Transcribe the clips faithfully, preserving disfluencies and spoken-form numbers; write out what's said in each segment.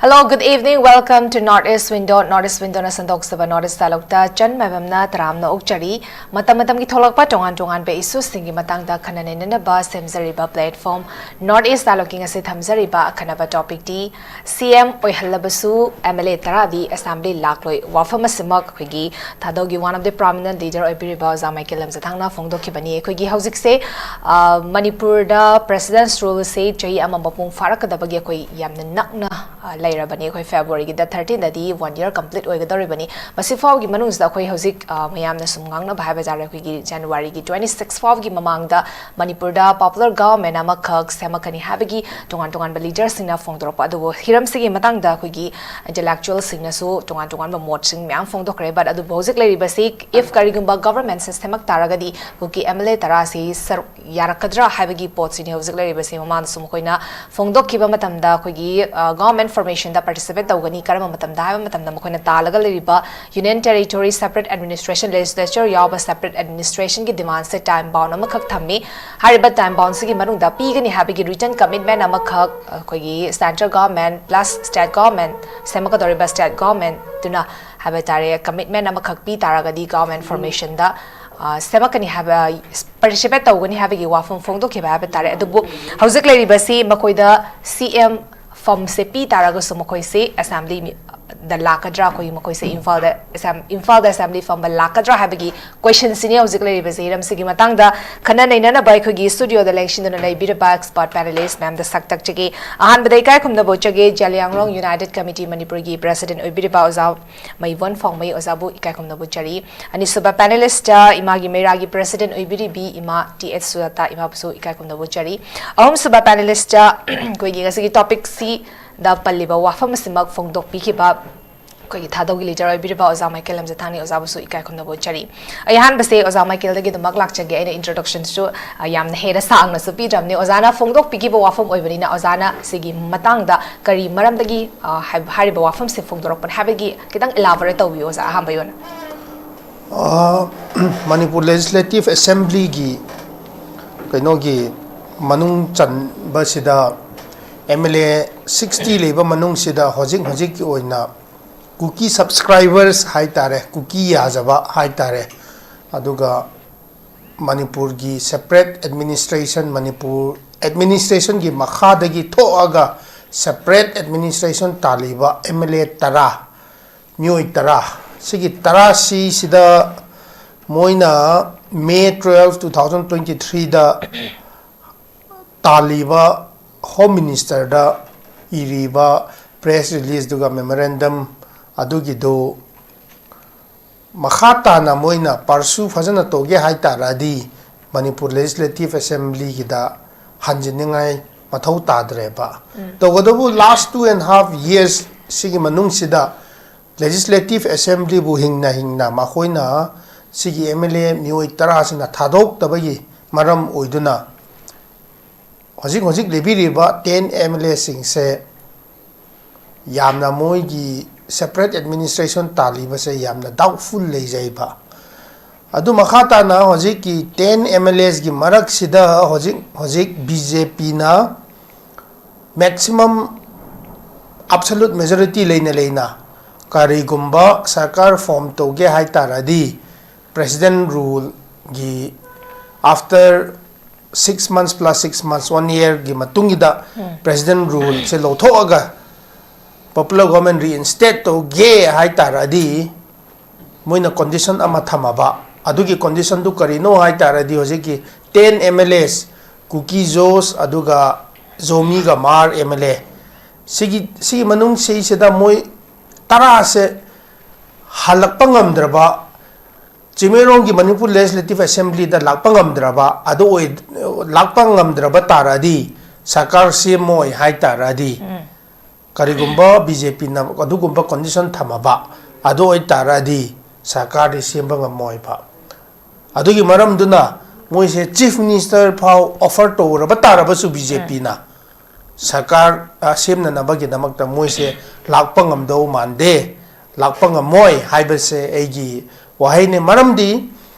Hello, good evening. Welcome to North East Window. North East Window ꯅ ꯁꯟꯗꯣꯛꯆꯕ North East ꯗꯥꯏꯂꯣꯛꯇ ꯆꯟ ꯃꯥꯏꯕꯝꯅ ꯇꯔꯥꯝꯅ ꯑꯣꯛꯆꯔꯤ꯫ ꯃꯇꯝ ꯃꯇꯝꯒꯤ ꯊꯣꯛꯂꯛꯄ ꯇꯣꯉꯥꯟ ꯇꯣꯉꯥꯟꯕ ꯏꯁꯨꯁꯤꯡꯒꯤ ꯃꯇꯥꯡꯗ ꯈꯟꯅ ꯅꯩꯅꯅꯕ ꯁꯦꯝꯖꯔꯤꯕ platform North East ꯗꯥꯏꯂꯣꯛꯀꯤ ꯉꯁꯤ ꯊꯝꯖꯔꯤꯕ ꯑꯈꯟꯅꯕ topicꯇꯤ ꯁꯤ ꯑꯦꯝ ꯑꯣꯏꯍꯜꯂꯕꯁꯨ ꯑꯦꯝ ꯑꯦꯜ ꯑꯦ ꯇꯔꯥꯗꯤ ꯑꯦꯁꯦꯝꯕ꯭ꯂꯤ ꯂꯥꯛꯂꯣꯏ ꯋꯥꯐꯝ ꯑꯁꯤꯃꯛ ꯑꯩꯈꯣꯏꯒꯤ ꯊꯥꯗꯧꯒꯤ one of the prominent leader ꯑꯣꯏꯕꯤꯔꯤꯕ ꯑꯣꯖꯥ ꯃꯥꯏꯀꯦꯜ ꯂꯝꯖꯊꯥꯡꯅ ꯐꯣꯡꯗꯣꯛꯈꯤꯕꯅꯤ꯫ ꯑꯩꯈꯣꯏꯒꯤ ꯍꯧꯖꯤꯛꯁꯦ, ꯑ, ꯃꯅꯤꯄꯨꯔꯗ President's Ruleꯁꯦ ꯆꯍꯤ ꯑꯃ ꯃꯄꯨꯡ ꯐꯥꯔꯛꯀꯗꯕꯒꯤ ꯑꯩꯈꯣꯏ ꯌꯥꯝꯅ ꯅꯛꯅ, ꯑ, ꯂꯩꯔꯕꯅꯤ꯫ ꯑꯩꯈꯣꯏ Februaryꯒꯤ date thirteenꯗꯗꯤ one year complete ꯑꯣꯏꯒꯗꯧꯔꯤꯕꯅꯤ꯫ ꯃꯁꯤ ꯐꯥꯎꯒꯤ ꯃꯅꯨꯡꯁꯤꯗ ꯑꯩꯈꯣꯏ ꯍꯧꯖꯤꯛ, ꯑ, ꯃꯌꯥꯝꯅ ꯁꯨꯝ ꯉꯥꯡꯅꯕ ꯍꯥꯏꯕ ꯇꯥꯔꯦ, ꯑꯩꯈꯣꯏꯒꯤ Januaryꯒꯤ twenty six ꯐꯥꯎꯒꯤ ꯃꯃꯥꯡꯗ ꯃꯅꯤꯄꯨꯔꯗ popular government ꯑꯃꯈꯛ ꯁꯦꯝꯃꯛꯀꯅꯤ ꯍꯥꯏꯕꯒꯤ ꯇꯣꯉꯥꯟ ꯇꯣꯉꯥꯟꯕ leaderꯁꯤꯡꯅ ꯐꯣꯡꯗꯣꯔꯛꯄ꯫ ꯑꯗꯨꯕꯨ ꯍꯤꯔꯝꯁꯤꯒꯤ ꯃꯇꯥꯡꯗ ꯑꯩꯈꯣꯏꯒꯤ intellectualꯁꯤꯡꯅꯁꯨ ꯇꯣꯉꯥꯟ ꯇꯣꯉꯥꯟꯕ ꯃꯣꯠꯁꯤꯡ ꯃꯌꯥꯝ ꯐꯣꯡꯗꯣꯛꯈ꯭ꯔꯦ꯫ But ꯑꯗꯨꯕꯨ ꯍꯧꯖꯤꯛ ꯂꯩꯔꯤꯕꯁꯤ, if ꯀꯔꯤꯒꯨꯝꯕ governmentꯁꯦ ꯁꯦꯝꯃꯛ ꯇꯥꯔꯒꯗꯤ ꯀꯨꯀꯤ ꯑꯦꯝ ꯑꯦꯜ ꯑꯦ ꯇꯔꯥꯁꯤ ꯁꯔꯨꯛ ꯌꯥꯔꯛꯀꯗ꯭ꯔꯥ ꯍꯥꯏꯕꯒꯤ ꯄꯣꯠꯁꯤꯅꯤ ꯍꯧꯖꯤꯛ ꯂꯩꯔꯤꯕꯁꯤ꯫ ꯃꯃꯥꯡꯗꯁꯨ ꯃꯈꯣꯏꯅ ꯐꯣꯡꯗꯣꯛꯈꯤꯕ ꯃꯇꯝꯗ ꯑꯩꯈꯣꯏꯒꯤ, ꯑ, government formationꯗ participate ꯇꯧꯒꯅꯤ꯫ ꯀꯔꯝꯕ ꯃꯇꯝꯗ ꯍꯥꯏꯕ ꯃꯇꯝꯗ ꯃꯈꯣꯏꯅ ꯇꯥꯜꯂꯒ ꯂꯩꯔꯤꯕ Union Territory separate administration, legislature ꯌꯥꯎꯕ separate administrationꯒꯤ demandꯁꯦ time bound ꯑꯃꯈꯛ ꯊꯝꯃꯤ꯫ ꯍꯥꯏꯔꯤꯕ time boundꯁꯤꯒꯤ ꯃꯅꯨꯡꯗ ꯄꯤꯒꯅꯤ ꯍꯥꯏꯕꯒꯤ written commitment ꯑꯃꯈꯛ ꯑꯩꯈꯣꯏꯒꯤ central government plus state government, ꯁꯦꯝꯃꯛꯀꯗꯧꯔꯤꯕ state governmentꯇꯨꯅ ꯍꯥꯏꯕ ꯇꯥꯔꯦ, commitment ꯑꯃꯈꯛ ꯄꯤ ꯇꯥꯔꯒꯗꯤ government formationꯗ, ꯑ, ꯁꯦꯝꯃꯛꯀꯅꯤ ꯍꯥꯏꯕ, participate ꯇꯧꯒꯅꯤ ꯍꯥꯏꯕꯒꯤ ꯋꯥꯐꯝ ꯐꯣꯡꯗꯣꯛꯈꯤꯕ ꯍꯥꯏꯕ ꯇꯥꯔꯦ꯫ ꯑꯗꯨꯕꯨ ꯍꯧꯖꯤꯛ ꯂꯩꯔꯤꯕꯁꯤ ꯃꯈꯣꯏꯗ ꯁꯤ ꯑꯦꯝ ꯐꯝꯁꯦ ꯄꯤ ꯇꯥꯔꯒꯁꯨ ꯃꯈꯣꯏꯁꯦ ꯑꯦꯁꯦꯝꯕ꯭ꯂꯤ ꯃꯤ-, ꯗ ꯂꯥꯛꯀꯗ꯭ꯔꯥ, ꯑꯩꯈꯣꯏꯒꯤ ꯃꯈꯣꯏꯁꯦ ꯏꯝꯐꯥꯜꯗ ꯑꯦꯁꯦꯝ-, ꯏꯝꯐꯥꯜꯗ ꯑꯦꯁꯦꯝꯕ꯭ꯂꯤ ꯐꯝꯕ ꯂꯥꯛꯀꯗ꯭ꯔꯥ ꯍꯥꯏꯕꯒꯤ questionꯁꯤꯅꯤ ꯍꯧꯖꯤꯛ ꯂꯩꯔꯤꯕꯁꯦ꯫ ꯍꯤꯔꯝꯁꯤꯒꯤ ꯃꯇꯥꯡꯗ ꯈꯟꯅ ꯅꯩꯅꯅꯕ ꯑꯩꯈꯣꯏꯒꯤ studioꯗ ꯂꯦꯡꯁꯤꯟꯗꯨꯅ ꯂꯩꯕꯤꯔꯤꯕ expert panelist ꯃꯌꯥꯝꯗ ꯁꯛ ꯇꯥꯛꯆꯒꯦ꯫ ꯑꯍꯥꯟꯕꯗ ꯏꯀꯥꯏ ꯈꯨꯝꯅꯕ ꯎꯠꯆꯒꯦ, ꯖꯂꯤꯌꯥꯡꯔꯣꯡ United Committee ꯃꯅꯤꯄꯨꯔꯒꯤ president ꯑꯣꯏꯕꯤꯔꯤꯕ ꯑꯣꯖꯥ ꯃꯩꯕꯣꯟ ꯐꯥꯎꯃꯩ ꯑꯣꯖꯥꯕꯨ ꯏꯀꯥꯏ ꯈꯨꯝꯅꯕ ꯎꯠꯆꯔꯤ꯫ ꯑꯅꯤꯁꯨꯕ panelistꯇ ꯏꯃꯥꯒꯤ ꯃꯩꯔꯥꯒꯤ president ꯑꯣꯏꯕꯤꯔꯤꯕꯤ ꯏꯃꯥ ꯇꯤ ꯑꯩꯆ ꯁꯨꯖꯥꯇꯥ ꯏꯃꯥꯕꯨꯁꯨ ꯏꯀꯥꯏ ꯈꯨꯝꯅꯕ ꯎꯠꯆꯔꯤ꯫ ꯑꯍꯨꯝꯁꯨꯕ panelistꯇ ꯑꯩꯈꯣꯏꯒꯤ ꯉꯁꯤꯒꯤ topicꯁꯤꯗ ꯄꯜꯂꯤꯕ ꯋꯥꯐꯝ ꯑꯁꯤꯃꯛ ꯐꯣꯡꯗꯣꯛꯄꯤꯈꯤꯕ ꯑꯩꯈꯣꯏꯒꯤ ꯊꯥꯗꯧꯒꯤ leader ꯑꯣꯏꯕꯤꯔꯤꯕ ꯑꯣꯖꯥ ꯃꯥꯏꯀꯦꯜ ꯂꯝꯖꯊꯥꯡꯅꯤ꯫ ꯑꯣꯖꯥꯕꯨꯁꯨ ꯏꯀꯥꯏ ꯈꯨꯝꯅꯕ ꯎꯠꯆꯔꯤ꯫ ꯑꯩ ꯑꯍꯥꯟꯕꯁꯦ ꯑꯣꯖꯥ ꯃꯥꯏꯀꯦꯜꯗꯒꯤ ꯑꯗꯨꯃꯛ ꯂꯥꯛꯆꯒꯦ꯫ ꯑꯩꯅ introductionꯁꯨ, ꯑ, ꯌꯥꯝꯅ ꯍꯦꯟꯅ ꯁꯥꯡꯅꯁꯨ ꯄꯤꯗ꯭ꯔꯕꯅꯤ꯫ ꯑꯣꯖꯥꯅ ꯐꯣꯡꯗꯣꯛꯄꯤꯈꯤꯕ ꯋꯥꯐꯝ ꯑꯣꯏꯕꯅꯤꯅ ꯑꯣꯖꯥꯅ ꯁꯤꯒꯤ ꯃꯇꯥꯡꯗ ꯀꯔꯤ ꯃꯔꯝꯗꯒꯤ, ꯑ, ꯍꯥꯏ-, ꯍꯥꯏꯔꯤꯕ ꯋꯥꯐꯝꯁꯦ ꯐꯣꯡꯗꯣꯔꯛꯄꯅꯦ ꯍꯥꯏꯕꯒꯤ ꯈꯤꯇꯪ elaborate ꯇꯧꯕꯤꯌꯨ ꯑꯣꯖꯥ ꯑꯍꯥꯟꯕꯒꯤ ꯑꯣꯏꯅ꯫ ꯑ, ꯃꯅꯤꯄꯨꯔ Legislative Assemblyꯒꯤ ꯀꯩꯅꯣꯒꯤ ꯃꯅꯨꯡ ꯆꯟꯕꯁꯤꯗ ꯑꯦꯝ ꯑꯦꯜ ꯑꯦ ꯁꯤꯛꯁꯇꯤ ꯂꯩꯕ ꯃꯅꯨꯡꯁꯤꯗ ꯍꯧꯖꯤꯛ ꯍꯧꯖꯤꯛꯀꯤ ꯑꯣꯏꯅ ꯀꯨꯀꯤ ꯁꯕꯁꯀ꯭ꯔꯥꯏꯕꯔꯁ ꯍꯥꯏ ꯇꯥꯔꯦ, ꯀꯨꯀꯤ ꯌꯥꯖꯕ ꯍꯥꯏ ꯇꯥꯔꯦ, ꯑꯗꯨꯒ ꯃꯅꯤꯄꯨꯔꯒꯤ ꯁꯦꯄꯔꯦꯠ ꯑꯦꯗꯃꯤꯅꯤꯁꯇ꯭ꯔꯦꯁꯟ, ꯃꯅꯤꯄꯨꯔ ꯑꯦꯗꯃꯤꯅꯤꯁꯇ꯭ꯔꯦꯁꯟꯒꯤ ꯃꯈꯥꯗꯒꯤ ꯊꯣꯛꯑꯒ ꯁꯦꯄꯔꯦꯠ ꯑꯦꯗꯃꯤꯅꯤꯁꯇ꯭ꯔꯦꯁꯟ ꯇꯥꯜꯂꯤꯕ ꯑꯦꯝ ꯑꯦꯜ ꯑꯦ ꯇꯔꯥ, ꯃꯤꯑꯣꯏ ꯇꯔꯥ, ꯁꯤꯒꯤ ꯇꯔꯥꯁꯤꯁꯤꯗ ꯃꯣꯏꯅ May twelve, two thousand twenty threeꯗ ꯇꯥꯜꯂꯤꯕ ꯍꯣꯝ ꯃꯤꯅꯤꯁꯇꯔꯗ ꯏꯔꯤꯕ ꯄ꯭ꯔꯦꯁ ꯔꯤꯂꯤꯁꯇꯨꯒ ꯃꯦꯃꯣꯔꯦꯟꯗꯝ ꯑꯗꯨꯒꯤꯗꯨ ꯃꯈꯥ ꯇꯥꯅ ꯃꯣꯏꯅ ꯄꯔꯁꯨ ꯐꯖꯅ ꯇꯧꯒꯦ ꯍꯥꯏꯇꯥꯔꯗꯤ ꯃꯅꯤꯄꯨꯔ ꯂꯦꯖꯤꯁꯂꯦꯇꯤꯞ ꯑꯦꯁꯦꯝꯕ꯭ꯂꯤꯒꯤꯗ ꯍꯟꯖꯤꯟꯅꯤꯡꯉꯥꯏ ꯃꯊꯧ ꯇꯥꯗ꯭ꯔꯦꯕ꯫ ꯇꯧꯒꯗꯕꯨ last two and half years ꯁꯤꯒꯤ ꯃꯅꯨꯡꯁꯤꯗ ꯂꯦꯖꯤꯁꯂꯦꯇꯤꯞ ꯑꯦꯁꯦꯝꯕ꯭ꯂꯤꯕꯨ ꯍꯤꯡꯅ ꯍꯤꯡꯅ ꯃꯈꯣꯏꯅ ꯁꯤꯒꯤ ꯑꯦꯝ ꯑꯦꯜ ꯑꯦ ꯃꯤꯑꯣꯏ ꯇꯔꯥꯁꯤꯅ ꯊꯥꯗꯣꯛꯇꯕꯒꯤ ꯃꯔꯝ ꯑꯣꯏꯗꯨꯅ ꯍꯧꯖꯤꯛ ꯍꯧꯖꯤꯛ ꯂꯩꯕꯤꯔꯤꯕ ten ꯑꯦꯝ ꯑꯦꯜ ꯑꯦꯁꯤꯡꯁꯦ ꯌꯥꯝꯅ ꯃꯣꯏꯒꯤ ꯁꯦꯄꯔꯦꯠ ꯑꯦꯗꯃꯤꯅꯤꯁꯇ꯭ꯔꯦꯁꯟ ꯇꯥꯜꯂꯤꯕꯁꯦ ꯌꯥꯝꯅ ꯗꯥꯎꯠꯐꯨꯜ ꯂꯩꯖꯩꯕ꯫ ꯑꯗꯨ ꯃꯈꯥ ꯇꯥꯅ ꯍꯧꯖꯤꯛꯀꯤ ten ꯑꯦꯝ ꯑꯦꯜ ꯑꯦꯁꯒꯤ ꯃꯔꯛꯁꯤꯗ ꯍꯧꯖꯤꯛ ꯍꯧꯖꯤꯛ ꯕꯤ ꯖꯦ ꯄꯤꯅ ꯃꯦꯛꯁꯤꯃꯝ ꯑꯦꯕꯁꯣꯂꯨꯠ ꯃꯦꯖꯣꯔꯤꯇꯤ ꯂꯩꯅ ꯂꯩꯅ ꯀꯔꯤꯒꯨꯝꯕ ꯁꯔꯀꯥꯔ ꯐꯣꯝ ꯇꯧꯒꯦ ꯍꯥꯏ ꯇꯥꯔꯗꯤ ꯄ꯭ꯔꯦꯁꯤꯗꯦꯟ ꯔꯨꯜꯒꯤ after six months plus six months, one yearꯒꯤ ꯃꯇꯨꯡꯒꯤꯗ ꯄ꯭ꯔꯦꯁꯤꯗꯦꯟ ꯔꯨꯜꯁꯦ ꯂꯧꯊꯣꯛꯑꯒ ꯄꯣꯄꯨꯂꯔ ꯒꯣꯚꯔꯟꯃꯦꯟ ꯔꯤꯏꯟꯁꯇꯦꯠ ꯇꯧꯒꯦ ꯍꯥꯏ ꯇꯥꯔꯗꯤ ꯃꯣꯏꯅ ꯀꯣꯟꯗꯤꯁꯟ ꯑꯃ ꯊꯝꯃꯕ꯫ ꯑꯗꯨꯒꯤ ꯀꯣꯟꯗꯤꯁꯟꯗꯨ ꯀꯔꯤꯅꯣ ꯍꯥꯏ ꯇꯥꯔꯗꯤ ꯍꯧꯖꯤꯛꯀꯤ ten ꯑꯦꯝ ꯑꯦꯜ ꯑꯦꯁ, ꯀꯨꯀꯤ ꯖꯣꯁ ꯑꯗꯨꯒ ꯖꯣꯃꯤꯒ ꯃꯥꯔ ꯑꯦꯝ ꯑꯦꯜ ꯑꯦ, ꯁꯤꯒꯤ ꯁꯤꯒꯤ ꯃꯅꯨꯡꯁꯤꯁꯤꯗ ꯃꯣꯏ ꯇꯔꯥꯁꯦ ꯍꯜꯂꯛꯄ ꯉꯝꯗ꯭ꯔꯕ, ꯆꯤꯡꯃꯩꯔꯣꯡꯒꯤ ꯃꯅꯤꯄꯨꯔ ꯂꯦꯖꯤꯁꯂꯦꯇꯤꯞ ꯑꯦꯁꯦꯝꯕ꯭ꯂꯤꯗ ꯂꯥꯛꯄ ꯉꯝꯗ꯭ꯔꯕ ꯑꯗꯨ ꯑꯣꯏ ꯂꯥꯛꯄ ꯉꯝꯗ꯭ꯔꯕ ꯇꯥꯔꯗꯤ, ꯁꯔꯀꯥꯔ ꯁꯦꯝꯃꯣꯏ ꯍꯥꯏ ꯇꯥꯔꯗꯤ, ꯀꯔꯤꯒꯨꯝꯕ ꯕꯤ ꯖꯦ ꯄꯤꯅ ꯑꯗꯨꯒꯨꯝꯕ ꯀꯣꯟꯗꯤꯁꯟ ꯊꯝꯃꯕ ꯑꯗꯨ ꯑꯣꯏꯇꯥꯔꯗꯤ ꯁꯔꯀꯥꯔꯗꯤ ꯁꯦꯝꯕ ꯉꯝꯃꯣꯏꯕ꯫ ꯑꯗꯨꯒꯤ ꯃꯔꯝꯗꯨꯅ ꯃꯣꯏꯁꯦ ꯆꯤꯐ ꯃꯤꯅꯤꯁꯇꯔ ꯐꯥꯎ ꯑꯣꯐꯔ ꯇꯧꯔꯕ ꯇꯥꯔꯕꯁꯨ ꯕꯤ ꯖꯦ ꯄꯤꯅ ꯁꯔꯀꯥꯔ, ꯑ, ꯁꯦꯝꯅꯅꯕꯒꯤꯗꯃꯛꯇ ꯃꯣꯏꯁꯦ ꯂꯥꯛꯄ ꯉꯝꯗꯧ ꯃꯥꯟꯗꯦ, ꯂꯥꯛꯄ ꯉꯝꯃꯣꯏ ꯍꯥꯏꯕꯁꯦ ꯑꯩꯒꯤ ꯋꯥꯍꯩꯅꯤ꯫ ꯃꯔꯝꯗꯤ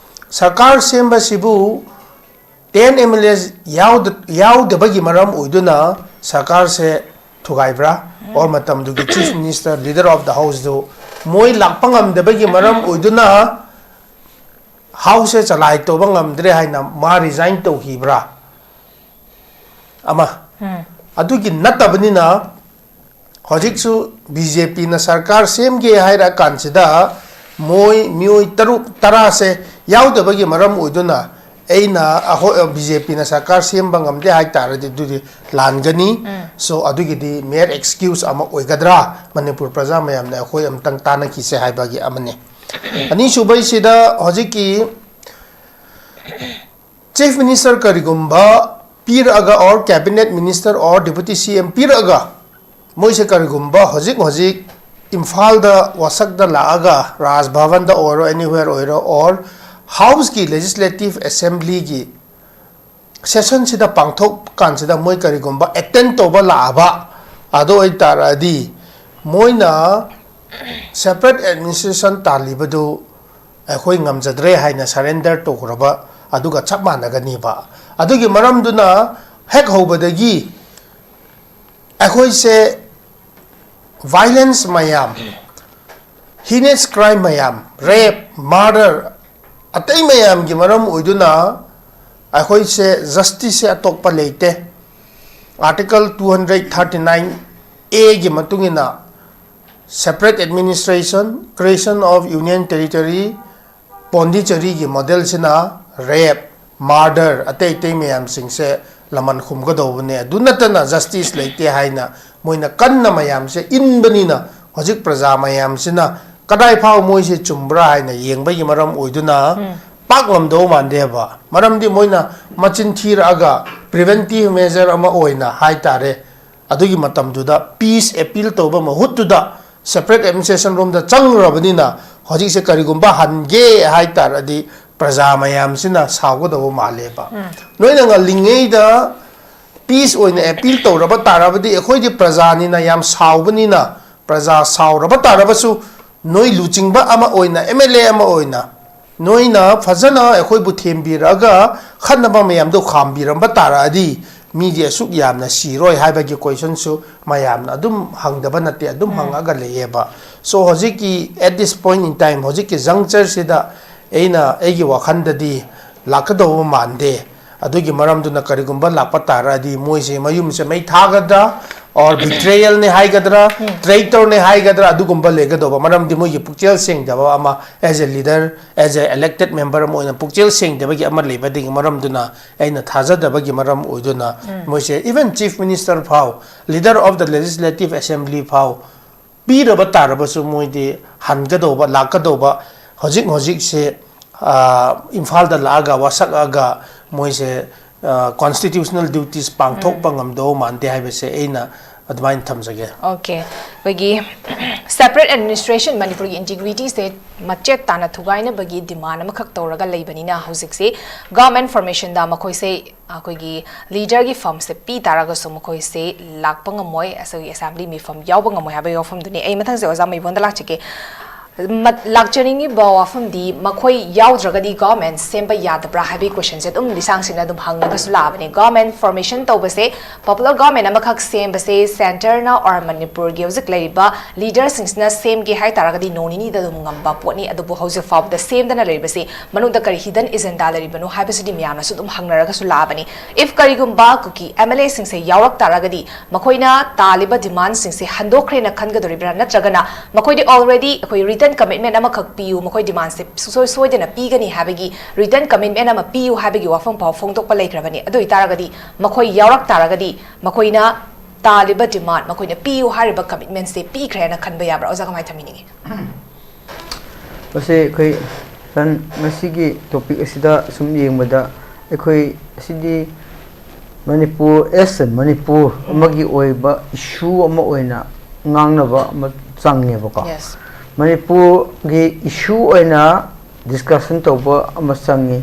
ꯁꯔꯀꯥꯔ ꯁꯦꯝꯕꯁꯤꯕꯨ ten ꯑꯦꯝ ꯑꯦꯜ ꯑꯦꯁ ꯌꯥꯎꯗꯕꯒꯤ ꯃꯔꯝ ꯑꯣꯏꯗꯨꯅ ꯁꯔꯀꯥꯔꯁꯦ ꯊꯨꯒꯥꯏꯕ꯭ꯔꯥ? ꯑꯣꯔ ꯃꯇꯝꯗꯨꯒꯤ chief minister, leader of the ꯍꯥꯎꯁꯇꯨ ꯃꯣꯏ ꯂꯥꯛꯄ ꯉꯝꯗꯕꯒꯤ ꯃꯔꯝ ꯑꯣꯏꯗꯨꯅ ꯍꯥꯎꯁꯁꯦ ꯆꯂꯥꯏ ꯇꯧꯕ ꯉꯝꯗ꯭ꯔꯦ ꯍꯥꯏꯅ ꯃꯥ ꯔꯤꯖꯥꯏꯟ ꯇꯧꯈꯤꯕ꯭ꯔꯥ? ꯑꯃ, ꯑꯗꯨꯒꯤ ꯅꯠꯇꯕꯅꯤꯅ ꯍꯧꯖꯤꯛꯁꯨ ꯕꯤ ꯖꯦ ꯄꯤꯅ ꯁꯔꯀꯥꯔ ꯁꯦꯝꯒꯦ ꯍꯥꯏꯔ ꯀꯥꯟꯁꯤꯗ ꯃꯣꯏ ꯃꯤꯑꯣꯏ ꯇꯔꯨꯛ ꯇꯔꯥꯁꯦ ꯌꯥꯎꯗꯕꯒꯤ ꯃꯔꯝ ꯑꯣꯏꯗꯨꯅ ꯑꯩꯅ ꯑꯩꯈꯣꯏ ꯕꯤ ꯖꯦ ꯄꯤꯅ ꯁꯔꯀꯥꯔ ꯁꯦꯝꯕ ꯉꯝꯗꯦ ꯍꯥꯏ ꯇꯥꯔꯗꯤ ꯑꯗꯨꯗꯤ ꯂꯥꯟꯒꯅꯤ꯫ ꯁꯣ ꯑꯗꯨꯒꯤꯗꯤ ꯃꯦꯌꯔ ꯑꯦꯛꯁꯀ꯭ꯌꯨꯁ ꯑꯃ ꯑꯣꯏꯒꯗ꯭ꯔꯥ? ꯃꯅꯤꯄꯨꯔ ꯄ꯭ꯔꯖꯥ ꯃꯌꯥꯝꯅ ꯑꯩꯈꯣꯏ ꯑꯃꯨꯛꯇꯪ ꯇꯥꯟꯅꯈꯤꯁꯦ ꯍꯥꯏꯕꯒꯤ ꯑꯃꯅꯤ꯫ ꯑꯅꯤꯁꯨꯕꯩꯁꯤꯗ ꯍꯧꯖꯤꯛꯀꯤ ꯆꯤꯐ ꯃꯤꯅꯤꯁꯇꯔ ꯀꯔꯤꯒꯨꯝꯕ ꯄꯤꯔꯛꯑꯒ ꯑꯣꯔ ꯀꯦꯕꯤꯅꯦꯠ ꯃꯤꯅꯤꯁꯇꯔ ꯑꯣꯔ ꯗꯦꯄꯨꯇꯤ ꯁꯤ ꯑꯦꯝ ꯄꯤꯔꯛꯑꯒ ꯃꯣꯏꯁꯦ ꯀꯔꯤꯒꯨꯝꯕ ꯍꯧꯖꯤꯛ ꯍꯧꯖꯤꯛ ꯏꯝꯐꯥꯜꯗ ꯋꯥꯁꯛꯇ ꯂꯥꯛꯑꯒ ꯔꯥꯖ ꯚꯕꯟꯗ ꯑꯣꯏꯔꯣ, ꯑꯦꯅꯤꯋꯦꯔ ꯑꯣꯏꯔꯣ, ꯑꯣꯔ ꯍꯥꯎꯁꯀꯤ ꯂꯦꯖꯤꯁꯂꯦꯇꯤꯚ ꯑꯦꯁꯦꯝꯕ꯭ꯂꯤꯒꯤ ꯁꯦꯁꯟꯁꯤꯗ ꯄꯥꯡꯊꯣꯛ ꯀꯥꯟꯁꯤꯗ ꯃꯣꯏ ꯀꯔꯤꯒꯨꯝꯕ ꯑꯦꯇꯦꯟ ꯇꯧꯕ ꯂꯥꯛꯑꯕ ꯑꯗꯨ ꯑꯣꯏꯇꯥꯔꯗꯤ ꯃꯣꯏꯅ ꯁꯦꯄꯔꯦꯠ ꯑꯦꯗꯃꯤꯅꯤꯁꯇ꯭ꯔꯦꯁꯟ ꯇꯥꯜꯂꯤꯕꯗꯨ ꯑꯩꯈꯣꯏ ꯉꯝꯖꯗ꯭ꯔꯦ ꯍꯥꯏꯅ ꯁꯔꯦꯟꯗꯔ ꯇꯧꯈ꯭ꯔꯕ ꯑꯗꯨꯒ ꯆꯞ ꯃꯥꯟꯅꯒꯅꯤꯕ꯫ ꯑꯗꯨꯒꯤ ꯃꯔꯝꯗꯨꯅ ꯍꯦꯛ ꯍꯧꯕꯗꯒꯤ ꯑꯩꯈꯣꯏꯁꯦ ꯚꯥꯏꯂꯦꯟꯁ ꯃꯌꯥꯝ, ꯍꯤꯅꯦꯁ ꯀ꯭ꯔꯥꯏꯝ ꯃꯌꯥꯝ, ꯔꯦꯞ, ꯃꯥꯔꯗꯔ, ꯑꯇꯩ ꯃꯌꯥꯝꯒꯤ ꯃꯔꯝ ꯑꯣꯏꯗꯨꯅ ꯑꯩꯈꯣꯏꯁꯦ ꯖꯁꯇꯤꯁꯁꯦ ꯑꯇꯣꯞꯄ ꯂꯩꯇꯦ꯫ Article two hundred thirty nine A ꯒꯤ ꯃꯇꯨꯡ ꯏꯟꯅ separate administration, creation of union territory, ꯄꯣꯟꯗꯤꯆꯦꯔꯤꯒꯤ ꯃꯣꯗꯦꯜꯁꯤꯅ ꯔꯦꯞ, ꯃꯥꯔꯗꯔ, ꯑꯇꯩ ꯑꯇꯩ ꯃꯌꯥꯝꯁꯤꯡꯁꯦ ꯂꯃꯟ ꯈꯨꯝꯒꯗꯧꯕꯅꯦ꯫ ꯑꯗꯨ ꯅꯠꯇꯅ ꯖꯁꯇꯤꯁ ꯂꯩꯇꯦ ꯍꯥꯏꯅ ꯃꯣꯏꯅ ꯀꯟꯅ ꯃꯌꯥꯝꯁꯦ ꯏꯟꯕꯅꯤꯅ ꯍꯧꯖꯤꯛ ꯄ꯭ꯔꯖꯥ ꯃꯌꯥꯝꯁꯤꯅ ꯀꯗꯥꯏ ꯐꯥꯎ ꯃꯣꯏꯁꯦ ꯆꯨꯝꯕ꯭ꯔꯥ ꯍꯥꯏꯅ ꯌꯦꯡꯕꯒꯤ ꯃꯔꯝ ꯑꯣꯏꯗꯨꯅ ꯄꯥꯛ ꯉꯝꯗꯧ ꯃꯥꯟꯗꯦꯕ꯫ ꯃꯔꯝꯗꯤ ꯃꯣꯏꯅ ꯃꯆꯤꯟ ꯊꯤꯔꯛꯑꯒ ꯄ꯭ꯔꯤꯚꯦꯟꯇꯤꯚ ꯃꯦꯖꯔ ꯑꯃ ꯑꯣꯏꯅ ꯍꯥꯏ ꯇꯥꯔꯦ, ꯑꯗꯨꯒꯤ ꯃꯇꯝꯗꯨꯗ ꯄꯤꯁ ꯑꯦꯄꯤꯜ ꯇꯧꯕ ꯃꯍꯨꯠꯇꯨꯗ ꯁꯦꯄꯔꯦꯠ ꯑꯦꯗꯃꯤꯅꯤꯁꯇ꯭ꯔꯦꯁꯟ ꯔꯣꯝꯗ ꯆꯪꯈ꯭ꯔꯕꯅꯤꯅ ꯍꯧꯖꯤꯛꯁꯦ ꯀꯔꯤꯒꯨꯝꯕ ꯍꯟꯒꯦ ꯍꯥꯏ ꯇꯥꯔꯗꯤ ꯄ꯭ꯔꯖꯥ ꯃꯌꯥꯝꯁꯤꯅ ꯁꯥꯎꯒꯗꯧꯕ ꯃꯥꯜꯂꯦꯕ꯫ ꯅꯣꯏꯅ ꯉꯜꯂꯤꯉꯩꯗ ꯄꯤꯁ ꯑꯣꯏꯅ ꯑꯦꯄꯤꯜ ꯇꯧꯔꯕ ꯇꯥꯔꯕꯗꯤ ꯑꯩꯈꯣꯏꯗꯤ ꯄ꯭ꯔꯖꯥꯅꯤꯅ ꯌꯥꯝ ꯁꯥꯎꯕꯅꯤꯅ ꯄ꯭ꯔꯖꯥ ꯁꯥꯎꯔꯕ ꯇꯥꯔꯕꯁꯨ ꯅꯣꯏ ꯂꯨꯆꯤꯡꯕ ꯑꯃ ꯑꯣꯏꯅ, ꯑꯦꯝ ꯑꯦꯜ ꯑꯦ ꯑꯃ ꯑꯣꯏꯅ ꯅꯣꯏꯅ ꯐꯖꯅ ꯑꯩꯈꯣꯏꯕꯨ ꯊꯦꯝꯕꯤꯔꯛꯑꯒ ꯈꯠꯅꯕ ꯃꯌꯥꯝꯗꯣ ꯈꯥꯝꯕꯤꯔꯝꯕ ꯇꯥꯔꯛꯑꯗꯤ ꯃꯤꯗꯤ ꯑꯁꯨꯛ ꯌꯥꯝꯅ ꯁꯤꯔꯣꯏ ꯍꯥꯏꯕꯒꯤ ꯀꯣꯏꯁꯟꯁꯨ ꯃꯌꯥꯝꯅ ꯑꯗꯨꯝ ꯍꯪꯗꯕ ꯅꯠꯇꯦ, ꯑꯗꯨꯝ ꯍꯪꯉꯒ ꯂꯩꯌꯦꯕ꯫ ꯁꯣ ꯍꯧꯖꯤꯛꯀꯤ, at this point in time, ꯍꯧꯖꯤꯛꯀꯤ ꯖꯪꯆꯔꯁꯤꯗ ꯑꯩꯅ, ꯑꯩꯒꯤ ꯋꯥꯈꯜꯗꯗꯤ ꯂꯥꯛꯀꯗꯧꯕ ꯃꯥꯟꯗꯦ꯫ ꯑꯗꯨꯒꯤ ꯃꯔꯝꯗꯨꯅ ꯀꯔꯤꯒꯨꯝꯕ ꯂꯥꯛꯄ ꯇꯥꯔꯗꯤ ꯃꯣꯏꯁꯦ ꯃꯌꯨꯝꯁꯦ ꯃꯩ ꯊꯥꯒꯗ꯭ꯔꯥ, or betrayalꯅꯦ ꯍꯥꯏꯒꯗ꯭ꯔꯥ, traitorꯅꯦ ꯍꯥꯏꯒꯗ꯭ꯔꯥ, ꯑꯗꯨꯒꯨꯝꯕ ꯂꯩꯒꯗꯧꯕ꯫ ꯃꯔꯝꯗꯤ ꯃꯣꯏꯒꯤ ꯄꯨꯛꯆꯦꯜ ꯁꯦꯡꯗꯕ ꯑꯃ, as a leader, as a elected member ꯑꯃ ꯑꯣꯏꯅ ꯄꯨꯛꯆꯦꯜ ꯁꯦꯡꯗꯕꯒꯤ ꯑꯃ ꯂꯩꯕꯗꯒꯤ ꯃꯔꯝꯗꯨꯅ, ꯑꯩꯅ ꯊꯥꯖꯗꯕꯒꯤ ꯃꯔꯝ ꯑꯣꯏꯗꯨꯅ ꯃꯣꯏꯁꯦ, even Chief Minister ꯐꯥꯎ, Leader of the Legislative Assembly ꯐꯥꯎ ꯄꯤꯔꯕ ꯇꯥꯔꯕꯁꯨ ꯃꯣꯏꯗꯤ ꯍꯟꯒꯗꯧꯕ, ꯂꯥꯛꯀꯗꯧꯕ, ꯍꯧꯖꯤꯛ ꯍꯧꯖꯤꯛꯁꯦ, ꯑ, ꯏꯝꯐꯥꯜꯗ ꯂꯥꯛꯑꯒ ꯋꯥꯁꯛꯑꯒ ꯃꯣꯏꯁꯦ, ꯑ, constitutional duties ꯄꯥꯡꯊꯣꯛꯄ ꯉꯝꯗꯧꯕ ꯃꯥꯟꯗꯦ ꯍꯥꯏꯕꯁꯦ ꯑꯩꯅ ꯑꯗꯨꯃꯥꯏꯅ ꯊꯝꯖꯒꯦ꯫ ꯑꯣꯀꯦ, ꯑꯩꯈꯣꯏꯒꯤ separate administration, ꯃꯅꯤꯄꯨꯔꯒꯤ integrityꯁꯦ ꯃꯆꯦꯠ ꯇꯥꯅ ꯊꯨꯒꯥꯏꯅꯕꯒꯤ demand ꯑꯃꯈꯛ ꯇꯧꯔꯒ ꯂꯩꯕꯅꯤꯅ, ꯍꯧꯖꯤꯛꯁꯦ government formationꯗ ꯃꯈꯣꯏꯁꯦ ꯑꯩꯈꯣꯏꯒꯤ leaderꯒꯤ firmꯁꯦ ꯄꯤ ꯇꯥꯔꯒꯁꯨ ꯃꯈꯣꯏꯁꯦ ꯂꯥꯛꯄ ꯉꯝꯃꯣꯏ, ꯑꯁꯤꯒꯤ assembly ꯃꯤꯐꯝ ꯌꯥꯎꯕ ꯉꯝꯃꯣꯏ ꯍꯥꯏꯕꯒꯤ ꯋꯥꯐꯝꯗꯨꯅꯤ꯫ ꯑꯩ ꯃꯊꯪꯁꯦ ꯑꯣꯖꯥ ꯃꯩꯕꯣꯟꯗ ꯂꯥꯛꯆꯒꯦ꯫ ꯃꯠ-, ꯂꯥꯛꯆꯅꯤꯡꯉꯤꯕ ꯋꯥꯐꯝꯗꯤ, ꯃꯈꯣꯏ ꯌꯥꯎꯗ꯭ꯔꯒꯗꯤ government ꯁꯦꯝꯕ ꯌꯥꯗꯕ꯭ꯔꯥ ꯍꯥꯏꯕꯒꯤ questionꯁꯦ ꯑꯗꯨꯝ ꯂꯤꯁꯥꯡꯁꯤꯟꯅ ꯑꯗꯨꯝ ꯍꯪꯉꯒꯁꯨ ꯂꯥꯛꯑꯕꯅꯤ꯫ Government formation ꯇꯧꯕꯁꯦ, popular government ꯑꯃꯈꯛ ꯁꯦꯝꯕꯁꯦ centreꯅ or ꯃꯅꯤꯄꯨꯔꯒꯤ ꯍꯧꯖꯤꯛ ꯂꯩꯔꯤꯕ leaderꯁꯤꯡꯁꯤꯅ ꯁꯦꯝꯒꯦ ꯍꯥꯏ ꯇꯥꯔꯒꯗꯤ ꯅꯣꯡ ꯅꯤꯅꯤꯗ ꯑꯗꯨꯝ ꯉꯝꯕ ꯄꯣꯠꯅꯤ꯫ ꯑꯗꯨꯕꯨ ꯍꯧꯖꯤꯛ ꯐꯥꯎꯕꯗ ꯁꯦꯝꯗꯅ ꯂꯩꯔꯤꯕꯁꯤ ꯃꯅꯨꯡꯗ ꯀꯔꯤ hidden agenda ꯂꯩꯔꯤꯕꯅꯣ ꯍꯥꯏꯕꯁꯤꯗꯤ ꯃꯌꯥꯝꯅꯁꯨ ꯑꯗꯨꯝ ꯍꯪꯅꯔꯒꯁꯨ ꯂꯥꯛꯑꯕꯅꯤ꯫ If ꯀꯔꯤꯒꯨꯝꯕ ꯀꯨꯀꯤ MLAꯁꯤꯡꯁꯦ ꯌꯥꯎꯔꯛ ꯇꯥꯔꯒꯗꯤ ꯃꯈꯣꯏꯅ ꯇꯥꯜꯂꯤꯕ demandꯁꯤꯡꯁꯦ ꯍꯟꯗꯣꯛꯈ꯭ꯔꯦꯅ ꯈꯟꯒꯗꯣꯔꯤꯕ꯭ꯔꯥ, ꯅꯠꯇ꯭ꯔꯒꯅ ꯃꯈꯣꯏꯗꯤ already ꯑꯩꯈꯣꯏ written commitment ꯑꯃꯈꯛ ꯄꯤꯌꯨ, ꯃꯈꯣꯏ demandꯁꯦ ꯁꯨꯡꯁꯣꯏ ꯁꯣꯏꯗꯅ ꯄꯤꯒꯅꯤ ꯍꯥꯏꯕꯒꯤ written commitment ꯑꯃ ꯄꯤꯌꯨ ꯍꯥꯏꯕꯒꯤ ꯋꯥꯐꯝ ꯐꯥꯎ ꯐꯣꯡꯗꯣꯛꯄ ꯂꯩꯈ꯭ꯔꯕꯅꯤ꯫ ꯑꯗꯨ ꯑꯣꯏꯇꯥꯔꯒꯗꯤ ꯃꯈꯣꯏ ꯌꯥꯎꯔꯛ ꯇꯥꯔꯒꯗꯤ ꯃꯈꯣꯏꯅ ꯇꯥꯜꯂꯤꯕ demand, ꯃꯈꯣꯏꯅ ꯄꯤꯌꯨ ꯍꯥꯏꯔꯤꯕ commitmentꯁꯦ ꯄꯤꯈ꯭ꯔꯦꯅ ꯈꯟꯕ ꯌꯥꯕ꯭ꯔꯥ? ꯑꯣꯖꯥ, ꯀꯃꯥꯏꯅ ꯊꯝꯕꯤꯅꯤꯡꯉꯤ? ꯃꯁꯤ ꯑꯩꯈꯣꯏ ꯁꯟ-, ꯉꯁꯤꯒꯤ topic ꯑꯁꯤꯗ ꯁꯨꯝ ꯌꯦꯡꯕꯗ, ꯑꯩꯈꯣꯏ ꯑꯁꯤꯗꯤ ꯃꯅꯤꯄꯨꯔ, as a ꯃꯅꯤꯄꯨꯔ ꯑꯃꯒꯤ ꯑꯣꯏꯕ issue ꯑꯃ ꯑꯣꯏꯅ ꯉꯥꯡꯅꯕ ꯑꯃ ꯆꯪꯉꯦꯕꯀꯣ꯫ Yes. ꯃꯅꯤꯄꯨꯔꯒꯤ issue ꯑꯣꯏꯅ discussion ꯇꯧꯕ ꯑꯃ ꯆꯪꯉꯤ꯫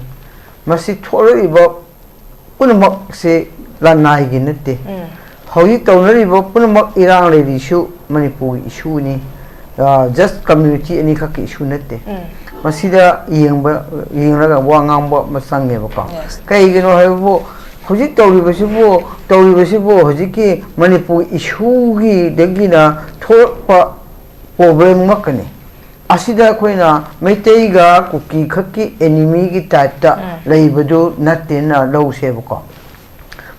ꯃꯁꯤ ꯊꯣꯛꯂꯛꯏꯕ ꯄꯨꯝꯅꯃꯛꯁꯦ ꯂꯅꯥꯏꯒꯤ ꯅꯠꯇꯦ꯫ ꯍꯧꯖꯤꯛ ꯇꯧꯅꯔꯤꯕ ꯄꯨꯝꯅꯃꯛ, ꯏꯔꯥꯡ ꯂꯩꯔꯤꯁꯨ ꯃꯅꯤꯄꯨꯔꯒꯤ issueꯅꯤ꯫ ꯑ, just community ꯑꯅꯤꯈꯛꯀꯤ issue ꯅꯠꯇꯦ꯫ ꯃꯁꯤꯗ ꯌꯦꯡꯕ, ꯌꯦꯡꯂꯒ ꯋꯥ ꯉꯥꯡꯕ ꯑꯃ ꯆꯪꯉꯦꯕꯀꯣ꯫ Yes. ꯀꯩꯒꯤꯅꯣ ꯍꯥꯏꯕꯕꯨ, ꯍꯧꯖꯤꯛ ꯇꯧꯔꯤꯕꯁꯤꯕꯨ ꯇꯧꯔꯤꯕꯁꯤꯕꯨ ꯍꯧꯖꯤꯛꯀꯤ ꯃꯅꯤꯄꯨꯔ ꯏꯁꯨꯒꯤꯗꯒꯤꯅ ꯊꯣꯛꯂꯛꯄ ꯄ꯭ꯔꯣꯕ꯭ꯂꯦꯝ ꯉꯥꯛꯀꯅꯤ꯫ ꯑꯁꯤꯗ ꯑꯩꯈꯣꯏꯅ ꯃꯩꯇꯩꯒ ꯀꯨꯀꯤ ꯈꯛꯀꯤ ꯑꯦꯅꯤꯃꯤꯒꯤ ꯇꯥꯏꯞꯇ ꯎꯝ꯫ ꯂꯩꯕꯗꯨ ꯅꯠꯇꯦꯅ ꯂꯧꯁꯦꯕꯀꯣ꯫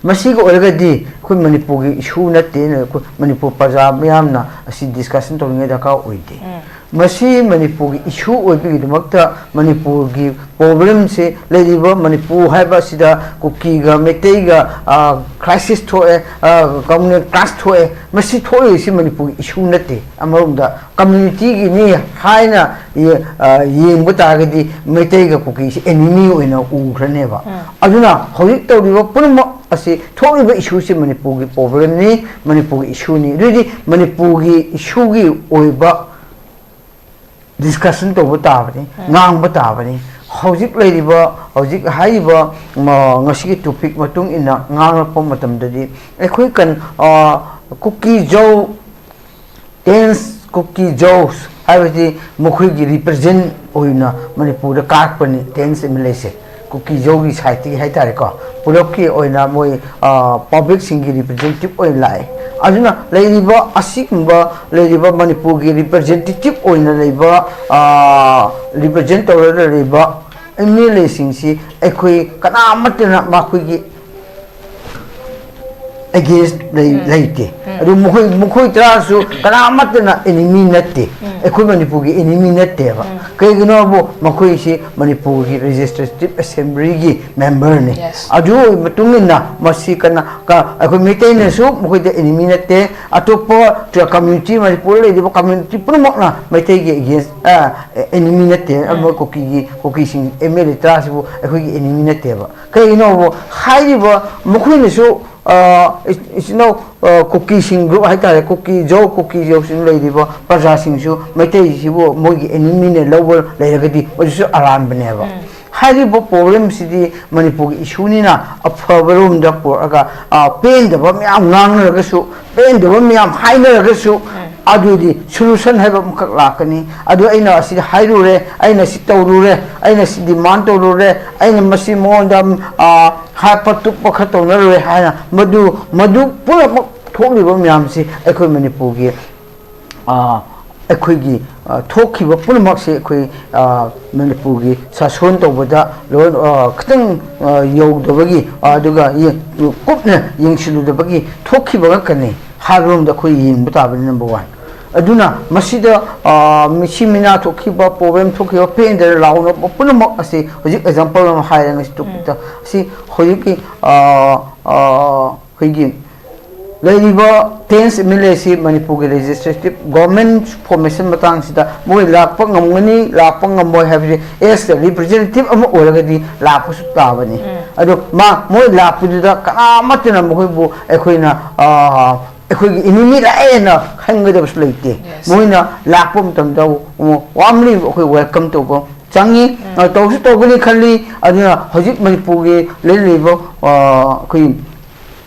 ꯃꯁꯤꯒ ꯑꯣꯏꯔꯒꯗꯤ ꯑꯩꯈꯣꯏ ꯃꯅꯤꯄꯨꯔꯒꯤ ꯏꯁꯨ ꯅꯠꯇꯦꯅ ꯑꯩꯈꯣꯏ ꯃꯅꯤꯄꯨꯔ ꯄ꯭ꯔꯖꯥ ꯃꯤꯌꯥꯝꯅ ꯑꯁꯤ ꯗꯤꯁꯀꯁꯟ ꯇꯧꯅꯤꯡꯉꯥꯏ ꯗꯔꯀꯥꯔ ꯑꯣꯏꯗꯦ꯫ ꯎꯝ꯫ ꯃꯁꯤ ꯃꯅꯤꯄꯨꯔꯒꯤ ꯏꯁꯨ ꯑꯣꯏꯕꯒꯤꯗꯃꯛꯇ ꯃꯅꯤꯄꯨꯔꯒꯤ ꯄ꯭ꯔꯣꯕ꯭ꯂꯦꯝꯁꯦ ꯂꯩꯔꯤꯕ ꯃꯅꯤꯄꯨꯔ ꯍꯥꯏꯕ ꯑꯁꯤꯗ ꯀꯨꯀꯤꯒ ꯃꯩꯇꯩꯒ, ꯑ, ꯀ꯭ꯔꯥꯏꯁꯤꯁ ꯊꯣꯛꯑꯦ, ꯑ, ꯀꯝꯃꯨꯅꯦꯜ ꯀ꯭ꯂꯥꯁ ꯊꯣꯛꯑꯦ꯫ ꯃꯁꯤ ꯊꯣꯛꯂꯤꯁꯤ ꯃꯅꯤꯄꯨꯔꯒꯤ ꯏꯁꯨ ꯅꯠꯇꯦ꯫ ꯑꯃꯔꯣꯝꯗ ꯀꯝꯃ꯭ꯌꯨꯅꯤꯇꯤꯒꯤꯅꯤ ꯍꯥꯏꯅ ꯌꯦ-, ꯑ, ꯌꯦꯡꯕ ꯇꯥꯔꯒꯗꯤ ꯃꯩꯇꯩꯒ ꯀꯨꯀꯤꯁꯤ ꯑꯦꯅꯤꯃꯤ ꯑꯣꯏꯅ ꯎꯈ꯭ꯔꯅꯦꯕ꯫ ꯎꯝ꯫ ꯑꯗꯨꯅ ꯍꯧꯖꯤꯛ ꯇꯧꯔꯤꯕ ꯄꯨꯝꯅꯃꯛ ꯑꯁꯤ ꯊꯣꯛꯂꯤꯕ ꯏꯁꯨꯁꯤ ꯃꯅꯤꯄꯨꯔꯒꯤ ꯄ꯭ꯔꯣꯕ꯭ꯂꯦꯝꯅꯤ, ꯃꯅꯤꯄꯨꯔꯒꯤ ꯏꯁꯨꯅꯤ꯫ ꯑꯗꯨꯑꯣꯏꯗꯤ ꯃꯅꯤꯄꯨꯔꯒꯤ ꯏꯁꯨꯒꯤ ꯑꯣꯏꯕ ꯗꯤꯁꯀꯁꯟ ꯇꯧꯕ ꯇꯥꯕꯅꯤ, ꯎꯝ꯫ ꯉꯥꯡꯕ ꯇꯥꯕꯅꯤ꯫ ꯍꯧꯖꯤꯛ ꯂꯩꯔꯤꯕ, ꯍꯧꯖꯤꯛ ꯍꯥꯏꯔꯤꯕ, ꯃ-, ꯉꯁꯤꯒꯤ ꯇꯣꯄꯤꯛ ꯃꯇꯨꯡ ꯏꯟꯅ ꯉꯥꯡꯂꯛꯄ ꯃꯇꯝꯗꯗꯤ ꯑꯩꯈꯣꯏ ꯀꯟ-, ꯑ, ꯀꯨꯀꯤ ꯖꯧ, ꯇꯦꯟꯁ ꯀꯨꯀꯤ ꯖꯧꯁ ꯍꯥꯏꯕꯁꯤ ꯃꯈꯣꯏꯒꯤ ꯔꯤꯄ꯭ꯔꯖꯦꯟ ꯑꯣꯏꯅ ꯃꯅꯤꯄꯨꯔꯗ ꯀꯥꯔꯛꯄꯅꯤ ꯇꯦꯟꯁ ꯑꯦꯝ ꯑꯦꯜ ꯑꯦꯁꯦ꯫ ꯀꯨꯀꯤ ꯖꯧꯒꯤ ꯁꯥꯏꯠꯇꯒꯤ ꯍꯥꯏꯇꯥꯔꯦꯀꯣ, ꯄꯨꯂꯞꯀꯤ ꯑꯣꯏꯅ ꯃꯣꯏ, ꯑ, ꯄꯕ꯭ꯂꯤꯛꯁꯤꯡꯒꯤ ꯔꯤꯄ꯭ꯔꯖꯦꯟꯇꯦꯇꯤꯚ ꯑꯣꯏꯅ ꯂꯥꯛꯑꯦ꯫ ꯑꯗꯨꯅ ꯂꯩꯔꯤꯕ ꯑꯁꯤꯒꯨꯝꯕ ꯂꯩꯔꯤꯕ ꯃꯅꯤꯄꯨꯔꯒꯤ ꯔꯤꯄ꯭ꯔꯖꯦꯟꯇꯦꯇꯤꯚ ꯑꯣꯏꯅ ꯂꯩꯕ, ꯑ, ꯔꯤꯄ꯭ꯔꯖꯦꯟ ꯇꯧꯔꯒ ꯂꯩꯔꯤꯕ ꯑꯦꯝ ꯑꯦꯜ ꯑꯦꯁꯤꯡꯁꯤ ꯑꯩꯈꯣꯏ ꯀꯅꯥꯃꯠꯇꯅ ꯃꯈꯣꯏꯒꯤ ꯑꯦꯒꯦꯟꯁ ꯂꯩ-, ꯎꯝ꯫ ꯂꯩꯇꯦ꯫ ꯎꯝ꯫ ꯑꯗꯨ ꯃꯈꯣꯏ, ꯃꯈꯣꯏ ꯇꯔꯥꯁꯨ ꯀꯅꯥꯃꯠꯇꯅ ꯑꯦꯅꯤꯃꯤ ꯅꯠꯇꯦ꯫ ꯎꯝ꯫ ꯑꯩꯈꯣꯏ ꯃꯅꯤꯄꯨꯔꯒꯤ ꯑꯦꯅꯤꯃꯤ ꯅꯠꯇꯦꯕ꯫ ꯎꯝ꯫ ꯀꯩꯒꯤꯅꯣꯕꯨ ꯃꯈꯣꯏꯁꯤ ꯃꯅꯤꯄꯨꯔꯒꯤ ꯂꯦꯖꯤꯁꯂꯦꯇꯤꯚ ꯑꯦꯁꯦꯝꯕ꯭ꯂꯤꯒꯤ ꯃꯦꯝꯕꯔꯅꯤ꯫ Yes꯫ ꯑꯗꯨ ꯑꯣꯏꯕ ꯃꯇꯨꯡ ꯏꯟꯅ ꯃꯁꯤ ꯀꯅꯥ-, ꯀ-, ꯑꯩꯈꯣꯏ ꯃꯩꯇꯩꯅꯁꯨ ꯃꯈꯣꯏꯗ ꯑꯦꯅꯤꯃꯤ ꯅꯠꯇꯦ, ꯑꯇꯣꯞꯄ ꯀꯝꯃ꯭ꯌꯨꯅꯤꯇꯤ, ꯃꯅꯤꯄꯨꯔꯗ ꯂꯩꯔꯤꯕ ꯀꯝꯃ꯭ꯌꯨꯅꯤꯇꯤ ꯄꯨꯝꯅꯃꯛꯅ ꯃꯩꯇꯩꯒꯤ ꯑꯦꯒꯦꯟꯁ, ꯑ, ꯑꯦꯅꯤꯃꯤ ꯅꯠꯇꯦ꯫ ꯎꯝ꯫ ꯑꯃ ꯀꯨꯀꯤꯒꯤ, ꯀꯨꯀꯤꯁꯤꯡ ꯑꯦꯝ ꯑꯦꯜ ꯑꯦ ꯇꯔꯥꯁꯤꯕꯨ ꯑꯩꯈꯣꯏꯒꯤ ꯑꯦꯅꯤꯃꯤ ꯅꯠꯇꯦꯕ꯫ ꯀꯩꯒꯤꯅꯣꯕꯨ ꯍꯥꯏꯔꯤꯕ ꯃꯈꯣꯏꯅꯁꯨ, ꯑ, ꯏꯆ-, ꯏꯆꯤꯟ ꯏꯅꯥꯎ, ꯑ, ꯀꯨꯀꯤꯁꯤꯡ ꯒ꯭ꯔꯨꯞ ꯍꯥꯏꯇꯥꯔꯦ, ꯀꯨꯀꯤ ꯖꯧ, ꯀꯨꯀꯤ ꯖꯧꯁꯤꯡ ꯂꯩꯔꯤꯕ ꯄ꯭ꯔꯖꯥꯁꯤꯡꯁꯨ ꯃꯩꯇꯩꯁꯤꯕꯨ ꯃꯣꯏꯒꯤ ꯑꯦꯅꯤꯃꯤꯅ ꯂꯧꯕ ꯂꯩꯔꯒꯗꯤ ꯃꯗꯨꯁꯨ ꯑꯔꯥꯟꯕꯅꯦꯕ꯫ ꯎꯝ꯫ ꯍꯥꯏꯔꯤꯕ ꯄ꯭ꯔꯣꯕ꯭ꯂꯦꯝꯁꯤꯗꯤ ꯃꯅꯤꯄꯨꯔꯒꯤ ꯏꯁꯨꯅꯤꯅ ꯑꯐꯕꯔꯣꯝꯗ ꯄꯨꯔꯛꯑꯒ, ꯑ, ꯄꯦꯟꯗꯕ ꯃꯌꯥꯝ ꯉꯥꯡꯅꯔꯒꯁꯨ, ꯄꯦꯟꯗꯕ ꯃꯌꯥꯝ ꯍꯥꯏꯅꯔꯒꯁꯨ, ꯎꯝ꯫ ꯑꯗꯨꯗꯤ ꯁꯣꯂꯨꯁꯟ ꯍꯥꯏꯕ ꯑꯃꯈꯛ ꯂꯥꯛꯀꯅꯤ꯫ ꯑꯗꯨ ꯑꯩꯅ ꯑꯁꯤ ꯍꯥꯏꯔꯨꯔꯦ, ꯑꯩꯅ ꯁꯤ ꯇꯧꯔꯨꯔꯦ, ꯑꯩꯅ ꯁꯤ ꯗꯤꯃꯥꯟ ꯇꯧꯔꯨꯔꯦ, ꯑꯩꯅ ꯃꯁꯤ ꯃꯉꯣꯟꯗ, ꯑ, ꯍꯥꯠꯄ ꯇꯨꯞꯄ ꯈꯔ ꯇꯧꯅꯔꯨꯔꯦ ꯍꯥꯏꯅ ꯃꯗꯨ, ꯃꯗꯨ ꯄꯨꯝꯅꯃꯛ ꯊꯣꯛꯂꯤꯕ ꯃꯌꯥꯝꯁꯤ ꯑꯩꯈꯣꯏ ꯃꯅꯤꯄꯨꯔꯒꯤ, ꯑ, ꯑꯩꯈꯣꯏꯒꯤ, ꯑ, ꯊꯣꯛꯈꯤꯕ ꯄꯨꯝꯅꯃꯛꯁꯤ ꯑꯩꯈꯣꯏ, ꯑ, ꯃꯅꯤꯄꯨꯔꯒꯤ ꯁꯥꯁꯣꯟ ꯇꯧꯕꯗ ꯂꯣꯏ, ꯑ, ꯈꯤꯇꯪ, ꯑ, ꯌꯧꯗꯕꯒꯤ, ꯑ, ꯑꯗꯨꯒ ꯌꯦ-, ꯀꯨꯞꯅ ꯌꯦꯡꯁꯤꯜꯂꯨꯗꯕꯒꯤ ꯊꯣꯛꯈꯤꯕ ꯉꯥꯛꯇꯅꯤ ꯍꯥꯏꯕꯔꯣꯝꯗ ꯑꯩꯈꯣꯏ ꯌꯦꯡꯕ ꯇꯥꯕꯅꯤ, number one꯫ ꯑꯗꯨꯅ ꯃꯁꯤꯗ, ꯑ, ꯃꯤꯁꯤ ꯃꯤꯅꯥ ꯊꯣꯛꯈꯤꯕ, ꯄ꯭ꯔꯣꯕ꯭ꯂꯦꯝ ꯊꯣꯛꯈꯤꯕ, ꯄꯦꯟꯗꯅ ꯂꯥꯎꯅꯕ ꯄꯨꯝꯅꯃꯛ ꯑꯁꯤ ꯍꯧꯖꯤꯛ ꯑꯦꯛꯖꯥꯝꯄꯜ ꯑꯃ ꯍꯥꯏꯔꯦ ꯉꯁꯤ ꯇꯣꯄꯤꯛꯇ꯫ ꯑꯁꯤ ꯍꯧꯖꯤꯛꯀꯤ, ꯑ, ꯑ, ꯑꯩꯈꯣꯏꯒꯤ ꯂꯩꯔꯤꯕ ꯇꯦꯟꯁ ꯑꯦꯝ ꯑꯦꯜ ꯑꯦꯁꯤ ꯃꯅꯤꯄꯨꯔꯒꯤ ꯂꯦꯖꯤꯁꯂꯦꯇꯤꯞ ꯒꯣꯔꯃꯦꯟ ꯐꯣꯔꯃꯦꯁꯟ ꯃꯇꯥꯡꯁꯤꯗ ꯃꯣꯏ ꯂꯥꯛꯄ ꯉꯝꯒꯅꯤ, ꯂꯥꯛꯄ ꯉꯝꯃꯣꯏ ꯍꯥꯏꯕꯁꯤ ꯑꯦꯁ ꯔꯤꯄ꯭ꯔꯖꯦꯟꯇꯦꯇꯤꯞ ꯑꯃ ꯑꯣꯏꯔꯒꯗꯤ ꯂꯥꯛꯄꯁꯨ ꯇꯥꯕꯅꯤ꯫ ꯑꯗꯣ ꯃꯥ, ꯃꯣꯏ ꯂꯥꯛꯄꯗꯨꯗ ꯀꯅꯥꯃꯠꯇꯅ ꯃꯈꯣꯏꯕꯨ ꯑꯩꯈꯣꯏꯅ, ꯑ, ꯑꯩꯈꯣꯏꯒꯤ ꯏꯅꯤꯃꯤ ꯂꯥꯛꯑꯦꯅ ꯈꯟꯒꯗꯕꯁꯨ ꯂꯩꯇꯦ꯫ ꯃꯣꯏꯅ ꯂꯥꯛꯄ ꯃꯇꯝꯗ ꯋꯥꯔꯝꯂꯤ ꯑꯩꯈꯣꯏ ꯋꯦꯜꯀꯝ ꯇꯧꯕ ꯆꯪꯉꯤ꯫ ꯑ, ꯇꯧꯁꯨ ꯇꯧꯒꯅꯤ ꯈꯜꯂꯤ꯫ ꯑꯗꯨꯅ ꯍꯧꯖꯤꯛ ꯃꯅꯤꯄꯨꯔꯒꯤ ꯂꯩꯔꯤꯕ, ꯑ, ꯑꯩꯈꯣꯏ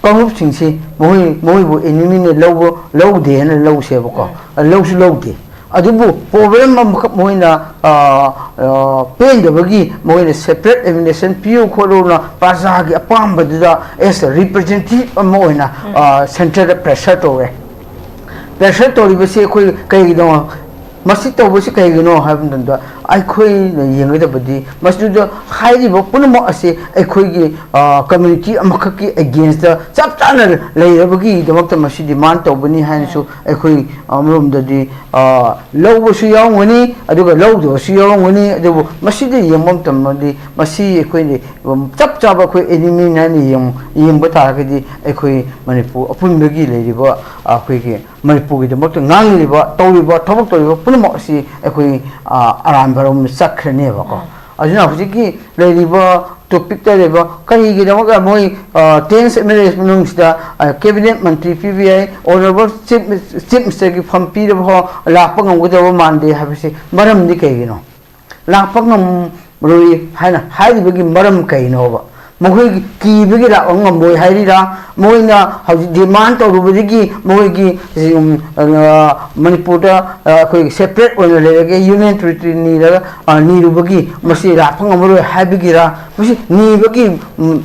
ꯀꯥꯡꯂꯨꯞꯁꯤꯡꯁꯤ ꯃꯈꯣꯏ, ꯃꯈꯣꯏꯕꯨ ꯑꯦꯅꯤꯃꯤꯅ ꯂꯧꯕ, ꯂꯧꯗꯦꯅ ꯂꯧꯁꯦꯕꯀꯣ꯫ ꯂꯧꯁꯨ ꯂꯧꯗꯦ꯫ ꯑꯗꯨꯕꯨ ꯄ꯭ꯔꯣꯕ꯭ꯂꯦꯝ ꯑꯃꯈꯛ ꯃꯈꯣꯏꯅ, ꯑ, ꯑ, ꯄꯦꯟꯗꯕꯒꯤ ꯃꯈꯣꯏꯅ ꯁꯦꯄꯔꯦꯠ ꯑꯦꯗꯃꯤꯅꯤꯁꯇ꯭ꯔꯦꯁꯟ ꯄꯤꯌꯨ ꯈꯣꯠꯂꯨꯅ ꯄ꯭ꯔꯖꯥꯒꯤ ꯑꯄꯥꯝꯕꯗꯨꯗ ꯑꯦꯁ ꯔꯤꯄ꯭ꯔꯖꯦꯟꯇꯦꯇꯤꯞ ꯑꯃ ꯑꯣꯏꯅ, ꯑ, ꯁꯦꯟꯇꯔꯗ ꯄ꯭ꯔꯦꯁꯔ ꯇꯧꯔꯦ꯫ ꯄ꯭ꯔꯦꯁꯔ ꯇꯧꯔꯤꯕꯁꯤ ꯑꯩꯈꯣꯏ ꯀꯩꯒꯤꯅꯣ? ꯃꯁꯤ ꯇꯧꯕꯁꯤ ꯀꯩꯒꯤꯅꯣ ꯍꯥꯏꯕ ꯃꯇꯝꯗ ꯑꯩꯈꯣꯏꯅ ꯌꯦꯡꯒꯗꯕꯗꯤ ꯃꯁꯤꯗ ꯍꯥꯏꯔꯤꯕ ꯄꯨꯝꯅꯃꯛ ꯑꯁꯤ ꯑꯩꯈꯣꯏꯒꯤ, ꯑ, ꯀꯝꯃ꯭ꯌꯨꯅꯤꯇꯤ ꯑꯃꯈꯛꯀꯤ ꯑꯦꯒꯦꯟꯁꯇ ꯆꯞ ꯆꯥꯅ ꯂꯩꯔꯕꯒꯤꯗꯃꯛꯇ ꯃꯁꯤ ꯗꯤꯃꯥꯟ ꯇꯧꯕꯅꯤ ꯍꯥꯏꯅꯁꯨ ꯑꯩꯈꯣꯏ ꯑꯃꯔꯣꯝꯗꯗꯤ, ꯑ, ꯂꯧꯕꯁꯨ ꯌꯥꯎꯔꯝꯒꯅꯤ, ꯑꯗꯨꯒ ꯂꯧꯗꯕꯁꯨ ꯌꯥꯎꯔꯝꯒꯅꯤ꯫ ꯑꯗꯨꯕꯨ ꯃꯁꯤꯗ ꯌꯦꯡꯕ ꯃꯇꯝꯗꯗꯤ ꯃꯁꯤ ꯑꯩꯈꯣꯏꯅ ꯆꯞ ꯆꯥꯕ ꯑꯩꯈꯣꯏ ꯑꯦꯅꯤꯃꯤ ꯍꯥꯏꯅ ꯌꯦꯡ-, ꯌꯦꯡꯕ ꯇꯥꯔꯒꯗꯤ ꯑꯩꯈꯣꯏ ꯃꯅꯤꯄꯨꯔ ꯑꯄꯨꯟꯕꯒꯤ ꯂꯩꯔꯤꯕ ꯑꯩꯈꯣꯏꯒꯤ ꯃꯅꯤꯄꯨꯔꯒꯤꯗꯃꯛꯇ ꯉꯥꯡꯂꯤꯕ, ꯇꯧꯔꯤꯕ, ꯊꯕꯛ ꯇꯧꯔꯤꯕ ꯄꯨꯝꯅꯃꯛ ꯑꯁꯤ ꯑꯩꯈꯣꯏ, ꯑ, ꯑꯔꯥꯟꯕꯔꯣꯝꯗ ꯆꯠꯈ꯭ꯔꯅꯦꯕꯀꯣ꯫ ꯑꯗꯨꯅ ꯍꯧꯖꯤꯛꯀꯤ ꯂꯩꯔꯤꯕ ꯇꯣꯄꯤꯛꯇ ꯂꯩꯕ ꯀꯔꯤꯒꯤꯗꯃꯛꯇ ꯃꯣꯏ, ꯑ, ꯇꯦꯟꯁ ꯑꯦꯝ ꯑꯦꯜ ꯑꯦ ꯃꯅꯨꯡꯁꯤꯗ, ꯑ, ꯀꯦꯕꯤꯅꯦꯠ ꯃꯟꯇ꯭ꯔꯤ ꯄꯤꯕ ꯌꯥꯏ, ꯑꯣꯅꯔꯦꯕꯜ ꯆꯤꯐ, ꯆꯤꯐ ꯃꯤꯅꯤꯁꯇꯔꯒꯤ ꯐꯝ ꯄꯤꯔꯕ ꯐꯥꯎ ꯂꯥꯛꯄ ꯉꯝꯒꯗꯕ ꯃꯥꯟꯗꯦ ꯍꯥꯏꯕꯁꯤ ꯃꯔꯝꯗꯤ ꯀꯩꯒꯤꯅꯣ? ꯂꯥꯛꯄ ꯉꯝꯂꯣꯏ ꯍꯥꯏꯅ ꯍꯥꯏꯔꯤꯕꯒꯤ ꯃꯔꯝ ꯀꯩꯅꯣꯕ? ꯃꯈꯣꯏꯒꯤ ꯀꯤꯕꯒꯤ ꯂꯥꯛꯄ ꯉꯝꯃꯣꯏ ꯍꯥꯏꯔꯤꯔꯥ? ꯃꯣꯏꯅ ꯍꯧꯖꯤꯛ ꯗꯤꯃꯥꯟ ꯇꯧꯔꯨꯕꯗꯒꯤ ꯃꯣꯏꯒꯤ, ꯎꯝ, ꯑ, ꯃꯅꯤꯄꯨꯔꯗ, ꯑ, ꯑꯩꯈꯣꯏꯒꯤ ꯁꯦꯄꯔꯦꯠ ꯑꯣꯏꯅ ꯂꯩꯔꯒꯦ, ꯌꯨꯅꯤꯌꯟ ꯇꯦꯔꯤꯇꯣꯔꯤ ꯅꯤꯔꯒ, ꯑ, ꯅꯤꯔꯨꯕꯒꯤ ꯃꯁꯤ ꯂꯥꯛꯄ ꯉꯝꯃꯔꯣꯏ ꯍꯥꯏꯕꯒꯤꯔꯥ? ꯃꯁꯤ ꯅꯤꯕꯒꯤ, ꯎꯝ,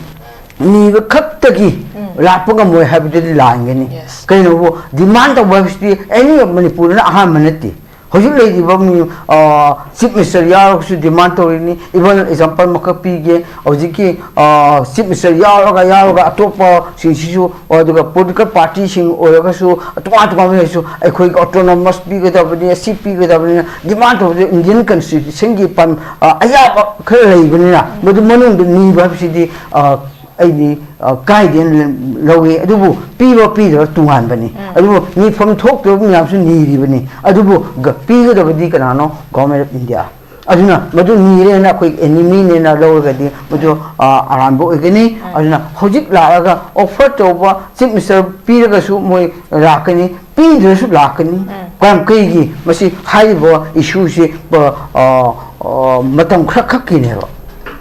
ꯅꯤꯕ ꯈꯛꯇꯒꯤ ꯂꯥꯛꯄ ꯉꯝꯃꯣꯏ ꯍꯥꯏꯕꯗꯨꯗꯤ ꯂꯥꯟꯒꯅꯤ꯫ Yes. ꯀꯩꯅꯣꯕꯨ ꯗꯤꯃꯥꯟ ꯇꯧꯕ ꯍꯥꯏꯕꯁꯤꯗꯤ ꯑꯦꯅꯤ ꯃꯅꯤꯄꯨꯔꯗꯅ ꯑꯍꯥꯟꯕ ꯅꯠꯇꯦ꯫ ꯍꯧꯖꯤꯛ ꯂꯩꯔꯤꯕ ꯃꯤ, ꯑ, ꯆꯤꯐ ꯃꯤꯅꯤꯁꯇꯔ ꯌꯥꯎꯔꯒꯁꯨ ꯗꯤꯃꯥꯟ ꯇꯧꯔꯤꯅꯤ꯫ Even ꯑꯦꯛꯖꯥꯝꯄꯜ ꯑꯃꯈꯛ ꯄꯤꯒꯦ꯫ ꯍꯧꯖꯤꯛꯀꯤ, ꯑ, ꯆꯤꯐ ꯃꯤꯅꯤꯁꯇꯔ ꯌꯥꯎꯔꯒ, ꯌꯥꯎꯔꯒ ꯑꯇꯣꯞꯄꯁꯤꯡꯁꯤꯁꯨ, ꯑꯗꯨꯒ ꯄꯣꯂꯤꯇꯤꯀꯦꯜ ꯄꯥꯔꯇꯤꯁꯤꯡ ꯑꯣꯏꯔꯒꯁꯨ, ꯇꯣꯉꯥꯟ ꯇꯣꯉꯥꯟꯕ ꯂꯩꯔꯁꯨ, ꯑꯩꯈꯣꯏꯒꯤ ꯑꯣꯇꯣꯅꯣꯃꯁ ꯄꯤꯒꯗꯕꯅꯤ, ꯑꯁꯤ ꯄꯤꯒꯗꯕꯅꯤ ꯗꯤꯃꯥꯟ ꯇꯧꯕꯗ ꯏꯟꯗꯤꯌꯟ ꯀꯟꯁꯇꯤꯇ꯭ꯌꯨꯁꯟꯒꯤ ꯄꯥꯟ-, ꯑ, ꯑꯌꯥꯕ ꯈꯔ ꯂꯩꯕꯅꯤꯅ, ꯃꯗꯨ ꯃꯅꯨꯡꯗ ꯅꯤꯕ ꯍꯥꯏꯕꯁꯤꯗꯤ, ꯑ, ꯑꯩꯗꯤ, ꯑ, ꯀꯥꯏꯗꯦꯅ ꯂꯧꯏ꯫ ꯑꯗꯨꯕꯨ ꯄꯤꯕ ꯄꯤꯗꯕ ꯇꯣꯉꯥꯟꯕꯅꯤ꯫ ꯑꯗꯨꯕꯨ ꯅꯤꯐꯝ ꯊꯣꯛꯇꯕ ꯃꯌꯥꯝꯁꯨ ꯅꯤꯔꯤꯕꯅꯤ꯫ ꯑꯗꯨꯕꯨ ꯒ-, ꯄꯤꯒꯗꯕꯗꯤ ꯀꯅꯥꯅꯣ? Government of India꯫ ꯑꯗꯨꯅ ꯃꯗꯨ ꯅꯤꯔꯦꯅ ꯑꯩꯈꯣꯏ ꯑꯦꯅꯤꯃꯤꯅꯦꯅ ꯂꯧꯔꯒꯗꯤ ꯃꯗꯨ, ꯑ, ꯑꯔꯥꯟꯕ ꯑꯣꯏꯒꯅꯤ꯫ ꯑꯗꯨꯅ ꯍꯧꯖꯤꯛ ꯂꯥꯛꯑꯒ ꯑꯣꯐꯔ ꯇꯧꯕ ꯆꯤꯐ ꯃꯤꯅꯤꯁꯇꯔ ꯄꯤꯔꯒꯁꯨ ꯃꯣꯏ ꯂꯥꯛꯀꯅꯤ, ꯄꯤꯗ꯭ꯔꯁꯨ ꯂꯥꯛꯀꯅꯤ꯫ ꯀꯔꯝ ꯀꯩꯒꯤ ꯃꯁꯤ ꯍꯥꯏꯔꯤꯕ ꯏꯁꯨꯁꯤ, ꯑ, ꯑ, ꯑ, ꯃꯇꯝ ꯈꯔ ꯈꯛꯀꯤꯅꯦꯕ꯫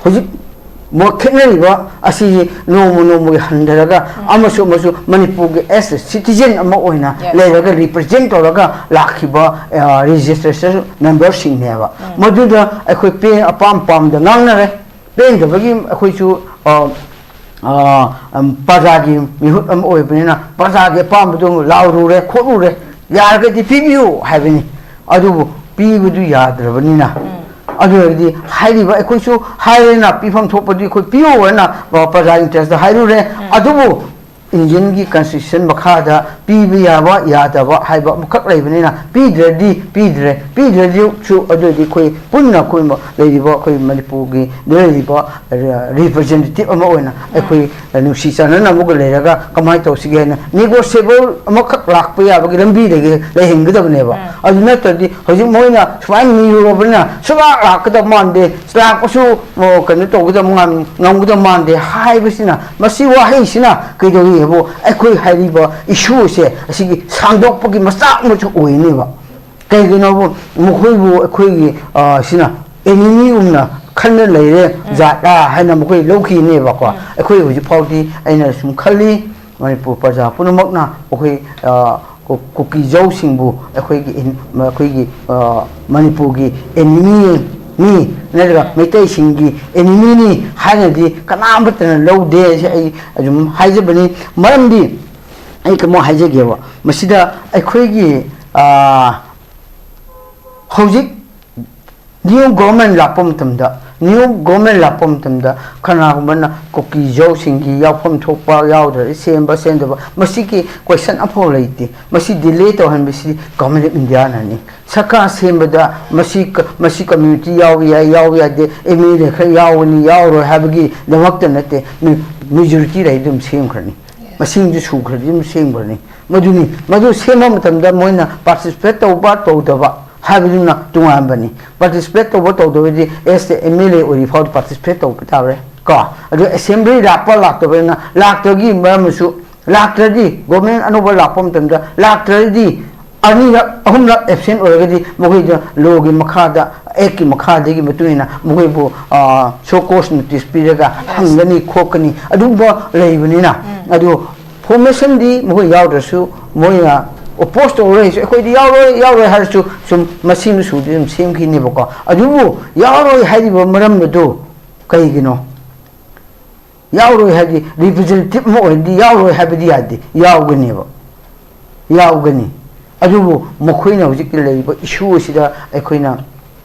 ꯍꯧꯖꯤꯛ ꯃꯣꯠ ꯈꯦꯠꯅꯔꯤꯕ ꯑꯁꯤ ꯅꯣꯡꯃ ꯅꯣꯡꯃꯒꯤ ꯍꯟꯊꯔꯒ ꯑꯃꯁꯨ ꯑꯃꯁꯨ ꯃꯅꯤꯄꯨꯔꯒꯤ as a citizen ꯑꯃ ꯑꯣꯏꯅ Yes. ꯂꯩꯔꯒ represent ꯇꯧꯔꯒ ꯂꯥꯛꯈꯤꯕ, ꯑ, registration memberꯁꯤꯡꯅꯦꯕ꯫ ꯃꯗꯨꯗ ꯑꯩꯈꯣꯏ ꯄꯦ-, ꯑꯄꯥꯝ ꯄꯥꯝꯗ ꯉꯥꯡꯅꯔꯦ꯫ ꯄꯦꯟꯗꯕꯒꯤ ꯑꯩꯈꯣꯏꯁꯨ, ꯑ, ꯑ, ꯎꯝ, ꯄ꯭ꯔꯖꯥꯒꯤ ꯃꯤꯍꯨꯠ ꯑꯃ ꯑꯣꯏꯕꯅꯤꯅ ꯄ꯭ꯔꯖꯥꯒꯤ ꯑꯄꯥꯝꯕꯗꯣ ꯂꯥꯎꯔꯨꯔꯦ, ꯈꯣꯠꯂꯨꯔꯦ, ꯌꯥꯔꯒꯗꯤ ꯄꯤꯕꯤꯌꯨ ꯍꯥꯏꯕꯅꯤ꯫ ꯑꯗꯨꯕꯨ ꯄꯤꯕꯗꯨ ꯌꯥꯗ꯭ꯔꯕꯅꯤꯅ, ꯑꯗꯨ ꯑꯣꯏꯔꯗꯤ ꯍꯥꯏꯔꯤꯕ ꯑꯩꯈꯣꯏꯁꯨ ꯍꯥꯏꯔꯦꯅ, ꯄꯤꯐꯝ ꯊꯣꯛꯄꯗꯤ ꯑꯩꯈꯣꯏ ꯄꯤꯌꯨ ꯍꯥꯏꯅ, ꯑ, ꯄ꯭ꯔꯖꯥ interestꯇ ꯍꯥꯏꯔꯨꯔꯦ꯫ ꯑꯗꯨꯕꯨ Indianꯒꯤ constitution ꯃꯈꯥꯗ ꯄꯤꯕ ꯌꯥꯕ ꯌꯥꯗꯕ ꯍꯥꯏꯕ ꯑꯃꯈꯛ ꯂꯩꯕꯅꯤꯅ, ꯄꯤꯗ꯭ꯔꯗꯤ ꯄꯤꯗ꯭ꯔꯦ, ꯄꯤꯗ꯭ꯔꯗꯤꯁꯨ ꯑꯗꯨꯗꯤ ꯑꯩꯈꯣꯏ ꯄꯨꯟꯅ ꯑꯩꯈꯣꯏ ꯂꯩꯔꯤꯕ, ꯑꯩꯈꯣꯏ ꯃꯅꯤꯄꯨꯔꯒꯤ ꯂꯩꯔꯤꯕ representative ꯑꯃ ꯑꯣꯏꯅ ꯑꯩꯈꯣꯏ ꯅꯨꯡꯁꯤ ꯆꯥꯟꯅꯅ ꯑꯃꯒ ꯂꯩꯔꯒ ꯀꯃꯥꯏꯅ ꯇꯧꯁꯤꯒꯦ ꯍꯥꯏꯅ negotiable ꯑꯃꯈꯛ ꯂꯥꯛꯄ ꯌꯥꯕꯒꯤ ꯂꯝꯕꯤ ꯂꯩꯒ-, ꯂꯩꯍꯟꯒꯗꯕꯅꯦꯕ꯫ ꯑꯗꯨ ꯅꯠꯇ꯭ꯔꯗꯤ ꯍꯧꯖꯤꯛ ꯃꯣꯏꯅ ꯁꯨꯃꯥꯏꯅ ꯅꯤꯔꯨꯔꯕꯅꯤꯅ ꯁꯨꯡꯂꯥꯛ ꯂꯥꯛꯀꯗꯕ ꯃꯥꯟꯗꯦ, ꯂꯥꯛꯄꯁꯨ, ꯑꯣ, ꯀꯩꯅꯣ ꯇꯧꯒꯗꯕ ꯉꯝ-, ꯉꯝꯒꯗꯕ ꯃꯥꯟꯗꯦ ꯍꯥꯏꯕꯁꯤꯅ, ꯃꯁꯤ ꯋꯥꯍꯩꯁꯤꯅ ꯀꯩꯗꯧꯏ ꯍꯥꯏꯕꯨ ꯑꯩꯈꯣꯏ ꯍꯥꯏꯔꯤꯕ ꯏꯁꯨꯁꯦ ꯑꯁꯤꯒꯤ ꯁꯥꯡꯗꯣꯛꯄꯒꯤ ꯃꯆꯥꯛ ꯑꯃꯁꯨ ꯑꯣꯏꯅꯦꯕ꯫ ꯀꯩꯒꯤꯅꯣꯕꯨ ꯃꯈꯣꯏꯕꯨ ꯑꯩꯈꯣꯏꯒꯤ, ꯑ, ꯁꯤꯅ ꯑꯦꯅꯤꯃꯤꯒꯨꯝꯅ ꯈꯟꯅ ꯂꯩꯔꯦ, ꯖꯥꯠꯂꯥ ꯍꯥꯏꯅ ꯃꯈꯣꯏ ꯂꯧꯈꯤꯅꯦꯕꯀꯣ꯫ ꯑꯩꯈꯣꯏ ꯍꯧꯖꯤꯛ ꯐꯥꯎꯗꯤ ꯑꯩꯅ ꯁꯨꯝ ꯈꯜꯂꯤ, ꯃꯅꯤꯄꯨꯔ ꯄ꯭ꯔꯖꯥ ꯄꯨꯝꯅꯃꯛꯅ ꯑꯩꯈꯣꯏ, ꯑ, ꯀꯨ-, ꯀꯨꯀꯤꯖꯧꯁꯤꯡꯕꯨ ꯑꯩꯈꯣꯏꯒꯤ ꯏꯟ-, ꯑꯩꯈꯣꯏꯒꯤ, ꯑ, ꯃꯅꯤꯄꯨꯔꯒꯤ ꯑꯦꯅꯤꯃꯤꯅꯤ ꯅꯠꯇ꯭ꯔꯒ ꯃꯩꯇꯩꯁꯤꯡꯒꯤ ꯑꯦꯅꯤꯃꯤꯅꯤ ꯍꯥꯏꯅꯗꯤ ꯀꯅꯥꯃꯠꯇꯅ ꯂꯧꯗꯦ꯫ ꯑꯩ ꯑꯗꯨꯝ ꯍꯥꯏꯖꯕꯅꯤ꯫ ꯃꯔꯝꯗꯤ ꯑꯩ ꯀꯃꯥꯏ ꯍꯥꯏꯖꯒꯦꯕ, ꯃꯁꯤꯗ ꯑꯩꯈꯣꯏꯒꯤ, ꯑ, ꯍꯧꯖꯤꯛ new government ꯂꯥꯛꯄ ꯃꯇꯝꯗ, new government ꯂꯥꯛꯄ ꯃꯇꯝꯗ ꯀꯅꯥꯒꯨꯝꯕꯅ ꯀꯨꯀꯤꯖꯧꯁꯤꯡꯒꯤ ꯌꯥꯎꯐꯝ ꯊꯣꯛꯄ ꯌꯥꯎꯗ꯭ꯔꯗꯤ ꯁꯦꯝꯕ ꯁꯦꯝꯗꯕ, ꯃꯁꯤꯒꯤ question ꯑꯃꯐꯥꯎ ꯂꯩꯇꯦ꯫ ꯃꯁꯤ delay ꯇꯧꯍꯟꯕꯁꯤ Government of Indiaꯅꯅꯤ꯫ ꯁꯔꯀꯥꯔ ꯁꯦꯝꯕꯗ ꯃꯁꯤ ꯀ-, ꯃꯁꯤ community ꯌꯥꯎꯕ ꯌꯥꯏ, ꯌꯥꯎꯕ ꯌꯥꯗꯦ, MLA ꯈꯔ ꯌꯥꯎꯒꯅꯤ, ꯌꯥꯎꯔꯣꯏ ꯍꯥꯏꯕꯒꯤꯗꯃꯛꯇ ꯅꯠꯇꯦ꯫ ꯃꯦ-, majority ꯂꯩꯔꯗꯤ ꯑꯗꯨꯝ ꯁꯦꯝꯈ꯭ꯔꯅꯤ꯫ ꯃꯁꯤꯡꯗꯨ ꯁꯨꯈ꯭ꯔꯗꯤ ꯑꯗꯨꯝ ꯁꯦꯝꯈ꯭ꯔꯅꯤ꯫ ꯃꯗꯨꯅꯤ, ꯃꯗꯨ ꯁꯦꯝꯕ ꯃꯇꯝꯗ ꯃꯣꯏꯅ participate ꯇꯧꯕ ꯇꯧꯗꯕ ꯍꯥꯏꯕꯗꯨꯅ ꯇꯣꯉꯥꯟꯕꯅꯤ꯫ Participate ꯇꯧꯕ ꯇꯧꯗꯕꯗꯤ as the MLA ꯑꯣꯏꯔꯤ ꯐꯥꯎꯗꯤ participate ꯇꯧꯕ ꯇꯥꯔꯦ ꯀꯣ꯫ ꯑꯗꯨ assembly ꯂꯥꯛꯄ ꯂꯥꯛꯇꯕꯅ, ꯂꯥꯛꯇꯕꯒꯤ ꯃꯔꯝꯁꯨ, ꯂꯥꯛꯇ꯭ꯔꯗꯤ, government ꯑꯅꯧꯕ ꯂꯥꯛꯄ ꯃꯇꯝꯗ ꯂꯥꯛꯇ꯭ꯔꯗꯤ ꯑꯅꯤꯔꯛ ꯑꯍꯨꯝꯂꯛ absent ꯑꯣꯏꯔꯒꯗꯤ ꯃꯈꯣꯏꯗ lawꯒꯤ ꯃꯈꯥꯗ, actꯀꯤ ꯃꯈꯥꯗꯒꯤ ꯃꯇꯨꯡ ꯏꯟꯅ ꯃꯈꯣꯏꯕꯨ, ꯑ, show cause notice ꯄꯤꯔꯒ ꯍꯪꯒꯅꯤ ꯈꯣꯠꯀꯅꯤ ꯑꯗꯨꯒꯨꯝꯕ ꯂꯩꯕꯅꯤꯅ꯫ ꯑꯗꯨ formationꯗꯤ ꯃꯈꯣꯏ ꯌꯥꯎꯗ꯭ꯔꯁꯨ, ꯃꯣꯏꯅ oppose ꯇꯧꯔꯣꯏꯁꯨ, ꯑꯩꯈꯣꯏꯗꯤ ꯌꯥꯎꯔꯣꯏ, ꯌꯥꯎꯔꯣꯏ ꯍꯥꯏꯔꯁꯨ ꯁꯨꯝ ꯃꯁꯤꯡꯗꯨ ꯁꯨꯗꯤ ꯑꯗꯨꯝ ꯁꯦꯝꯈꯤꯅꯦꯕꯀꯣ꯫ ꯑꯗꯨꯕꯨ ꯌꯥꯎꯔꯣꯏ ꯍꯥꯏꯔꯤꯕ ꯃꯔꯝ ꯑꯗꯨ ꯀꯩꯒꯤꯅꯣ? ꯌꯥꯎꯔꯣꯏ ꯍꯥꯏꯗꯤ representative ꯑꯃ ꯑꯣꯏꯔꯗꯤ ꯌꯥꯎꯔꯣꯏ ꯍꯥꯏꯕꯗꯤ ꯌꯥꯗꯦ, ꯌꯥꯎꯒꯅꯦꯕ, ꯌꯥꯎꯒꯅꯤ꯫ ꯑꯗꯨꯕꯨ ꯃꯈꯣꯏꯅ ꯍꯧꯖꯤꯛꯀꯤ ꯂꯩꯔꯤꯕ issue ꯑꯁꯤꯗ ꯑꯩꯈꯣꯏꯅ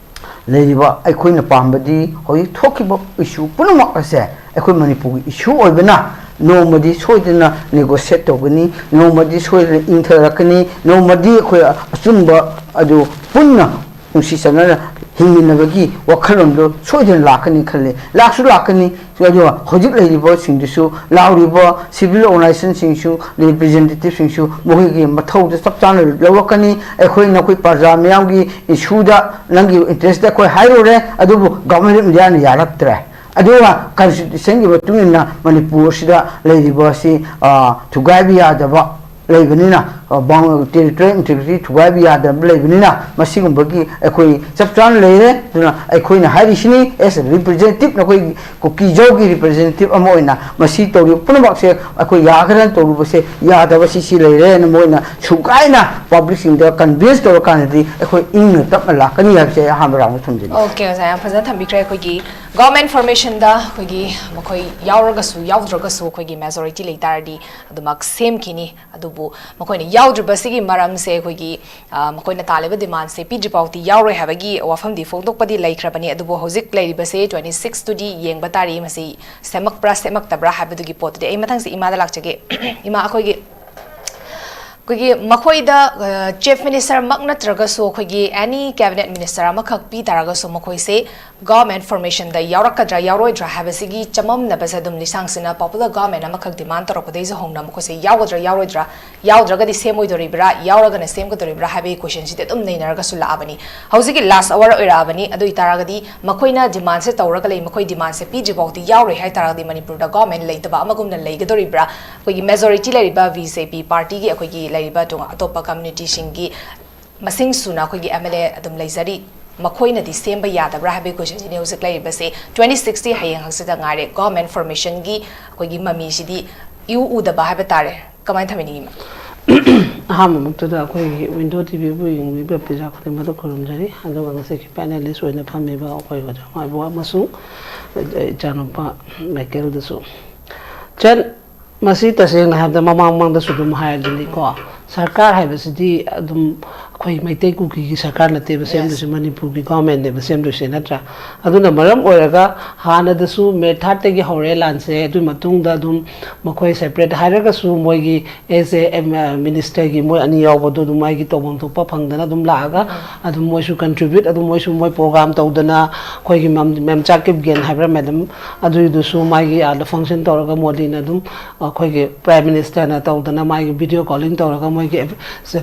ꯂꯩꯔꯤꯕ, ꯑꯩꯈꯣꯏꯅ ꯄꯥꯝꯕꯗꯤ ꯍꯧꯖꯤꯛ ꯊꯣꯛꯈꯤꯕ issue ꯄꯨꯝꯅꯃꯛ ꯑꯁꯦ ꯑꯩꯈꯣꯏ ꯃꯅꯤꯄꯨꯔꯒꯤ issue ꯑꯣꯏꯕꯅ ꯅꯣꯡꯃꯗꯤ ꯁꯣꯏꯗꯅ negotiate ꯇꯧꯒꯅꯤ, ꯅꯣꯡꯃꯗꯤ ꯁꯣꯏꯗꯅ ꯏꯪꯊꯔꯛꯀꯅꯤ, ꯅꯣꯡꯃꯗꯤ ꯑꯩꯈꯣꯏ ꯑꯆꯨꯝꯕ ꯑꯗꯨ ꯄꯨꯟꯅ ꯅꯨꯡꯁꯤ ꯆꯥꯟꯅꯅ ꯍꯤꯡꯃꯤꯟꯅꯕꯒꯤ ꯋꯥꯈꯜꯂꯣꯟꯗꯣ ꯁꯣꯏꯗꯅ ꯂꯥꯛꯀꯅꯤ ꯈꯜꯂꯤ꯫ ꯂꯥꯛꯁꯨ ꯂꯥꯛꯀꯅꯤ꯫ ꯑꯗꯨꯒ ꯍꯧꯖꯤꯛ ꯂꯩꯔꯤꯕꯁꯤꯡꯗꯨꯁꯨ, ꯂꯥꯎꯔꯤꯕ civil organizationꯁꯤꯡꯁꯨ, representativeꯁꯤꯡꯁꯨ ꯃꯈꯣꯏꯒꯤ ꯃꯊꯧꯗꯨ ꯆꯞ ꯆꯥꯅ ꯂꯧꯔꯛꯀꯅꯤ꯫ ꯑꯩꯈꯣꯏ ꯅꯈꯣꯏ ꯄ꯭ꯔꯖꯥ ꯃꯤꯌꯥꯝꯒꯤ issueꯗ ꯅꯪꯒꯤ interestꯇ ꯑꯩꯈꯣꯏ ꯍꯥꯏꯔꯨꯔꯦ, ꯑꯗꯨꯕꯨ Government of Indiaꯅ ꯌꯥꯔꯛꯇ꯭ꯔꯦ꯫ ꯑꯗꯨꯒ constitutionꯒꯤ ꯃꯇꯨꯡ ꯏꯟꯅ ꯃꯅꯤꯄꯨꯔ ꯑꯁꯤꯗ ꯂꯩꯔꯤꯕ ꯑꯁꯤ, ꯑ, ꯊꯨꯒꯥꯏꯕ ꯌꯥꯗꯕ ꯂꯩꯕꯅꯤꯅ ꯇꯦꯔꯤꯇꯣꯔꯤꯌꯦꯜ ꯏꯟꯇꯤꯒ꯭ꯔꯤꯇꯤ ꯊꯨꯒꯥꯏꯕ ꯌꯥꯗꯕ ꯂꯩꯕꯅꯤꯅ, ꯃꯁꯤꯒꯨꯝꯕꯒꯤ ꯑꯩꯈꯣꯏ ꯆꯞ ꯆꯥꯅ ꯂꯩꯔꯦ꯫ ꯑꯗꯨꯅ ꯑꯩꯈꯣꯏꯅ ꯍꯥꯏꯔꯤꯁꯤꯅꯤ, ꯑꯦꯁ ꯔꯤꯄ꯭ꯔꯖꯦꯟꯇꯦꯇꯤꯚ, ꯅꯈꯣꯏ ꯀꯨꯀꯤꯖꯧꯒꯤ ꯔꯤꯄ꯭ꯔꯖꯦꯟꯇꯦꯇꯤꯚ ꯑꯃ ꯑꯣꯏꯅ ꯃꯁꯤ ꯇꯧꯔꯤꯕ ꯄꯨꯝꯅꯃꯛꯁꯦ ꯑꯩꯈꯣꯏ ꯌꯥꯒꯗ꯭ꯔꯅ ꯇꯧꯔꯨꯕꯁꯦ ꯌꯥꯗꯕ, ꯁꯤꯁꯤ ꯂꯩꯔꯦꯅ ꯃꯣꯏꯅ ꯁꯨꯒꯥꯏꯅ ꯄꯕ꯭ꯂꯤꯛꯁꯤꯡꯗ ꯀꯟꯚꯤꯟꯁ ꯇꯧꯔꯀꯥꯟꯗꯗꯤ ꯑꯩꯈꯣꯏ ꯏꯪꯅ ꯇꯞꯅ ꯂꯥꯛꯀꯅꯤ ꯍꯥꯏꯕꯁꯦ ꯑꯩ ꯑꯍꯥꯟꯕ ꯔꯥꯎꯟꯗ ꯊꯝꯖꯅꯤꯡꯉꯤ꯫ ꯑꯣꯀꯦ, ꯑꯣꯖꯥ, ꯌꯥꯝ ꯐꯖꯅ ꯊꯝꯕꯤꯈ꯭ꯔꯦ꯫ ꯑꯩꯈꯣꯏꯒꯤ ꯒꯣꯚꯔꯟꯃꯦꯟꯠ ꯐꯣꯔꯃꯦꯁꯟꯗ ꯑꯩꯈꯣꯏꯒꯤ ꯃꯈꯣꯏ ꯌꯥꯎꯔꯒꯁꯨ ꯌꯥꯎꯗ꯭ꯔꯒꯁꯨ ꯑꯩꯈꯣꯏꯒꯤ ꯃꯦꯖꯣꯔꯤꯇꯤ ꯂꯩ ꯇꯥꯔꯗꯤ ꯑꯗꯨꯃꯛ ꯁꯦꯝꯈꯤꯅꯤ꯫ ꯑꯗꯨꯕꯨ ꯃꯈꯣꯏꯅ ꯌꯥꯎꯗ꯭ꯔꯤꯕꯁꯤꯒꯤ ꯃꯔꯝꯁꯦ ꯑꯩꯈꯣꯏꯒꯤ, ꯑ, ꯃꯈꯣꯏꯅ ꯇꯥꯜꯂꯤꯕ ꯗꯤꯃꯥꯟꯁꯦ ꯄꯤꯗ꯭ꯔꯤ ꯐꯥꯎꯗꯤ ꯌꯥꯎꯔꯣꯏ ꯍꯥꯏꯕꯒꯤ ꯋꯥꯐꯝꯗꯤ ꯐꯣꯡꯗꯣꯛꯄꯗꯤ ꯂꯩꯈ꯭ꯔꯕꯅꯤ꯫ ꯑꯗꯨꯕꯨ ꯍꯧꯖꯤꯛ ꯂꯩꯔꯤꯕꯁꯦ ꯇ꯭ꯋꯦꯟꯇꯤ ꯁꯤꯛꯁꯇꯨꯗꯤ ꯌꯦꯡꯕ ꯇꯥꯔꯤ, ꯃꯁꯤ ꯁꯦꯝꯃꯛꯄ꯭ꯔꯥ ꯁꯦꯝꯃꯛꯇꯕ꯭ꯔꯥ ꯍꯥꯏꯕꯗꯨꯒꯤ ꯄꯣꯠꯇꯨꯗꯤ꯫ ꯑꯩ ꯃꯊꯪꯁꯦ ꯏꯃꯥꯗ ꯂꯥꯛꯆꯒꯦ꯫ ꯏꯃꯥ, ꯑꯩꯈꯣꯏꯒꯤ ꯑꯩꯈꯣꯏꯒꯤ ꯃꯈꯣꯏꯗ ꯆꯤꯐ ꯃꯤꯅꯤꯁꯇꯔꯃꯛ ꯅꯠꯇ꯭ꯔꯒꯁꯨ ꯑꯩꯈꯣꯏꯒꯤ ꯑꯦꯅꯤ ꯀꯦꯕꯤꯅꯦꯠ ꯃꯤꯅꯤꯁꯇꯔ ꯑꯃꯈꯛ ꯄꯤ ꯇꯥꯔꯒꯁꯨ ꯃꯈꯣꯏꯁꯦ ꯒꯣꯚꯔꯟꯃꯦꯟꯠ ꯐꯣꯔꯃꯦꯁꯟꯗ ꯌꯥꯎꯔꯛꯀꯗ꯭ꯔꯥ ꯌꯥꯎꯔꯣꯏꯗ꯭ꯔꯥ ꯍꯥꯏꯕꯁꯤꯒꯤ ꯆꯃꯝꯅꯕꯁꯦ ꯑꯗꯨꯝ ꯂꯤꯁꯥꯡꯁꯤꯟꯅ ꯄꯣꯄꯨꯂꯔ ꯒꯣꯚꯔꯟꯃꯦꯟꯠ ꯑꯃꯈꯛ ꯗꯤꯃꯥꯟ ꯇꯧꯔꯛꯄꯗꯩꯁꯨ ꯍꯧꯅ ꯃꯈꯣꯏꯁꯦ ꯌꯥꯎꯒꯗ꯭ꯔꯥ ꯌꯥꯎꯔꯣꯏꯗ꯭ꯔꯥ, ꯌꯥꯎꯗ꯭ꯔꯒꯗꯤ ꯁꯦꯝꯃꯣꯏꯗꯣꯔꯤꯕ꯭ꯔꯥ, ꯌꯥꯎꯔꯒꯅ ꯁꯦꯝꯒꯗꯣꯔꯤꯕ꯭ꯔꯥ ꯍꯥꯏꯕꯒꯤ ꯀꯣꯏꯁꯟꯁꯤꯗꯤ ꯑꯗꯨꯝ ꯅꯩꯅꯔꯒꯁꯨ ꯂꯥꯛꯑꯕꯅꯤ꯫ ꯍꯧꯖꯤꯛꯀꯤ ꯂꯥꯁ ꯑꯋꯥꯔ ꯑꯣꯏꯔꯛꯑꯕꯅꯤ꯫ ꯑꯗꯨ ꯑꯣꯏꯇꯥꯔꯒꯗꯤ ꯃꯈꯣꯏꯅ ꯗꯤꯃꯥꯟꯁꯦ ꯇꯧꯔꯒ ꯂꯩ, ꯃꯈꯣꯏ ꯗꯤꯃꯥꯟꯁꯦ ꯄꯤꯗ꯭ꯔꯤ ꯐꯥꯎꯗꯤ ꯌꯥꯎꯔꯣꯏ ꯍꯥꯏ ꯇꯥꯔꯒꯗꯤ ꯃꯅꯤꯄꯨꯔꯗ ꯒꯣꯚꯔꯟꯃꯦꯟꯠ ꯂꯩꯇꯕ ꯑꯃꯒꯨꯝꯅ ꯂꯩꯒꯗꯣꯔꯤꯕ꯭ꯔꯥ? ꯑꯩꯈꯣꯏꯒꯤ ꯃꯦꯖꯣꯔꯤꯇꯤ ꯂꯩꯔꯤꯕ ꯕꯤ ꯖꯦ ꯄꯤ ꯄꯥꯔꯇꯤꯒꯤ ꯑꯩꯈꯣꯏꯒꯤ ꯂꯩꯔꯤꯕ ꯇꯣꯉꯥꯟ ꯑꯇꯣꯞꯄ ꯀꯝꯃ꯭ꯌꯨꯅꯤꯇꯤꯁꯤꯡꯒꯤ ꯃꯁꯤꯡ ꯁꯨꯅ ꯑꯩꯈꯣꯏꯒꯤ ꯑꯦꯝ ꯑꯦꯜ ꯑꯦ ꯑꯗꯨꯝ ꯂꯩꯖꯔꯤ, ꯃꯈꯣꯏꯅꯗꯤ ꯁꯦꯝꯕ ꯌꯥꯗꯕ꯭ꯔꯥ ꯍꯥꯏꯕꯒꯤ ꯀꯣꯏꯁꯟꯁꯤꯅꯤ ꯍꯧꯖꯤꯛ ꯂꯩꯔꯤꯕꯁꯦ꯫ ꯇ꯭ꯋꯦꯟꯇꯤ ꯁꯤꯛꯁꯇꯤ ꯍꯌꯦꯡ ꯍꯪꯆꯤꯠꯇ ꯉꯥꯏꯔꯦ꯫ ꯒꯣꯚꯔꯟꯃꯦꯟꯠ ꯐꯣꯔꯃꯦꯁꯟꯒꯤ ꯑꯩꯈꯣꯏꯒꯤ ꯃꯃꯤꯁꯤꯗꯤ ꯏꯎ ꯎꯗꯕ ꯍꯥꯏꯕ ꯇꯥꯔꯦ꯫ ꯀꯃꯥꯏꯅ ꯊꯝꯕꯤꯅꯤꯡꯉꯤ, ꯃꯦꯝ? ꯑꯍꯥꯟꯕꯃꯛꯇꯗ ꯑꯩꯈꯣꯏꯒꯤ ꯋꯤꯟꯗꯣ ꯇꯤ ꯚꯤꯕꯨ ꯌꯦꯡꯕꯤꯕ ꯄ꯭ꯔꯖꯥ ꯈꯨꯗꯤꯡꯃꯛꯇ ꯈꯨꯔꯨꯝꯖꯔꯤ꯫ ꯑꯗꯨꯒ ꯉꯁꯤꯒꯤ ꯄꯦꯅꯦꯂꯤꯁ ꯑꯣꯏꯅ ꯐꯝꯃꯤꯕ ꯑꯩꯈꯣꯏ ꯑꯣꯖꯥ ꯃꯥꯏꯕꯣ ꯑꯃꯁꯨꯡ ꯏꯆꯥꯅꯨꯄꯥ ꯃꯥꯏꯀꯦꯜꯗꯁꯨ꯫ ꯆꯟ, ꯃꯁꯤ ꯇꯁꯦꯡꯅ ꯍꯥꯏꯕꯗ ꯃꯃꯥꯡ ꯃꯃꯥꯡꯗꯁꯨ ꯑꯗꯨꯝ ꯍꯥꯏꯔꯗꯨꯅꯤꯀꯣ, ꯁꯔꯀꯥꯔ ꯍꯥꯏꯕꯁꯤꯗꯤ ꯑꯗꯨꯝ ꯑꯩꯈꯣꯏ ꯃꯩꯇꯩ ꯀꯨꯀꯤꯒꯤ ꯁꯔꯀꯥꯔ ꯅꯠꯇꯦꯕ ꯁꯦꯝꯗꯣꯏꯁꯦ, ꯃꯅꯤꯄꯨꯔꯒꯤ ꯒꯣꯚꯔꯟꯃꯦꯟꯠꯅꯦꯕ ꯁꯦꯝꯗꯣꯏꯁꯦ, ꯅꯠꯇ꯭ꯔꯥ? ꯑꯗꯨꯅ ꯃꯔꯝ ꯑꯣꯏꯔꯒ ꯍꯥꯟꯅꯗꯁꯨ ꯃꯦ ꯊꯥꯔꯠꯇꯒꯤ ꯍꯧꯔꯦ ꯂꯥꯟꯁꯦ꯫ ꯑꯗꯨꯒꯤ ꯃꯇꯨꯡꯗ ꯑꯗꯨꯝ ꯃꯈꯣꯏ ꯁꯦꯄꯔꯦꯠ ꯍꯥꯏꯔꯒꯁꯨ ꯃꯣꯏꯒꯤ ꯑꯦꯁ ꯑꯦ ꯃꯤꯅꯤꯁꯇꯔꯒꯤ ꯃꯣꯏ ꯑꯅꯤ ꯌꯥꯎꯕꯗꯣ ꯑꯗꯨꯝ ꯃꯥꯒꯤ ꯇꯧꯐꯝ ꯊꯣꯛꯄ ꯐꯪꯗꯅ ꯑꯗꯨꯝ ꯂꯥꯛꯑꯒ ꯑꯗꯨꯝ ꯃꯣꯏꯁꯨ ꯀꯟꯇ꯭ꯔꯤꯕ꯭ꯌꯨꯠ ꯑꯗꯨꯝ ꯃꯣꯏꯁꯨ ꯃꯣꯏ ꯄ꯭ꯔꯣꯒ꯭ꯔꯥꯝ ꯇꯧꯗꯅ ꯑꯩꯈꯣꯏꯒꯤ ꯃꯦꯝ ꯆꯥꯀꯤꯞꯒꯦꯟ ꯍꯥꯏꯕ꯭ꯔꯥ ꯃꯦꯗꯝ, ꯑꯗꯨꯏꯗꯨꯁꯨ ꯃꯥꯒꯤ ꯑꯥꯗ ꯐꯪꯁꯟ ꯇꯧꯔꯒ ꯃꯣꯗꯤꯅ ꯑꯗꯨꯝ ꯑꯩꯈꯣꯏꯒꯤ ꯄ꯭ꯔꯥꯏꯝ ꯃꯤꯅꯤꯁꯇꯔꯅ ꯇꯧꯗꯅ ꯃꯥꯒꯤ ꯚꯤꯗꯤꯑꯣ ꯀꯣꯂꯤꯡ ꯇꯧꯔꯒ ꯃꯣꯏꯒꯤ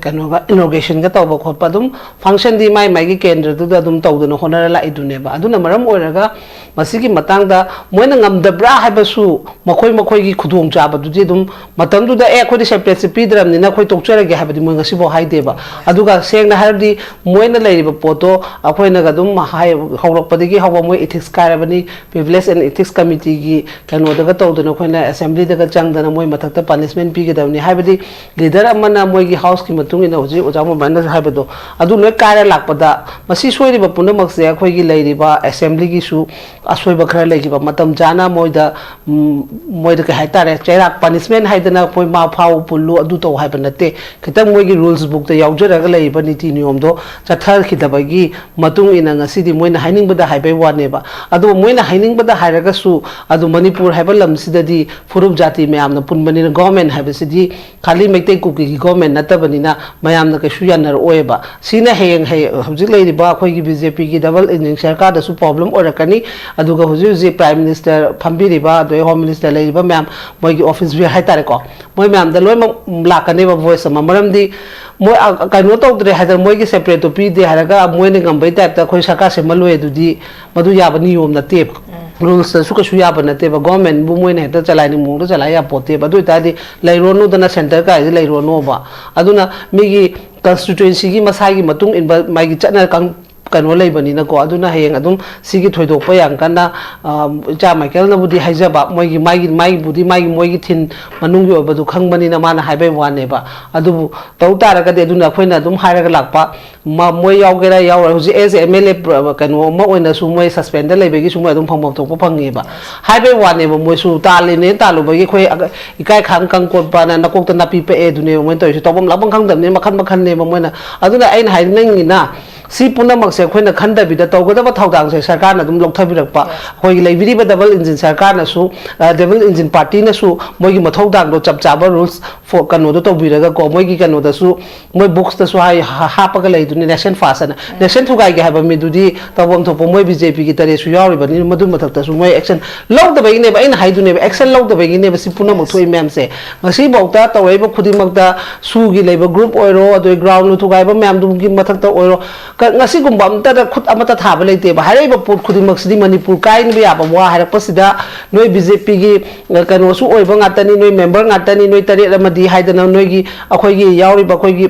ꯀꯩꯅꯣꯒ ꯏꯅꯣꯒ꯭ꯔꯦꯁꯟꯒ ꯇꯧ ꯈꯣꯠꯄ ꯑꯗꯨꯝ functionꯗꯤ ꯃꯥꯏ ꯃꯥꯏꯒꯤ ꯀꯦꯟꯗ꯭ꯔꯗꯨꯗ ꯑꯗꯨꯝ ꯇꯧꯗꯅ ꯍꯣꯠꯅꯔ ꯂꯥꯛꯏꯗꯨꯅꯦꯕ꯫ ꯑꯗꯨꯅ ꯃꯔꯝ ꯑꯣꯏꯔꯒ ꯃꯁꯤꯒꯤ ꯃꯇꯥꯡꯗ ꯃꯣꯏꯅ ꯉꯝꯗꯕ꯭ꯔꯥ ꯍꯥꯏꯕꯁꯨ ꯃꯈꯣꯏ ꯃꯈꯣꯏꯒꯤ ꯈꯨꯗꯣꯡꯆꯥꯕꯗꯨꯗꯤ ꯑꯗꯨꯝ ꯃꯇꯝꯗꯨꯗ, "ꯑꯦ, ꯑꯩꯈꯣꯏꯗꯤ separateꯁꯦ ꯄꯤꯗ꯭ꯔꯕꯅꯤꯅ ꯑꯩꯈꯣꯏ ꯇꯣꯛꯆꯔꯒꯦ" ꯍꯥꯏꯕꯗꯤ ꯃꯣꯏ ꯉꯁꯤꯐꯥꯎ ꯍꯥꯏꯗꯦꯕ꯫ ꯑꯗꯨꯒ ꯁꯦꯡꯅ ꯍꯥꯏꯔꯕꯗꯤ ꯃꯣꯏꯅ ꯂꯩꯔꯤꯕ ꯄꯣꯠꯇꯣ ꯑꯩꯈꯣꯏꯅꯒ ꯑꯗꯨꯝ ꯍꯥꯏ-, ꯍꯧꯔꯛꯄꯗꯒꯤ ꯍꯧꯕ ꯃꯣꯏ ethics ꯀꯥꯏꯔꯕꯅꯤ, Privilege and Ethics Committeeꯒꯤ ꯀꯩꯅꯣꯗꯒ ꯇꯧꯗꯅ ꯑꯩꯈꯣꯏꯅ assemblyꯗꯒ ꯆꯪꯗꯅ ꯃꯣꯏ ꯃꯊꯛꯇ punishment ꯄꯤꯒꯗꯕꯅꯤ ꯍꯥꯏꯕꯗꯤ leader ꯑꯃꯅ ꯃꯣꯏꯒꯤ houseꯀꯤ ꯃꯇꯨꯡ ꯏꯟꯅ ꯍꯧꯖꯤꯛ ꯑꯣꯖꯥ ꯃꯣꯕꯥꯏꯅꯁꯨ ꯍꯥꯏꯕꯗꯣ ꯑꯗꯨ ꯂꯣꯏ ꯀꯥꯏꯔ ꯂꯥꯛꯄꯗ ꯃꯁꯤ ꯁꯣꯏꯔꯤꯕ ꯄꯨꯝꯅꯃꯛꯁꯦ ꯑꯩꯈꯣꯏꯒꯤ ꯂꯩꯔꯤꯕ assemblyꯒꯤꯁꯨ ꯑꯁꯣꯏꯕ ꯈꯔ ꯂꯩꯈꯤꯕ, ꯃꯇꯝ ꯆꯥꯅ ꯃꯣꯏꯗ, ꯎꯝ, ꯃꯣꯏꯗ ꯀꯩ ꯍꯥꯏꯇꯥꯔꯦ, ꯆꯩꯔꯥꯛ punishment ꯍꯥꯏꯗꯅ ꯑꯩꯈꯣꯏ ꯃꯥ ꯐꯥꯎ ꯄꯨꯜꯂꯨ ꯑꯗꯨ ꯇꯧ ꯍꯥꯏꯕ ꯅꯠꯇꯦ꯫ ꯈꯤꯇꯪ ꯃꯣꯏꯒꯤ rules bookꯇ ꯌꯥꯎꯖꯔꯒ ꯂꯩꯔꯤꯕ ꯅꯤꯇꯤ ꯅꯤꯌꯣꯝꯗꯣ ꯆꯠꯊꯈꯤꯗꯕꯒꯤ ꯃꯇꯨꯡ ꯏꯟꯅ ꯉꯁꯤꯗꯤ ꯃꯣꯏꯅ ꯍꯥꯏꯅꯤꯡꯕꯗ ꯍꯥꯏꯕꯩ ꯋꯥꯅꯦꯕ꯫ ꯑꯗꯨꯕꯨ ꯃꯣꯏꯅ ꯍꯥꯏꯅꯤꯡꯕꯗ ꯍꯥꯏꯔꯒꯁꯨ ꯑꯗꯨ ꯃꯅꯤꯄꯨꯔ ꯍꯥꯏꯕ ꯂꯝꯁꯤꯗꯗꯤ ꯐꯨꯔꯨꯞ ꯖꯥꯇꯤ ꯃꯌꯥꯝꯅ ꯄꯨꯟꯕꯅꯤꯅ government ꯍꯥꯏꯕꯁꯤꯗꯤ ꯈꯥꯂꯤ ꯃꯩꯇꯩ ꯀꯨꯀꯤꯒꯤ government ꯅꯠꯇꯕꯅꯤꯅ ꯃꯌꯥꯝꯅ ꯀꯩꯁꯨ ꯌꯥꯅꯔꯛꯑꯣꯏꯕ꯫ ꯁꯤꯅ ꯍꯌꯦꯡ, ꯍꯌꯦꯡ ꯍꯧꯖꯤꯛ ꯂꯩꯔꯤꯕ ꯑꯩꯈꯣꯏꯒꯤ BJPꯒꯤ double engine ꯁꯔꯀꯥꯔꯗꯁꯨ problem ꯑꯣꯏꯔꯛꯀꯅꯤ꯫ ꯑꯗꯨꯒ ꯍꯧꯖꯤꯛ ꯍꯧꯖꯤꯛ Prime Minister ꯐꯝꯕꯤꯔꯤꯕ, ꯑꯗꯩ Home Minister ꯂꯩꯔꯤꯕ ꯃꯌꯥꯝ, ꯃꯣꯏꯒꯤ office bearer ꯍꯥꯏꯇꯥꯔꯦꯀꯣ, ꯃꯣꯏ ꯃꯌꯥꯝꯗ ꯂꯣꯏꯅꯃꯛ ꯂꯥꯛꯀꯅꯦꯕ voice ꯑꯃ꯫ ꯃꯔꯝꯗꯤ ꯃꯣꯏ, ꯑ, ꯀꯩꯅꯣ ꯇꯧꯗ꯭ꯔꯦ ꯍꯥꯏꯗꯅ, ꯃꯣꯏꯒꯤ separateꯇꯣ ꯄꯤꯗꯦ ꯍꯥꯏꯔꯒ ꯃꯣꯏꯅ ꯉꯝꯕꯩ typeꯇ ꯑꯩꯈꯣꯏ ꯁꯔꯀꯥꯔ ꯁꯦꯝꯍꯜꯂꯣꯏ, ꯑꯗꯨꯗꯤ ꯃꯗꯨ ꯌꯥꯕ ꯅꯤꯌꯣꯝ ꯅꯠꯇꯦꯕ꯫ Rulesꯇꯁꯨ ꯀꯩꯁꯨ ꯌꯥꯕ ꯅꯠꯇꯦꯕ꯫ Governmentꯕꯨ ꯃꯣꯏꯅ ꯍꯦꯛꯇ ꯆꯂꯥꯏꯅꯤꯡ ꯃꯑꯣꯡꯗ ꯆꯂꯥꯏ ꯌꯥꯄꯣꯠꯇꯦꯕ꯫ ꯑꯗꯨ ꯑꯣꯏꯇꯥꯔꯗꯤ ꯂꯩꯔꯣꯅꯨꯗꯅ, centre ꯀꯥꯏꯁꯦ ꯂꯩꯔꯣꯅꯣꯕ꯫ ꯑꯗꯨꯅ ꯃꯤꯒꯤ constituencyꯒꯤ ꯃꯁꯥꯒꯤ ꯃꯇꯨꯡ ꯏꯟꯕ ꯃꯥꯒꯤ ꯆꯠꯅ ꯀꯥꯡ-, ꯀꯩꯅꯣ ꯂꯩꯕꯅꯤꯅꯀꯣ꯫ ꯑꯗꯨꯅ ꯍꯌꯦꯡ ꯑꯗꯨꯝ ꯁꯤꯒꯤ ꯊꯣꯏꯗꯣꯛꯄ ꯌꯥꯝ ꯀꯟꯅ, ꯑ, ꯏꯆꯥ ꯃꯥꯏꯀꯦꯜꯅꯕꯨꯗꯤ ꯍꯥꯏꯖꯕ, ꯃꯣꯏꯒꯤ, ꯃꯥꯒꯤ, ꯃꯥꯒꯤꯕꯨꯗꯤ ꯃꯥꯒꯤ, ꯃꯣꯏꯒꯤ ꯊꯤꯟ ꯃꯅꯨꯡꯒꯤ ꯑꯣꯏꯕꯗꯨ ꯈꯪꯕꯅꯤꯅ ꯃꯥꯅ ꯍꯥꯏꯕꯩ ꯋꯥꯅꯦꯕ꯫ ꯑꯗꯨꯕꯨ ꯇꯧ ꯇꯥꯔꯒꯗꯤ ꯑꯗꯨꯅ ꯑꯩꯈꯣꯏꯅ ꯑꯗꯨꯝ ꯍꯥꯏꯔꯒ ꯂꯥꯛꯄ, ꯃ-, ꯃꯣꯏ ꯌꯥꯎꯒꯦꯔꯥ ꯌꯥꯎꯔꯣꯏ, ꯍꯧꯖꯤꯛ as a MLA ꯄ꯭ꯔ-, ꯀꯩꯅꯣ ꯑꯃ ꯑꯣꯏꯅꯁꯨ ꯃꯣꯏ suspendꯗ ꯂꯩꯕꯒꯤꯁꯨ ꯃꯣꯏ ꯑꯗꯨꯝ ꯐꯪꯐꯝ ꯊꯣꯛꯄ ꯐꯪꯉꯦꯕ꯫ ꯍꯥꯏꯕꯩ ꯋꯥꯅꯦꯕ, ꯃꯣꯏꯁꯨ ꯇꯥꯜꯂꯤꯅꯦ, ꯇꯥꯜꯂꯨꯕꯒꯤ ꯑꯩꯈꯣꯏ ꯑꯒ-, ꯏꯀꯥꯏ ꯈꯪ ꯀꯪ ꯀꯣꯠꯄꯅ ꯅꯀꯣꯛꯇ ꯅꯥꯄꯤ ꯄꯛꯑꯦ ꯑꯗꯨꯅꯦꯕ ꯃꯣꯏꯅ ꯇꯧꯔꯤꯁꯦ꯫ ꯇꯧꯐꯝ ꯂꯥꯛꯐꯝ ꯈꯪꯗꯕꯅꯤꯅ ꯃꯈꯟ ꯃꯈꯟꯅꯦꯕ ꯃꯣꯏꯅ꯫ ꯑꯗꯨꯅ ꯑꯩꯅ ꯍꯥꯏꯅꯤꯡꯉꯤꯅ, ꯁꯤ ꯄꯨꯝꯅꯃꯛꯁꯦ ꯑꯩꯈꯣꯏꯅ ꯈꯟꯗꯕꯤꯗ ꯇꯧꯒꯗꯕ ꯊꯧꯗꯥꯡꯁꯦ ꯁꯔꯀꯥꯔꯅ ꯑꯗꯨꯝ ꯂꯧꯊꯕꯤꯔꯛꯄ, ꯑꯩꯈꯣꯏꯒꯤ ꯂꯩꯕꯤꯔꯤꯕ double engine ꯁꯔꯀꯥꯔꯅꯁꯨ, double engine partyꯅꯁꯨ ꯃꯣꯏꯒꯤ ꯃꯊꯧꯗꯥꯡꯗꯣ ꯆꯞ ꯆꯥꯕ rules ꯀꯩꯅꯣꯗꯣ ꯇꯧꯕꯤꯔꯒꯀꯣ, ꯃꯣꯏꯒꯤ ꯀꯩꯅꯣꯗꯁꯨ, ꯃꯣꯏ booksꯇꯁꯨ ꯍꯥꯏ ꯍꯥꯞꯄꯒ ꯂꯩꯗꯨꯅꯤ, nation first ꯍꯥꯏꯅ꯫ Nation ꯊꯨꯒꯥꯏꯒꯦ ꯍꯥꯏꯕ ꯃꯤꯗꯨꯗꯤ ꯇꯧꯐꯝ ꯊꯣꯛꯄ ꯃꯣꯏ BJPꯒꯤ ꯇꯔꯦꯠꯁꯨ ꯌꯥꯎꯔꯤꯕꯅꯤꯅ, ꯃꯗꯨ ꯃꯊꯛꯇꯁꯨ ꯃꯣꯏ action ꯂꯧꯗꯕꯒꯤꯅꯦꯕ꯫ ꯑꯩꯅ ꯍꯥꯏꯗꯨꯅꯦꯕ, action ꯂꯧꯗꯕꯒꯤꯅꯦꯕ ꯁꯤ ꯄꯨꯝꯅꯃꯛ ꯊꯣꯛꯏ ꯃꯌꯥꯝꯁꯦ꯫ ꯉꯁꯤꯐꯥꯎꯗ ꯇꯧꯔꯛꯏꯕ ꯈꯨꯗꯤꯡꯃꯛꯇ, SoOꯒꯤ ꯂꯩꯕ group ꯑꯣꯏꯔꯣ, ꯑꯗꯩ ground ꯊꯨꯒꯥꯏꯕ ꯃꯌꯥꯝꯗꯨꯒꯤ ꯃꯊꯛꯇ ꯑꯣꯏꯔꯣ, ꯉꯁꯤꯒꯨꯝꯕ ꯑꯃꯠꯇꯗ ꯈꯨꯠ ꯑꯃꯠꯇ ꯊꯥꯕ ꯂꯩꯇꯦꯕ꯫ ꯍꯥꯏꯔꯛꯏꯕ ꯄꯣꯠ ꯈꯨꯗꯤꯡꯃꯛꯁꯤꯗꯤ ꯃꯅꯤꯄꯨꯔ ꯀꯥꯏꯅꯕ ꯌꯥꯕ ꯋꯥ ꯍꯥꯏꯔꯛꯄꯁꯤꯗ, ꯅꯣꯏ BJPꯒꯤ ꯀꯩꯅꯣꯁꯨ ꯑꯣꯏꯕ ꯉꯥꯛꯇꯅꯤ, ꯅꯣꯏ member ꯉꯥꯛꯇꯅꯤ, ꯅꯣꯏ ꯇꯔꯦꯠ ꯑꯃꯗꯤ ꯍꯥꯏꯗꯅ, ꯅꯣꯏꯒꯤ, ꯑꯩꯈꯣꯏꯒꯤ ꯌꯥꯎꯔꯤꯕ, ꯑꯩꯈꯣꯏꯒꯤ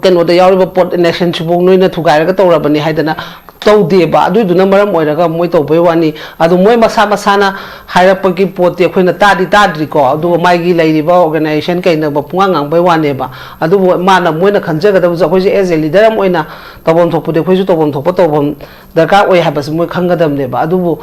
ꯀꯩꯅꯣꯗ ꯌꯥꯎꯔꯤꯕ ꯄꯣꯠ nationꯁꯤꯕꯨ ꯅꯣꯏꯅ ꯊꯨꯒꯥꯏꯔꯒ ꯇꯧꯔꯕꯅꯤ ꯍꯥꯏꯗꯅ ꯇꯧꯗꯦꯕ꯫ ꯑꯗꯨꯏꯗꯨꯅ ꯃꯔꯝ ꯑꯣꯏꯔꯒ ꯃꯣꯏ ꯇꯧꯕꯩ ꯋꯥꯅꯤ꯫ ꯑꯗꯨ ꯃꯣꯏ ꯃꯁꯥ ꯃꯁꯥꯅ ꯍꯥꯏꯔꯛꯄꯒꯤ ꯄꯣꯠꯇꯤ ꯑꯩꯈꯣꯏꯅ ꯇꯥꯗꯤ ꯇꯥꯗ꯭ꯔꯤꯀꯣ꯫ ꯑꯗꯨꯒ ꯃꯥꯒꯤ ꯂꯩꯔꯤꯕ organization ꯀꯩꯅꯕ ꯄꯨꯡꯉꯥꯡ ꯉꯥꯡꯕꯩ ꯋꯥꯅꯦꯕ꯫ ꯑꯗꯨꯕꯨ ꯃꯥꯅ, ꯃꯣꯏꯅ ꯈꯟꯖꯒꯗꯕꯁꯨ, ꯑꯩꯈꯣꯏꯁꯦ as a leader ꯑꯃ ꯑꯣꯏꯅ ꯇꯧꯐꯝ ꯊꯣꯛꯄꯗꯤ ꯑꯩꯈꯣꯏꯁꯨ ꯇꯧꯐꯝ ꯊꯣꯛꯄ ꯇꯧꯐꯝ ꯗꯔꯀꯥꯔ ꯑꯣꯏ ꯍꯥꯏꯕꯁꯤ ꯃꯣꯏ ꯈꯪꯒꯗꯕꯅꯦꯕ꯫ ꯑꯗꯨꯕꯨ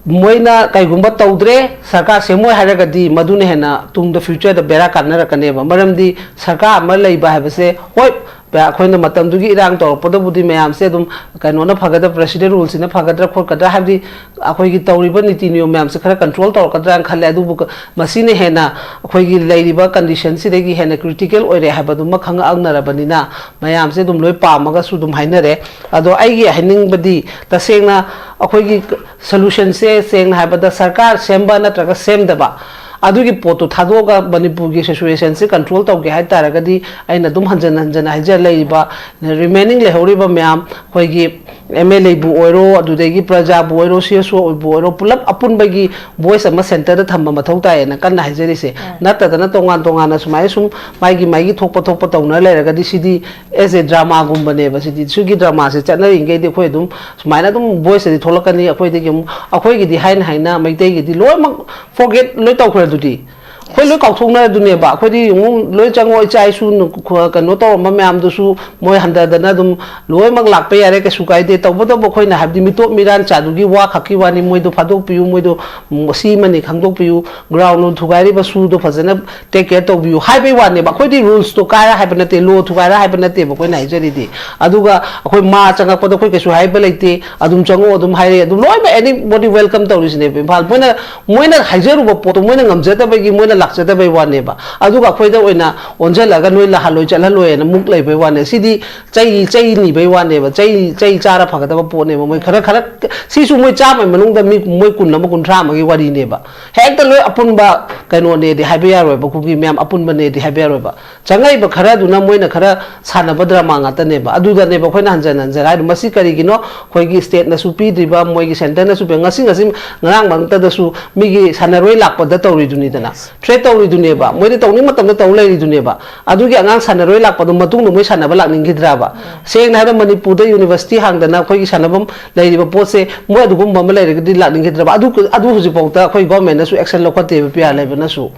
ꯃꯣꯏꯅ ꯀꯩꯒꯨꯝꯕ ꯇꯧꯗ꯭ꯔꯦ, ꯁꯔꯀꯥꯔ ꯁꯦꯝꯃꯣꯏ ꯍꯥꯏꯔꯒꯗꯤ, ꯃꯗꯨꯅ ꯍꯦꯟꯅ ꯇꯨꯡꯗ futureꯗ ꯕꯦꯔꯥ ꯀꯥꯟꯅꯔꯛꯀꯅꯦꯕ꯫ ꯃꯔꯝꯗꯤ ꯁꯔꯀꯥꯔ ꯑꯃ ꯂꯩꯕ ꯍꯥꯏꯕꯁꯦ, ꯍꯣꯏ, ꯑꯩꯈꯣꯏꯅ ꯃꯇꯝꯗꯨꯒꯤ ꯏꯔꯥꯡ ꯇꯧꯔꯛꯄꯗꯕꯨꯗꯤ ꯃꯌꯥꯝꯁꯦ ꯑꯗꯨꯝ ꯀꯩꯅꯣꯅ ꯐꯒꯗ꯭ꯔꯥ, president ruleꯁꯤꯅ ꯐꯒꯗ꯭ꯔꯥ ꯈꯣꯠꯀꯗ꯭ꯔꯥ, ꯍꯥꯏꯕꯗꯤ ꯑꯩꯈꯣꯏꯒꯤ ꯇꯧꯔꯤꯕ ꯅꯤꯇꯤ ꯅꯤꯌꯣꯝ ꯃꯌꯥꯝꯁꯦ ꯈꯔ control ꯇꯧꯔꯛꯀꯗ꯭ꯔꯥꯅ ꯈꯜꯂꯦ꯫ ꯑꯗꯨꯕꯨ ꯃꯁꯤꯅ ꯍꯦꯟꯅ ꯑꯩꯈꯣꯏꯒꯤ ꯂꯩꯔꯤꯕ conditionꯁꯤꯗꯒꯤ ꯍꯦꯟꯅ critical ꯑꯣꯏꯔꯦ ꯍꯥꯏꯕꯗꯨꯃ ꯈꯪꯉꯛꯅꯔꯕꯅꯤꯅ, ꯃꯌꯥꯝꯁꯦ ꯑꯗꯨꯝ ꯂꯣꯏ ꯄꯥꯝꯃꯒꯁꯨ ꯑꯗꯨꯝ ꯍꯥꯏꯅꯔꯦ꯫ ꯑꯗꯣ ꯑꯩꯒꯤ ꯍꯥꯏꯅꯤꯡꯕꯗꯤ, ꯇꯁꯦꯡꯅ ꯑꯩꯈꯣꯏꯒꯤ solutionꯁꯦ, ꯁꯦꯡꯅ ꯍꯥꯏꯕꯗ, ꯁꯔꯀꯥꯔ ꯁꯦꯝꯕ ꯅꯠꯇ꯭ꯔꯒ ꯁꯦꯝꯗꯕ, ꯑꯗꯨꯒꯤ ꯄꯣꯠꯇꯨ ꯊꯥꯗꯣꯛꯑꯒ ꯃꯅꯤꯄꯨꯔꯒꯤ situationꯁꯦ control ꯇꯧꯒꯦ ꯍꯥꯏ ꯇꯥꯔꯒꯗꯤ, ꯑꯩꯅ ꯑꯗꯨꯝ ꯍꯟꯖꯟ ꯍꯟꯖꯟꯅ ꯍꯥꯏꯖ ꯂꯩꯔꯤꯕ remaining ꯂꯩꯍꯧꯔꯤꯕ ꯃꯌꯥꯝ, ꯑꯩꯈꯣꯏꯒꯤ MLAꯕꯨ ꯑꯣꯏꯔꯣ, ꯑꯗꯨꯗꯒꯤ ꯄ꯭ꯔꯖꯥꯕꯨ ꯑꯣꯏꯔꯣ, CSOꯕꯨ ꯑꯣꯏꯔꯣ, ꯄꯨꯂꯞ ꯑꯄꯨꯟꯕꯒꯤ voice ꯑꯃ centreꯗ ꯊꯝꯕ ꯃꯊꯧ ꯇꯥꯏꯌꯦꯅ ꯀꯟꯅ ꯍꯥꯏꯖꯔꯤꯁꯦ꯫ ꯅꯠꯇꯗꯅ ꯇꯣꯉꯥꯟ ꯇꯣꯉꯥꯟꯅ ꯁꯨꯃꯥꯏꯅ ꯁꯨꯝ ꯃꯥꯒꯤ ꯃꯥꯒꯤ ꯊꯣꯛꯄ ꯊꯣꯛꯄ ꯇꯧꯅ ꯂꯩꯔꯒꯗꯤ, ꯁꯤꯗꯤ as a dramaꯒꯨꯝꯕꯅꯦꯕ꯫ ꯁꯤꯗꯤ ꯁꯤꯒꯤ dramaꯁꯦ ꯆꯠꯅꯔꯤꯉꯩꯗꯤ ꯑꯩꯈꯣꯏ ꯑꯗꯨꯝ ꯁꯨꯃꯥꯏꯅ ꯑꯗꯨꯝ voiceꯇꯗꯤ ꯊꯣꯛꯂꯛꯀꯅꯤ꯫ ꯑꯩꯈꯣꯏꯗꯒꯤ ꯑꯃꯨꯛ, ꯑꯩꯈꯣꯏꯒꯤꯗꯤ ꯍꯥꯏꯅ ꯍꯥꯏꯅ ꯃꯩꯇꯩꯒꯤꯗꯤ ꯂꯣꯏꯅꯃꯛ forget ꯂꯣꯏ ꯇꯧꯈ꯭ꯔꯦ꯫ ꯑꯗꯨꯗꯤ ꯑꯩꯈꯣꯏ ꯂꯣꯏ ꯀꯥꯎꯊꯣꯛꯅꯔꯗꯨꯅꯦꯕ꯫ ꯑꯩꯈꯣꯏꯗꯤ ꯌꯦꯡꯉꯨ, ꯂꯣꯏ ꯆꯪꯉꯣ, ꯏꯆꯥ ꯏꯁꯨ ꯅ-, ꯈ-, ꯀꯩꯅꯣ ꯇꯧꯔꯝꯕ ꯃꯌꯥꯝꯗꯨꯁꯨ ꯃꯣꯏ ꯍꯟꯊꯗꯅ ꯑꯗꯨꯝ ꯂꯣꯏꯅꯃꯛ ꯂꯥꯛꯄ ꯌꯥꯔꯦ, ꯀꯩꯁꯨ ꯀꯥꯏꯗꯦ꯫ ꯇꯧꯕꯇꯕꯨ ꯑꯩꯈꯣꯏꯅ ꯍꯥꯏꯕꯗꯤ ꯃꯤꯇꯣꯞ ꯃꯤꯔꯥꯟ ꯆꯥꯗꯨꯒꯤ ꯋꯥ ꯈꯛꯀꯤ ꯋꯥꯅꯤ, ꯃꯣꯏꯗꯣ ꯐꯥꯗꯣꯛꯄꯤꯌꯨ, ꯃꯣꯏꯗꯣ, ꯎꯝ, ꯁꯤ ꯑꯃꯅꯤ ꯈꯪꯗꯣꯛꯄꯤꯌꯨ, ground ꯗꯣ ꯊꯨꯒꯥꯏꯔꯤꯕ ꯁꯨꯗꯣ ꯐꯖꯅ take care ꯇꯧꯕꯤꯌꯨ ꯍꯥꯏꯕꯩ ꯋꯥꯅꯦꯕ꯫ ꯑꯩꯈꯣꯏꯗꯤ rules ꯇꯣ ꯀꯥꯏꯔ ꯍꯥꯏꯕ ꯅꯠꯇꯦ, law ꯊꯨꯒꯥꯏꯔ ꯍꯥꯏꯕ ꯅꯠꯇꯦꯕ ꯑꯩꯈꯣꯏꯅ ꯍꯥꯏꯖꯔꯤꯗꯤ꯫ ꯑꯗꯨꯒ ꯑꯩꯈꯣꯏ ꯃꯥ ꯆꯪꯉꯛꯄꯗ ꯑꯩꯈꯣꯏ ꯀꯩꯁꯨ ꯍꯥꯏꯕ ꯂꯩꯇꯦ, ꯑꯗꯨꯝ ꯆꯪꯉꯛꯑꯣ ꯑꯗꯨꯝ ꯍꯥꯏꯔꯛꯑꯦ, ꯑꯗꯨꯝ ꯂꯣꯏꯅꯃꯛ anybody welcome ꯇꯧꯔꯤꯁꯤꯅꯦꯕ ꯏꯝꯐꯥꯜ꯫ ꯃꯣꯏꯅ, ꯃꯣꯏꯅ ꯍꯥꯏꯖꯔꯨꯕ ꯄꯣꯠꯇꯣ ꯃꯣꯏꯅ ꯉꯝꯖꯗꯕꯒꯤ, ꯃꯣꯏꯅ ꯂꯥꯛꯆꯗꯕꯩ ꯋꯥꯅꯦꯕ꯫ ꯑꯗꯨꯒ ꯑꯩꯈꯣꯏꯗ ꯑꯣꯏꯅ ꯑꯣꯟꯁꯤꯜꯂꯒ ꯅꯣꯏ ꯂꯥꯛꯍꯜꯂꯣꯏ ꯆꯠꯍꯜꯂꯣꯏꯅ ꯃꯨꯛ ꯂꯩꯕꯩ ꯋꯥꯅꯦ꯫ ꯁꯤꯗꯤ ꯆꯩ, ꯆꯩ ꯅꯤꯕꯩ ꯋꯥꯅꯦꯕ꯫ ꯆꯩ, ꯆꯩ ꯆꯥꯔ ꯐꯒꯗꯕ ꯄꯣꯠꯅꯦꯕ꯫ ꯃꯣꯏ ꯈꯔ, ꯈꯔ, ꯁꯤꯁꯨ ꯃꯣꯏ ꯆꯥꯝꯃꯩ ꯃꯅꯨꯡꯗ ꯃꯤ ꯃꯣꯏ ꯀꯨꯟ ꯑꯃ, ꯀꯨꯟꯊ꯭ꯔꯥ ꯑꯃꯒꯤ ꯋꯥꯔꯤꯅꯦꯕ꯫ ꯍꯦꯛꯇ ꯂꯣꯏ ꯑꯄꯨꯟꯕ ꯀꯩꯅꯣꯅꯦꯗꯤ ꯍꯥꯏꯕ ꯌꯥꯔꯣꯏꯕ, ꯀꯨꯀꯤ ꯃꯌꯥꯝ ꯑꯄꯨꯟꯕꯅꯦꯗꯤ ꯍꯥꯏꯕ ꯌꯥꯔꯣꯏꯕ꯫ ꯆꯪꯉꯛꯏꯕ ꯈꯔꯗꯨꯅ ꯃꯣꯏꯅ ꯈꯔ ꯁꯥꯟꯅꯕ drama ꯉꯥꯛꯇꯅꯦꯕ꯫ ꯑꯗꯨꯗꯅꯦꯕ ꯑꯩꯈꯣꯏꯅ ꯍꯟꯖꯟ ꯍꯟꯖꯟ ꯍꯥꯏꯗꯣ, ꯃꯁꯤ ꯀꯔꯤꯒꯤꯅꯣ? ꯑꯩꯈꯣꯏꯒꯤ state ꯅꯁꯨ ꯄꯤꯗ꯭ꯔꯤꯕ, ꯃꯣꯏꯒꯤ centre ꯅꯁꯨ ꯄꯤ-, ꯉꯁꯤ, ꯉꯁꯤ ꯉꯔꯥꯡ ꯃꯔꯛꯇꯗꯁꯨ ꯃꯤꯒꯤ ꯁꯥꯟꯅꯔꯣꯏ ꯂꯥꯛꯄꯗ ꯇꯧꯔꯤꯗꯨꯅꯤꯗꯅ, threat ꯇꯧꯔꯤꯗꯨꯅꯦꯕ, ꯃꯣꯏꯗꯤ ꯇꯧꯅꯤꯡ ꯃꯇꯝꯗ ꯇꯧ ꯂꯩꯔꯤꯗꯨꯅꯦꯕ꯫ ꯑꯗꯨꯒꯤ ꯑꯉꯥꯡ ꯁꯥꯟꯅꯔꯣꯏ ꯂꯥꯛꯄꯗꯣ ꯃꯇꯨꯡꯗ ꯃꯣꯏ ꯁꯥꯟꯅꯕ ꯂꯥꯛꯅꯤꯡꯈꯤꯗ꯭ꯔꯕ? ꯁꯦꯡꯅ ꯍꯥꯏꯔꯕꯗ ꯃꯅꯤꯄꯨꯔꯗ university ꯍꯥꯡꯗꯅ ꯑꯩꯈꯣꯏꯒꯤ ꯁꯥꯟꯅꯐꯝ ꯂꯩꯔꯤꯕ ꯄꯣꯠꯁꯦ ꯃꯣꯏ ꯑꯗꯨꯒꯨꯝꯕ ꯑꯃ ꯂꯩꯔꯒꯗꯤ ꯂꯥꯛꯅꯤꯡꯈꯤꯗ꯭ꯔꯕ? ꯑꯗꯨ, ꯑꯗꯨ ꯍꯧꯖꯤꯛꯐꯥꯎꯗ ꯑꯩꯈꯣꯏ government ꯅꯁꯨ action ꯂꯧꯈꯠꯇꯦꯕ, ꯄꯤꯌꯥ ꯂꯩꯕꯅꯁꯨ꯫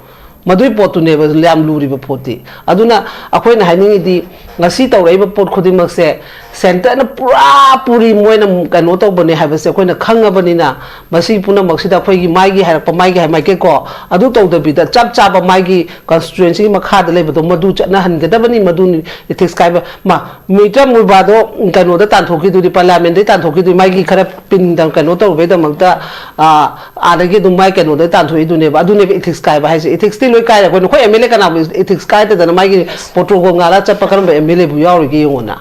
ꯃꯗꯨꯏ ꯄꯣꯠꯇꯨꯅꯦꯕ ꯌꯥꯝ ꯂꯨꯔꯤꯕ ꯄꯣꯠꯇꯤ꯫ ꯑꯗꯨꯅ ꯑꯩꯈꯣꯏꯅ ꯍꯥꯏꯅꯤꯡꯉꯤꯗꯤ, ꯉꯁꯤ ꯇꯧꯔꯛꯏꯕ ꯄꯣꯠ ꯈꯨꯗꯤꯡꯃꯛꯁꯦ centre ꯅ ꯄꯨꯔꯥ ꯄꯨꯔꯤ ꯃꯣꯏꯅ ꯀꯩꯅꯣ ꯇꯧꯕꯅꯦ ꯍꯥꯏꯕꯁꯦ ꯑꯩꯈꯣꯏꯅ ꯈꯪꯉꯕꯅꯤꯅ, ꯃꯁꯤ ꯄꯨꯝꯅꯃꯛꯁꯤꯗ ꯑꯩꯈꯣꯏꯒꯤ ꯃꯥꯏꯒꯤ ꯍꯥꯏꯔꯛꯄ, ꯃꯥꯏꯒꯤ ꯍꯥꯏ ꯃꯥꯏꯀꯩꯀꯣ, ꯑꯗꯨ ꯇꯧꯗꯕꯤꯗ ꯆꯞ ꯆꯥꯕ ꯃꯥꯒꯤ constituency ꯒꯤ ꯃꯈꯥꯗ ꯂꯩꯕꯗꯣ ꯃꯗꯨ ꯆꯠꯅꯍꯟꯒꯗꯕꯅꯤ꯫ ꯃꯗꯨꯅꯤ ethics ꯀꯥꯏꯕ꯫ ꯃꯥ, ꯃꯤꯇꯔ ꯃꯨꯕꯥꯗꯣ ꯀꯩꯅꯣꯗ ꯇꯥꯟꯊꯣꯛꯈꯤꯗꯨꯗꯤ, parliament ꯗꯩ ꯇꯥꯟꯊꯣꯛꯈꯤꯗꯨꯗꯤ, ꯃꯥꯒꯤ ꯈꯔ ꯄꯤꯟꯗ ꯀꯩꯅꯣ ꯇꯧꯕꯩꯗꯃꯛꯇ, ꯑꯥ, ꯑꯥꯗꯒꯤ ꯑꯗꯨꯝ ꯃꯥꯏ ꯀꯩꯅꯣꯗ ꯇꯥꯟꯊꯣꯛꯏꯗꯨꯅꯦꯕ꯫ ꯑꯗꯨꯅꯦꯕ ethics ꯀꯥꯏꯕ ꯍꯥꯏꯁꯦ꯫ Ethics ꯇꯤ ꯂꯣꯏ ꯀꯥꯏꯔꯦ꯫ ꯑꯩꯈꯣꯏ, ꯑꯩꯈꯣꯏ M L A ꯀꯅꯥꯕꯨ ethics ꯀꯥꯏꯗꯗꯅ ꯃꯥꯒꯤ protocol ꯉꯥꯛꯂ ꯆꯠꯄ ꯀꯔꯝꯕ M L A ꯕꯨ ꯌꯥꯎꯔꯤꯒꯦ ꯌꯦꯡꯉꯣꯅ꯫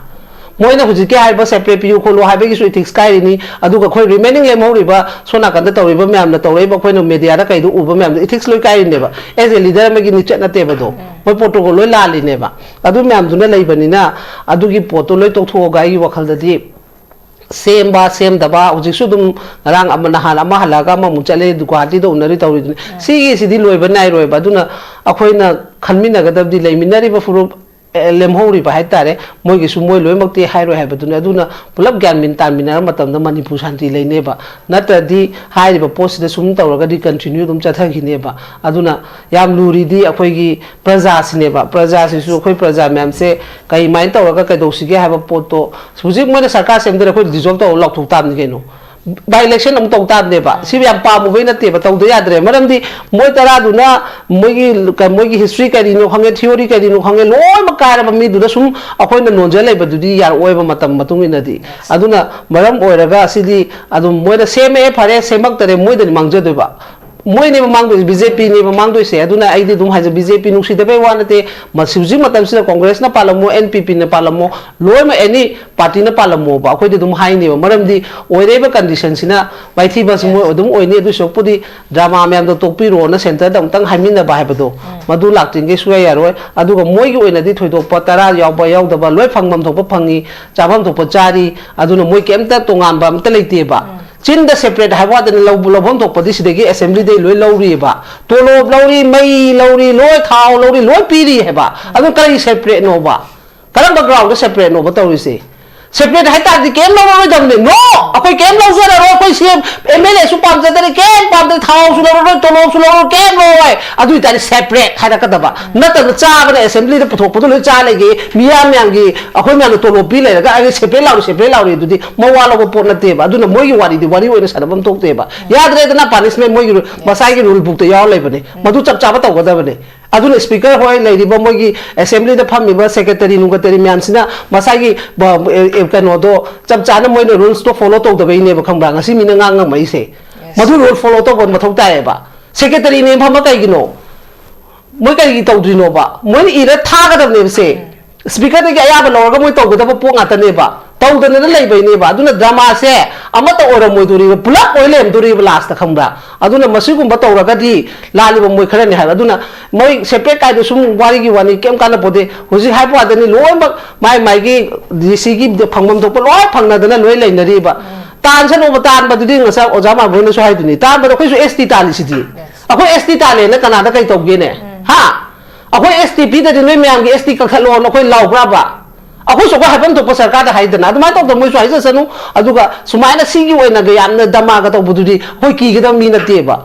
ꯃꯣꯏꯅ ꯍꯧꯖꯤꯛꯀꯤ ꯍꯥꯏꯔꯤꯕ separate ꯄꯤꯌꯨ ꯈꯣꯠꯂꯨ ꯍꯥꯏꯕꯒꯤꯁꯨ ethics ꯀꯥꯏꯔꯤꯅꯤ, ꯑꯗꯨꯒ ꯑꯩꯈꯣꯏ remaining ꯂꯦꯝꯍꯧꯔꯤꯕ ꯁꯣꯝ ꯅꯥꯀꯟꯗ ꯇꯧꯔꯤꯕ ꯃꯌꯥꯝꯅ ꯇꯧꯔꯛꯏꯕ ꯑꯩꯈꯣꯏꯅ media ꯗ ꯀꯩꯗ ꯎꯕ ꯃꯌꯥꯝꯗꯣ ethics ꯂꯣꯏ ꯀꯥꯏꯔꯤꯅꯦꯕ꯫ As a leader ꯑꯃꯒꯤ ꯂꯤꯆꯠ ꯅꯠꯇꯦꯕ ꯑꯗꯣ꯫ ꯃꯣꯏ protocol ꯂꯣꯏ ꯂꯥꯜꯂꯤꯅꯦꯕ꯫ ꯑꯗꯨ ꯃꯌꯥꯝꯗꯨꯅ ꯂꯩꯕꯅꯤꯅ ꯑꯗꯨꯒꯤ ꯄꯣꯠꯇꯣ ꯂꯣꯏ ꯇꯣꯛꯊꯣꯛꯑꯒ ꯑꯩꯒꯤ ꯋꯥꯈꯜꯗꯗꯤ ꯁꯦꯝꯕ, ꯁꯦꯝꯗꯕ, ꯍꯧꯖꯤꯛꯁꯨ ꯑꯗꯨꯝ ꯉꯔꯥꯡ ꯑꯃ, ꯅꯍꯥꯟ ꯑꯃ ꯍꯜꯂꯛꯑꯒ ꯑꯃꯃꯨꯛ ꯆꯠꯂꯦ, ꯒꯨꯋꯥꯍꯥꯇꯤꯗ ꯎꯅꯔꯤ ꯇꯧꯔꯤꯗꯨꯅꯤ꯫ ꯁꯤꯒꯤꯁꯤꯗꯤ ꯂꯣꯏꯕ ꯅꯥꯏꯔꯣꯏꯕ꯫ ꯑꯗꯨꯅ ꯑꯩꯈꯣꯏꯅ ꯈꯟꯃꯤꯟꯅꯒꯗꯕꯗꯤ ꯂꯩꯃꯤꯟꯅꯔꯤꯕ ꯐꯨꯔꯨꯞ ꯂꯦꯝꯍꯧꯔꯤꯕ ꯍꯥꯏꯇꯥꯔꯦ, ꯃꯣꯏꯒꯤꯁꯨ ꯃꯣꯏ ꯂꯣꯏꯅꯃꯛꯇꯤ ꯍꯥꯏꯔꯣꯏ ꯍꯥꯏꯕꯗꯨꯅꯤ꯫ ꯑꯗꯨꯅ ꯄꯨꯂꯞ ꯒ꯭ꯌꯥꯟ ꯃꯦꯟ ꯇꯥꯟꯃꯤꯟꯅꯔ ꯃꯇꯝꯗ ꯃꯅꯤꯄꯨꯔ ꯁꯥꯟꯇꯤ ꯂꯩꯅꯦꯕ꯫ ꯅꯠꯇ꯭ꯔꯗꯤ ꯍꯥꯏꯔꯤꯕ ꯄꯣꯠꯁꯤꯗ ꯁꯨꯝ ꯇꯧꯔꯒꯗꯤ continue ꯑꯗꯨꯝ ꯆꯠꯊꯈꯤꯅꯦꯕ꯫ ꯑꯗꯨꯅ ꯌꯥꯝ ꯂꯨꯔꯤꯗꯤ ꯑꯩꯈꯣꯏꯒꯤ ꯄ꯭ꯔꯖꯥꯁꯤꯅꯦꯕ꯫ ꯄ꯭ꯔꯖꯥꯁꯤꯁꯨ, ꯑꯩꯈꯣꯏ ꯄ꯭ꯔꯖꯥ ꯃꯌꯥꯝꯁꯦ ꯀꯩꯃꯥꯏꯅ ꯇꯧꯔꯒ ꯀꯩꯗꯧꯁꯤꯒꯦ ꯍꯥꯏꯕ ꯄꯣꯠꯇꯣ ꯍꯧꯖꯤꯛ ꯃꯣꯏꯅ ꯁꯔꯀꯥꯔ ꯁꯦꯝꯗꯣꯔꯦ, ꯑꯩꯈꯣꯏ dissolve ꯇꯧꯔ ꯂꯥꯎꯊꯣꯛ ꯇꯥꯕꯅꯤ ꯀꯩꯅꯣ꯫ By election ꯑꯃꯨꯛ ꯇꯧ ꯇꯥꯕꯅꯦꯕ꯫ ꯁꯤ ꯌꯥꯝ ꯄꯥꯝꯃꯨꯕꯩ ꯅꯠꯇꯦꯕ, ꯇꯧꯗ ꯌꯥꯗ꯭ꯔꯦ꯫ ꯃꯔꯝꯗꯤ ꯃꯣꯏ ꯇꯔꯥꯗꯨꯅ ꯃꯣꯏꯒꯤ, ꯃꯣꯏꯒꯤ history ꯀꯔꯤꯅꯣ ꯈꯪꯉꯦ, theory ꯀꯔꯤꯅꯣ ꯈꯪꯉꯦ, ꯂꯣꯏꯅꯃꯛ ꯀꯥꯏꯔꯕ ꯃꯤꯗꯨꯗ ꯁꯨꯝ ꯑꯩꯈꯣꯏꯅ ꯅꯣꯟꯖ ꯂꯩꯕꯗꯨꯗꯤ ꯌꯥꯔꯛꯑꯣꯏꯕ ꯃꯇꯝ ꯃꯇꯨꯡ ꯏꯟꯅꯗꯤ꯫ ꯑꯗꯨꯅ ꯃꯔꯝ ꯑꯣꯏꯔꯒ ꯁꯤꯗꯤ ꯑꯗꯨꯝ ꯃꯣꯏꯅ ꯁꯦꯝꯃꯛꯑꯦ ꯐꯔꯦ, ꯁꯦꯝꯃꯛꯇꯔꯦ ꯃꯣꯏꯗꯗꯤ ꯃꯥꯡꯖꯗꯣꯏꯕ꯫ ꯃꯣꯏꯅꯦꯕ ꯃꯥꯡꯗꯣꯏꯁꯦ, ꯕꯤ ꯖꯦ ꯄꯤꯅꯦꯕ ꯃꯥꯡꯗꯣꯏꯁꯦ꯫ ꯑꯗꯨꯅ ꯑꯩꯗꯤ ꯑꯗꯨꯝ ꯍꯥꯏꯖ-, ꯕꯤ ꯖꯦ ꯄꯤ ꯅꯨꯡꯁꯤꯗꯕꯩ ꯋꯥ ꯅꯠꯇꯦ꯫ ꯃꯁꯤ ꯍꯧꯖꯤꯛ ꯃꯇꯝꯁꯤꯗ ꯀꯣꯡꯒ꯭ꯔꯦꯁꯅ ꯄꯥꯜꯂꯝꯃꯣ, ꯑꯦꯟ ꯄꯤ ꯄꯤꯅ ꯄꯥꯜꯂꯝꯃꯣ, ꯂꯣꯏꯅꯃꯛ any partyꯅ ꯄꯥꯜꯂꯝꯃꯣꯕ, ꯑꯩꯈꯣꯏꯗꯤ ꯑꯗꯨꯝ ꯍꯥꯏꯅꯦꯕ꯫ ꯃꯔꯝꯗꯤ ꯑꯣꯏꯔꯛꯏꯕ conditionꯁꯤꯅ ꯃꯥꯏꯊꯤꯕꯁꯤ ꯃꯣꯏ ꯑꯗꯨꯝ ꯑꯣꯏꯅꯤ꯫ ꯑꯗꯨ ꯁꯔꯨꯛꯄꯨꯗꯤ drama ꯃꯌꯥꯝꯗꯣ ꯇꯣꯛꯄꯤꯔꯣꯅ centreꯗ ꯑꯃꯨꯛꯇꯪ ꯍꯥꯏꯃꯤꯟꯅꯕ ꯍꯥꯏꯕꯗꯣ, ꯃꯗꯨ ꯂꯥꯛꯇ꯭ꯔꯤꯉꯩ ꯁꯨꯡꯌꯥ ꯌꯥꯔꯣꯏ꯫ ꯑꯗꯨꯒ ꯃꯣꯏꯒꯤ ꯑꯣꯏꯅꯗꯤ ꯊꯣꯏꯗꯣꯛꯄ ꯇꯔꯥ ꯌꯥꯎꯕ ꯌꯥꯎꯗꯕ ꯂꯣꯏ ꯐꯪꯐꯝ ꯊꯣꯛꯄ ꯐꯪꯉꯤ, ꯆꯥꯐꯝ ꯊꯣꯛꯄ ꯆꯥꯔꯤ꯫ ꯑꯗꯨꯅ ꯃꯣꯏ ꯀꯩꯝꯇ ꯇꯣꯉꯥꯟꯕ ꯑꯝꯇ ꯂꯩꯇꯦꯕ꯫ ꯆꯤꯟꯗ separate ꯍꯥꯏꯕ ꯋꯥꯗꯅ ꯂꯧ-, ꯂꯧꯐꯝ ꯊꯣꯛꯄꯗꯤ ꯁꯤꯗꯒꯤ assemblyꯗꯩ ꯂꯣꯏ ꯂꯧꯔꯤꯑꯕ꯫ ꯇꯣꯂꯣꯞ ꯂꯧꯔꯤ, ꯃꯩ ꯂꯧꯔꯤ, ꯂꯣꯏ ꯊꯥꯎ ꯂꯧꯔꯤ, ꯂꯣꯏ ꯄꯤꯔꯤ ꯍꯥꯏꯕ꯫ ꯑꯗꯨ ꯀꯔꯤ separateꯅꯣꯕ? ꯀꯔꯝꯕ groundꯗ separateꯅꯣꯕ ꯇꯧꯔꯤꯁꯦ? Separate ꯍꯥꯏꯇꯥꯔꯗꯤ ꯀꯩꯝ ꯂꯧꯔꯔꯣꯏꯗꯕꯅꯦ꯫ No! ꯑꯩꯈꯣꯏ ꯀꯩꯝ ꯂꯧꯖꯔꯔꯣꯏ꯫ ꯑꯩꯈꯣꯏ ꯁꯤ ꯑꯦꯝ ꯑꯦꯜ ꯑꯦꯁꯨ ꯄꯥꯝꯖꯗꯔꯦ, ꯀꯩꯝ ꯄꯥꯝꯗꯦ, ꯊꯥꯎꯁꯨ ꯂꯧꯔꯔꯣꯏ, ꯇꯣꯂꯣꯞꯁꯨ ꯂꯧꯔꯔꯣꯏ, ꯀꯩꯝ ꯂꯧꯔꯔꯣꯏ꯫ ꯑꯗꯨ ꯑꯣꯏꯇꯥꯔꯗꯤ separate ꯍꯥꯏꯔꯛꯀꯗꯕ꯫ ꯅꯠꯇꯕ ꯆꯥꯕꯅ assemblyꯗ ꯄꯨꯊꯣꯛꯄꯗꯣ ꯂꯣꯏ ꯆꯥ ꯂꯩꯒꯦ, ꯃꯤꯌꯥꯝ ꯃꯌꯥꯝꯒꯤ, ꯑꯩꯈꯣꯏ ꯃꯌꯥꯝꯅ ꯇꯣꯂꯣꯞ ꯄꯤ ꯂꯩꯔꯒ ꯑꯩ separate ꯂꯥꯎꯔꯤ, separate ꯂꯥꯎꯔꯤ ꯑꯗꯨꯗꯤ ꯃꯋꯥ ꯂꯧꯕ ꯄꯣꯠ ꯅꯠꯇꯦꯕ꯫ ꯑꯗꯨꯅ ꯃꯣꯏꯒꯤ ꯋꯥꯔꯤꯗꯤ ꯋꯥꯔꯤ ꯑꯣꯏꯅ ꯁꯥꯟꯅꯐꯝ ꯊꯣꯛꯇꯦꯕ꯫ ꯌꯥꯗ꯭ꯔꯦꯗꯅ, punishment ꯃꯣꯏꯒꯤ ꯔꯨ-, ꯃꯁꯥꯒꯤ rule bookꯇ ꯌꯥꯎꯔ ꯂꯩꯕꯅꯦ꯫ ꯃꯗꯨ ꯆꯞ ꯆꯥꯕ ꯇꯧꯒꯗꯕꯅꯦ꯫ ꯑꯗꯨꯅ speaker ꯍꯣꯏ ꯂꯩꯔꯤꯕ ꯃꯣꯏꯒꯤ assemblyꯗ ꯐꯝꯃꯤꯕ secretary ꯅꯨꯡꯀꯇꯔꯤ ꯃꯌꯥꯝꯁꯤꯅ ꯃꯁꯥꯒꯤ ꯕ-, ꯑꯦ, ꯑꯦ, ꯀꯩꯅꯣꯗꯣ ꯆꯞ ꯆꯥꯅ ꯃꯣꯏꯅ rulesꯇꯣ follow ꯇꯧꯗꯕꯩꯅꯦꯕ, ꯈꯪꯕ꯭ꯔꯥ? ꯉꯁꯤ ꯃꯤꯅ ꯉꯥꯡ ꯉꯝꯃꯛꯏꯁꯦ꯫ ꯃꯗꯨ rule follow ꯇꯧꯕ ꯃꯊꯧ ꯇꯥꯏꯌꯦꯕ꯫ Secretaryꯅꯦ ꯐꯝꯕ ꯀꯩꯒꯤꯅꯣ? ꯃꯣꯏ ꯀꯔꯤꯒꯤ ꯇꯧꯗ꯭ꯔꯤꯅꯣꯕ? ꯃꯣꯏꯅ ꯏꯔ ꯊꯥꯒꯗꯕꯅꯦꯕ ꯁꯦ꯫ Speakerꯗꯒꯤ ꯑꯌꯥꯕ ꯂꯧꯔꯒ ꯃꯣꯏ ꯇꯧꯒꯗꯕ ꯄꯣꯠ ꯉꯥꯛꯇꯅꯦꯕ꯫ ꯇꯧꯗꯅꯅ ꯂꯩꯕꯩꯅꯦꯕ꯫ ꯑꯗꯨꯅ dramaꯁꯦ ꯑꯃꯠꯇ ꯑꯣꯏꯔꯝꯃꯣꯏꯗꯣꯔꯤꯕ, ꯄꯨꯂꯞ ꯑꯣꯏ ꯂꯩꯔꯝꯗꯣꯔꯤꯕ lastꯇ, ꯈꯪꯕ꯭ꯔꯥ? ꯑꯗꯨꯅ ꯃꯁꯤꯒꯨꯝꯕ ꯇꯧꯔꯒꯗꯤ ꯂꯥꯜꯂꯤꯕ ꯃꯣꯏ ꯈꯔꯅꯤ ꯍꯥꯏꯕ꯫ ꯑꯗꯨꯅ ꯃꯣꯏ separate ꯀꯥꯏꯗꯣ ꯁꯨꯝ ꯋꯥꯔꯤꯒꯤ ꯋꯥꯅꯤ, ꯀꯩꯝ ꯀꯥꯟꯅꯄꯣꯠꯇꯦ꯫ ꯍꯧꯖꯤꯛ ꯍꯥꯏꯕ ꯋꯥꯗꯅꯤ, ꯂꯣꯏꯅꯃꯛ ꯃꯥꯏ ꯃꯥꯏꯒꯤ ꯗꯤ ꯁꯤꯒꯤ ꯐꯪꯐꯝ ꯊꯣꯛꯄ ꯂꯣꯏ ꯐꯪꯅꯗꯅ ꯂꯣꯏ ꯂꯩꯅꯔꯤꯕ꯫ ꯇꯥꯟꯁꯅꯣꯕ, ꯇꯥꯟꯕꯗꯨꯗꯤ ꯉꯁꯥꯏ ꯑꯣꯖꯥ ꯃꯥꯔꯕꯣꯏꯅꯁꯨ ꯍꯥꯏꯗꯨꯅꯤ, ꯇꯥꯟꯕꯗ ꯑꯩꯈꯣꯏꯁꯨ ꯑꯦꯁ ꯇꯤ ꯇꯥꯜꯂꯤꯁꯤꯗꯤ꯫ ꯑꯩꯈꯣꯏ ꯑꯦꯁ ꯇꯤ ꯇꯥꯜꯂꯦꯅ ꯀꯅꯥꯗ ꯀꯩ ꯇꯧꯒꯦꯅꯦ? ꯍꯥ? ꯑꯩꯈꯣꯏ ꯑꯦꯁ ꯇꯤ ꯄꯤꯗꯗꯤ ꯅꯣꯏ ꯃꯌꯥꯝꯒꯤ ꯑꯦꯁ ꯇꯤ ꯀꯛꯊꯠꯂꯣꯅ ꯑꯩꯈꯣꯏ ꯂꯥꯎꯕ꯭ꯔꯥꯕ? ꯑꯩꯈꯣꯏꯁꯨ ꯑꯩꯈꯣꯏ ꯍꯥꯏꯐꯝ ꯊꯣꯛꯄ ꯁꯔꯀꯥꯔꯗ ꯍꯥꯏꯗꯅ ꯑꯗꯨꯃꯥꯏꯅ ꯇꯧꯗꯅ ꯃꯣꯏꯁꯨ ꯍꯥꯏꯖꯁꯅꯨ꯫ ꯑꯗꯨꯒ ꯁꯨꯃꯥꯏꯅ ꯁꯤꯒꯤ ꯑꯣꯏꯅꯒ ꯌꯥꯝꯅ ꯗꯃꯥꯒ ꯇꯧꯕꯗꯨꯗꯤ ꯑꯩꯈꯣꯏ ꯀꯤꯒꯗꯕ ꯃꯤ ꯅꯠꯇꯦꯕ꯫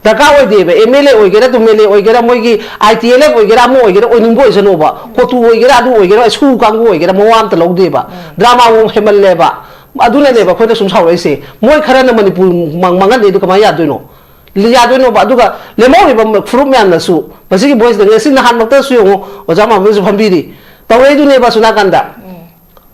ꯗꯔꯀꯥꯔ ꯑꯣꯏꯗꯦꯕ꯫ ꯑꯦꯝ ꯑꯦꯜ ꯑꯦ ꯑꯣꯏꯒꯦꯔꯥ, ꯑꯦꯝ ꯑꯦꯜ ꯑꯦ ꯑꯣꯏꯒꯦꯔꯥ, ꯃꯣꯏꯒꯤ ꯑꯥꯏ ꯇꯤ ꯑꯦꯜ ꯑꯦꯐ ꯑꯣꯏꯒꯦꯔꯥ, ꯑꯃ ꯑꯣꯏꯒꯦꯔꯥ, ꯑꯣꯏꯅꯤꯡꯕ ꯑꯣꯏꯁꯅꯨꯕ, ꯍꯣꯇꯨ ꯑꯣꯏꯒꯦꯔꯥ, ꯑꯗꯨ ꯑꯣꯏꯒꯦꯔꯥ, ꯁꯨ ꯀꯥꯡꯕꯨ ꯑꯣꯏꯒꯦꯔꯥ, ꯃꯋꯥ ꯑꯝꯇ ꯂꯧꯗꯦꯕ꯫ ꯗ꯭ꯔꯃꯥ ꯍꯦꯃꯜꯂꯦꯕ꯫ ꯑꯗꯨꯅꯅꯦꯕ ꯑꯩꯈꯣꯏꯅ ꯁꯨꯝ ꯁꯥꯎꯔꯛꯏꯁꯦ꯫ ꯃꯣꯏ ꯈꯔꯅ ꯃꯅꯤꯄꯨꯔ ꯃꯥꯡꯍꯟꯅꯤ, ꯑꯗꯨ ꯀꯃꯥꯏꯅ ꯌꯥꯗꯣꯏꯅꯣ? ꯌꯥꯗꯣꯏꯅꯣꯕ? ꯑꯗꯨꯒ ꯂꯦꯝꯍꯧꯔꯤꯕ ꯐꯨꯔꯨꯞ ꯃꯌꯥꯝꯅꯁꯨ ꯃꯁꯤꯒꯤ ꯚꯣꯏꯁꯇ ꯉꯁꯤ ꯅꯍꯥꯟꯃꯛꯇꯁꯨ ꯌꯦꯡꯉꯨ, ꯑꯣꯖꯥ ꯃꯥꯝꯕꯅꯁꯨ ꯐꯝꯕꯤꯔꯤ, ꯇꯧꯔꯛꯏꯗꯨꯅꯦꯕ ꯑꯁꯣꯝ ꯅꯥꯀꯟꯗ꯫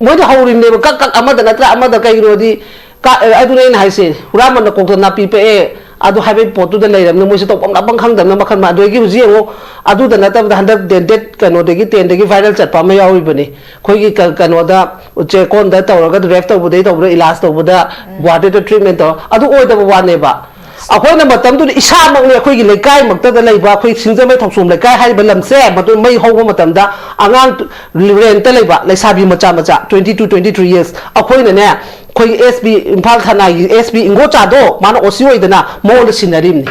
ꯃꯣꯏꯗ ꯍꯧꯔꯤꯕꯅꯦꯕ, ꯀꯛ ꯀꯛ ꯑꯃꯗ ꯅꯠꯇ꯭ꯔꯥ ꯑꯃꯗ꯫ ꯀꯩꯒꯤꯅꯣꯗꯤ, ꯀ-, ꯑꯗꯨꯅ ꯑꯩꯅ ꯍꯥꯏꯁꯦ, ꯍꯨꯔꯥꯟꯕꯅ ꯀꯣꯛꯇ ꯅꯥꯄꯤ ꯄꯛꯑꯦ, ꯑꯗꯨ ꯍꯥꯏꯕꯒꯤ ꯄꯣꯠꯇꯨꯗ ꯂꯩꯔꯕꯅꯤꯅ ꯃꯣꯏꯁꯦ ꯇꯧꯐꯝ ꯂꯥꯛꯐꯝ ꯈꯪꯗꯕꯅ ꯃꯈꯜ ꯃꯥ-, ꯑꯗꯨꯗꯒꯤ ꯍꯧꯖꯤꯛ ꯌꯦꯡꯉꯨ, ꯑꯗꯨꯗ ꯅꯠꯇꯕꯗ ꯍꯟꯗꯛ ꯗꯦꯠ, ꯗꯦꯠ ꯀꯩꯅꯣꯗꯒꯤ, ꯇꯦꯟꯗꯒꯤ ꯚꯥꯏꯔꯦꯜ ꯆꯠꯄ ꯑꯃ ꯌꯥꯎꯔꯤꯕꯅꯤ꯫ ꯑꯩꯈꯣꯏꯒꯤ ꯀ-, ꯀꯩꯅꯣꯗ, ꯆꯦꯛꯀꯣꯟꯗ ꯇꯧꯔꯒ ꯔꯦꯞ ꯇꯧꯕꯗꯩ ꯇꯧꯕꯗ, ꯏꯂꯥꯖ ꯇꯧꯕꯗ, ꯒꯨꯋꯥꯍꯥꯇꯤꯗ ꯇ꯭ꯔꯤꯠꯃꯦꯟ ꯇꯧꯔ, ꯑꯗꯨ ꯑꯣꯏꯗꯕ ꯋꯥꯅꯦꯕ꯫ ꯑꯩꯈꯣꯏꯅ ꯃꯇꯝꯗꯨꯗ ꯏꯁꯥꯃꯛꯅꯦ ꯑꯩꯈꯣꯏꯒꯤ ꯂꯩꯀꯥꯏꯃꯛꯇꯗ ꯂꯩꯕ, ꯑꯩꯈꯣꯏ ꯁꯤꯡꯖꯃꯩ ꯊꯣꯡꯁꯣꯝ ꯂꯩꯀꯥꯏ ꯍꯥꯏꯔꯤꯕ ꯂꯝꯁꯦ, ꯃꯗꯨ ꯃꯩ ꯍꯧꯕ ꯃꯇꯝꯗ ꯑꯉꯥꯡ ꯔꯦꯟꯠꯇ ꯂꯩꯕ ꯂꯩꯁꯥꯕꯤ ꯃꯆꯥ ꯃꯆꯥ, twenty two, twenty three years, ꯑꯩꯈꯣꯏꯅꯅꯦ, ꯑꯩꯈꯣꯏꯒꯤ S P, Imphal ꯊꯥꯅꯥꯒꯤ S P ꯏꯪꯒꯣꯆꯥꯗꯣ, ꯃꯥꯅ ꯑꯣ ꯁꯤ ꯑꯣꯏꯗꯅ ꯃꯉꯣꯟꯗ ꯁꯤꯟꯅꯔꯤꯕꯅꯤ꯫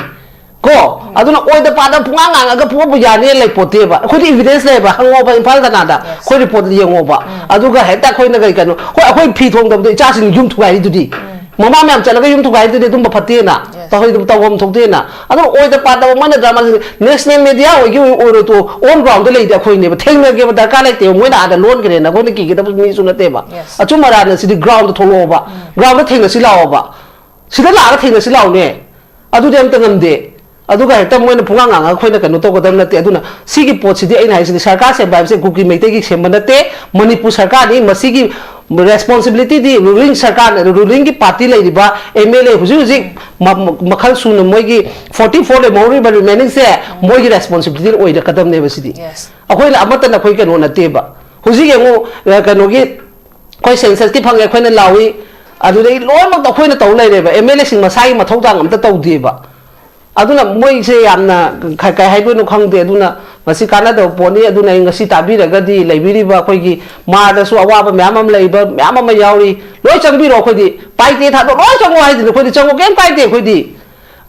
ꯀꯣ? ꯑꯗꯨꯅ ꯑꯣꯏꯗ ꯄꯥꯗ ꯄꯨꯡꯉꯥꯡ ꯉꯥꯡꯉꯒ ꯄꯨꯡꯍꯧꯕ ꯌꯥꯅꯤ ꯂꯩꯄꯣꯠꯇꯦꯕ꯫ ꯑꯩꯈꯣꯏꯗꯤ ꯏꯚꯤꯗꯦꯟꯁ ꯂꯩꯕ, ꯍꯪꯉꯣꯕ ꯏꯝꯐꯥꯜ ꯊꯥꯅꯥꯗ, ꯑꯩꯈꯣꯏ ꯔꯤꯄꯣꯔꯠ ꯌꯦꯡꯉꯣꯕ꯫ ꯑꯗꯨꯒ ꯍꯦꯛꯇ ꯑꯩꯈꯣꯏꯅ ꯀꯩ ꯀꯩꯅꯣ, ꯍꯣꯏ, ꯑꯩꯈꯣꯏ ꯐꯤ ꯊꯣꯡꯗꯕꯗ ꯏꯆꯥꯁꯤꯡ ꯌꯨꯝ ꯊꯨꯒꯥꯏꯔꯤꯗꯨꯗꯤ꯫ ꯃꯃꯥ ꯃꯌꯥꯝ ꯆꯠꯂꯒ ꯌꯨꯝ ꯊꯨꯒꯥꯏꯔꯤꯗꯨꯗꯤ ꯑꯗꯨꯝꯕ ꯐꯠꯇꯦꯅ꯫ ꯇꯧꯍꯩꯗꯕ ꯇꯧꯐꯝ ꯊꯣꯛꯇꯦꯅ꯫ ꯑꯗꯨꯝ ꯑꯣꯏꯗ ꯄꯥꯗꯕ ꯃꯣꯏꯅ ꯗ꯭ꯔꯃꯥꯁꯤꯡꯁꯦ ꯅꯦꯁꯅꯦꯜ ꯃꯦꯗꯤꯌꯥ ꯑꯣꯏꯒꯦ ꯑꯣꯏ-, ꯑꯣꯏꯔꯣꯏꯗꯣ, ꯑꯣꯟ ꯒ꯭ꯔꯥꯎꯟꯗ ꯂꯩꯗꯤ ꯑꯩꯈꯣꯏꯅꯦꯕ꯫ ꯊꯦꯡꯅꯒꯦꯕ ꯗꯔꯀꯥꯔ ꯂꯩꯇꯦꯕ꯫ ꯃꯣꯏꯅ ꯑꯥꯗ ꯂꯣꯟꯈ꯭ꯔꯦꯅ ꯑꯩꯈꯣꯏꯅ ꯀꯤꯒꯗꯕ ꯃꯤꯁꯨ ꯅꯠꯇꯦꯕ꯫ ꯑꯆꯨꯝ ꯑꯔꯥꯟ ꯑꯁꯤꯗꯤ ꯒ꯭ꯔꯥꯎꯟꯗ ꯊꯣꯛꯂꯛꯑꯣꯕ꯫ ꯒ꯭ꯔꯥꯎꯟꯗ ꯊꯦꯡꯅꯁꯤ ꯂꯥꯛꯑꯣꯕ꯫ ꯁꯤꯗ ꯂꯥꯛꯑꯒ ꯊꯦꯡꯅꯁꯤ ꯂꯥꯛꯑꯣꯅꯦ꯫ ꯑꯗꯨꯗꯤ ꯑꯝꯇ ꯉꯝꯗꯦ꯫ ꯑꯗꯨꯒ ꯍꯦꯛꯇ ꯃꯣꯏꯅ ꯄꯨꯡꯉꯥꯡ ꯉꯥꯡꯉꯒ ꯑꯩꯈꯣꯏꯅ ꯀꯩꯅꯣ ꯇꯧꯒꯗꯕ ꯅꯠꯇꯦ꯫ ꯑꯗꯨꯅ ꯁꯤꯒꯤ ꯄꯣꯠꯁꯤꯗꯤ ꯑꯩꯅ ꯍꯥꯏꯁꯤꯗꯤ ꯁꯔꯀꯥꯔ ꯁꯦꯝꯕ ꯍꯥꯏꯕꯁꯦ ꯀꯨꯀꯤ ꯃꯩꯇꯩꯒꯤ ꯁꯦꯝꯕ ꯅꯠꯇꯦ꯫ ꯃꯅꯤꯄꯨꯔ ꯁꯔꯀꯥꯔꯅꯤ꯫ ꯃꯁꯤꯒꯤ ꯔꯦꯁꯄꯣꯟꯁꯤꯕꯤꯂꯤꯇꯤꯗꯤ ꯔꯨꯂꯤꯡ ꯁꯔꯀꯥꯔꯅ, ꯔꯨꯂꯤꯡꯒꯤ ꯄꯥꯔꯇꯤ ꯂꯩꯔꯤꯕ ꯑꯦꯝ ꯑꯦꯜ ꯑꯦ ꯍꯧꯖꯤꯛ ꯍꯧꯖꯤꯛ ꯃ-, ꯃꯈꯜ ꯁꯨꯅ ꯃꯣꯏꯒꯤ forty four ꯂꯦꯝꯍꯧꯔꯤꯕ ꯔꯤꯃꯦꯅꯤꯡꯁꯦ ꯃꯣꯏꯒꯤ ꯔꯦꯁꯄꯣꯟꯁꯤꯕꯤꯂꯤꯇꯤ ꯑꯣꯏꯔꯛꯀꯗꯕꯅꯦꯕ ꯁꯤꯗꯤ꯫ ꯑꯩꯈꯣꯏꯅ ꯑꯃꯠꯇꯅ ꯑꯩꯈꯣꯏ ꯀꯩꯅꯣ ꯅꯠꯇꯦꯕ꯫ ꯍꯧꯖꯤꯛ ꯌꯦꯡꯉꯨ, ꯑ, ꯀꯩꯅꯣꯒꯤ ꯑꯩꯈꯣꯏ ꯁꯦꯟꯁꯁꯇꯤ ꯐꯪꯉꯦ, ꯑꯩꯈꯣꯏꯅ ꯂꯥꯎꯏ, ꯑꯗꯨꯗꯒꯤ ꯂꯣꯏꯅꯃꯛꯇ ꯑꯩꯈꯣꯏꯅ ꯇꯧ ꯂꯩꯔꯦꯕ꯫ ꯑꯦꯝ ꯑꯦꯜ ꯑꯦꯁꯤꯡ ꯃꯁꯥꯒꯤ ꯃꯊꯧ ꯇꯥꯡ ꯑꯝꯇ ꯇꯧꯗꯦꯕ꯫ ꯑꯗꯨꯅ ꯃꯣꯏꯁꯦ ꯌꯥꯝꯅ ꯀ-, ꯀꯩ ꯍꯥꯏꯗꯣꯏꯅꯣ ꯈꯪꯗꯦ꯫ ꯑꯗꯨꯅ ꯃꯁꯤ ꯀꯥꯟꯅꯗꯕ ꯄꯣꯠꯅꯤ꯫ ꯑꯗꯨꯅ ꯑꯩ ꯉꯁꯤ ꯇꯥꯕꯤꯔꯒꯗꯤ ꯂꯩꯕꯤꯔꯤꯕ ꯑꯩꯈꯣꯏꯒꯤ ꯃꯥꯔꯗꯁꯨ ꯑꯋꯥꯕ ꯃꯌꯥꯝ ꯑꯃ ꯂꯩꯕ ꯃꯌꯥꯝ ꯑꯃ ꯌꯥꯎꯔꯤ, ꯂꯣꯏ ꯆꯪꯕꯤꯔꯣ꯫ ꯑꯩꯈꯣꯏꯗꯤ ꯄꯥꯏꯇꯦ ꯊꯥꯗꯣꯛ ꯂꯣꯏ ꯆꯪꯉꯣ ꯍꯥꯏꯗꯨꯅ ꯑꯩꯈꯣꯏꯗꯤ ꯆꯪꯉꯣ ꯀꯩꯝ ꯀꯥꯏꯗꯦ꯫ ꯑꯩꯈꯣꯏꯗꯤ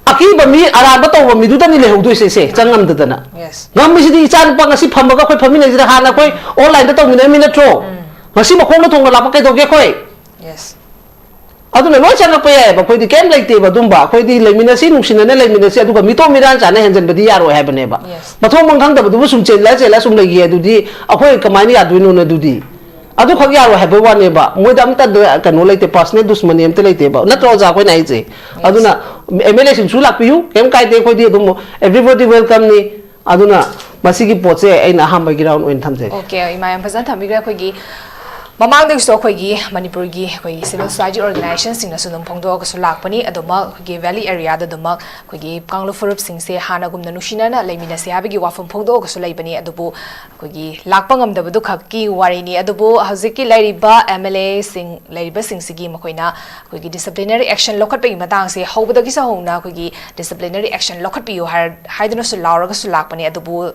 ꯑꯀꯤꯕ ꯃꯤ, ꯑꯔꯥꯟꯕ ꯇꯧꯕ ꯃꯤꯗꯨꯗꯅꯤ ꯂꯩꯍꯧꯗꯣꯏꯁꯦ, ꯁꯦ, ꯆꯪ ꯉꯝꯗꯗꯅ꯫ Yes. ꯉꯝꯃꯤꯁꯤꯗꯤ ꯏꯆꯥ ꯅꯨꯄꯥ ꯉꯁꯤ ꯐꯝꯃꯒ ꯑꯩꯈꯣꯏ ꯐꯝꯃꯤꯟꯅꯩꯁꯤꯗ, ꯍꯥꯟꯅ ꯑꯩꯈꯣꯏ ꯑꯣꯟꯂꯥꯏꯟꯗ ꯇꯧꯃꯤꯟꯅꯔꯝꯃꯤ ꯅꯠꯇ꯭ꯔꯣ? ꯉꯁꯤ ꯃꯈꯣꯡꯅ ꯊꯣꯡꯅ ꯂꯥꯛꯄ ꯀꯩꯗꯧꯒꯦ ꯑꯩꯈꯣꯏ? Yes. ꯑꯗꯨꯅ ꯂꯣꯏ ꯆꯪꯉꯛꯄ ꯌꯥꯏꯑꯕ, ꯑꯩꯈꯣꯏꯗꯤ ꯀꯩꯝ ꯂꯩꯇꯦꯕ ꯑꯗꯨꯝꯕ꯫ ꯑꯩꯈꯣꯏꯗꯤ ꯂꯩꯃꯤꯟꯅꯁꯤ, ꯅꯨꯡꯁꯤꯅꯅ ꯂꯩꯃꯤꯟꯅꯁꯤ, ꯑꯗꯨꯒ ꯃꯤꯇꯣꯞ ꯃꯤꯔꯥꯟ ꯆꯥꯅ ꯍꯦꯟꯖꯟꯕꯗꯤ ꯌꯥꯔꯣꯏ ꯍꯥꯏꯕꯅꯦꯕ꯫ Yes. ꯃꯊꯣꯡ ꯃꯔꯝ ꯈꯪꯗꯕꯗꯨꯕꯨ ꯁꯨꯝ ꯆꯦꯜꯂ ꯆꯦꯜꯂ ꯁꯨꯝ ꯂꯩꯈꯤ ꯑꯗꯨꯗꯤ ꯑꯩꯈꯣꯏ ꯀꯃꯥꯏꯅ ꯌꯥꯗꯣꯏꯅꯣꯅꯦ ꯑꯗꯨꯗꯤ? ꯑꯗꯨꯈꯛ ꯌꯥꯔꯣꯏ ꯍꯥꯏꯕ ꯋꯥꯅꯦꯕ, ꯃꯣꯏꯗ ꯑꯝꯇ ꯀꯩꯅꯣ ꯂꯩꯇꯦ, ꯄꯥꯔꯁꯅꯦꯜ ꯗꯨꯁꯃꯅꯤ ꯑꯝꯇ ꯂꯩꯇꯦꯕ, ꯅꯠꯇ꯭ꯔꯣ ꯑꯣꯖꯥ ꯑꯩꯈꯣꯏꯅ ꯍꯥꯏꯁꯦ? ꯑꯗꯨꯅ ꯑꯦꯝ ꯑꯦꯜ ꯑꯦꯁꯤꯡꯁꯨ ꯂꯥꯛꯄꯤꯌꯨ, ꯀꯩꯝ ꯀꯥꯏꯗꯦ, ꯑꯩꯈꯣꯏꯗꯤ ꯑꯗꯨꯝ everybody welcome ꯅꯤ꯫ ꯑꯗꯨꯅ ꯃꯁꯤꯒꯤ ꯄꯣꯠꯁꯦ ꯑꯩꯅ ꯑꯍꯥꯟꯕꯒꯤ ꯔꯥꯎꯟ ꯑꯣꯏꯅ ꯊꯝꯖꯒꯦ꯫ Okay, ꯏꯃꯥ ꯌꯥꯝ ꯐꯖꯅ ꯊꯝꯕꯤꯈ꯭ꯔꯦ꯫ ꯑꯩꯈꯣꯏꯒꯤ ꯃꯃꯥꯡꯗꯒꯤꯁꯨ ꯑꯩꯈꯣꯏꯒꯤ ꯃꯅꯤꯄꯨꯔꯒꯤ ꯑꯩꯈꯣꯏꯒꯤ civil society organization ꯁꯤꯡꯅꯁꯨ ꯑꯗꯨꯝ ꯐꯣꯡꯗꯣꯛꯑꯒꯁꯨ ꯂꯥꯛꯄꯅꯤ꯫ ꯑꯗꯨꯃꯛ ꯑꯩꯈꯣꯏꯒꯤ valley area ꯗ ꯑꯗꯨꯃꯛ ꯑꯩꯈꯣꯏꯒꯤ ꯀꯥꯡꯂꯨꯞ ꯐꯨꯔꯨꯞꯁꯤꯡꯁꯦ ꯍꯥꯟꯅꯒꯨꯝꯅ ꯅꯨꯡꯁꯤꯅꯅ ꯂꯩꯃꯤꯟꯅꯁꯦ ꯍꯥꯏꯕꯒꯤ ꯋꯥꯐꯝ ꯐꯣꯡꯗꯣꯛꯑꯒꯁꯨ ꯂꯩꯕꯅꯤ꯫ ꯑꯗꯨꯕꯨ ꯑꯩꯈꯣꯏꯒꯤ ꯂꯥꯛꯄ ꯉꯝꯗꯕꯗꯨ ꯈꯛꯀꯤ ꯋꯥꯔꯤꯅꯤ꯫ ꯑꯗꯨꯕꯨ ꯍꯧꯖꯤꯛꯀꯤ ꯂꯩꯔꯤꯕ ꯑꯦꯝ ꯑꯦꯜ ꯑꯦꯁꯤꯡ ꯂꯩꯔꯤꯕꯁꯤꯡꯁꯤꯒꯤ ꯃꯈꯣꯏꯅ ꯑꯩꯈꯣꯏꯒꯤ disciplinary action ꯂꯧꯈꯠꯄꯒꯤ ꯃꯇꯥꯡꯁꯦ ꯍꯧꯕꯗꯒꯤꯁꯨ ꯍꯧꯅ ꯑꯩꯈꯣꯏꯒꯤ disciplinary action ꯂꯧꯈꯠꯄꯤꯌꯨ ꯍꯥꯏꯔ-, ꯍꯥꯏꯗꯨꯅꯁꯨ ꯂꯥꯎꯔꯒꯁꯨ ꯂꯥꯛꯄꯅꯤ꯫ ꯑꯗꯨꯕꯨ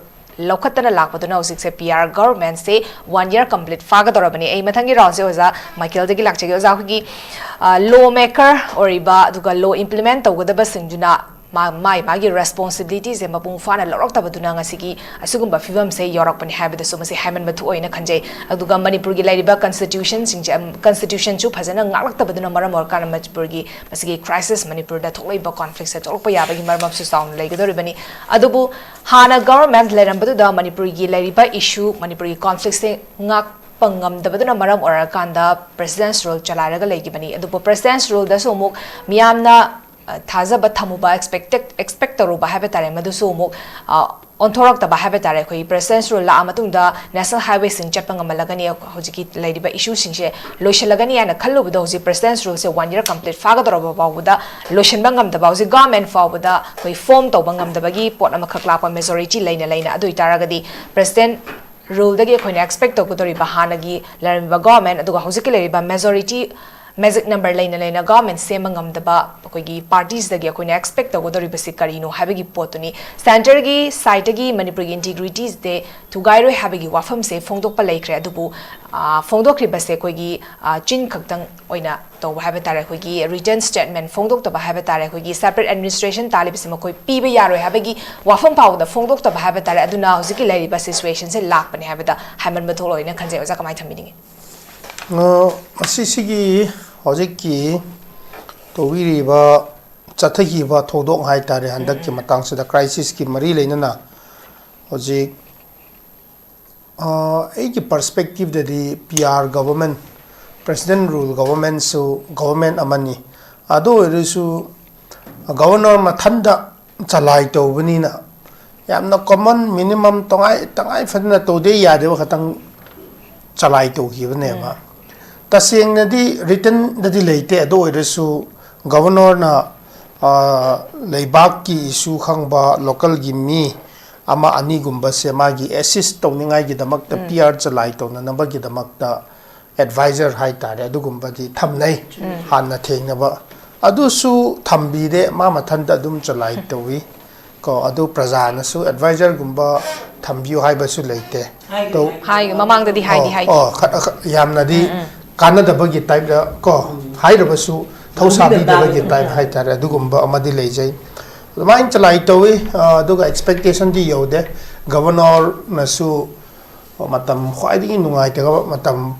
ꯂꯧꯈꯠꯇꯅ ꯂꯥꯛꯄꯗꯨꯅ ꯍꯧꯖꯤꯛꯁꯦ ꯄꯤ ꯑꯥꯔ ꯒꯚꯔꯟꯃꯦꯟꯁꯦ ꯋꯥꯟ ꯏꯌꯔ ꯀꯝꯄ꯭ꯂꯤꯠ ꯐꯥꯒꯗꯧꯔꯕꯅꯤ꯫ ꯑꯩ ꯃꯊꯪꯒꯤ ꯔꯥꯎꯟꯁꯦ ꯑꯣꯖꯥ ꯃꯥꯏꯀꯦꯜꯗꯒꯤ ꯂꯥꯛꯆꯒꯦ꯫ ꯑꯣꯖꯥ, ꯑꯩꯈꯣꯏꯒꯤ ꯂꯣ ꯃꯦꯀꯔ ꯑꯣꯏꯔꯤꯕ ꯑꯗꯨꯒ ꯂꯣ ꯏꯝꯄ꯭ꯂꯤꯃꯦꯟ ꯇꯧꯒꯗꯕꯁꯤꯡꯗꯨꯅ ꯃꯥ-, ꯃꯥꯏ ꯃꯥꯒꯤ ꯔꯦꯁꯄꯣꯟꯁꯤꯕꯤꯂꯤꯇꯤꯁꯦ ꯃꯄꯨꯡ ꯐꯥꯅ ꯂꯧꯔꯛꯇꯕꯗꯨꯅ ꯉꯁꯤꯒꯤ ꯑꯁꯤꯒꯨꯝꯕ ꯐꯤꯕꯝꯁꯦ ꯌꯧꯔꯛꯄꯅꯤ ꯍꯥꯏꯕꯗꯁꯨ ꯃꯁꯤ ꯍꯥꯏꯃꯟꯕ ꯊꯣꯛꯑꯣꯏꯅ ꯈꯟꯖꯩ꯫ ꯑꯗꯨꯒ ꯃꯅꯤꯄꯨꯔꯒꯤ ꯂꯩꯔꯤꯕ ꯀꯟꯁꯇꯤꯇ꯭ꯌꯨꯁꯟꯁꯤꯡꯁꯦ, ꯀꯟꯁꯇꯤꯇ꯭ꯌꯨꯁꯟꯁꯨ ꯐꯖꯅ ꯉꯥꯛꯂꯛꯇꯕꯗꯨꯅ ꯃꯔꯝ ꯑꯣꯏꯔꯀꯥꯟꯗ ꯃꯅꯤꯄꯨꯔꯒꯤ ꯃꯁꯤꯒꯤ ꯀ꯭ꯔꯥꯏꯁꯤꯁ, ꯃꯅꯤꯄꯨꯔꯗ ꯊꯣꯛꯂꯛꯏꯕ ꯀꯣꯟꯐ꯭ꯂꯤꯛꯁꯦ ꯊꯣꯛꯂꯛꯄ ꯌꯥꯕꯒꯤ ꯃꯔꯝꯁꯨ ꯆꯥꯎꯅ ꯂꯩꯒꯗꯧꯔꯤꯕꯅꯤ꯫ ꯑꯗꯨꯕꯨ ꯍꯥꯟꯅ ꯒꯚꯔꯟꯃꯦꯟ ꯂꯩꯔꯝꯕꯗꯨꯗ ꯃꯅꯤꯄꯨꯔꯒꯤ ꯂꯩꯔꯤꯕ ꯏꯁꯨ, ꯃꯅꯤꯄꯨꯔꯒꯤ ꯀꯣꯟꯐ꯭ꯂꯤꯛꯁꯦ ꯉꯥꯛꯄ ꯉꯝꯗꯕꯗꯨꯅ ꯃꯔꯝ ꯑꯣꯏꯔꯀꯥꯟꯗ ꯄ꯭ꯔꯦꯁꯤꯗꯦꯟꯁ ꯔꯨꯜ ꯆꯂꯥꯏꯔꯒ ꯂꯩꯈꯤꯕꯅꯤ꯫ ꯑꯗꯨꯕꯨ ꯄ꯭ꯔꯦꯁꯤꯗꯦꯟꯁ ꯔꯨꯜꯗꯁꯨ ꯑꯃꯨꯛ ꯃꯤꯌꯥꯝꯅ, ꯑ, ꯊꯥꯖꯕ ꯊꯝꯃꯨꯕ, ꯑꯦꯛꯁꯄꯦꯛꯇꯦꯠ, ꯑꯦꯛꯁꯄꯦꯛ ꯇꯧꯔꯨꯕ ꯍꯥꯏꯕ ꯇꯥꯔꯦ, ꯃꯗꯨꯁꯨ ꯑꯃꯨꯛ, ꯑ, ꯑꯣꯟꯊꯣꯔꯛꯇꯕ ꯍꯥꯏꯕ ꯇꯥꯔꯦ꯫ ꯑꯩꯈꯣꯏꯒꯤ ꯄ꯭ꯔꯦꯁꯤꯗꯦꯟꯁ ꯔꯨꯜ ꯂꯥꯛꯑ ꯃꯇꯨꯡꯗ ꯅꯦꯁꯅꯦꯜ ꯍꯥꯏꯋꯦꯁꯤꯡ ꯆꯠꯄ ꯉꯝꯍꯜꯂꯒꯅꯤ, ꯍꯧꯖꯤꯛꯀꯤ ꯂꯩꯔꯤꯕ ꯏꯁꯨꯁꯤꯡꯁꯦ ꯂꯣꯏꯁꯤꯜꯂꯒꯅꯤ ꯍꯥꯏꯅ ꯈꯜꯂꯨꯕꯗꯣ, ꯍꯧꯖꯤꯛ ꯄ꯭ꯔꯦꯁꯤꯗꯦꯟꯁ ꯔꯨꯜꯁꯦ ꯋꯥꯟ ꯏꯌꯔ ꯀꯝꯄ꯭ꯂꯤꯠ ꯐꯥꯒꯗꯧꯔꯕ ꯐꯥꯎꯕꯗ ꯂꯣꯏꯁꯤꯟꯕ ꯉꯝꯗꯕ, ꯍꯧꯖꯤꯛ ꯒꯚꯔꯟꯃꯦꯟ ꯐꯥꯎꯕꯗ ꯑꯩꯈꯣꯏ ꯐꯣꯔꯝ ꯇꯧꯕ ꯉꯝꯗꯕꯒꯤ ꯄꯣꯠ ꯑꯃꯈꯛ ꯂꯥꯛꯄ, ꯃꯦꯖꯣꯔꯤꯇꯤ ꯂꯩꯅ ꯂꯩꯅ꯫ ꯑꯗꯨ ꯑꯣꯏꯇꯥꯔꯒꯗꯤ ꯄ꯭ꯔꯦꯁꯤꯗꯦꯟ ꯔꯨꯜꯗꯒꯤ ꯑꯩꯈꯣꯏꯅ ꯑꯦꯛꯁꯄꯦꯛ ꯇꯧꯒꯗꯧꯔꯤꯕ ꯍꯥꯟꯅꯒꯤ ꯂꯩꯔꯝꯃꯤꯕ ꯒꯚꯔꯟꯃꯦꯟ ꯑꯗꯨꯒ ꯍꯧꯖꯤꯛꯀꯤ ꯂꯩꯔꯤꯕ ꯃꯦꯖꯣꯔꯤꯇꯤ ꯃꯦꯖꯤꯛ ꯅꯝꯕꯔ ꯂꯩꯅ ꯂꯩꯅ ꯒꯚꯔꯟꯃꯦꯟꯠ ꯁꯦꯝꯕ ꯉꯝꯗꯕ ꯑꯩꯈꯣꯏꯒꯤ ꯄꯥꯔꯇꯤꯁꯤꯗꯒꯤ ꯑꯩꯈꯣꯏꯅ ꯑꯦꯛꯁꯄꯦꯛ ꯇꯧꯒꯗꯧꯔꯤꯕꯁꯤ ꯀꯔꯤꯅꯣ ꯍꯥꯏꯕꯒꯤ ꯄꯣꯠꯇꯨꯅꯤ꯫ ꯁꯦꯟꯇꯔꯒꯤ ꯁꯥꯏꯠꯇꯒꯤ ꯃꯅꯤꯄꯨꯔꯒꯤ ꯏꯟꯇꯤꯒ꯭ꯔꯤꯇꯤꯁꯦ ꯊꯨꯒꯥꯏꯔꯣꯏ ꯍꯥꯏꯕꯒꯤ ꯋꯥꯐꯝꯁꯦ ꯐꯣꯡꯗꯣꯛꯄ ꯂꯩꯈ꯭ꯔꯦ꯫ ꯑꯗꯨꯕꯨ, ꯑ, ꯐꯣꯡꯗꯣꯛꯈ꯭ꯔꯤꯕꯁꯦ ꯑꯩꯈꯣꯏꯒꯤ, ꯑ, ꯆꯤꯟ ꯈꯛꯇꯪ ꯑꯣꯏꯅ ꯇꯧꯕ ꯍꯥꯏꯕ ꯇꯥꯔꯦ, ꯑꯩꯈꯣꯏꯒꯤ ꯔꯤꯇꯟ ꯁ꯭ꯇꯦꯠꯃꯦꯟꯠ ꯐꯣꯡꯗꯣꯛꯇꯕ ꯍꯥꯏꯕ ꯇꯥꯔꯦ, ꯑꯩꯈꯣꯏꯒꯤ ꯁꯦꯄꯔꯦꯠ ꯑꯦꯗꯃꯤꯅꯤꯁꯇ꯭ꯔꯦꯁꯟ ꯇꯥꯜꯂꯤꯕꯁꯦ ꯃꯈꯣꯏ ꯄꯤꯕ ꯌꯥꯔꯣꯏ ꯍꯥꯏꯕꯒꯤ ꯋꯥꯐꯝ ꯐꯥꯎꯕꯗ ꯐꯣꯡꯗꯣꯛꯇꯕ ꯍꯥꯏꯕ ꯇꯥꯔꯦ꯫ ꯑꯗꯨꯅ ꯍꯧꯖꯤꯛꯀꯤ ꯂꯩꯔꯤꯕ ꯁꯤꯆꯨꯋꯦꯁꯟꯁꯦ ꯂꯥꯛꯄꯅꯦ ꯍꯥꯏꯕꯗ ꯍꯥꯏꯃꯟꯕ ꯊꯣꯛꯂꯣꯏꯅ ꯈꯟꯖꯩ꯫ ꯑꯣꯖꯥ, ꯀꯃꯥꯏꯅ ꯊꯝꯕꯤꯅꯤꯡꯉꯤ? ꯑ, ꯃꯁꯤꯁꯤꯒꯤ ꯍꯧꯖꯤꯛꯀꯤ ꯇꯧꯕꯤꯔꯤꯕ, ꯆꯠꯊꯈꯤꯕ ꯊꯧꯗꯣꯛ ꯍꯥꯏ ꯇꯥꯔꯦ, ꯍꯟꯗꯛꯀꯤ ꯎꯝ꯫ ꯃꯇꯥꯡꯁꯤꯗ ꯀ꯭ꯔꯥꯏꯁꯤꯁꯀꯤ ꯃꯔꯤ ꯂꯩꯅꯅ ꯍꯧꯖꯤꯛ, ꯑ, ꯑꯩꯒꯤ ꯄꯔꯁꯄꯦꯛꯇꯤꯞꯇꯗꯤ P R government, president rule ꯒꯣꯕꯔꯃꯦꯟꯠꯁꯨ ꯒꯣꯕꯔꯃꯦꯟꯠ ꯑꯃꯅꯤ꯫ ꯑꯗꯨ ꯑꯣꯏꯔꯁꯨ ꯒꯣꯕꯔꯅꯔ ꯃꯊꯟꯗ ꯆꯂꯥꯏ ꯇꯧꯕꯅꯤꯅ ꯌꯥꯝꯅ ꯀꯣꯃꯟ ꯃꯤꯅꯤꯃꯝ ꯇꯉꯥꯏ, ꯇꯉꯥꯏ ꯐꯗꯅ ꯇꯧꯗꯦ ꯌꯥꯗꯦꯕ ꯈꯛꯇꯪ ꯆꯂꯥꯏ ꯇꯧꯈꯤꯕꯅꯦꯕ꯫ ꯎꯝ꯫ ꯇꯁꯦꯡꯅꯗꯤ ꯔꯤꯇꯟꯗꯗꯤ ꯂꯩꯇꯦ, ꯑꯗꯨ ꯑꯣꯏꯔꯁꯨ ꯒꯣꯕꯔꯅꯔꯅ, ꯑ, ꯂꯩꯕꯥꯛꯀꯤ ꯏꯁꯨ ꯈꯪꯕ ꯂꯣꯀꯦꯜꯒꯤ ꯃꯤ ꯑꯃ ꯑꯅꯤꯒꯨꯝꯕꯁꯦ ꯃꯥꯒꯤ ꯑꯦꯁꯤꯁ ꯇꯧꯅꯤꯡꯉꯥꯏꯒꯤꯗꯃꯛꯇ, ꯎꯝ꯫ ꯄꯤ ꯑꯥꯔ ꯆꯂꯥꯏ ꯇꯧꯅꯅꯕꯒꯤꯗꯃꯛꯇ ꯑꯦꯗꯚꯥꯏꯖꯔ ꯍꯥꯏꯇꯥꯔꯦ, ꯑꯗꯨꯒꯨꯝꯕꯗꯤ ꯊꯝꯅꯩ꯫ ꯎꯝ꯫ ꯍꯥꯟꯅ ꯊꯦꯡꯅꯕ ꯑꯗꯨꯁꯨ ꯊꯝꯕꯤꯗꯦ, ꯃꯥ ꯃꯊꯟꯇ ꯑꯗꯨꯝ ꯆꯂꯥꯏ ꯇꯧꯏ꯫ ꯀꯣ, ꯑꯗꯨ ꯄ꯭ꯔꯖꯥꯅꯁꯨ ꯑꯦꯗꯚꯥꯏꯖꯔꯒꯨꯝꯕ ꯊꯝꯕꯤꯌꯨ ꯍꯥꯏꯕꯁꯨ ꯂꯩꯇꯦ꯫ ꯍꯥꯏ, ꯃꯃꯥꯡꯗꯗꯤ ꯍꯥꯏꯗꯤ ꯑꯣ, ꯍꯥꯏꯈꯤ꯫ ꯑꯣ, ꯈ-, ꯈ-, ꯌꯥꯝꯅꯗꯤ ꯎꯝ, ꯎꯝ꯫ ꯀꯥꯟꯅꯗꯕꯒꯤ ꯇꯥꯏꯞꯇ ꯀꯣ, ꯎꯝ꯫ ꯍꯥꯏꯔꯕꯁꯨ ꯊꯧꯁꯥꯕꯤꯗꯕꯒꯤ ꯇꯥꯏꯞ ꯎꯝ꯫ ꯍꯥꯏꯇꯥꯔꯦ, ꯑꯗꯨꯒꯨꯝꯕ ꯑꯃꯗꯤ ꯂꯩꯖꯩ꯫ ꯑꯗꯨꯃꯥꯏꯅ ꯆꯂꯥꯏ ꯇꯧꯏ, ꯑ, ꯑꯗꯨꯒ ꯑꯦꯛꯁꯄꯦꯛꯇꯦꯁꯟꯗꯤ ꯌꯧꯗꯦ꯫ ꯒꯕꯔꯅꯔꯅꯁꯨ ꯃꯇꯝ, ꯈ꯭ꯋꯥꯏꯗꯒꯤ ꯅꯨꯡꯉꯥꯏꯇꯕ ꯃꯇꯝ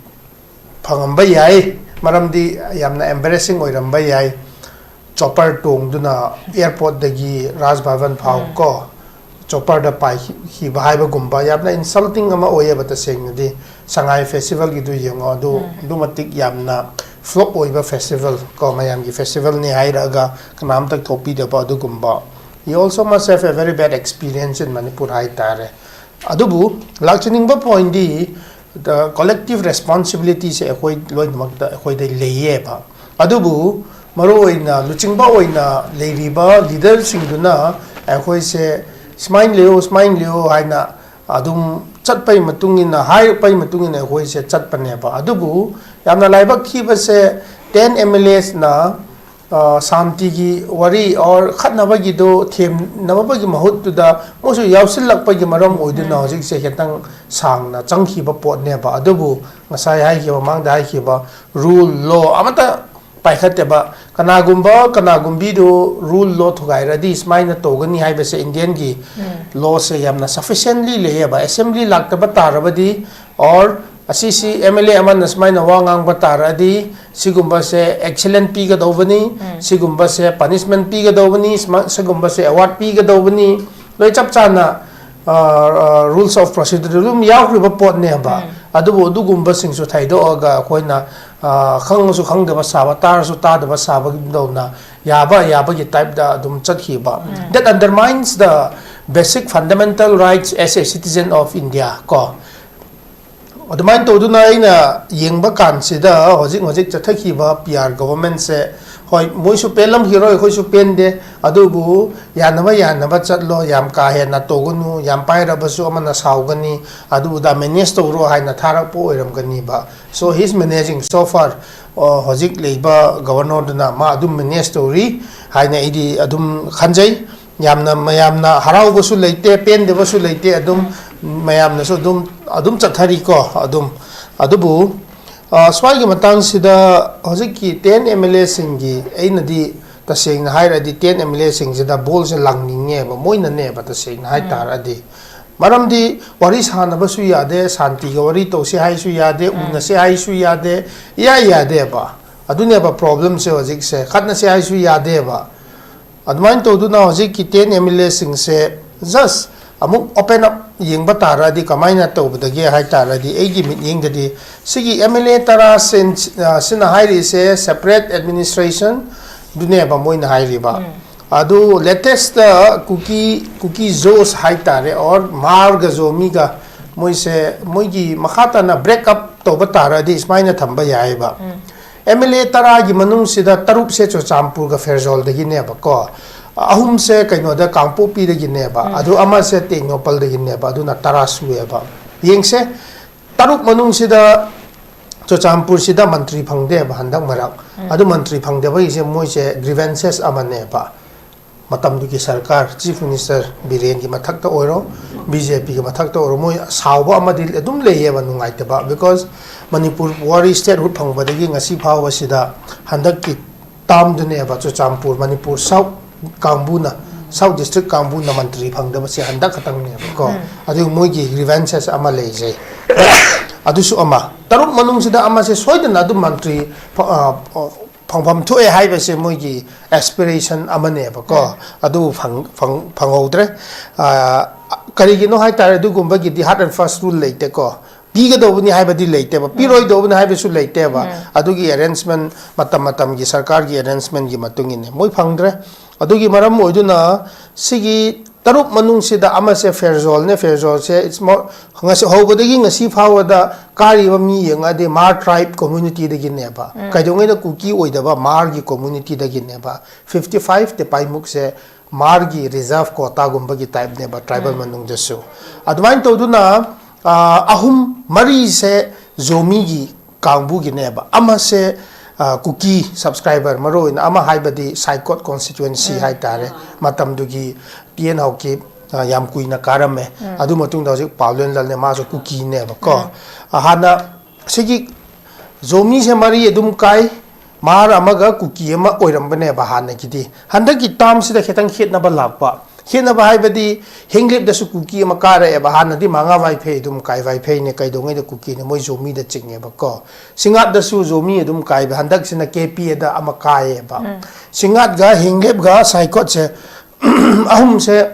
ꯐꯪꯉꯝꯕ ꯌꯥꯏ, ꯃꯔꯝꯗꯤ ꯌꯥꯝꯅ ꯑꯦꯝꯕꯦꯔꯦꯁꯤꯡ ꯑꯣꯏꯔꯝꯕ ꯌꯥꯏ꯫ ꯆꯣꯄꯔ ꯇꯣꯡꯗꯨꯅ ꯑꯦꯌꯔꯄꯣꯔꯠꯇꯒꯤ ꯔꯥꯖ ꯚꯕꯟ ꯐꯥꯎ ꯎꯝ꯫ ꯀꯣ, ꯆꯣꯄꯔꯗ ꯄꯥꯏꯈꯤꯕ ꯍꯥꯏꯕꯒꯨꯝꯕ ꯌꯥꯝꯅ ꯏꯟꯁꯜꯇꯤꯡ ꯑꯃ ꯑꯣꯏꯌꯦꯕ꯫ ꯇꯁꯦꯡꯅꯗꯤ ꯁꯉꯥꯏ ꯐꯦꯁꯇꯤꯚꯦꯜꯒꯤꯗꯨ ꯌꯦꯡꯉꯣ, ꯑꯗꯨ ꯎꯝ꯫ ꯑꯗꯨ ꯃꯇꯤꯛ ꯌꯥꯝꯅ ꯐ꯭ꯂꯣꯞ ꯑꯣꯏꯕ ꯐꯦꯁꯇꯤꯚꯦꯜ ꯀꯣ, ꯃꯌꯥꯝꯒꯤ ꯐꯦꯁꯇꯤꯚꯦꯜꯅꯤ ꯍꯥꯏꯔꯛꯑꯒ ꯀꯅꯥꯝꯇ ꯊꯣꯛꯄꯤꯗꯕ ꯑꯗꯨꯒꯨꯝꯕ꯫ You also must have a very bad experience in Manipur ꯍꯥꯏꯇꯥꯔꯦ꯫ ꯑꯗꯨꯕꯨ ꯂꯥꯛꯆꯅꯤꯡꯕ ꯄꯣꯏꯟꯗꯤ, ꯀꯣꯂꯦꯛꯇꯤꯚ ꯔꯦꯁꯄꯣꯟꯁꯤꯕꯤꯂꯤꯇꯤꯁꯦ ꯑꯩꯈꯣꯏ ꯂꯣꯏꯅꯃꯛꯇ ꯑꯩꯈꯣꯏꯗ ꯂꯩꯌꯦꯕ꯫ ꯑꯗꯨꯕꯨ ꯃꯔꯨꯑꯣꯏꯅ ꯂꯨꯆꯤꯡꯕ ꯑꯣꯏꯅ ꯂꯩꯔꯤꯕ ꯂꯤꯗꯔꯁꯤꯡꯗꯨꯅ ꯑꯩꯈꯣꯏꯁꯦ ꯁꯨꯃꯥꯏꯅ ꯂꯩꯌꯨ, ꯁꯨꯃꯥꯏꯅ ꯂꯩꯌꯨ ꯍꯥꯏꯅ ꯑꯗꯨꯝ ꯆꯠꯄꯩ ꯃꯇꯨꯡ ꯏꯟꯅ, ꯍꯥꯏꯔꯛꯄꯩ ꯃꯇꯨꯡ ꯏꯟꯅ ꯑꯩꯈꯣꯏꯁꯦ ꯆꯠꯄꯅꯦꯕ꯫ ꯑꯗꯨꯕꯨ ꯌꯥꯝꯅ ꯂꯥꯏꯕꯛ ꯊꯤꯕꯁꯦ, ꯇꯦꯟ ꯑꯦꯝ ꯑꯦꯜ ꯑꯦꯁꯅ ꯁꯥꯟꯇꯤꯒꯤ ꯋꯥꯔꯤ ꯑꯣꯔ ꯈꯠꯅꯕꯒꯤꯗꯣ ꯊꯦꯝꯅꯕꯒꯤ ꯃꯍꯨꯠꯇꯨꯗ ꯃꯣꯏꯁꯨ ꯌꯥꯎꯁꯤꯜꯂꯛꯄꯒꯤ ꯃꯔꯝ ꯑꯣꯏꯗꯨꯅ ꯍꯧꯖꯤꯛꯁꯦ ꯈꯤꯇꯪ ꯁꯥꯡꯅ ꯆꯪꯈꯤꯕ ꯄꯣꯠꯅꯦꯕ꯫ ꯑꯗꯨꯕꯨ ꯉꯁꯥꯏ ꯍꯥꯏꯈꯤꯕ, ꯃꯃꯥꯡꯗ ꯍꯥꯏꯈꯤꯕ ꯔꯨꯜ, ꯂꯣ ꯑꯃꯠꯇ ꯄꯥꯏꯈꯠꯇꯦꯕ꯫ ꯀꯅꯥꯒꯨꯝꯕ ꯀꯅꯥꯒꯨꯝꯕꯤꯗꯨ ꯔꯨꯜ, ꯂꯣ ꯊꯨꯒꯥꯏꯔꯗꯤ ꯁꯨꯃꯥꯏꯅ ꯇꯧꯒꯅꯤ ꯍꯥꯏꯕꯁꯦ ꯏꯟꯗꯤꯌꯟꯒꯤ ꯂꯣꯁꯦ ꯌꯥꯝꯅ ꯁꯐꯤꯁꯦꯟꯂꯤ ꯂꯩꯌꯦꯕ꯫ ꯑꯦꯁꯦꯝꯕ꯭ꯂꯤ ꯂꯥꯛꯇꯕ ꯇꯥꯔꯕꯗꯤ ꯑꯣꯔ ꯑꯁꯤꯁꯤ ꯑꯦꯝ ꯑꯦꯜ ꯑꯦ ꯑꯃꯅ ꯁꯨꯃꯥꯏꯅ ꯋꯥ ꯉꯥꯡꯕ ꯇꯥꯔꯗꯤ ꯁꯤꯒꯨꯝꯕꯁꯦ ꯑꯦꯛꯁꯟ ꯄꯤꯒꯗꯧꯕꯅꯤ, ꯁꯤꯒꯨꯝꯕꯁꯦ ꯄꯅꯤꯁꯃꯦꯟ ꯄꯤꯒꯗꯧꯕꯅꯤ, ꯁꯤꯒꯨꯝꯕꯁꯦ ꯑꯦꯋꯥꯔꯗ ꯄꯤꯒꯗꯧꯕꯅꯤ, ꯂꯣꯏ ꯆꯞ ꯆꯥꯅ ꯔꯨꯜꯁ ꯑꯣꯐ ꯄ꯭ꯔꯣꯁꯤꯗꯔ ꯑꯗꯨꯝ ꯌꯥꯎꯈ꯭ꯔꯤꯕ ꯄꯣꯠꯅꯦꯕ꯫ ꯑꯗꯨꯕꯨ ꯑꯗꯨꯒꯨꯝꯕꯁꯤꯡꯁꯨ ꯊꯩꯗꯣꯛꯑꯒ ꯑꯩꯈꯣꯏꯅ ꯈꯪꯉꯁꯨ ꯈꯪꯗꯕ ꯁꯥꯕ, ꯇꯥꯔꯁꯨ ꯇꯥꯗꯕ ꯁꯥꯕꯒꯨꯝꯗꯧꯅ ꯌꯥꯕ ꯌꯥꯕꯒꯤ ꯇꯥꯏꯞꯇ ꯑꯗꯨꯝ ꯆꯠꯈꯤꯕ꯫ That undermines the basic fundamental rights as a citizen of India ꯀꯣ꯫ ꯑꯗꯨꯃꯥꯏꯅ ꯇꯧꯗꯨꯅ ꯑꯩꯅ ꯌꯦꯡꯕ ꯀꯥꯟꯁꯤꯗ ꯍꯧꯖꯤꯛ ꯍꯧꯖꯤꯛ ꯆꯠꯊꯈꯤꯕ ꯄꯤ ꯑꯥꯔ ꯒꯣꯚꯔꯟꯃꯦꯟꯁꯦ, ꯍꯣꯏ, ꯃꯣꯏꯁꯨ ꯄꯦꯜꯂꯝꯈꯤꯔꯣꯏ, ꯑꯩꯈꯣꯏꯁꯨ ꯄꯦꯟꯗꯦ꯫ ꯑꯗꯨꯕꯨ ꯌꯥꯅꯕ ꯌꯥꯅꯕ ꯆꯠꯂꯣ, ꯌꯥꯝ ꯀꯥ ꯍꯦꯟꯅ ꯇꯧꯒꯅꯨ, ꯌꯥꯝ ꯄꯥꯏꯔꯕꯁꯨ ꯑꯃꯅ ꯁꯥꯎꯒꯅꯤ, ꯑꯗꯨꯗ ꯃꯦꯅꯦꯖ ꯇꯧꯔꯣ ꯍꯥꯏꯅ ꯊꯥꯔꯛꯄ ꯑꯣꯏꯔꯝꯒꯅꯤꯕ꯫ So he is managing so far꯫ ꯍꯧꯖꯤꯛ ꯂꯩꯕ ꯒꯣꯚꯔꯅꯔꯗꯨꯅ ꯃꯥ ꯑꯗꯨꯝ ꯃꯦꯅꯦꯖ ꯇꯧꯔꯤ ꯍꯥꯏꯅ ꯑꯩꯗꯤ ꯑꯗꯨꯝ ꯈꯟꯖꯩ꯫ ꯌꯥꯝꯅ ꯃꯌꯥꯝꯅ ꯍꯔꯥꯎꯕꯁꯨ ꯂꯩꯇꯦ, ꯄꯦꯟꯗꯕꯁꯨ ꯂꯩꯇꯦ, ꯑꯗꯨꯝ ꯃꯌꯥꯝꯅꯁꯨ ꯑꯗꯨꯝ ꯑꯗꯨꯝ ꯆꯠꯊꯔꯤꯀꯣ꯫ ꯑꯗꯨꯝ ꯑꯗꯨꯕꯨ ꯁ꯭ꯋꯥꯏꯒꯤ ꯃꯇꯥꯡꯁꯤꯗ ꯍꯧꯖꯤꯛꯀꯤ ꯇꯦꯟ ꯑꯦꯝ ꯑꯦꯜ ꯑꯦꯁꯤꯡꯒꯤ ꯑꯩꯅꯗꯤ ꯇꯁꯦꯡꯅ ꯍꯥꯏꯔꯗꯤ ꯇꯦꯟ ꯑꯦꯝ ꯑꯦꯜ ꯑꯦꯁꯤꯡꯁꯤꯗ ꯕꯣꯜꯁꯦ ꯂꯪꯅꯤꯡꯉꯦꯕ, ꯃꯣꯏꯅꯅꯦꯕ ꯇꯁꯦꯡꯅ ꯍꯥꯏꯇꯥꯔꯗꯤ꯫ ꯃꯔꯝꯗꯤ ꯋꯥꯔꯤ ꯁꯥꯟꯅꯕꯁꯨ ꯌꯥꯗꯦ, ꯁꯥꯟꯇꯤꯒ ꯋꯥꯔꯤ ꯇꯧꯁꯤ ꯍꯥꯏꯁꯨ ꯌꯥꯗꯦ, ꯎꯅꯁꯤ ꯍꯥꯏꯁꯨ ꯌꯥꯗꯦ, ꯏꯌꯥ ꯌꯥꯗꯦꯕ꯫ ꯑꯗꯨꯅꯦꯕ ꯄ꯭ꯔꯣꯕ꯭ꯂꯦꯝꯁꯦ ꯍꯧꯖꯤꯛꯁꯦ, ꯈꯠꯅꯁꯤ ꯍꯥꯏꯁꯨ ꯌꯥꯗꯦꯕ꯫ ꯑꯗꯨꯃꯥꯏꯅ ꯇꯧꯗꯨꯅ ꯍꯧꯖꯤꯛꯀꯤ ꯇꯦꯟ ꯑꯦꯝ ꯑꯦꯜ ꯑꯦꯁꯤꯡꯁꯦ ꯖꯁ ꯑꯃꯨꯛ ꯑꯣꯄꯟ ꯑꯞ ꯌꯦꯡꯕ ꯇꯥꯔꯗꯤ ꯀꯃꯥꯏꯅ ꯇꯧꯕꯗꯒꯦ ꯍꯥꯏ ꯇꯥꯔꯗꯤ, ꯑꯩꯒꯤ ꯃꯤꯠꯌꯦꯡꯗꯗꯤ ꯁꯤꯒꯤ ꯑꯦꯝ ꯑꯦꯜ ꯑꯦ ꯇꯔꯥ ꯁꯤꯟ-, ꯁꯤꯅ ꯍꯥꯏꯔꯤꯁꯦ ꯁꯦꯄꯔꯦꯠ ꯑꯦꯗꯃꯤꯅꯤꯁꯇ꯭ꯔꯦꯁꯟꯗꯨꯅꯦꯕ ꯃꯣꯏꯅ ꯍꯥꯏꯔꯤꯕ꯫ ꯑꯗꯨ ꯂꯦꯇꯦꯁꯇ ꯀꯨꯀꯤ, ꯀꯨꯀꯤ ꯖꯣꯁ ꯍꯥꯏ ꯇꯥꯔꯦ, ꯑꯣꯔ ꯃꯥꯔꯒ ꯖꯣꯃꯤꯒ ꯃꯣꯏꯁꯦ, ꯃꯣꯏꯒꯤ ꯃꯈꯥ ꯇꯥꯅ ꯕ꯭ꯔꯦꯛ ꯑꯞ ꯇꯧꯕ ꯇꯥꯔꯗꯤ ꯁꯨꯃꯥꯏꯅ ꯊꯝꯕ ꯌꯥꯏꯑꯕ꯫ ꯑꯦꯝ ꯑꯦꯜ ꯑꯦ ꯇꯔꯥꯒꯤ ꯃꯅꯨꯡꯁꯤꯗ ꯇꯔꯨꯛꯁꯦ ꯆꯨꯔꯆꯥꯟꯄꯨꯔꯒ ꯐꯦꯔꯖꯣꯜꯗꯒꯤꯅꯦꯕꯀꯣ, ꯑꯍꯨꯝꯁꯦ ꯀꯩꯅꯣꯗ, ꯀꯥꯡꯄꯣꯛꯄꯤꯗꯒꯤꯅꯦꯕ, ꯑꯗꯨ ꯑꯃꯁꯦ ꯇꯦꯡꯅꯧꯄꯜꯗꯒꯤꯅꯦꯕ, ꯑꯗꯨꯅ ꯇꯔꯥ ꯁꯨꯑꯦꯕ꯫ ꯌꯦꯡꯁꯦ, ꯇꯔꯨꯛ ꯃꯅꯨꯡꯁꯤꯗ ꯆꯨꯔꯆꯥꯟꯄꯨꯔꯁꯤꯗ ꯃꯟꯇ꯭ꯔꯤ ꯐꯪꯗꯦꯕ ꯍꯟꯗꯛ ꯃꯔꯛ꯫ ꯑꯗꯨ ꯃꯟꯇ꯭ꯔꯤ ꯐꯪꯗꯕꯒꯤꯁꯦ ꯃꯣꯏꯁꯦ grievances ꯑꯃꯅꯦꯕ꯫ ꯃꯇꯝꯗꯨꯒꯤ ꯁꯔꯀꯥꯔ, Chief Minister ꯕꯤꯔꯦꯟꯒꯤ ꯃꯊꯛꯇ ꯑꯣꯏꯔꯣ, ꯕꯤ ꯖꯦ ꯄꯤꯒꯤ ꯃꯊꯛꯇ ꯑꯣꯏꯔꯣ, ꯃꯣꯏ ꯁꯥꯎꯕ ꯑꯃꯗꯤ ꯑꯗꯨꯝ ꯂꯩꯌꯦꯕ, ꯅꯨꯡꯉꯥꯏꯇꯕ꯫ Because ꯃꯅꯤꯄꯨꯔ ꯋꯥꯔꯤ statehood ꯐꯪꯕꯗꯒꯤ ꯉꯁꯤ ꯐꯥꯎꯕꯁꯤꯗ ꯍꯟꯗꯛꯀꯤ termꯗꯨꯅꯦꯕ ꯆꯨꯔꯆꯥꯟꯄꯨꯔ, ꯃꯅꯤꯄꯨꯔ South ꯀꯥꯡꯕꯨꯅ, South District ꯀꯥꯡꯕꯨꯅ ꯃꯟꯇ꯭ꯔꯤ ꯐꯪꯗꯕꯁꯦ ꯍꯟꯗꯛ ꯈꯛꯇꯪꯅꯦꯕꯀꯣ꯫ ꯑꯗꯨꯒ ꯃꯣꯏꯒꯤ grievances ꯑꯃ ꯂꯩꯖꯩ꯫ ꯑꯗꯨꯁꯨ ꯑꯃ, ꯇꯔꯨꯛ ꯃꯅꯨꯡꯁꯤꯗ ꯑꯃꯁꯦ ꯁꯣꯏꯗꯅ ꯑꯗꯨꯝ ꯃꯟꯇ꯭ꯔꯤ ꯐ-, ꯑ, ꯑ, ꯐꯪꯐꯝ ꯊꯣꯛꯑꯦ ꯍꯥꯏꯕꯁꯦ ꯃꯣꯏꯒꯤ aspiration ꯑꯃꯅꯦꯕꯀꯣ꯫ ꯑꯗꯨ ꯐꯪ-, ꯐꯪ-, ꯐꯪꯍꯧꯗ꯭ꯔꯦ꯫ ꯑ, ꯀꯔꯤꯒꯤꯅꯣ ꯍꯥꯏꯇꯥꯔꯦ, ꯑꯗꯨꯒꯨꯝꯕꯒꯤꯗꯤ hard and fast rule ꯂꯩꯇꯦꯀꯣ꯫ ꯄꯤꯒꯗꯧꯕꯅꯤ ꯍꯥꯏꯕꯗꯤ ꯂꯩꯇꯦꯕ, ꯄꯤꯔꯣꯏꯗꯧꯕꯅꯤ ꯍꯥꯏꯕꯁꯨ ꯂꯩꯇꯦꯕ꯫ ꯑꯗꯨꯒꯤ arrangement, ꯃꯇꯝ ꯃꯇꯝꯒꯤ ꯁꯔꯀꯥꯔꯒꯤ arrangementꯒꯤ ꯃꯇꯨꯡ ꯏꯟꯅ ꯃꯣꯏ ꯐꯪꯗ꯭ꯔꯦ꯫ ꯑꯗꯨꯒꯤ ꯃꯔꯝ ꯑꯣꯏꯗꯨꯅ ꯁꯤꯒꯤ ꯇꯔꯨꯛ ꯃꯅꯨꯡꯁꯤꯗ ꯑꯃꯁꯦ ꯐꯦꯔꯖꯣꯜꯅꯦ꯫ ꯐꯦꯔꯖꯣꯜꯁꯦ it's more, ꯉꯁꯤ ꯍꯧꯕꯗꯒꯤ ꯉꯁꯤ ꯐꯥꯎꯕꯗ ꯀꯥꯔꯤꯕ ꯃꯤ ꯌꯦꯡꯉꯗꯤ ꯃꯥꯔ tribe communityꯗꯒꯤꯅꯦꯕ꯫ ꯀꯩꯗꯧꯉꯩꯗ ꯀꯨꯀꯤ ꯑꯣꯏꯗꯕ ꯃꯥꯔꯒꯤ communityꯗꯒꯤꯅꯦꯕ꯫ Fifty five ꯇꯦꯄꯥꯏꯃꯨꯛꯁꯦ ꯃꯥꯔꯒꯤ reserve quotaꯒꯨꯝꯕꯒꯤ typeꯅꯦꯕ tribal ꯃꯅꯨꯡꯗꯁꯨ꯫ ꯑꯗꯨꯃꯥꯏꯅ ꯇꯧꯗꯨꯅ, ꯑ, ꯑꯍꯨꯝ, ꯃꯔꯤꯁꯦ ꯖꯣꯃꯤꯒꯤ ꯀꯥꯡꯕꯨꯒꯤꯅꯦꯕ꯫ ꯑꯃꯁꯦ, ꯑ, ꯀꯨꯀꯤ subscriber, ꯃꯔꯨꯑꯣꯏꯅ ꯑꯃ ꯍꯥꯏꯕꯗꯤ ꯁꯥꯏꯀꯣꯠ constituency ꯍꯥꯏꯇꯥꯔꯦ꯫ ꯃꯇꯝꯗꯨꯒꯤ ꯇꯤ ꯑꯦꯟ ꯍꯥꯎꯀꯤꯞ, ꯑ, ꯌꯥꯝ ꯀꯨꯏꯅ ꯀꯥꯔꯝꯃꯦ꯫ ꯑꯗꯨ ꯃꯇꯨꯡꯗ ꯍꯧꯖꯤꯛ ꯄꯥꯎꯂꯦꯟ ꯂꯜꯅꯦ, ꯃꯥꯁꯨ ꯀꯨꯀꯤꯅꯦꯕꯀꯣ꯫ ꯑ, ꯍꯥꯟꯅ ꯁꯤꯒꯤ ꯖꯣꯃꯤꯁꯦ ꯃꯔꯤ ꯑꯗꯨꯝ ꯀꯥꯏ, ꯃꯥꯔ ꯑꯃꯒ ꯀꯨꯀꯤ ꯑꯃ ꯑꯣꯏꯔꯝꯕꯅꯦꯕ ꯍꯥꯟꯅꯒꯤꯗꯤ꯫ ꯍꯟꯗꯛꯀꯤ termꯁꯤꯗ ꯈꯤꯇꯪ ꯈꯦꯠꯅꯕ ꯂꯥꯛꯄ꯫ ꯈꯦꯠꯅꯕ ꯍꯥꯏꯕꯗꯤ ꯍꯦꯡꯂꯦꯞꯇꯁꯨ ꯀꯨꯀꯤ ꯑꯃ ꯀꯥꯔꯛꯑꯦꯕ꯫ ꯍꯥꯟꯅꯗꯤ ꯃꯉꯥ ꯋꯥꯏꯐꯩ ꯑꯗꯨꯝ ꯀꯥꯏ, ꯋꯥꯏꯐꯩꯅꯦ, ꯀꯩꯗꯧꯉꯩꯗ ꯀꯨꯀꯤꯅꯦ, ꯃꯣꯏ ꯖꯣꯃꯤꯗ ꯆꯤꯡꯉꯦꯕꯀꯣ꯫ ꯁꯤꯡꯉꯥꯠꯇꯁꯨ ꯖꯣꯃꯤ ꯑꯗꯨꯝ ꯀꯥꯏꯕ, ꯍꯟꯗꯛꯁꯤꯅ ꯀꯦ ꯄꯤ ꯑꯦꯗ ꯑꯃ ꯀꯥꯏꯌꯦꯕ꯫ ꯁꯤꯡꯉꯥꯠꯒ ꯍꯦꯡꯂꯦꯞꯒ ꯁꯥꯏꯀꯣꯠꯁꯦ ꯑꯍꯨꯝꯁꯦ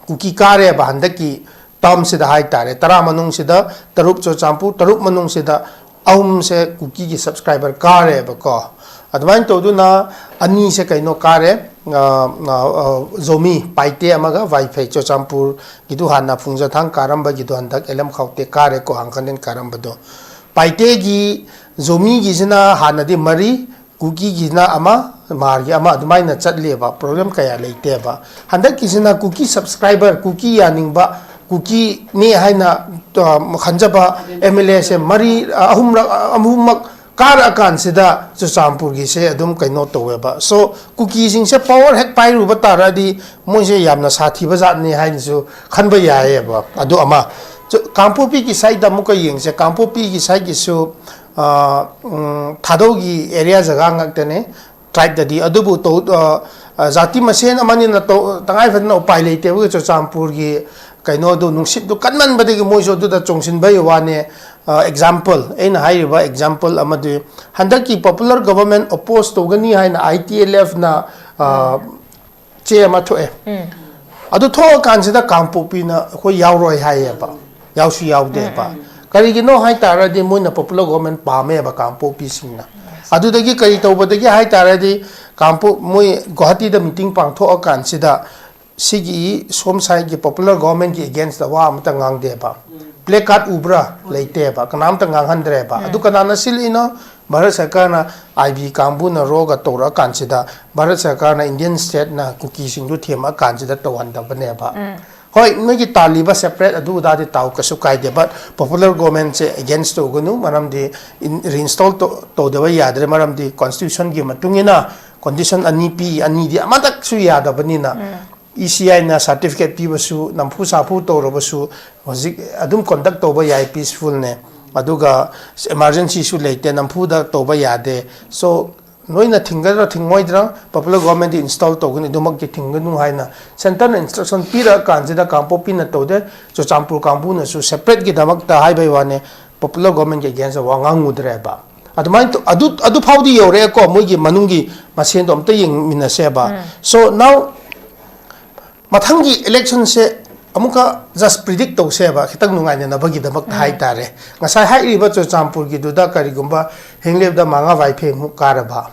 ꯀꯨꯀꯤ ꯀꯥꯔꯦꯕ ꯍꯟꯗꯛꯀꯤ termꯁꯤꯗ ꯍꯥꯏꯇꯥꯔꯦ꯫ ꯇꯔꯥ ꯃꯅꯨꯡꯁꯤꯗ ꯇꯔꯨꯛ ꯆꯨꯔꯆꯥꯟꯄꯨꯔ, ꯇꯔꯨꯛ ꯃꯅꯨꯡꯁꯤꯗ ꯑꯍꯨꯝꯁꯦ ꯀꯨꯀꯤꯒꯤ subscriber ꯀꯥꯔꯦꯕꯀꯣ꯫ ꯑꯗꯨꯃꯥꯏꯅ ꯇꯧꯗꯨꯅ ꯑꯅꯤꯁꯦ ꯀꯩꯅꯣ ꯀꯥꯔꯦ, ꯑ, ꯑ, ꯑ, ꯖꯣꯃꯤ ꯄꯥꯏꯇꯦ ꯑꯃꯒ ꯋꯥꯏꯐꯩ, ꯆꯨꯔꯆꯥꯟꯄꯨꯔꯒꯤꯗꯨ ꯍꯥꯟꯅ ꯐꯨꯡꯖꯊꯥꯡ ꯀꯥꯔꯝꯕꯒꯤꯗꯣ ꯍꯟꯗꯛ ꯑꯦꯜ ꯑꯦꯝ ꯈꯥꯎꯇꯦ ꯀꯥꯔꯦꯀꯣ, ꯍꯥꯡꯈꯟꯗꯦꯟ ꯀꯥꯔꯝꯕꯗꯣ꯫ ꯄꯥꯏꯇꯦꯒꯤ, ꯖꯣꯃꯤꯒꯤꯁꯤꯅ ꯍꯥꯟꯅꯗꯤ ꯃꯔꯤ, ꯀꯨꯀꯤꯒꯤꯅ ꯑꯃ, ꯃꯥꯔꯒꯤ ꯑꯃ, ꯑꯗꯨꯃꯥꯏꯅ ꯆꯠꯂꯦꯕ, problem ꯀꯌꯥ ꯂꯩꯇꯦꯕ꯫ ꯍꯟꯗꯛꯀꯤꯁꯤꯅ ꯀꯨꯀꯤ subscriber, ꯀꯨꯀꯤ ꯌꯥꯅꯤꯡꯕ, ꯀꯨꯀꯤꯅꯤ ꯍꯥꯏꯅ ꯑ, ꯈꯟꯖꯕ ꯑꯦꯝ ꯑꯦꯜ ꯑꯦꯁꯦ ꯃꯔꯤ ꯑ, ꯑꯍꯨꯝꯔꯛ ꯑ, ꯑꯍꯨꯝꯃꯛ ꯀꯥꯔꯛꯑꯀꯥꯟꯁꯤꯗ ꯆꯨꯔꯆꯥꯟꯄꯨꯔꯒꯤꯁꯦ ꯑꯗꯨꯝ ꯀꯩꯅꯣ ꯇꯧꯋꯦꯕ꯫ ꯁꯣ ꯀꯨꯀꯤꯁꯤꯡꯁꯦ ꯄꯋꯥꯔ ꯍꯦꯛ ꯄꯥꯏꯔꯨꯕ ꯇꯥꯔꯗꯤ ꯃꯣꯏꯁꯦ ꯌꯥꯝꯅ ꯁꯥꯊꯤꯕ ꯖꯥꯠꯅꯤ ꯍꯥꯏꯅꯁꯨ ꯈꯟꯕ ꯌꯥꯏꯌꯦꯕ꯫ ꯑꯗꯨ ꯑꯃ꯫ ꯆꯨ- ꯀꯥꯡꯄꯣꯛꯄꯤꯒꯤ ꯁꯥꯏꯗ ꯑꯃꯨꯛꯀ ꯌꯦꯡꯁꯦ꯫ ꯀꯥꯡꯄꯣꯛꯄꯤꯒꯤ ꯁꯥꯏꯗꯀꯤꯁꯨ ꯑ, ꯎꯝ, ꯊꯥꯗꯧꯒꯤ ꯑꯦꯔꯤꯌꯥ ꯖꯒꯥ ꯉꯥꯛꯇꯅꯦ꯫ ꯇ꯭ꯔꯥꯏꯕꯇꯗꯤ ꯑꯗꯨꯕꯨ ꯇꯧ ꯑ, ꯑ, ꯖꯥꯇꯤ ꯃꯁꯦꯟ ꯑꯃꯅꯤꯅ ꯇꯧ ꯇꯉꯥꯏ ꯐꯗꯅ ꯎꯄꯥꯏ ꯂꯩꯇꯦꯕ꯫ ꯆꯨꯔꯆꯥꯟꯄꯨꯔꯒꯤ ꯀꯩꯅꯣꯗꯨ ꯅꯨꯡꯁꯤꯠꯇꯨ ꯀꯟꯃꯟꯕꯗꯒꯤ ꯃꯣꯏꯁꯨ ꯑꯗꯨꯗ ꯆꯣꯡꯁꯤꯟꯕꯒꯤ ꯋꯥꯅꯦ꯫ ꯑꯦꯛꯖꯥꯝꯄꯜ ꯑꯩꯅ ꯍꯥꯏꯔꯤꯕ ꯑꯦꯛꯖꯥꯝꯄꯜ ꯑꯃꯗꯤ ꯍꯟꯗꯛꯀꯤ ꯄꯣꯄꯨꯂꯔ ꯒꯣꯚꯔꯟꯃꯦꯟ ꯑꯣꯄꯣꯁ ꯇꯧꯒꯅꯤ ꯍꯥꯏꯅ ꯑꯥꯏ ꯇꯤ ꯑꯦꯜ ꯑꯦꯐꯅ ꯆꯦ ꯑꯃ ꯊꯣꯛꯑꯦ꯫ ꯑꯗꯨ ꯊꯣꯛꯑꯀꯥꯟꯁꯤꯗ ꯀꯥꯡꯄꯣꯛꯄꯤꯅ ꯑꯩꯈꯣꯏ ꯌꯥꯎꯔꯣꯏ ꯍꯥꯏꯌꯦꯕ, ꯌꯥꯎꯁꯨ ꯌꯥꯎꯗꯦꯕ꯫ ꯀꯔꯤꯒꯤꯅꯣ ꯍꯥꯏ ꯇꯥꯔꯗꯤ ꯃꯣꯏꯅ ꯄꯣꯄꯨꯂꯔ ꯒꯣꯚꯔꯟꯃꯦꯟ ꯄꯥꯝꯃꯦꯕ ꯀꯥꯡꯄꯣꯛꯄꯤꯁꯤꯡꯅ꯫ ꯑꯗꯨꯗꯒꯤ ꯀꯔꯤ ꯇꯧꯕꯗꯒꯤ ꯍꯥꯏ ꯇꯥꯔꯗꯤ ꯀꯥꯡꯄꯣꯛ ꯃꯣꯏ ꯒꯨꯋꯥꯍꯥꯇꯤꯗ ꯃꯤꯇꯤꯡ ꯄꯥꯡꯊꯣꯛꯑꯀꯥꯟꯁꯤꯗ ꯁꯤꯒꯤ ꯁꯣꯝ ꯁꯥꯏꯠꯀꯤ ꯄꯣꯄꯨꯂꯔ ꯒꯣꯚꯔꯟꯃꯦꯟꯒꯤ ꯑꯦꯒꯦꯟꯁꯇ ꯋꯥ ꯑꯃꯇ ꯉꯥꯡꯗꯦꯕ꯫ ꯄ꯭ꯂꯦ ꯀꯥꯔꯗ ꯎꯕ꯭ꯔꯥ? ꯂꯩꯇꯦꯕ, ꯀꯅꯥꯝꯇ ꯉꯥꯡꯍꯟꯗ꯭ꯔꯦꯕ꯫ ꯑꯗꯨ ꯀꯅꯥꯅ ꯁꯤꯜꯂꯤꯅꯣ? ꯚꯥꯔꯠ ꯁꯔꯀꯥꯔꯅ ꯑꯥꯏ ꯕꯤ ꯀꯥꯡꯕꯨꯅ ꯔꯣꯒ ꯇꯧꯔꯛꯑꯀꯥꯟꯁꯤꯗ ꯚꯥꯔꯠ ꯁꯔꯀꯥꯔꯅ ꯏꯟꯗꯤꯌꯟ ꯁ꯭ꯇꯦꯠꯅ ꯀꯨꯀꯤꯁꯤꯡꯗꯨ ꯊꯦꯝꯃꯛꯑꯀꯥꯟꯁꯤꯗ ꯇꯧꯍꯟꯗꯕꯅꯦꯕ꯫ ꯍꯣꯏ, ꯅꯣꯏꯒꯤ ꯇꯥꯜꯂꯤꯕ ꯁꯦꯄꯔꯦꯠ ꯑꯗꯨ ꯑꯗꯥꯗꯤ ꯇꯥꯎ, ꯀꯩꯁꯨ ꯀꯥꯏꯗꯦ, ꯕꯠ ꯄꯣꯄꯨꯂꯔ ꯒꯣꯚꯔꯟꯃꯦꯟꯁꯦ ꯑꯦꯒꯦꯟꯁ ꯇꯧꯒꯅꯨ, ꯃꯔꯝꯗꯤ ꯔꯤꯏꯟꯁꯇꯣꯜ ꯇꯧꯗꯕ ꯌꯥꯗ꯭ꯔꯦ, ꯃꯔꯝꯗꯤ ꯀꯣꯟꯁꯇꯤꯇ꯭ꯌꯨꯁꯟꯒꯤ ꯃꯇꯨꯡ ꯏꯟꯅ ꯀꯣꯟꯗꯤꯁꯟ ꯑꯅꯤ ꯄꯤ, ꯑꯅꯤꯗꯤ ꯑꯃꯇꯛꯁꯨ ꯌꯥꯗꯕꯅꯤꯅ꯫ ꯏ ꯁꯤ ꯑꯥꯏꯅ ꯁꯥꯔꯇꯤꯐꯤꯀꯦꯠ ꯄꯤꯕꯁꯨ, ꯅꯝꯐꯨ ꯁꯥꯐꯨ ꯇꯧꯔꯕꯁꯨ ꯍꯧꯖꯤꯛ ꯑꯗꯨꯝ ꯀꯟꯗꯛ ꯇꯧꯕ ꯌꯥꯏ, ꯄꯤꯁꯐꯨꯜꯅꯦ꯫ ꯑꯗꯨꯒ ꯏꯃꯥꯔꯖꯦꯟꯁꯤꯁꯨ ꯂꯩꯇꯦ, ꯅꯝꯐꯨꯗ ꯇꯧꯕ ꯌꯥꯗꯦ꯫ ꯁꯣ ꯅꯣꯏꯅ ꯊꯤꯡꯒꯗ꯭ꯔꯥ ꯊꯤꯡꯉꯣꯏꯗ꯭ꯔꯥ, ꯄꯣꯄꯨꯂꯔ ꯒꯣꯚꯔꯟꯃꯦꯟꯗꯤ ꯏꯟꯁꯇꯣꯜ ꯇꯧꯒꯅꯤ, ꯑꯗꯨꯃꯛꯇꯤ ꯊꯤꯡꯒꯅꯨ ꯍꯥꯏꯅ ꯁꯦꯟꯇꯔꯅ ꯏꯟꯁꯇ꯭ꯔꯛꯁꯟ ꯄꯤꯔꯛꯑꯀꯥꯟꯁꯤꯗ ꯀꯥꯡꯄꯣꯛꯄꯤꯅ ꯇꯧꯗꯦ꯫ ꯆꯨꯔꯆꯥꯟꯄꯨꯔ ꯀꯥꯡꯕꯨꯅꯁꯨ ꯁꯦꯄꯔꯦꯠꯀꯤꯗꯃꯛꯇ ꯍꯥꯏꯕꯩ ꯋꯥꯅꯦ, ꯄꯣꯄꯨꯂꯔ ꯒꯣꯚꯔꯟꯃꯦꯟꯒꯤ ꯑꯦꯒꯦꯟꯁꯇ ꯋꯥ ꯉꯥꯡꯉꯨꯗ꯭ꯔꯦꯕ꯫ ꯑꯗꯨꯃꯥꯏꯅ ꯇꯧ- ꯑꯗꯨ ꯑꯗꯨ ꯐꯥꯎꯗꯤ ꯌꯧꯔꯛꯑꯦꯀꯣ, ꯃꯣꯏꯒꯤ ꯃꯅꯨꯡꯒꯤ ꯃꯁꯦꯟꯗꯣ ꯑꯝꯇ ꯌꯦꯡꯃꯤꯟꯅꯁꯦꯕ꯫ ꯁꯣ ꯅꯥꯎ ꯃꯊꯪꯒꯤ ꯏꯂꯦꯛꯁꯟꯁꯦ ꯑꯃꯨꯛꯀ ꯖꯁ ꯄ꯭ꯔꯤꯗꯤꯛ ꯇꯧꯁꯦꯕ, ꯈꯤꯇꯪ ꯅꯨꯡꯉꯥꯏꯅꯅꯕꯒꯤꯗꯃꯛꯇ ꯍꯥꯏꯇꯥꯔꯦ꯫ ꯉꯁꯥꯏ ꯍꯥꯏꯔꯤꯕ ꯆꯨꯔꯆꯥꯟꯄꯨꯔꯒꯤꯗꯨꯗ ꯀꯔꯤꯒꯨꯝꯕ ꯍꯤꯡꯂꯦꯞꯗ ꯃꯉꯥ ꯋꯥꯏꯐꯩ ꯑꯃꯨꯛ ꯀꯥꯔꯕ,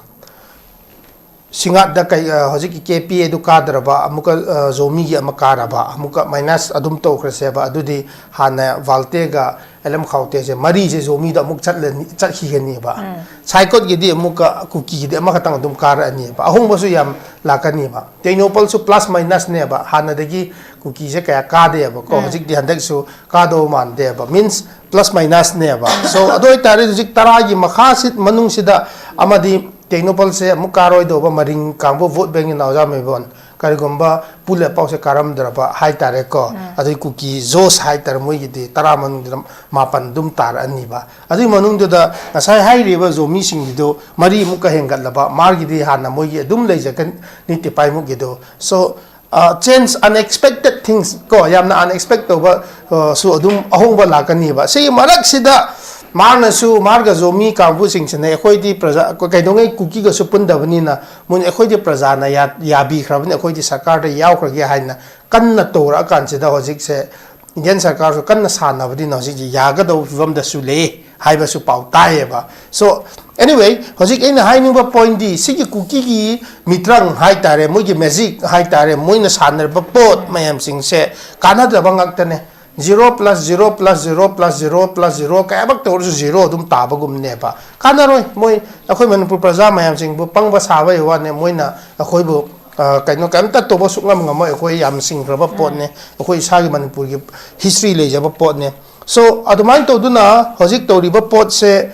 ꯁꯤꯡꯉꯥꯠꯗ ꯀꯩ ꯑ, ꯍꯧꯖꯤꯛꯀꯤ ꯀꯦ ꯄꯤ ꯑꯦꯗꯨ ꯀꯥꯗ꯭ꯔꯕ, ꯑꯃꯨꯛꯀ ꯑ, ꯖꯣꯃꯤꯒꯤ ꯑꯃ ꯀꯥꯔꯕ, ꯑꯃꯨꯛꯀ ꯃꯥꯏꯅꯁ ꯑꯗꯨꯝ ꯇꯧꯈ꯭ꯔꯁꯦꯕ꯫ ꯑꯗꯨꯗꯤ ꯍꯥꯟꯅ ꯚꯥꯜꯇꯦꯒ ꯑꯦꯂꯦꯝ ꯈꯥꯎꯇꯦꯁꯦ ꯃꯔꯤꯁꯦ ꯖꯣꯃꯤꯗ ꯑꯃꯨꯛ ꯆꯠꯂꯅꯤ, ꯆꯠꯈꯤꯒꯅꯤꯕ꯫ ꯁꯥꯏꯀꯣꯠꯀꯤꯗꯤ ꯑꯃꯨꯛꯀ ꯀꯨꯀꯤꯒꯤꯗꯤ ꯑꯃꯈꯛꯇꯪ ꯑꯗꯨꯝ ꯀꯥꯔꯛꯑꯅꯤꯕ꯫ ꯑꯍꯣꯡꯕꯁꯨ ꯌꯥꯝ ꯂꯥꯛꯀꯅꯤꯕ꯫ ꯇꯦꯡꯅꯧꯄꯜꯁꯨ plus minusꯅꯦꯕ꯫ ꯍꯥꯟꯅꯗꯒꯤ ꯀꯨꯀꯤꯁꯦ ꯀꯌꯥ ꯀꯥꯗꯦꯕꯀꯣ꯫ ꯎꯝ꯫ ꯍꯧꯖꯤꯛꯇꯤ ꯍꯟꯗꯛꯁꯨ ꯀꯥꯗꯧꯕ ꯃꯥꯟꯗꯦꯕ꯫ Means plus minusꯅꯦꯕ꯫ So, ꯑꯗꯨ ꯑꯣꯏꯇꯥꯔꯗꯤ ꯍꯧꯖꯤꯛ ꯇꯔꯥꯒꯤ ꯃꯈꯥꯁꯤ ꯃꯅꯨꯡꯁꯤꯗ ꯑꯃꯗꯤ ꯇꯦꯡꯅꯧꯄꯜꯁꯦ ꯑꯃꯨꯛ ꯀꯥꯔꯣꯏꯗꯧꯕ ꯃꯔꯤꯡ ꯀꯥꯡꯕꯨ vote bankꯀꯤ ꯅꯥꯎꯖꯥ ꯃꯩꯕꯣꯟ꯫ ꯀꯔꯤꯒꯨꯝꯕ ꯄꯨꯜ ꯑꯦꯞ ꯄꯥꯎꯁꯦ ꯀꯥꯔꯝꯗ꯭ꯔꯕ ꯍꯥꯏꯇꯥꯔꯦꯀꯣ꯫ ꯎꯝ꯫ ꯑꯗꯩ ꯀꯨꯀꯤ ꯖꯣꯁ ꯍꯥꯏꯇꯥꯔꯦ, ꯃꯣꯏꯒꯤꯗꯤ ꯇꯔꯥ ꯃꯅꯨꯡꯗ ꯃꯥꯄꯟ ꯑꯗꯨꯝ ꯇꯥꯔꯛꯑꯅꯤꯕ꯫ ꯑꯗꯨꯒꯤ ꯃꯅꯨꯡꯗꯨꯗ ꯉꯁꯥꯏ ꯍꯥꯏꯔꯤꯕ ꯖꯣꯃꯤꯁꯤꯡꯒꯤꯗꯣ ꯃꯔꯤꯃꯨꯛꯀ ꯍꯦꯟꯒꯠꯂꯕ, ꯃꯥꯔꯒꯤꯗꯤ ꯍꯥꯟꯅ ꯃꯣꯏꯒꯤ ꯑꯗꯨꯝ ꯂꯩꯖꯒꯅꯤ ꯇꯤꯄꯥꯏꯃꯨꯛꯀꯤꯗꯣ꯫ So, ꯑ, change, unexpected things ꯀꯣ, ꯌꯥꯝꯅ unexpect ꯇꯧꯕ, ꯑ, ꯁꯨ ꯑꯗꯨꯝ ꯑꯍꯣꯡꯕ ꯂꯥꯛꯀꯅꯤꯕ꯫ ꯁꯤꯒꯤ ꯃꯔꯛꯁꯤꯗ ꯃꯥꯔꯅꯁꯨ, ꯃꯥꯔꯒ ꯖꯣꯃꯤ ꯀꯥꯡꯕꯨꯁꯤꯡꯁꯤꯅ ꯑꯩꯈꯣꯏꯗꯤ ꯄ꯭ꯔꯖꯥ, ꯀꯩꯗꯧꯉꯩ ꯀꯨꯀꯤꯒꯁꯨ ꯄꯨꯟꯗꯕꯅꯤꯅ, ꯃꯣꯏꯅ ꯑꯩꯈꯣꯏꯗꯤ ꯄ꯭ꯔꯖꯥꯅ ꯌꯥ-, ꯌꯥꯕꯤꯈ꯭ꯔꯕꯅꯤ, ꯑꯩꯈꯣꯏꯗꯤ ꯁꯔꯀꯥꯔꯗ ꯌꯥꯎꯈ꯭ꯔꯒꯦ ꯍꯥꯏꯅ ꯀꯟꯅ ꯇꯧꯔꯛꯑꯀꯥꯟꯁꯤꯗ ꯍꯧꯖꯤꯛꯁꯦ ꯏꯟꯗꯤꯌꯟ ꯁꯔꯀꯥꯔꯁꯨ ꯀꯟꯅ ꯁꯥꯟꯅꯕꯅꯤꯅ ꯍꯧꯖꯤꯛꯁꯤ ꯌꯥꯒꯗꯧꯕ ꯐꯤꯕꯝꯗꯁꯨ ꯂꯩ ꯍꯥꯏꯕꯁꯨ ꯄꯥꯎ ꯇꯥꯏꯌꯦꯕ꯫ So, anyway, ꯍꯧꯖꯤꯛ ꯑꯩꯅ ꯍꯥꯏꯅꯤꯡꯕ pointꯗꯤ ꯁꯤꯒꯤ ꯀꯨꯀꯤꯒꯤ ꯃꯤꯇ꯭ꯔꯪ ꯍꯥꯏꯇꯥꯔꯦ, ꯃꯣꯏꯒꯤ magic ꯍꯥꯏꯇꯥꯔꯦ, ꯃꯣꯏꯅ ꯁꯥꯟꯅꯔꯤꯕ ꯄꯣꯠ ꯃꯌꯥꯝꯁꯤꯡꯁꯦ ꯀꯥꯟꯅꯗꯕ ꯉꯥꯛꯇꯅꯦ꯫ Zero plus zero plus zero plus zero plus zero ꯀꯌꯥꯃꯛ ꯇꯧꯔꯁꯨ zero ꯑꯗꯨꯝ ꯇꯥꯕꯒꯨꯝꯅꯦꯕ꯫ ꯀꯥꯟꯅꯔꯣꯏ꯫ ꯃꯣꯏ, ꯑꯩꯈꯣꯏ ꯃꯅꯤꯄꯨꯔ ꯄ꯭ꯔꯖꯥ ꯃꯌꯥꯝꯁꯤꯡꯕꯨ ꯄꯪꯕ ꯁꯥꯕꯒꯤ ꯋꯥꯅꯦ, ꯃꯣꯏꯅ ꯑꯩꯈꯣꯏꯕꯨ, ꯑ, ꯀꯩꯅꯣ, ꯀꯩꯝꯇ ꯇꯧꯕ ꯁꯨꯛꯉꯝ ꯉꯝꯃꯣꯏ꯫ ꯑꯩꯈꯣꯏ ꯌꯥꯝ ꯁꯤꯡꯈ꯭ꯔꯕ ꯎꯝ꯫ ꯄꯣꯠꯅꯦ, ꯑꯩꯈꯣꯏ ꯏꯁꯥꯒꯤ ꯃꯅꯤꯄꯨꯔꯒꯤ history ꯂꯩꯖꯕ ꯄꯣꯠꯅꯦ꯫ So, ꯑꯗꯨꯃꯥꯏꯅ ꯇꯧꯗꯨꯅ ꯍꯧꯖꯤꯛ ꯇꯧꯔꯤꯕ ꯄꯣꯠꯁꯦ,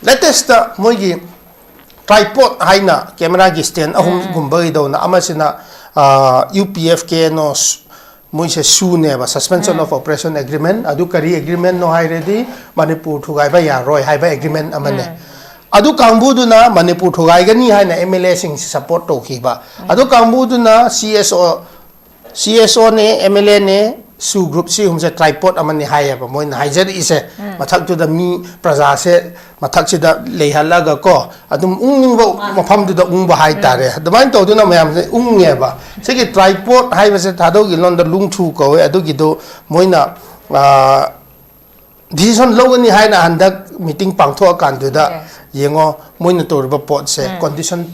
latestꯇ ꯃꯣꯏꯒꯤ tripod ꯍꯥꯏꯅ cameraꯒꯤ stand ꯎꯝ, ꯎꯝ꯫ ꯑꯍꯨꯝꯒꯨꯝꯕꯒꯤꯗꯧꯅ, ꯑꯃꯁꯤꯅ, ꯑ, U P F K N O, ꯃꯣꯏꯁꯦ ꯁꯨꯅꯦꯕ, Suspension um. Of Operation Agreement꯫ ꯑꯗꯨ ꯀꯔꯤ agreementꯅꯣ ꯍꯥꯏꯔꯗꯤ, ꯃꯅꯤꯄꯨꯔ ꯊꯨꯒꯥꯏꯕ ꯌꯥꯔꯣꯏ ꯍꯥꯏꯕ agreement ꯑꯃꯅꯦ꯫ ꯎꯝ꯫ ꯑꯗꯨ ꯀꯥꯡꯕꯨꯗꯨꯅ ꯃꯅꯤꯄꯨꯔ ꯊꯨꯒꯥꯏꯒꯅꯤ ꯍꯥꯏꯅ M L Aꯁꯤꯡꯁꯤ support ꯇꯧꯈꯤꯕ꯫ ꯎꯝ꯫ ꯑꯗꯨ ꯀꯥꯡꯕꯨꯗꯨꯅ C S O, C S Oꯅꯦ, M L Aꯅꯦ, ꯁꯨ group ꯁꯤ ꯑꯍꯨꯝꯁꯦ tripod ꯑꯃꯅꯤ ꯍꯥꯏꯌꯦꯕ ꯃꯣꯏꯅ ꯍꯥꯏꯖꯔꯛꯏꯁꯦ꯫ ꯎꯝ꯫ ꯃꯊꯛꯇꯨꯗ ꯃꯤ ꯄ꯭ꯔꯖꯥꯁꯦ ꯃꯊꯛꯁꯤꯗ ꯂꯩꯍꯜꯂꯒ ꯀꯣ, ꯑꯗꯨꯝ ꯎꯪꯅꯤꯡꯕ ꯃꯥꯅꯦ꯫ ꯃꯐꯝꯗꯨꯗ ꯎꯪꯕ ꯍꯥꯏꯇꯥꯔꯦ꯫ ꯎꯝ꯫ ꯑꯗꯨꯃꯥꯏꯅ ꯇꯧꯗꯨꯅ ꯃꯌꯥꯝꯁꯦ ꯎꯪꯉꯦꯕ꯫ ꯁꯤꯒꯤ tripod ꯍꯥꯏꯕꯁꯦ ꯊꯥꯗꯧꯒꯤ ꯂꯣꯟꯗ ꯂꯨꯡꯊꯨ ꯀꯧꯋꯦ꯫ ꯑꯗꯨꯒꯤꯗꯣ ꯃꯣꯏꯅ, ꯑ, decision ꯂꯧꯒꯅꯤ ꯍꯥꯏꯅ ꯍꯟꯗꯛ meeting ꯄꯥꯡꯊꯣꯛꯑꯀꯥꯟꯗꯨꯗ Yes꯫ ꯌꯦꯡꯉꯣ, ꯃꯣꯏꯅ ꯇꯧꯔꯤꯕ ꯄꯣꯠꯁꯦ ꯎꯝ꯫ Condition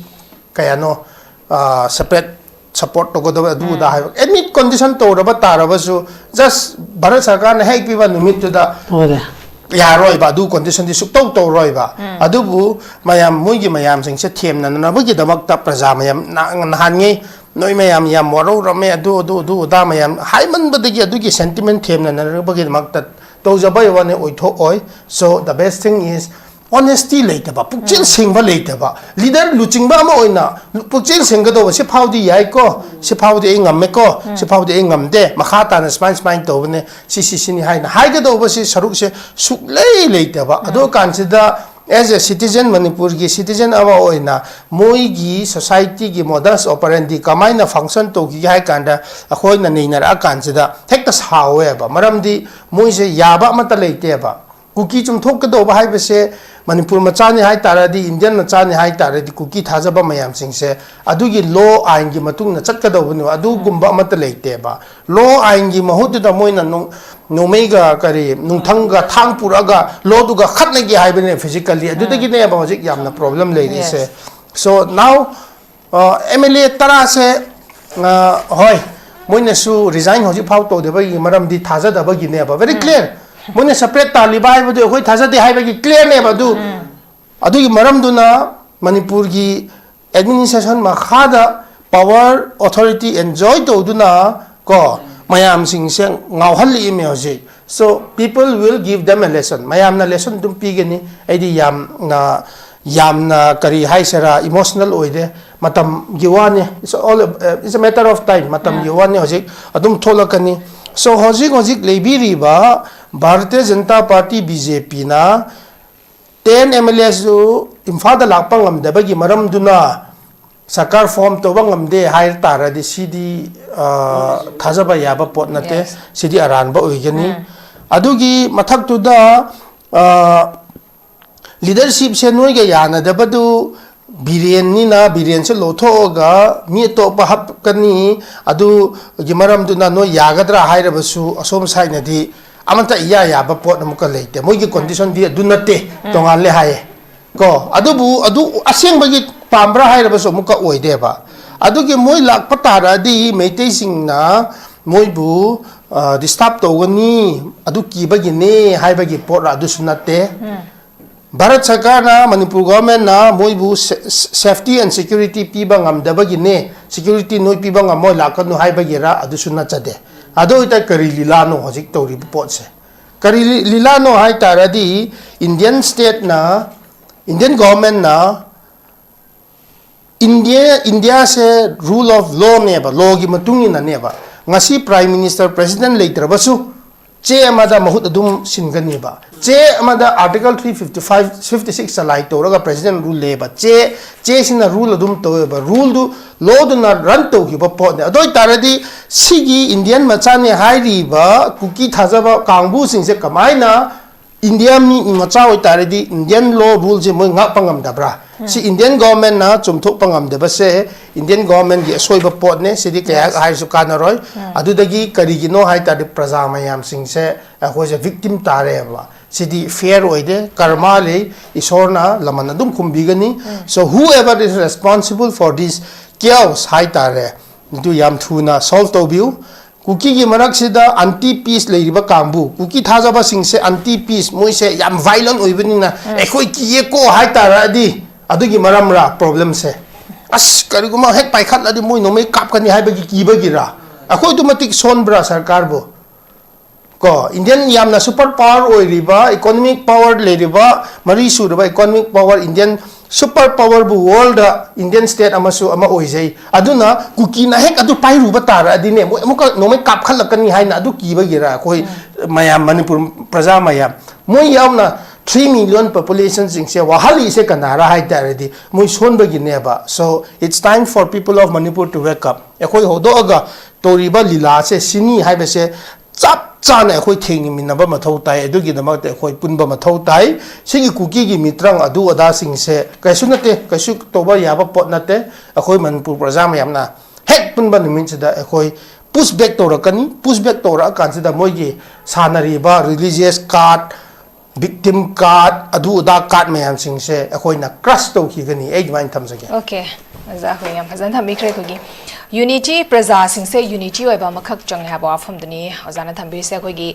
ꯀꯌꯥꯅꯣ, ꯑ, separate ꯁꯄꯣꯔꯠ ꯇꯧꯒꯗꯕ ꯑꯗꯨ ꯑꯗꯥ ꯍꯥꯏꯕ ꯑꯦꯅꯤ ꯀꯟꯗꯤꯁꯟ ꯇꯧꯔꯕ ꯇꯥꯔꯕꯁꯨ, ꯖꯁ ꯚꯥꯔꯠ ꯁꯔꯀꯥꯔꯅ ꯍꯦꯛ ꯄꯤꯕ ꯅꯨꯃꯤꯠꯇꯨꯗ ꯍꯣꯏꯅꯦ꯫ ꯌꯥꯔꯣꯏꯕ, ꯑꯗꯨ ꯀꯟꯗꯤꯁꯟꯗꯤ ꯁꯨꯛꯇꯧ ꯇꯧꯔꯣꯏꯕ꯫ ꯑꯗꯨꯕꯨ ꯃꯌꯥꯝ, ꯃꯣꯏꯒꯤ ꯃꯌꯥꯝꯁꯤꯡꯁꯦ ꯊꯦꯝꯅꯅꯕꯒꯤꯗꯃꯛꯇ ꯄ꯭ꯔꯖꯥ ꯃꯌꯥꯝ ꯅ-, ꯅꯍꯥꯟꯉꯩ ꯅꯣꯏ ꯃꯌꯥꯝ ꯌꯥꯝ ꯋꯥꯔꯧꯔꯝꯃꯦ, ꯑꯗꯨ ꯑꯗꯨ ꯑꯗꯨ ꯑꯗꯥ ꯃꯌꯥꯝ ꯍꯥꯏꯃꯟꯕꯗꯒꯤ ꯑꯗꯨꯒꯤ ꯁꯦꯟꯇꯤꯃꯦꯟ ꯊꯦꯝꯅꯅꯕꯒꯤꯗꯃꯛꯇ ꯇꯧꯖꯕꯩ ꯋꯥꯅꯤ, ꯑꯣꯏꯊꯣꯛꯑꯣꯏ꯫ So the best thing is honesty ꯂꯩꯇꯕ, ꯄꯨꯛꯆꯦꯜ ꯁꯦꯡꯕ ꯂꯩꯇꯕ, ꯂꯤꯗꯔ ꯂꯨꯆꯤꯡꯕ ꯑꯃ ꯑꯣꯏꯅ ꯄꯨꯛꯆꯦꯜ ꯁꯦꯡꯒꯗꯧꯕ, ꯁꯤ ꯐꯥꯎꯗꯤ ꯌꯥꯏꯀꯣ, ꯁꯤ ꯐꯥꯎꯗꯤ ꯑꯩ ꯉꯝꯃꯦꯀꯣ, ꯁꯤ ꯐꯥꯎꯗꯤ ꯑꯩ ꯉꯝꯗꯦ, ꯃꯈꯥ ꯇꯥꯅ ꯁꯨꯃꯥꯏꯅ ꯁꯨꯃꯥꯏꯅ ꯇꯧꯕꯅꯦ, ꯁꯤ ꯁꯤ ꯁꯤꯅꯤ ꯍꯥꯏꯅ ꯍꯥꯏꯒꯗꯧꯕꯁꯤ ꯁꯔꯨꯛꯁꯦ ꯁꯨꯛꯂꯩ ꯂꯩꯇꯕ꯫ ꯑꯗꯨ ꯀꯥꯟꯁꯤꯗ as a citizen, ꯃꯅꯤꯄꯨꯔꯒꯤ ꯁꯤꯇꯤꯖꯟ ꯑꯃ ꯑꯣꯏꯅ ꯃꯣꯏꯒꯤ ꯁꯣꯁꯥꯏꯇꯤꯒꯤ modus operandi ꯀꯃꯥꯏꯅ ꯐꯪꯁꯟ ꯇꯧꯈꯤꯒꯦ ꯍꯥꯏ ꯀꯥꯟꯗ ꯑꯩꯈꯣꯏꯅ ꯅꯩꯅꯔꯛꯑꯀꯥꯟꯁꯤꯗ ꯍꯦꯛꯇ ꯁꯥꯎꯋꯦꯕ꯫ ꯃꯔꯝꯗꯤ ꯃꯣꯏꯁꯦ ꯌꯥꯕ ꯑꯃꯠꯇ ꯂꯩꯇꯦꯕ꯫ ꯀꯨꯀꯤ ꯆꯨꯝꯊꯣꯛꯀꯗꯧꯕ ꯍꯥꯏꯕꯁꯦ, ꯃꯅꯤꯄꯨꯔ ꯃꯆꯥꯅꯤ ꯍꯥꯏ ꯇꯥꯔꯗꯤ, ꯏꯟꯗꯤꯌꯟ ꯃꯆꯥꯅꯤ ꯍꯥꯏ ꯇꯥꯔꯗꯤ, ꯀꯨꯀꯤ ꯊꯥꯖꯕ ꯃꯌꯥꯝꯁꯤꯡꯁꯦ ꯑꯗꯨꯒꯤ ꯂꯣ ꯑꯥꯏꯟꯒꯤ ꯃꯇꯨꯡ ꯏꯟꯅ ꯆꯠꯀꯗꯧꯕꯅꯦꯕ꯫ ꯑꯗꯨꯒꯨꯝꯕ ꯑꯃꯠꯇ ꯂꯩꯇꯦꯕ꯫ ꯂꯣ ꯑꯥꯏꯟꯒꯤ ꯃꯍꯨꯠꯇꯨꯗ ꯃꯣꯏꯅ ꯅꯣꯡ-, ꯅꯣꯡꯃꯩꯒ ꯀꯔꯤ, ꯅꯨꯡꯊꯪꯒ ꯊꯥꯡ ꯄꯨꯔꯛꯑꯒ ꯂꯣꯗꯨꯒ ꯈꯠꯅꯒꯦ ꯍꯥꯏꯕꯅꯦ physically꯫ ꯑꯗꯨꯗꯒꯤꯅꯦꯕ ꯍꯧꯖꯤꯛ ꯌꯥꯝꯅ ꯄ꯭ꯔꯣꯕ꯭ꯂꯦꯝ ꯂꯩꯔꯤꯁꯦ꯫ Yes. So now, M L A ꯇꯔꯥꯁꯦ, ꯑ, ꯍꯣꯏ, ꯃꯣꯏꯅꯁꯨ ꯔꯤꯖꯥꯏꯟ ꯍꯧꯖꯤꯛ ꯐꯥꯎ ꯇꯧꯗꯕꯒꯤ ꯃꯔꯝꯗꯤ ꯊꯥꯖꯗꯕꯒꯤꯅꯦꯕ, very clear꯫ ꯃꯣꯏꯅ ꯁꯄꯔꯦꯠ ꯇꯥꯜꯂꯤꯕ ꯍꯥꯏꯕꯗꯨ ꯑꯩꯈꯣꯏ ꯊꯥꯖꯗꯦ ꯍꯥꯏꯕꯒꯤ ꯀ꯭ꯂꯤꯌꯔꯅꯦꯕ꯫ ꯑꯗꯨ, ꯑꯗꯨꯒꯤ ꯃꯔꯝꯗꯨꯅ ꯃꯅꯤꯄꯨꯔꯒꯤ ꯑꯦꯗꯃꯤꯅꯤꯁꯇ꯭ꯔꯦꯁꯟ ꯃꯈꯥꯗ ꯄꯋꯥꯔ ꯑꯣꯊꯣꯔꯤꯇꯤ ꯑꯦꯟꯖꯣꯏ ꯇꯧꯗꯨꯅ ꯀꯣ, ꯃꯌꯥꯝꯁꯤꯡꯁꯦ ꯉꯥꯎꯍꯜꯂꯛꯏꯃꯦ ꯍꯧꯖꯤꯛ꯫ So people will give them a lesson, ꯃꯌꯥꯝꯅ ꯂꯦꯁꯟ ꯑꯗꯨꯝ ꯄꯤꯒꯅꯤ꯫ ꯑꯩꯗꯤ ꯌꯥꯝꯅ, ꯌꯥꯝꯅ ꯀꯔꯤ ꯍꯥꯏꯁꯤꯔꯥ, ꯏꯃꯣꯁꯅꯦꯜ ꯑꯣꯏꯗꯦ꯫ ꯃꯇꯝꯒꯤ ꯋꯥꯅꯤ, it's all, it's a matter of time꯫ ꯃꯇꯝꯒꯤ ꯋꯥꯅꯤ, ꯍꯧꯖꯤꯛ ꯑꯗꯨꯝ ꯊꯣꯛꯂꯛꯀꯅꯤ꯫ So ꯍꯧꯖꯤꯛ ꯍꯧꯖꯤꯛ ꯂꯩꯕꯤꯔꯤꯕ Bharatiya Janata party, B J ꯄꯤꯅ ꯇꯦꯟ ꯑꯦꯝ ꯑꯦꯜ ꯑꯦꯁꯨ ꯏꯝꯐꯥꯜꯗ ꯂꯥꯛꯄ ꯉꯝꯗꯕꯒꯤ ꯃꯔꯝꯗꯨꯅ ꯁꯔꯀꯥꯔ ꯐꯣꯝ ꯇꯧꯕ ꯉꯝꯗꯦ ꯍꯥꯏ ꯇꯥꯔꯗꯤ, ꯁꯤꯗꯤ, ꯑ, ꯊꯥꯖꯕ ꯌꯥꯕ ꯄꯣꯠ ꯅꯠꯇꯦ꯫ Yes. ꯁꯤꯗꯤ ꯑꯔꯥꯟꯕ ꯑꯣꯏꯒꯅꯤ꯫ ꯑꯗꯨꯒꯤ ꯃꯊꯛꯇꯨꯗ, ꯑ, ꯂꯤꯗꯔꯁꯤꯞꯁꯦ ꯅꯣꯏꯒ ꯌꯥꯅꯗꯕꯗꯨ ꯕꯤꯔꯦꯟꯅꯤꯅ, ꯕꯤꯔꯦꯟꯁꯦ ꯂꯧꯊꯣꯛꯑꯒ ꯃꯤ ꯑꯇꯣꯞꯄ ꯍꯥꯞꯀꯅꯤ꯫ ꯑꯗꯨꯒꯤ ꯃꯔꯝꯗꯨꯅ ꯅꯣꯏ ꯌꯥꯒꯗ꯭ꯔꯥ ꯍꯥꯏꯔꯕꯁꯨ, ꯑꯁꯣꯝ ꯁꯥꯏꯠꯅꯗꯤ ꯑꯃꯠꯇ ꯏꯌꯥ ꯌꯥꯕ ꯄꯣꯠ ꯑꯃꯨꯛꯀ ꯂꯩꯇꯦ꯫ ꯃꯣꯏꯒꯤ ꯀꯣꯟꯗꯤꯁꯟꯗꯤ ꯑꯗꯨ ꯅꯠꯇꯦ, ꯇꯣꯉꯥꯜꯂꯦ ꯍꯥꯏꯌꯦ꯫ ꯀꯣ, ꯑꯗꯨꯕꯨ ꯑꯗꯨ ꯑꯁꯦꯡꯕꯒꯤ ꯄꯥꯝꯕ꯭ꯔꯥ ꯍꯥꯏꯔꯕꯁꯨ ꯑꯃꯨꯛꯀ ꯑꯣꯏꯗꯦꯕ꯫ ꯑꯗꯨꯒꯤ ꯃꯣꯏ ꯂꯥꯛꯄ ꯇꯥꯔꯗꯤ ꯃꯩꯇꯩꯁꯤꯡꯅ ꯃꯣꯏꯕꯨ ꯗꯤꯁꯇꯥꯔꯕ ꯇꯧꯒꯅꯤ, ꯑꯗꯨ ꯀꯤꯕꯒꯤꯅꯦ ꯍꯥꯏꯕꯒꯤ ꯄꯣꯠꯔ? ꯑꯗꯨꯁꯨ ꯅꯠꯇꯦ꯫ ꯚꯥꯔꯠ ꯁꯔꯀꯥꯔꯅ, ꯃꯅꯤꯄꯨꯔ ꯒꯣꯚꯔꯟꯃꯦꯟꯅ ꯃꯣꯏꯕꯨ ꯁꯦ-, ꯁꯦ-, ꯁꯦꯐꯇꯤ ꯑꯦꯟ ꯁꯦꯀ꯭ꯌꯨꯔꯤꯇꯤ ꯄꯤꯕ ꯉꯝꯗꯕꯒꯤꯅꯦ, ꯁꯦꯀ꯭ꯌꯨꯔꯤꯇꯤ ꯅꯣꯏ ꯄꯤꯕ ꯉꯝꯃꯣꯏ, ꯂꯥꯛꯀꯅꯨ ꯍꯥꯏꯕꯒꯤꯔ? ꯑꯗꯨꯁꯨ ꯅꯠꯆꯗꯦ꯫ ꯑꯗꯨ ꯑꯣꯏꯇꯥꯔꯗꯤ ꯀꯔꯤ ꯂꯤꯂꯥꯅꯣ ꯍꯧꯖꯤꯛ ꯇꯧꯔꯤꯕ ꯄꯣꯠꯁꯦ? ꯀꯔꯤ ꯂꯤ-, ꯂꯤꯂꯥꯅꯣ ꯍꯥꯏ ꯇꯥꯔꯗꯤ, ꯏꯟꯗꯤꯌꯟ ꯁ꯭ꯇꯦꯠꯅ, ꯏꯟꯗꯤꯌꯟ ꯒꯣꯚꯔꯟꯃꯦꯟꯅ ꯏꯟꯗꯤꯌꯥ, ꯏꯟꯗꯤꯌꯥꯁꯦ rule of lawꯅꯦꯕ, ꯂꯣꯒꯤ ꯃꯇꯨꯡ ꯏꯟꯅꯅꯦꯕ꯫ ꯉꯁꯤ ꯄ꯭ꯔꯥꯏꯝ ꯃꯤꯅꯤꯁꯇꯔ, ꯄ꯭ꯔꯦꯁꯤꯗꯦꯟ ꯂꯩꯇ꯭ꯔꯕꯁꯨ ꯆꯦ ꯑꯃꯗ ꯃꯍꯨꯠ ꯑꯗꯨꯝ ꯁꯤꯟꯒꯅꯦꯕ꯫ ꯆꯦ ꯑꯃꯗ article three fifty five, fifty six ꯆꯂꯥꯏ ꯇꯧꯔꯒ ꯄ꯭ꯔꯦꯁꯤꯗꯦꯟ ꯔꯨꯜ ꯂꯩꯌꯦꯕ꯫ ꯆꯦ, ꯆꯦꯁꯤꯅ ꯔꯨꯜ ꯑꯗꯨꯝ ꯇꯧꯋꯦꯕ꯫ ꯔꯨꯜꯗꯨ, ꯂꯣꯗꯨꯅ ꯔꯟ ꯇꯧꯈꯤꯕ ꯄꯣꯠꯅꯦ꯫ ꯑꯗꯨ ꯑꯣꯏꯇꯥꯔꯗꯤ ꯁꯤꯒꯤ ꯏꯟꯗꯤꯌꯟ ꯃꯆꯥꯅꯦ ꯍꯥꯏꯔꯤꯕ ꯀꯨꯀꯤ ꯊꯥꯖꯕ ꯀꯥꯡꯕꯨꯁꯤꯡꯁꯦ ꯀꯃꯥꯏꯅ ꯏꯟꯗꯤꯌꯥ ꯃꯤ ꯃꯆꯥ ꯑꯣꯏꯇꯥꯔꯗꯤ ꯏꯟꯗꯤꯌꯟ ꯂꯣ ꯔꯨꯜꯁꯦ ꯃꯣꯏ ꯉꯥꯛꯄ ꯉꯝꯗꯕ꯭ꯔꯥ? ꯁꯤ ꯏꯟꯗꯤꯌꯟ ꯒꯣꯚꯔꯟꯃꯦꯟꯠꯅ ꯆꯨꯝꯊꯣꯛꯄ ꯉꯝꯗꯕꯁꯦ ꯏꯟꯗꯤꯌꯟ ꯒꯣꯚꯔꯟꯃꯦꯟꯠꯀꯤ ꯑꯁꯣꯏꯕ ꯄꯣꯠꯅꯦ꯫ ꯁꯤꯗꯤ ꯀꯌꯥ ꯍꯥꯏꯔꯁꯨ ꯀꯥꯟꯅꯔꯣꯏ꯫ ꯑꯗꯨꯗꯒꯤ ꯀꯔꯤꯒꯤꯅꯣ ꯍꯥꯏ ꯇꯥꯔꯗꯤ ꯄ꯭ꯔꯖꯥ ꯃꯌꯥꯝꯁꯤꯡꯁꯦ ꯑꯩꯈꯣꯏꯁꯦ ꯚꯤꯛꯇꯤꯝ ꯇꯥꯔꯦꯕ꯫ ꯁꯤꯗꯤ ꯐꯤꯌꯔ ꯑꯣꯏꯗꯦ꯫ ꯀꯔꯃ ꯂꯩ, ꯏꯁꯣꯔꯅ ꯂꯃꯟ ꯑꯗꯨꯝ ꯈꯨꯝꯕꯤꯒꯅꯤ꯫ So whoever is responsible for this chaos ꯍꯥꯏ ꯇꯥꯔꯦ, ꯑꯗꯨ ꯌꯥꯝ ꯊꯨꯅ ꯁꯣꯜꯕ ꯇꯧꯕꯤꯌꯨ꯫ ꯀꯨꯀꯤꯒꯤ ꯃꯔꯛꯁꯤꯗ ꯑꯟꯇꯤ ꯄꯤꯁ ꯂꯩꯔꯤꯕ ꯀꯥꯡꯕꯨ, ꯀꯨꯀꯤ ꯊꯥꯖꯕꯁꯤꯡꯁꯦ ꯑꯟꯇꯤ ꯄꯤꯁ, ꯃꯣꯏꯁꯦ ꯌꯥꯝ ꯚꯥꯏꯂꯦꯟ ꯑꯣꯏꯕꯅꯤꯅ ꯑꯩꯈꯣꯏ ꯀꯤꯌꯦꯀꯣ ꯍꯥꯏꯇꯥꯔꯗꯤ ꯑꯗꯨꯒꯤ ꯃꯔꯝꯔꯥ ꯄ꯭ꯔꯣꯕ꯭ꯂꯦꯝꯁꯦ? ꯑꯁ, ꯀꯔꯤꯒꯨꯝꯕ ꯍꯦꯛ ꯄꯥꯏꯈꯠꯂꯗꯤ ꯃꯣꯏ ꯅꯣꯡꯃꯩ ꯀꯥꯞꯀꯅꯤ ꯍꯥꯏꯕꯒꯤ ꯀꯤꯕꯒꯤꯔꯥ? ꯑꯩꯈꯣꯏ ꯑꯗꯨ ꯃꯇꯤꯛ ꯁꯣꯟꯕ꯭ꯔꯥ ꯁꯔꯀꯥꯔꯕꯨ? ꯀꯣ, ꯏꯟꯗꯤꯌꯟ ꯌꯥꯝꯅ ꯁꯨꯄꯔ ꯄꯥꯋꯔ ꯑꯣꯏꯔꯤꯕ, ꯏꯀꯣꯅꯣꯃꯤꯛ ꯄꯥꯋꯔ ꯂꯩꯔꯤꯕ, ꯃꯔꯤ ꯁꯨꯔꯕ ꯏꯀꯣꯅꯣꯃꯤꯛ ꯄꯥꯋꯔ, ꯏꯟꯗꯤꯌꯟ ꯁꯨꯄꯔ ꯄꯥꯋꯔꯕꯨ ꯋꯥꯔꯜꯗ ꯏꯟꯗꯤꯌꯟ ꯁ꯭ꯇꯦꯠ ꯑꯃꯁꯨ ꯑꯃ ꯑꯣꯏꯖꯩ꯫ ꯑꯗꯨꯅ ꯀꯨꯀꯤꯅ ꯍꯦꯛ ꯑꯗꯨ ꯄꯥꯏꯔꯨꯕ ꯇꯥꯔꯗꯤꯅꯦ, ꯃꯣꯏ ꯑꯃꯨꯛꯀ ꯅꯣꯡꯃꯩ ꯀꯥꯞꯈꯠꯂꯛꯀꯅꯤ ꯍꯥꯏꯅ ꯑꯗꯨ ꯀꯤꯕꯒꯤꯔ ꯑꯩꯈꯣꯏ ꯃꯌꯥꯝ, ꯃꯅꯤꯄꯨꯔ ꯄ꯭ꯔꯖꯥ ꯃꯌꯥꯝ, ꯃꯣꯏ ꯌꯥꯎꯅ ꯊ꯭ꯔꯤ ꯃꯤꯂꯤꯌꯟ ꯄꯣꯄꯨꯂꯦꯁꯟꯁꯤꯡꯁꯦ ꯋꯥꯍꯜꯂꯤꯁꯦ ꯀꯅꯥꯔ ꯍꯥꯏ ꯇꯥꯔꯗꯤ ꯃꯣꯏ ꯁꯣꯟꯕꯒꯤꯅꯦꯕ꯫ So it's time for people of Manipur to wake up꯫ ꯑꯩꯈꯣꯏ ꯍꯧꯗꯣꯛꯑꯒ ꯇꯧꯔꯤꯕ ꯂꯤꯂꯥꯁꯦ ꯁꯤꯅꯤ ꯍꯥꯏꯕꯁꯦ ꯆꯞ ꯆꯥꯅ ꯑꯩꯈꯣꯏ ꯊꯦꯡꯅꯃꯤꯟꯅꯕ ꯃꯊꯧ ꯇꯥꯏ꯫ ꯑꯗꯨꯒꯤꯗꯃꯛꯇ ꯑꯩꯈꯣꯏ ꯄꯨꯟꯕ ꯃꯊꯧ ꯇꯥꯏ꯫ ꯁꯤꯒꯤ ꯀꯨꯀꯤꯒꯤ ꯃꯤꯇ꯭ꯔꯪ ꯑꯗꯨ ꯑꯗꯥꯁꯤꯡꯁꯦ ꯀꯩꯁꯨ ꯅꯠꯇꯦ, ꯀꯩꯁꯨ ꯇꯧꯕ ꯌꯥꯕ ꯄꯣꯠ ꯅꯠꯇꯦ꯫ ꯑꯩꯈꯣꯏ ꯃꯅꯤꯄꯨꯔ ꯄ꯭ꯔꯖꯥ ꯃꯌꯥꯝꯅ ꯍꯦꯛ ꯄꯨꯟꯕ ꯅꯨꯃꯤꯠꯁꯤꯗ ꯑꯩꯈꯣꯏ ꯄꯨꯁ ꯕꯦꯛ ꯇꯧꯔꯛꯀꯅꯤ꯫ ꯄꯨꯁ ꯕꯦꯛ ꯇꯧꯔꯛꯑꯀꯥꯟꯁꯤꯗ ꯃꯣꯏꯒꯤ ꯁꯥꯟꯅꯔꯤꯕ ꯔꯤꯂꯤꯖꯤꯌꯁ ꯀꯥꯔꯠ, ꯚꯤꯛꯇꯤꯝ ꯀꯥꯔꯠ, ꯑꯗꯨ ꯑꯗꯥ ꯀꯥꯔꯠ ꯃꯌꯥꯝꯁꯤꯡꯁꯦ ꯑꯩꯈꯣꯏꯅ ꯀ꯭ꯔꯁ ꯇꯧꯈꯤꯒꯅꯤ꯫ ꯑꯩ ꯑꯗꯨꯃꯥꯏꯅ ꯊꯝꯖꯒꯦ꯫ ꯑꯣꯀꯦ꯫ ꯑꯣꯖꯥ, ꯑꯩꯈꯣꯏ ꯌꯥꯝ ꯐꯖꯅ ꯊꯝꯕꯤꯈ꯭ꯔꯦ꯫ ꯑꯩꯈꯣꯏꯒꯤ ꯌꯨꯅꯤꯇꯤ, ꯄ꯭ꯔꯖꯥꯁꯤꯡꯁꯦ ꯌꯨꯅꯤꯇꯤ ꯑꯣꯏꯕ ꯑꯃꯈꯛ ꯆꯪꯉꯦ ꯍꯥꯏꯕ ꯋꯥꯐꯝꯗꯨꯅꯤ ꯑꯣꯖꯥꯅ ꯊꯝꯕꯤꯔꯤꯁꯦ꯫ ꯑꯩꯈꯣꯏꯒꯤ,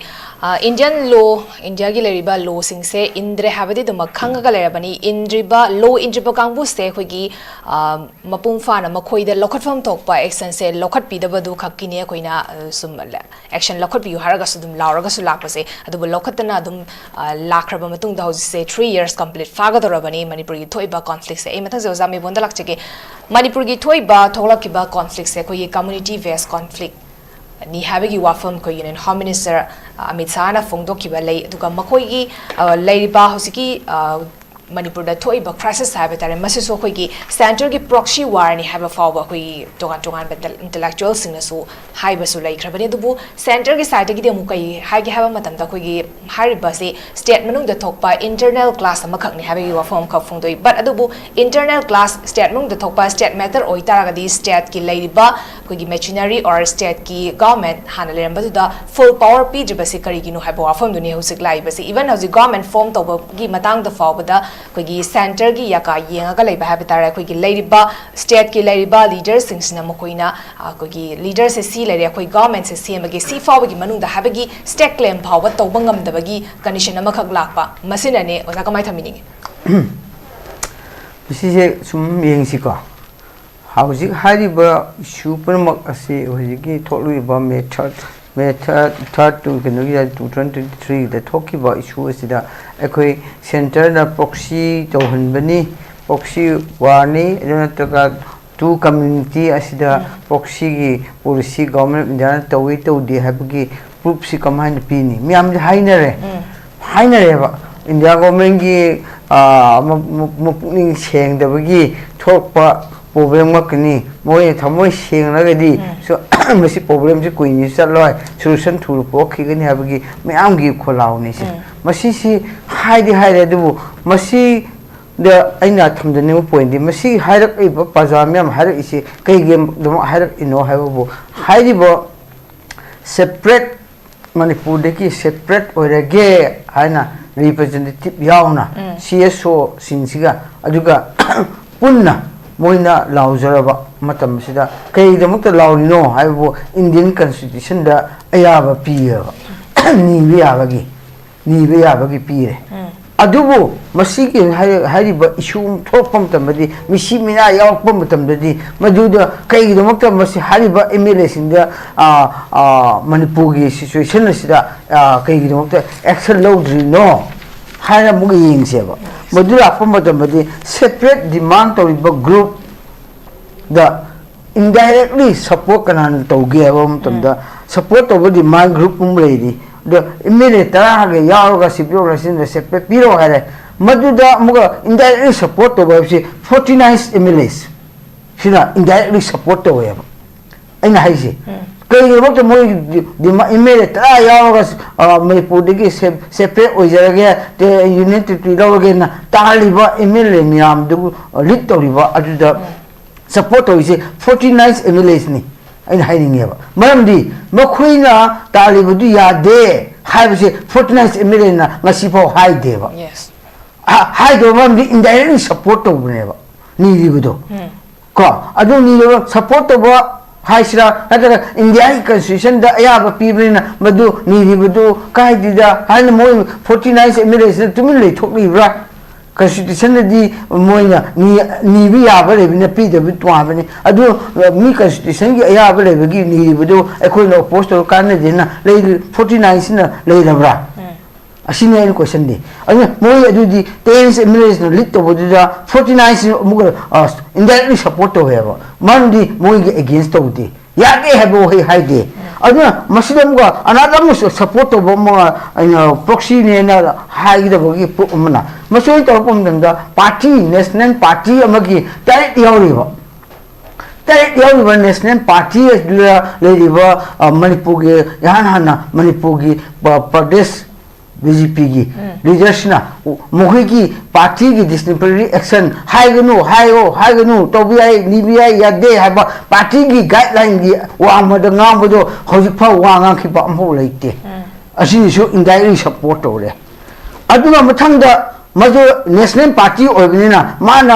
ꯑ, ꯏꯟꯗꯤꯌꯟ ꯂꯣ, ꯏꯟꯗꯤꯌꯥꯒꯤ ꯂꯩꯔꯤꯕ ꯂꯣꯁꯤꯡꯁꯦ ꯏꯟꯗ꯭ꯔꯦ ꯍꯥꯏꯕꯗꯤ ꯑꯗꯨꯃꯛ ꯈꯪꯉꯒ ꯂꯩꯔꯕꯅꯤ꯫ ꯏꯟꯗ꯭ꯔꯤꯕ, ꯂꯣ ꯏꯟꯗ꯭ꯔꯤꯕ ꯀꯥꯡꯕꯨꯁꯦ ꯑꯩꯈꯣꯏꯒꯤ, ꯑ, ꯃꯄꯨꯡ ꯐꯥꯅ ꯃꯈꯣꯏꯗ ꯂꯧꯈꯠꯐꯝ ꯊꯣꯛꯄ ꯑꯦꯛꯁꯟꯁꯦ ꯂꯧꯈꯠꯄꯤꯗꯕꯗꯨ ꯈꯛꯀꯤꯅꯤ ꯑꯩꯈꯣꯏꯅ, ꯑ, ꯁꯨꯝ ꯑꯦꯛꯁꯟ ꯂꯧꯈꯠꯄꯤꯌꯨ ꯍꯥꯏꯔꯒꯁꯨ ꯑꯗꯨꯝ ꯂꯥꯎꯔꯒꯁꯨ ꯂꯥꯛꯄꯁꯦ, ꯑꯗꯨꯕꯨ ꯂꯧꯈꯠꯇꯅ ꯑꯗꯨꯝ, ꯑ, ꯂꯥꯛꯈ꯭ꯔꯕ ꯃꯇꯨꯡꯗ ꯍꯧꯖꯤꯛꯁꯦ ꯊ꯭ꯔꯤ ꯌꯔꯁ ꯀꯝꯄ꯭ꯂꯤꯠ ꯐꯥꯒꯗꯧꯔꯕꯅꯤ ꯃꯅꯤꯄꯨꯔꯒꯤ ꯊꯣꯛꯏꯕ ꯀꯣꯟꯐ꯭ꯂꯤꯛꯁꯦ꯫ ꯑꯩ ꯃꯊꯪꯁꯦ ꯑꯣꯖꯥ ꯃꯦꯕꯣꯟꯗ ꯂꯥꯛꯆꯒꯦ꯫ ꯃꯅꯤꯄꯨꯔꯒꯤ ꯊꯣꯛꯏꯕ, ꯊꯣꯛꯂꯛꯈꯤꯕ ꯀꯣꯟꯐ꯭ꯂꯤꯛꯁꯦ ꯑꯩꯈꯣꯏꯒꯤ ꯀꯝꯃ꯭ꯌꯨꯅꯤꯇꯤ ꯕꯦꯁ ꯀꯣꯟꯐ꯭ꯂꯤꯛꯅꯤ ꯍꯥꯏꯕꯒꯤ ꯋꯥꯐꯝ ꯑꯩꯈꯣꯏ ꯌꯨꯅꯤꯌꯟ ꯍꯣꯝ ꯃꯤꯅꯤꯁꯇꯔ, ꯑ, ꯑꯃꯤꯠ ꯁꯥꯍꯅ ꯐꯣꯡꯗꯣꯛꯈꯤꯕ ꯂꯩ꯫ ꯑꯗꯨꯒ ꯃꯈꯣꯏꯒꯤ, ꯑ, ꯂꯩꯔꯤꯕ ꯍꯧꯖꯤꯛꯀꯤ, ꯑ, ꯃꯅꯤꯄꯨꯔꯗ ꯊꯣꯛꯏꯕ ꯀ꯭ꯔꯥꯏꯁꯤꯁ ꯍꯥꯏꯕ ꯇꯥꯔꯦ, ꯃꯁꯤꯁꯨ ꯑꯩꯈꯣꯏꯒꯤ ꯁꯦꯟꯇꯔꯒꯤ ꯄ꯭ꯔꯣꯛꯁꯤ ꯋꯥꯔꯅꯤ ꯍꯥꯏꯕ ꯐꯥꯎꯕ ꯑꯩꯈꯣꯏꯒꯤ ꯇꯣꯉꯥꯟ ꯇꯣꯉꯥꯟꯕ ꯏꯟꯇꯦꯂꯦꯛꯆꯨꯋꯦꯜꯁꯤꯡꯅꯁꯨ ꯍꯥꯏꯕꯁꯨ ꯂꯩꯈ꯭ꯔꯕꯅꯤ꯫ ꯑꯗꯨꯕꯨ ꯁꯦꯟꯇꯔꯒꯤ ꯁꯥꯏꯠꯇꯒꯤꯗꯤ ꯑꯃꯨꯛ ꯀꯩ ꯍꯥꯏꯒꯦ ꯍꯥꯏꯕ ꯃꯇꯝꯗ, ꯑꯩꯈꯣꯏꯒꯤ ꯍꯥꯏꯔꯤꯕꯁꯤ ꯁ꯭ꯇꯦꯠ ꯃꯅꯨꯡꯗ ꯊꯣꯛꯄ ꯏꯟꯇꯔꯅꯦꯜ ꯀ꯭ꯂꯥꯁ ꯑꯃꯈꯛꯅꯤ ꯍꯥꯏꯕꯒꯤ ꯋꯥꯐꯝ ꯑꯃꯈꯛ ꯐꯣꯡꯗꯣꯛꯏ꯫ ꯕꯠ ꯑꯗꯨꯕꯨ ꯏꯟꯇꯔꯅꯦꯜ ꯀ꯭ꯂꯥꯁ, ꯁ꯭ꯇꯦꯠ ꯃꯅꯨꯡꯗ ꯊꯣꯛꯄ ꯁ꯭ꯇꯦꯠ ꯃꯦꯇꯔ ꯑꯣꯏꯇꯥꯔꯒꯗꯤ, ꯁ꯭ꯇꯦꯠꯀꯤ ꯂꯩꯔꯤꯕ ꯑꯩꯈꯣꯏꯒꯤ ꯃꯦꯆꯤꯅꯔꯤ ꯑꯣꯔ ꯁ꯭ꯇꯦꯠꯀꯤ ꯒꯚꯔꯟꯃꯦꯟꯠ ꯍꯥꯟꯅ ꯂꯩꯔꯝꯕꯗꯨꯗ ꯐꯨꯜ ꯄꯥꯋꯔ ꯄꯤꯗ꯭ꯔꯤꯕꯁꯤ ꯀꯔꯤꯒꯤꯅꯣ ꯍꯥꯏꯕ ꯋꯥꯐꯝꯗꯨꯅꯤ ꯍꯧꯖꯤꯛ ꯂꯥꯛꯏꯕꯁꯤ꯫ ꯏꯚꯟ ꯍꯧꯖꯤꯛ ꯒꯚꯔꯟꯃꯦꯟꯠ ꯐꯣꯔꯝ ꯇꯧꯕꯒꯤ ꯃꯇꯥꯡꯗ ꯐꯥꯎꯕꯗ ꯑꯩꯈꯣꯏꯒꯤ ꯁꯦꯟꯇꯔꯒꯤ ꯌꯥꯀꯥ ꯌꯦꯡꯉꯒ ꯂꯩꯕ ꯍꯥꯏꯕ ꯇꯥꯔꯦ꯫ ꯑꯩꯈꯣꯏꯒꯤ ꯂꯩꯔꯤꯕ ꯁ꯭ꯇꯦꯠꯀꯤ ꯂꯩꯔꯤꯕ ꯂꯤꯗꯔꯁꯤꯡꯁꯤꯅ ꯃꯈꯣꯏꯅ, ꯑ, ꯑꯩꯈꯣꯏꯒꯤ ꯂꯤꯗꯔꯁꯦ ꯁꯤ ꯂꯩꯔꯦ, ꯑꯩꯈꯣꯏ ꯒꯚꯔꯟꯃꯦꯟꯠꯁꯦ ꯁꯦꯝꯃꯒꯦ, ꯁꯤ ꯐꯥꯎꯕꯒꯤ ꯃꯅꯨꯡꯗ ꯍꯥꯏꯕꯒꯤ ꯁ꯭ꯇꯦꯠ ꯀ꯭ꯂꯦꯝ ꯐꯥꯎꯕ ꯇꯧꯕ ꯉꯝꯗꯕꯒꯤ ꯀꯟꯗꯤꯁꯟ ꯑꯃꯈꯛ ꯂꯥꯛꯄ, ꯃꯁꯤꯅꯅꯦ꯫ ꯑꯣꯖꯥ, ꯀꯃꯥꯏꯅ ꯊꯝꯕꯤꯅꯤꯡꯉꯤ? ꯃꯁꯤꯁꯦ ꯁꯨꯝ ꯌꯦꯡꯁꯤꯀꯣ꯫ ꯍꯧꯖꯤꯛ ꯍꯥꯏꯔꯤꯕ ꯏꯁꯨ ꯄꯨꯝꯅꯃꯛ ꯑꯁꯤ ꯍꯧꯖꯤꯛꯀꯤ ꯊꯣꯛꯂꯤꯕ ꯃꯦ ꯊꯥꯔꯠ, ꯃꯦ ꯊꯥꯔꯠ, ꯊꯥꯔꯠ ꯇꯨ, ꯀꯩꯅꯣꯒꯤ ꯇꯨ ꯊꯥꯎꯖꯟ ꯇ꯭ꯋꯦꯟꯇꯤ ꯊ꯭ꯔꯤꯗ ꯊꯣꯛꯈꯤꯕ ꯏꯁꯨ ꯑꯁꯤꯗ ꯑꯩꯈꯣꯏ ꯁꯦꯟꯇꯔꯅ ꯄ꯭ꯔꯣꯛꯁꯤ ꯇꯧꯍꯟꯕꯅꯤ, ꯄ꯭ꯔꯣꯛꯁꯤ ꯋꯥꯔꯅꯤ, ꯑꯗꯨ ꯅꯠꯇ꯭ꯔꯒ ꯇꯨ ꯀꯝꯃ꯭ꯌꯨꯅꯤꯇꯤ ꯑꯁꯤꯗ ꯄ꯭ꯔꯣꯛꯁꯤꯒꯤ ꯄꯣꯂꯤꯁꯤ ꯒꯣꯚꯔꯟꯃꯦꯟꯠ ꯑꯣꯐ ꯏꯟꯗꯤꯌꯥꯅ ꯇꯧꯏ ꯇꯧꯗꯦ ꯍꯥꯏꯕꯒꯤ ꯄ꯭ꯔꯨꯐꯁꯤ ꯀꯃꯥꯏꯅ ꯄꯤꯅꯤ? ꯃꯌꯥꯝꯁꯦ ꯍꯥꯏꯅꯔꯦ꯫ ꯍꯥꯏꯅꯔꯦꯕ꯫ ꯏꯟꯗꯤꯌꯥ ꯒꯣꯚꯔꯟꯃꯦꯟꯠꯀꯤ, ꯑ, ꯃ-, ꯃ-, ꯃꯄꯨꯛꯅꯤꯡ ꯁꯦꯡꯗꯕꯒꯤ ꯊꯣꯛꯄ ꯄ꯭ꯔꯣꯕ꯭ꯂꯦꯝ ꯉꯥꯛꯇꯅꯤ꯫ ꯃꯣꯏꯅ ꯊꯃꯣꯏ ꯁꯦꯡꯂꯒꯗꯤ ꯁꯨ-, ꯃꯁꯤ ꯄ꯭ꯔꯣꯕ꯭ꯂꯦꯝꯁꯤ ꯀꯨꯏꯅꯁꯨ ꯆꯠꯂꯣꯏ, ꯁꯣꯂꯨꯁꯟ ꯊꯨꯅ ꯄꯨꯔꯛꯈꯤꯒꯅꯤ ꯍꯥꯏꯕꯒꯤ ꯃꯌꯥꯝꯒꯤ ꯈꯣꯜꯂꯥꯎꯅꯤ ꯁꯦ꯫ ꯃꯁꯤꯁꯤ ꯍꯥꯏꯗꯤ ꯍꯥꯏꯔꯦ, ꯑꯗꯨꯕꯨ ꯃꯁꯤꯗ ꯑꯩꯅ ꯊꯝꯖꯅꯤꯡꯕ ꯄꯣꯏꯟꯠꯇꯤ, ꯃꯁꯤ ꯍꯥꯏꯔꯛꯂꯤꯕ ꯄ꯭ꯔꯖꯥ ꯃꯌꯥꯝ ꯍꯥꯏꯔꯛꯏꯁꯤ ꯀꯩꯒꯤꯗꯃꯛ ꯍꯥꯏꯔꯛꯏꯅꯣ ꯍꯥꯏꯕꯕꯨ, ꯍꯥꯏꯔꯤꯕ ꯁꯦꯄꯔꯦꯠ, ꯃꯅꯤꯄꯨꯔꯗꯒꯤ ꯁꯦꯄꯔꯦꯠ ꯑꯣꯏꯔꯒꯦ ꯍꯥꯏꯅ ꯔꯤꯄ꯭ꯔꯖꯦꯟꯇꯦꯇꯤꯚ ꯌꯥꯎꯅ ꯁꯤ ꯑꯦꯁ ꯑꯣꯁꯤꯡꯁꯤꯒ, ꯑꯗꯨꯒ ꯄꯨꯟꯅ ꯃꯣꯏꯅ ꯂꯥꯎꯖꯔꯕ ꯃꯇꯝ ꯑꯁꯤꯗ ꯀꯩꯒꯤꯗꯃꯛꯇ ꯂꯥꯎꯔꯤꯅꯣ ꯍꯥꯏꯕꯕꯨ Indian Constitutionꯗ ꯑꯌꯥꯕ ꯄꯤꯌꯦꯕ꯫ ꯅꯤꯕ ꯌꯥꯕꯒꯤ, ꯅꯤꯕ ꯌꯥꯕꯒꯤ ꯄꯤꯔꯦ꯫ ꯑꯗꯨꯕꯨ ꯃꯁꯤꯒꯤ ꯍꯥꯏ-, ꯍꯥꯏꯔꯤꯕ issue ꯑꯃ ꯊꯣꯛꯂꯛꯄ ꯃꯇꯝꯗꯗꯤ, ꯃꯤꯁꯤ ꯃꯤꯅꯥ ꯌꯥꯎꯔꯛꯄ ꯃꯇꯝꯗꯗꯤ, ꯃꯗꯨꯗ ꯀꯩꯒꯤꯗꯃꯛꯇ ꯃꯁꯤ ꯍꯥꯏꯔꯤꯕ MLAꯁꯤꯡꯗ, ꯑ, ꯑ, ꯃꯅꯤꯄꯨꯔꯒꯤ situation ꯑꯁꯤꯗ, ꯑ, ꯀꯩꯒꯤꯗꯃꯛꯇ action ꯂꯧꯗ꯭ꯔꯤꯅꯣ ꯍꯥꯏꯅ ꯑꯃꯨꯛ ꯌꯦꯡꯁꯦꯕ꯫ ꯃꯗꯨ ꯂꯥꯛꯄ ꯃꯇꯝꯗꯗꯤ separate demand ꯇꯧꯔꯤꯕ groupꯗ indirectly support ꯀꯅꯥꯅ ꯇꯧꯒꯦ ꯍꯥꯏꯕ ꯃꯇꯝꯗ, support ꯇꯧꯕ demand group ꯑꯃ ꯂꯩꯔꯤ꯫ ꯑꯗꯣ MLA ꯇꯔꯥꯒ ꯌꯥꯎꯔꯒ civil organizationꯗ separate ꯄꯤꯔꯣ ꯍꯥꯏꯔꯦ꯫ ꯃꯗꯨꯗ ꯑꯃꯨꯛꯀ indirectly support ꯇꯧꯕ ꯍꯥꯏꯕꯁꯤ forty nine MLAs ꯁꯤꯅ indirectly support ꯇꯧꯋꯦꯕ꯫ ꯑꯩꯅ ꯍꯥꯏꯁꯦ, ꯀꯩꯒꯤꯗꯃꯛꯇ ꯃꯣꯏ ꯗꯤ-, ꯗꯤꯃꯥ-, MLA ꯇꯔꯥ ꯌꯥꯎꯔꯒ, ꯑ, ꯃꯅꯤꯄꯨꯔꯗꯒꯤ ꯁꯦ-, separate ꯑꯣꯏꯖꯔꯒꯦ, ꯇꯦ-, union territory ꯂꯧꯔꯒꯦꯅ ꯇꯥꯍꯜꯂꯤꯕ MLA ꯃꯌꯥꯝꯗꯨ, ꯑ, lead ꯇꯧꯔꯤꯕ ꯑꯗꯨꯗ support ꯇꯧꯔꯤꯁꯦ forty nine MLAsꯅꯤ꯫ ꯑꯩꯅ ꯍꯥꯏꯅꯤꯡꯉꯦꯕ, ꯃꯔꯝꯗꯤ ꯃꯈꯣꯏꯅ ꯇꯥꯜꯂꯤꯕꯗꯨ ꯌꯥꯗꯦ ꯍꯥꯏꯕꯁꯦ forty nine MLAꯅ ꯉꯁꯤꯐꯥꯎ ꯍꯥꯏꯗꯦꯕ꯫ Yes. ꯍꯥ-, ꯍꯥꯏꯗꯕ ꯃꯔꯝꯗꯤ indirectly support ꯇꯧꯕꯅꯦꯕ ꯅꯤꯔꯤꯕꯗꯣ꯫ ꯀꯣ, ꯑꯗꯨ ꯅꯤꯔꯤꯕ support ꯇꯧꯕ ꯍꯥꯏꯁꯤꯔꯥ, ꯅꯠꯇ꯭ꯔꯒ Indiaꯒꯤ Constitutionꯗ ꯑꯌꯥꯕ ꯄꯤꯕꯅꯤꯅ ꯃꯗꯨ ꯅꯤꯔꯤꯕꯗꯨ ꯀꯥꯏꯗꯦꯗ ꯍꯥꯏꯅ ꯃꯣꯏ forty nine MLAꯁꯤꯅ ꯇꯨꯃꯤꯟ ꯂꯩꯊꯣꯛꯂꯤꯕ꯭ꯔꯥ? Constitutionꯗꯗꯤ ꯃꯣꯏꯅ ꯅꯤ-, ꯅꯤꯕ ꯌꯥꯕ ꯂꯩꯕꯅꯤꯅ ꯄꯤꯗꯕ ꯇꯣꯉꯥꯟꯕꯅꯤ꯫ ꯑꯗꯨ, ꯑ, ꯃꯤ Constitutionꯒꯤ ꯑꯌꯥꯕ ꯂꯩꯕꯒꯤ ꯅꯤꯔꯤꯕꯗꯨ ꯑꯩꯈꯣꯏꯅ oppose ꯇꯧꯔ ꯀꯥꯟꯅꯗꯦꯅ ꯂꯩ-, forty nineꯁꯤꯅ ꯂꯩꯔꯕ꯭ꯔꯥ? ꯑꯁꯤꯅꯤ ꯑꯩꯅ questionꯗꯤ꯫ ꯑꯗꯨꯅ ꯃꯣꯏ ꯑꯗꯨꯗꯤ ten MLAsꯅ lead ꯇꯧꯕꯗꯨꯗ forty nineꯁꯤꯅ ꯑꯃꯨꯛꯀ, ꯑ, indirectly support ꯇꯧꯋꯦꯕ꯫ ꯃꯔꯝꯗꯤ ꯃꯣꯏꯒꯤ against ꯇꯧꯗꯦ꯫ ꯌꯥꯗꯦ ꯍꯥꯏꯕ ꯋꯥꯍꯩ ꯍꯥꯏꯗꯦ꯫ ꯑꯗꯨꯅ ꯃꯁꯤꯗ ꯑꯃꯨꯛꯀ another ꯑꯃꯁꯨ support ꯇꯧꯕ ꯑꯃ ꯑꯩꯅ proxyꯅꯦꯅ ꯍꯥꯏꯒꯗꯕꯒꯤ proof ꯑꯃꯅ, ꯃꯁꯤ ꯑꯣꯏꯅ ꯇꯧꯔꯛꯄ ꯃꯇꯝꯗ party, national party ꯑꯃꯒꯤ ꯇꯔꯦꯠ ꯌꯥꯎꯔꯤꯕ, ꯇꯔꯦꯠ ꯌꯥꯎꯔꯤꯕ national party ꯑꯗꯨꯗ ꯂꯩꯔꯤꯕ, ꯑ, ꯃꯅꯤꯄꯨꯔꯒꯤ, ꯏꯍꯥꯟ ꯍꯥꯟꯅ ꯃꯅꯤꯄꯨꯔꯒꯤ ꯄ-, ꯄ꯭ꯔꯗꯦꯁ BJPꯒꯤ leaderꯁꯤꯅ ꯃꯈꯣꯏꯒꯤ partyꯒꯤ disciplinary action ꯍꯥꯏꯒꯅꯨ, ꯍꯥꯏꯌꯣ, ꯍꯥꯏꯒꯅꯨ, ꯇꯧꯕ ꯌꯥꯏ, ꯅꯤꯕ ꯌꯥꯏ, ꯌꯥꯗꯦ ꯍꯥꯏꯕ partyꯒꯤ guidelineꯒꯤ ꯋꯥꯡꯃꯗ ꯉꯥꯡꯕꯗꯣ ꯍꯧꯖꯤꯛ ꯐꯥꯎ ꯋꯥ ꯉꯥꯡꯈꯤꯕ ꯑꯃꯐꯥꯎ ꯂꯩꯇꯦ꯫ ꯑꯁꯤꯅꯁꯨ indirectly support ꯇꯧꯔꯦ꯫ ꯑꯗꯨꯒ ꯃꯊꯪꯗ ꯃꯗꯨ ꯅꯦꯁꯅꯦꯜ ꯄꯥꯔꯇꯤ ꯑꯣꯏꯕꯅꯤꯅ ꯃꯥꯅ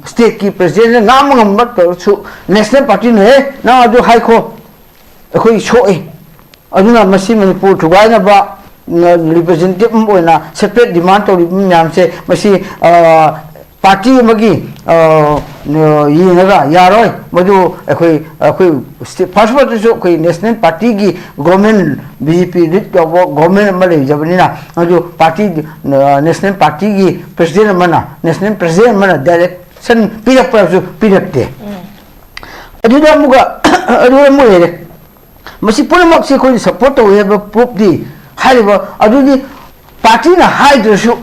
ꯁ꯭ꯇꯦꯠꯀꯤ ꯄ꯭ꯔꯁꯤꯗꯦꯟꯅ ꯉꯥꯡꯕ ꯉꯝꯕ ꯇꯧꯔꯁꯨ, ꯅꯦꯁꯅꯦꯜ ꯄꯥꯔꯇꯤꯅ, "ꯑꯦ, ꯅꯪ ꯑꯗꯨ ꯍꯥꯏꯈꯣ, ꯑꯩꯈꯣꯏ ꯁꯣꯛꯏ, ꯑꯗꯨꯅ ꯃꯁꯤ ꯃꯅꯤꯄꯨꯔ ꯊꯨꯒꯥꯏꯅꯕ ꯔꯤꯄ꯭ꯔꯖꯦꯟꯇꯦꯇꯤꯚ ꯑꯃ ꯑꯣꯏꯅ ꯁꯦꯄꯔꯦꯠ ꯗꯤꯃꯥꯟ ꯇꯧꯔꯤꯕ ꯃꯌꯥꯝꯁꯦ, ꯃꯁꯤ ꯄꯥꯔꯇꯤ ꯑꯃꯒꯤ ꯌꯦꯡꯉꯒ ꯌꯥꯔꯣꯏ꯫ ꯃꯗꯨ ꯑꯩꯈꯣꯏ, ꯑꯩꯈꯣꯏ ꯐꯥꯔꯁ ꯑꯣꯐ ꯑꯣꯜꯗꯁꯨ ꯑꯩꯈꯣꯏ ꯅꯦꯁꯅꯦꯜ ꯄꯥꯔꯇꯤꯒꯤ ꯒꯣꯔꯃꯦꯟ, ꯕꯤ ꯖꯦ ꯄꯤ ꯂꯤꯗ ꯇꯧꯕ ꯒꯣꯔꯃꯦꯟ ꯑꯃ ꯂꯩꯖꯕꯅꯤꯅ, ꯃꯗꯨ ꯄꯥꯔꯇꯤ, ꯅꯦꯁꯅꯦꯜ ꯄꯥꯔꯇꯤꯒꯤ ꯄ꯭ꯔꯁꯤꯗꯦꯟ ꯑꯃꯅ, ꯅꯦꯁꯅꯦꯜ ꯄ꯭ꯔꯁꯤꯗꯦꯟ ꯑꯃꯅ ꯗꯥꯏꯔꯦꯛꯁꯟ ꯄꯤꯔꯛꯄ꯭ꯔꯁꯨ ꯄꯤꯔꯛꯇꯦ꯫ ꯑꯗꯨꯗ ꯑꯃꯨꯛꯀ ꯑꯗꯨꯗ ꯑꯃꯨꯛ ꯂꯩꯔꯦ꯫ ꯃꯁꯤ ꯄꯨꯝꯅꯃꯛꯁꯤ ꯑꯩꯈꯣꯏꯅ ꯁꯞꯄꯣꯔꯠ ꯇꯧꯋꯤ ꯍꯥꯏꯕ ꯄ꯭ꯔꯨꯐꯇꯤ ꯍꯥꯏꯔꯤꯕ ꯑꯗꯨꯗꯤ ꯄꯥꯔꯇꯤꯅ ꯍꯥꯏꯗ꯭ꯔꯁꯨ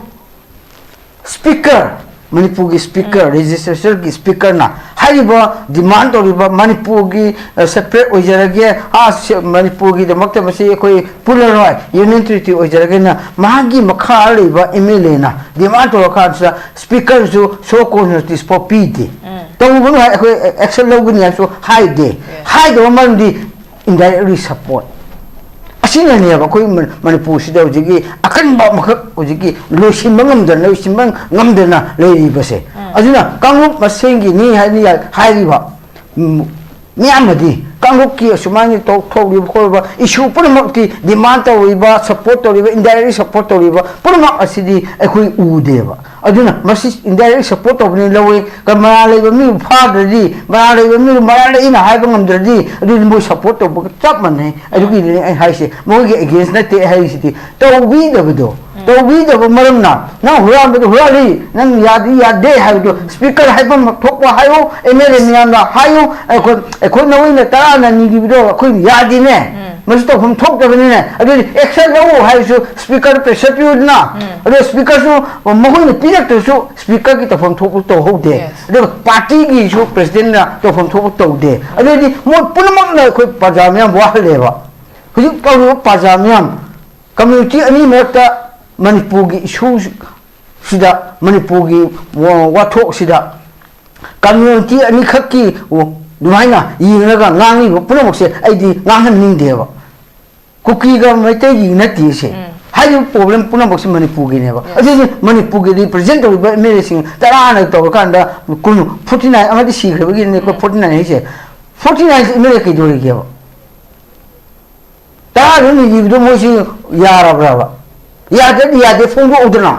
ꯁ꯭ꯄꯤꯀꯔ, ꯃꯅꯤꯄꯨꯔꯒꯤ ꯁ꯭ꯄꯤꯀꯔ, ꯂꯦꯖꯤꯁꯂꯦꯆꯔꯒꯤ ꯁ꯭ꯄꯤꯀꯔꯅ ꯍꯥꯏꯔꯤꯕ, ꯗꯤꯃꯥꯟ ꯇꯧꯔꯤꯕ ꯃꯅꯤꯄꯨꯔꯒꯤ ꯁꯦꯄꯔꯦꯠ ꯑꯣꯏꯖꯔꯒꯦ, ꯑꯥ, ꯁꯦ-, ꯃꯅꯤꯄꯨꯔꯒꯤꯗꯃꯛꯇ ꯃꯁꯤ ꯑꯩꯈꯣꯏ ꯄꯨꯜꯂꯔꯣꯏ, ꯌꯨꯅꯤꯌꯟ ꯇꯦꯔꯤꯇꯣꯔꯤ ꯑꯣꯏꯖꯔꯒꯦꯅ ꯃꯥꯒꯤ ꯃꯈꯥ ꯂꯩꯕ ꯑꯦꯝ ꯑꯦꯜ ꯑꯦꯅ ꯗꯤꯃꯥꯟ ꯇꯧꯔꯀꯥꯟꯁꯤꯗ ꯁ꯭ꯄꯤꯀꯔꯁꯨ ꯁꯣ ꯀꯣꯖ ꯅꯣꯇꯤꯁ ꯐꯥꯎ ꯄꯤꯗꯦ꯫ ꯇꯧꯕꯅ ꯑꯩꯈꯣꯏ ꯑꯦꯛꯁꯟ ꯂꯧꯒꯅꯤ ꯍꯥꯏꯕꯁꯨ ꯍꯥꯏꯗꯦ꯫ ꯍꯥꯏꯗꯕ ꯃꯔꯝꯗꯤ ꯏꯟꯗꯥꯏꯔꯦꯛꯂꯤ ꯁꯞꯄꯣꯔꯠ꯫ ꯑꯁꯤꯅꯅꯦꯕ ꯑꯩꯈꯣꯏ ꯃ-, ꯃꯅꯤꯄꯨꯔꯁꯤꯗ ꯍꯧꯖꯤꯛꯀꯤ ꯑꯀꯟꯕ ꯑꯃꯈꯛ ꯍꯧꯖꯤꯛꯀꯤ ꯂꯣꯏꯁꯤꯟꯕ ꯉꯝꯗꯅ, ꯂꯣꯏꯁꯤꯟꯕ ꯉꯝꯗꯅ ꯂꯩꯔꯤꯕꯁꯦ꯫ ꯑꯗꯨꯅ ꯀꯥꯡꯂꯨꯞ ꯃꯁꯦꯟꯒꯤꯅꯤ ꯍꯥꯏꯅ ꯌꯥ-, ꯍꯥꯏꯔꯤꯕ, ꯎꯝ, ꯃꯤꯌꯥꯝꯅꯗꯤ ꯀꯥꯡꯂꯨꯞꯀꯤ ꯑꯁꯨꯃꯥꯏꯅ ꯇꯧ-, ꯊꯣꯛꯂꯤꯕ ꯈꯣꯠꯂꯤꯕ ꯏꯁꯨ ꯄꯨꯝꯅꯃꯛꯇꯤ ꯗꯤꯃꯥꯟ ꯇꯧꯔꯤꯕ, ꯁꯞꯄꯣꯔꯠ ꯇꯧꯔꯤꯕ, ꯏꯟꯗꯥꯏꯔꯦꯛꯂꯤ ꯁꯞꯄꯣꯔꯠ ꯇꯧꯔꯤꯕ ꯄꯨꯝꯅꯃꯛ ꯑꯁꯤꯗꯤ ꯑꯩꯈꯣꯏ ꯎꯗꯦꯕ꯫ ꯑꯗꯨꯅ ꯃꯁꯤ ꯏꯟꯗꯥꯏꯔꯦꯛ ꯁꯞꯄꯣꯔꯠ ꯇꯧꯕꯅꯤ ꯂꯧꯋꯤ꯫ ꯀ-, ꯃꯔꯥꯜ ꯂꯩꯕ ꯃꯤꯕꯨ ꯐꯥꯗ꯭ꯔꯗꯤ, ꯃꯔꯥꯜ ꯂꯩꯕ ꯃꯤꯕꯨ ꯃꯔꯥꯜ ꯂꯩꯅ ꯍꯥꯏꯕ ꯉꯝꯗ꯭ꯔꯗꯤ, ꯑꯗꯨꯗꯤ ꯃꯣꯏ ꯁꯞꯄꯣꯔꯠ ꯇꯧꯕꯒ ꯆꯞ ꯃꯥꯟꯅꯩ꯫ ꯑꯗꯨꯒꯤꯗꯨꯅꯤ ꯑꯩ ꯍꯥꯏꯁꯦ, ꯃꯣꯏꯒꯤ ꯑꯦꯒꯦꯟꯁ ꯅꯠꯇꯦ ꯑꯩ ꯍꯥꯏꯔꯤꯁꯤꯗꯤ꯫ ꯇꯧꯕꯤꯗꯕꯗꯣ, ꯇꯧꯕꯤꯗꯕ ꯃꯔꯝꯅ, ꯅꯪ ꯍꯨꯔꯥꯟꯕꯗꯨ ꯍꯨꯔꯥꯜꯂꯤ, ꯅꯪ ꯌꯥꯗꯤ ꯌꯥꯗꯦ ꯍꯥꯏꯕꯗꯣ ꯁ꯭ꯄꯤꯀꯔ ꯍꯥꯏꯐꯝ ꯊꯣꯛꯄ ꯍꯥꯏꯌꯨ, ꯑꯦꯝ ꯑꯦꯜ ꯑꯦ ꯃꯌꯥꯝꯗ ꯍꯥꯏꯌꯨ, ꯑꯩꯈꯣꯏ, ꯑꯩꯈꯣꯏ ꯅꯈꯣꯏꯅ ꯇꯔꯥꯅ ꯅꯤꯈꯤꯕꯗꯣ ꯑꯩꯈꯣꯏ ꯌꯥꯗꯦꯅꯦ꯫ ꯃꯁꯤ ꯇꯧꯐꯝ ꯊꯣꯛꯇꯕꯅꯤꯅꯦ꯫ ꯑꯗꯨꯗꯤ ꯑꯦꯛꯁꯟ ꯂꯧ ꯍꯥꯏꯔꯁꯨ ꯁ꯭ꯄꯤꯀꯔ ꯄ꯭ꯔꯦꯁꯔ ꯄꯤꯌꯨꯗꯅ꯫ ꯑꯗꯣ ꯁ꯭ꯄꯤꯀꯔꯁꯨ ꯃꯈꯣꯏꯅ ꯄꯤꯔꯛꯇ꯭ꯔꯁꯨ ꯁ꯭ꯄꯤꯀꯔꯒꯤ ꯇꯧꯐꯝ ꯊꯣꯛꯄ ꯇꯧꯍꯧꯗꯦ꯫ Yes. ꯑꯗꯨꯒ ꯄꯥꯔꯇꯤꯒꯤꯁꯨ ꯄ꯭ꯔꯁꯤꯗꯦꯟꯅ ꯇꯧꯐꯝ ꯊꯣꯛꯄ ꯇꯧꯗꯦ꯫ ꯑꯗꯨꯗꯤ ꯃꯣꯏ ꯄꯨꯝꯅꯃꯛꯅ ꯑꯩꯈꯣꯏ ꯄ꯭ꯔꯖꯥ ꯃꯌꯥꯝ ꯋꯥꯍꯜꯂꯦꯕ꯫ ꯍꯧꯖꯤꯛ ꯇꯧꯔꯤꯕ ꯄ꯭ꯔꯖꯥ ꯃꯌꯥꯝ, ꯀꯝꯃ꯭ꯌꯨꯅꯤꯇꯤ ꯑꯅꯤ ꯃꯔꯛꯇ ꯃꯅꯤꯄꯨꯔꯒꯤ ꯏꯁꯨꯁꯤꯗ, ꯃꯅꯤꯄꯨꯔꯒꯤ ꯋꯥ-, ꯋꯥꯊꯣꯛꯁꯤꯗ ꯀꯝꯃ꯭ꯌꯨꯅꯤꯇꯤ ꯑꯅꯤꯈꯛꯀꯤ ꯑꯗꯨꯃꯥꯏꯅ ꯌꯦꯡꯂꯒ ꯉꯥꯡꯂꯤꯕ ꯄꯨꯝꯅꯃꯛꯁꯦ ꯑꯩꯗꯤ ꯉꯥꯡꯍꯟꯅꯤꯡꯗꯦꯕ꯫ ꯀꯨꯀꯤꯒ ꯃꯩꯇꯩꯒꯤ ꯅꯠꯇꯦ ꯁꯦ꯫ ꯎꯝ꯫ ꯍꯥꯏꯔꯤꯕ ꯄ꯭ꯔꯣꯕ꯭ꯂꯦꯝ ꯄꯨꯝꯅꯃꯛꯁꯤ ꯃꯅꯤꯄꯨꯔꯒꯤꯅꯦꯕ꯫ ꯑꯗꯨꯗꯤ ꯃꯅꯤꯄꯨꯔꯒꯤ ꯔꯤꯄ꯭ꯔꯖꯦꯟ ꯇꯧꯔꯤꯕ ꯑꯦꯝ ꯑꯦꯜ ꯑꯦꯁꯤꯡ ꯇꯔꯥꯅ ꯇꯧꯔꯀꯥꯟꯗ ꯀꯨꯟ, ꯐꯣꯔꯇꯤ ꯅꯥꯏꯟ ꯑꯃꯗꯤ ꯁꯤꯈ꯭ꯔꯕꯒꯤꯅꯦ ꯑꯩꯈꯣꯏ ꯐꯣꯔꯇꯤ ꯅꯥꯏꯟ ꯍꯥꯏꯁꯦ꯫ ꯐꯣꯔꯇꯤ ꯅꯥꯏꯟꯁꯤ ꯑꯦꯝ ꯑꯦꯜ ꯑꯦ ꯀꯩꯗꯧꯔꯤꯒꯦꯕ? ꯇꯔꯥꯗꯨ ꯅꯤꯈꯤꯕꯗꯣ ꯃꯣꯏꯁꯤ ꯌꯥꯔꯕ꯭ꯔꯕ? ꯌꯥꯗ꯭ꯔꯗꯤ ꯌꯥꯗꯦ, ꯐꯣꯡꯗꯣꯛꯎꯗꯅ꯫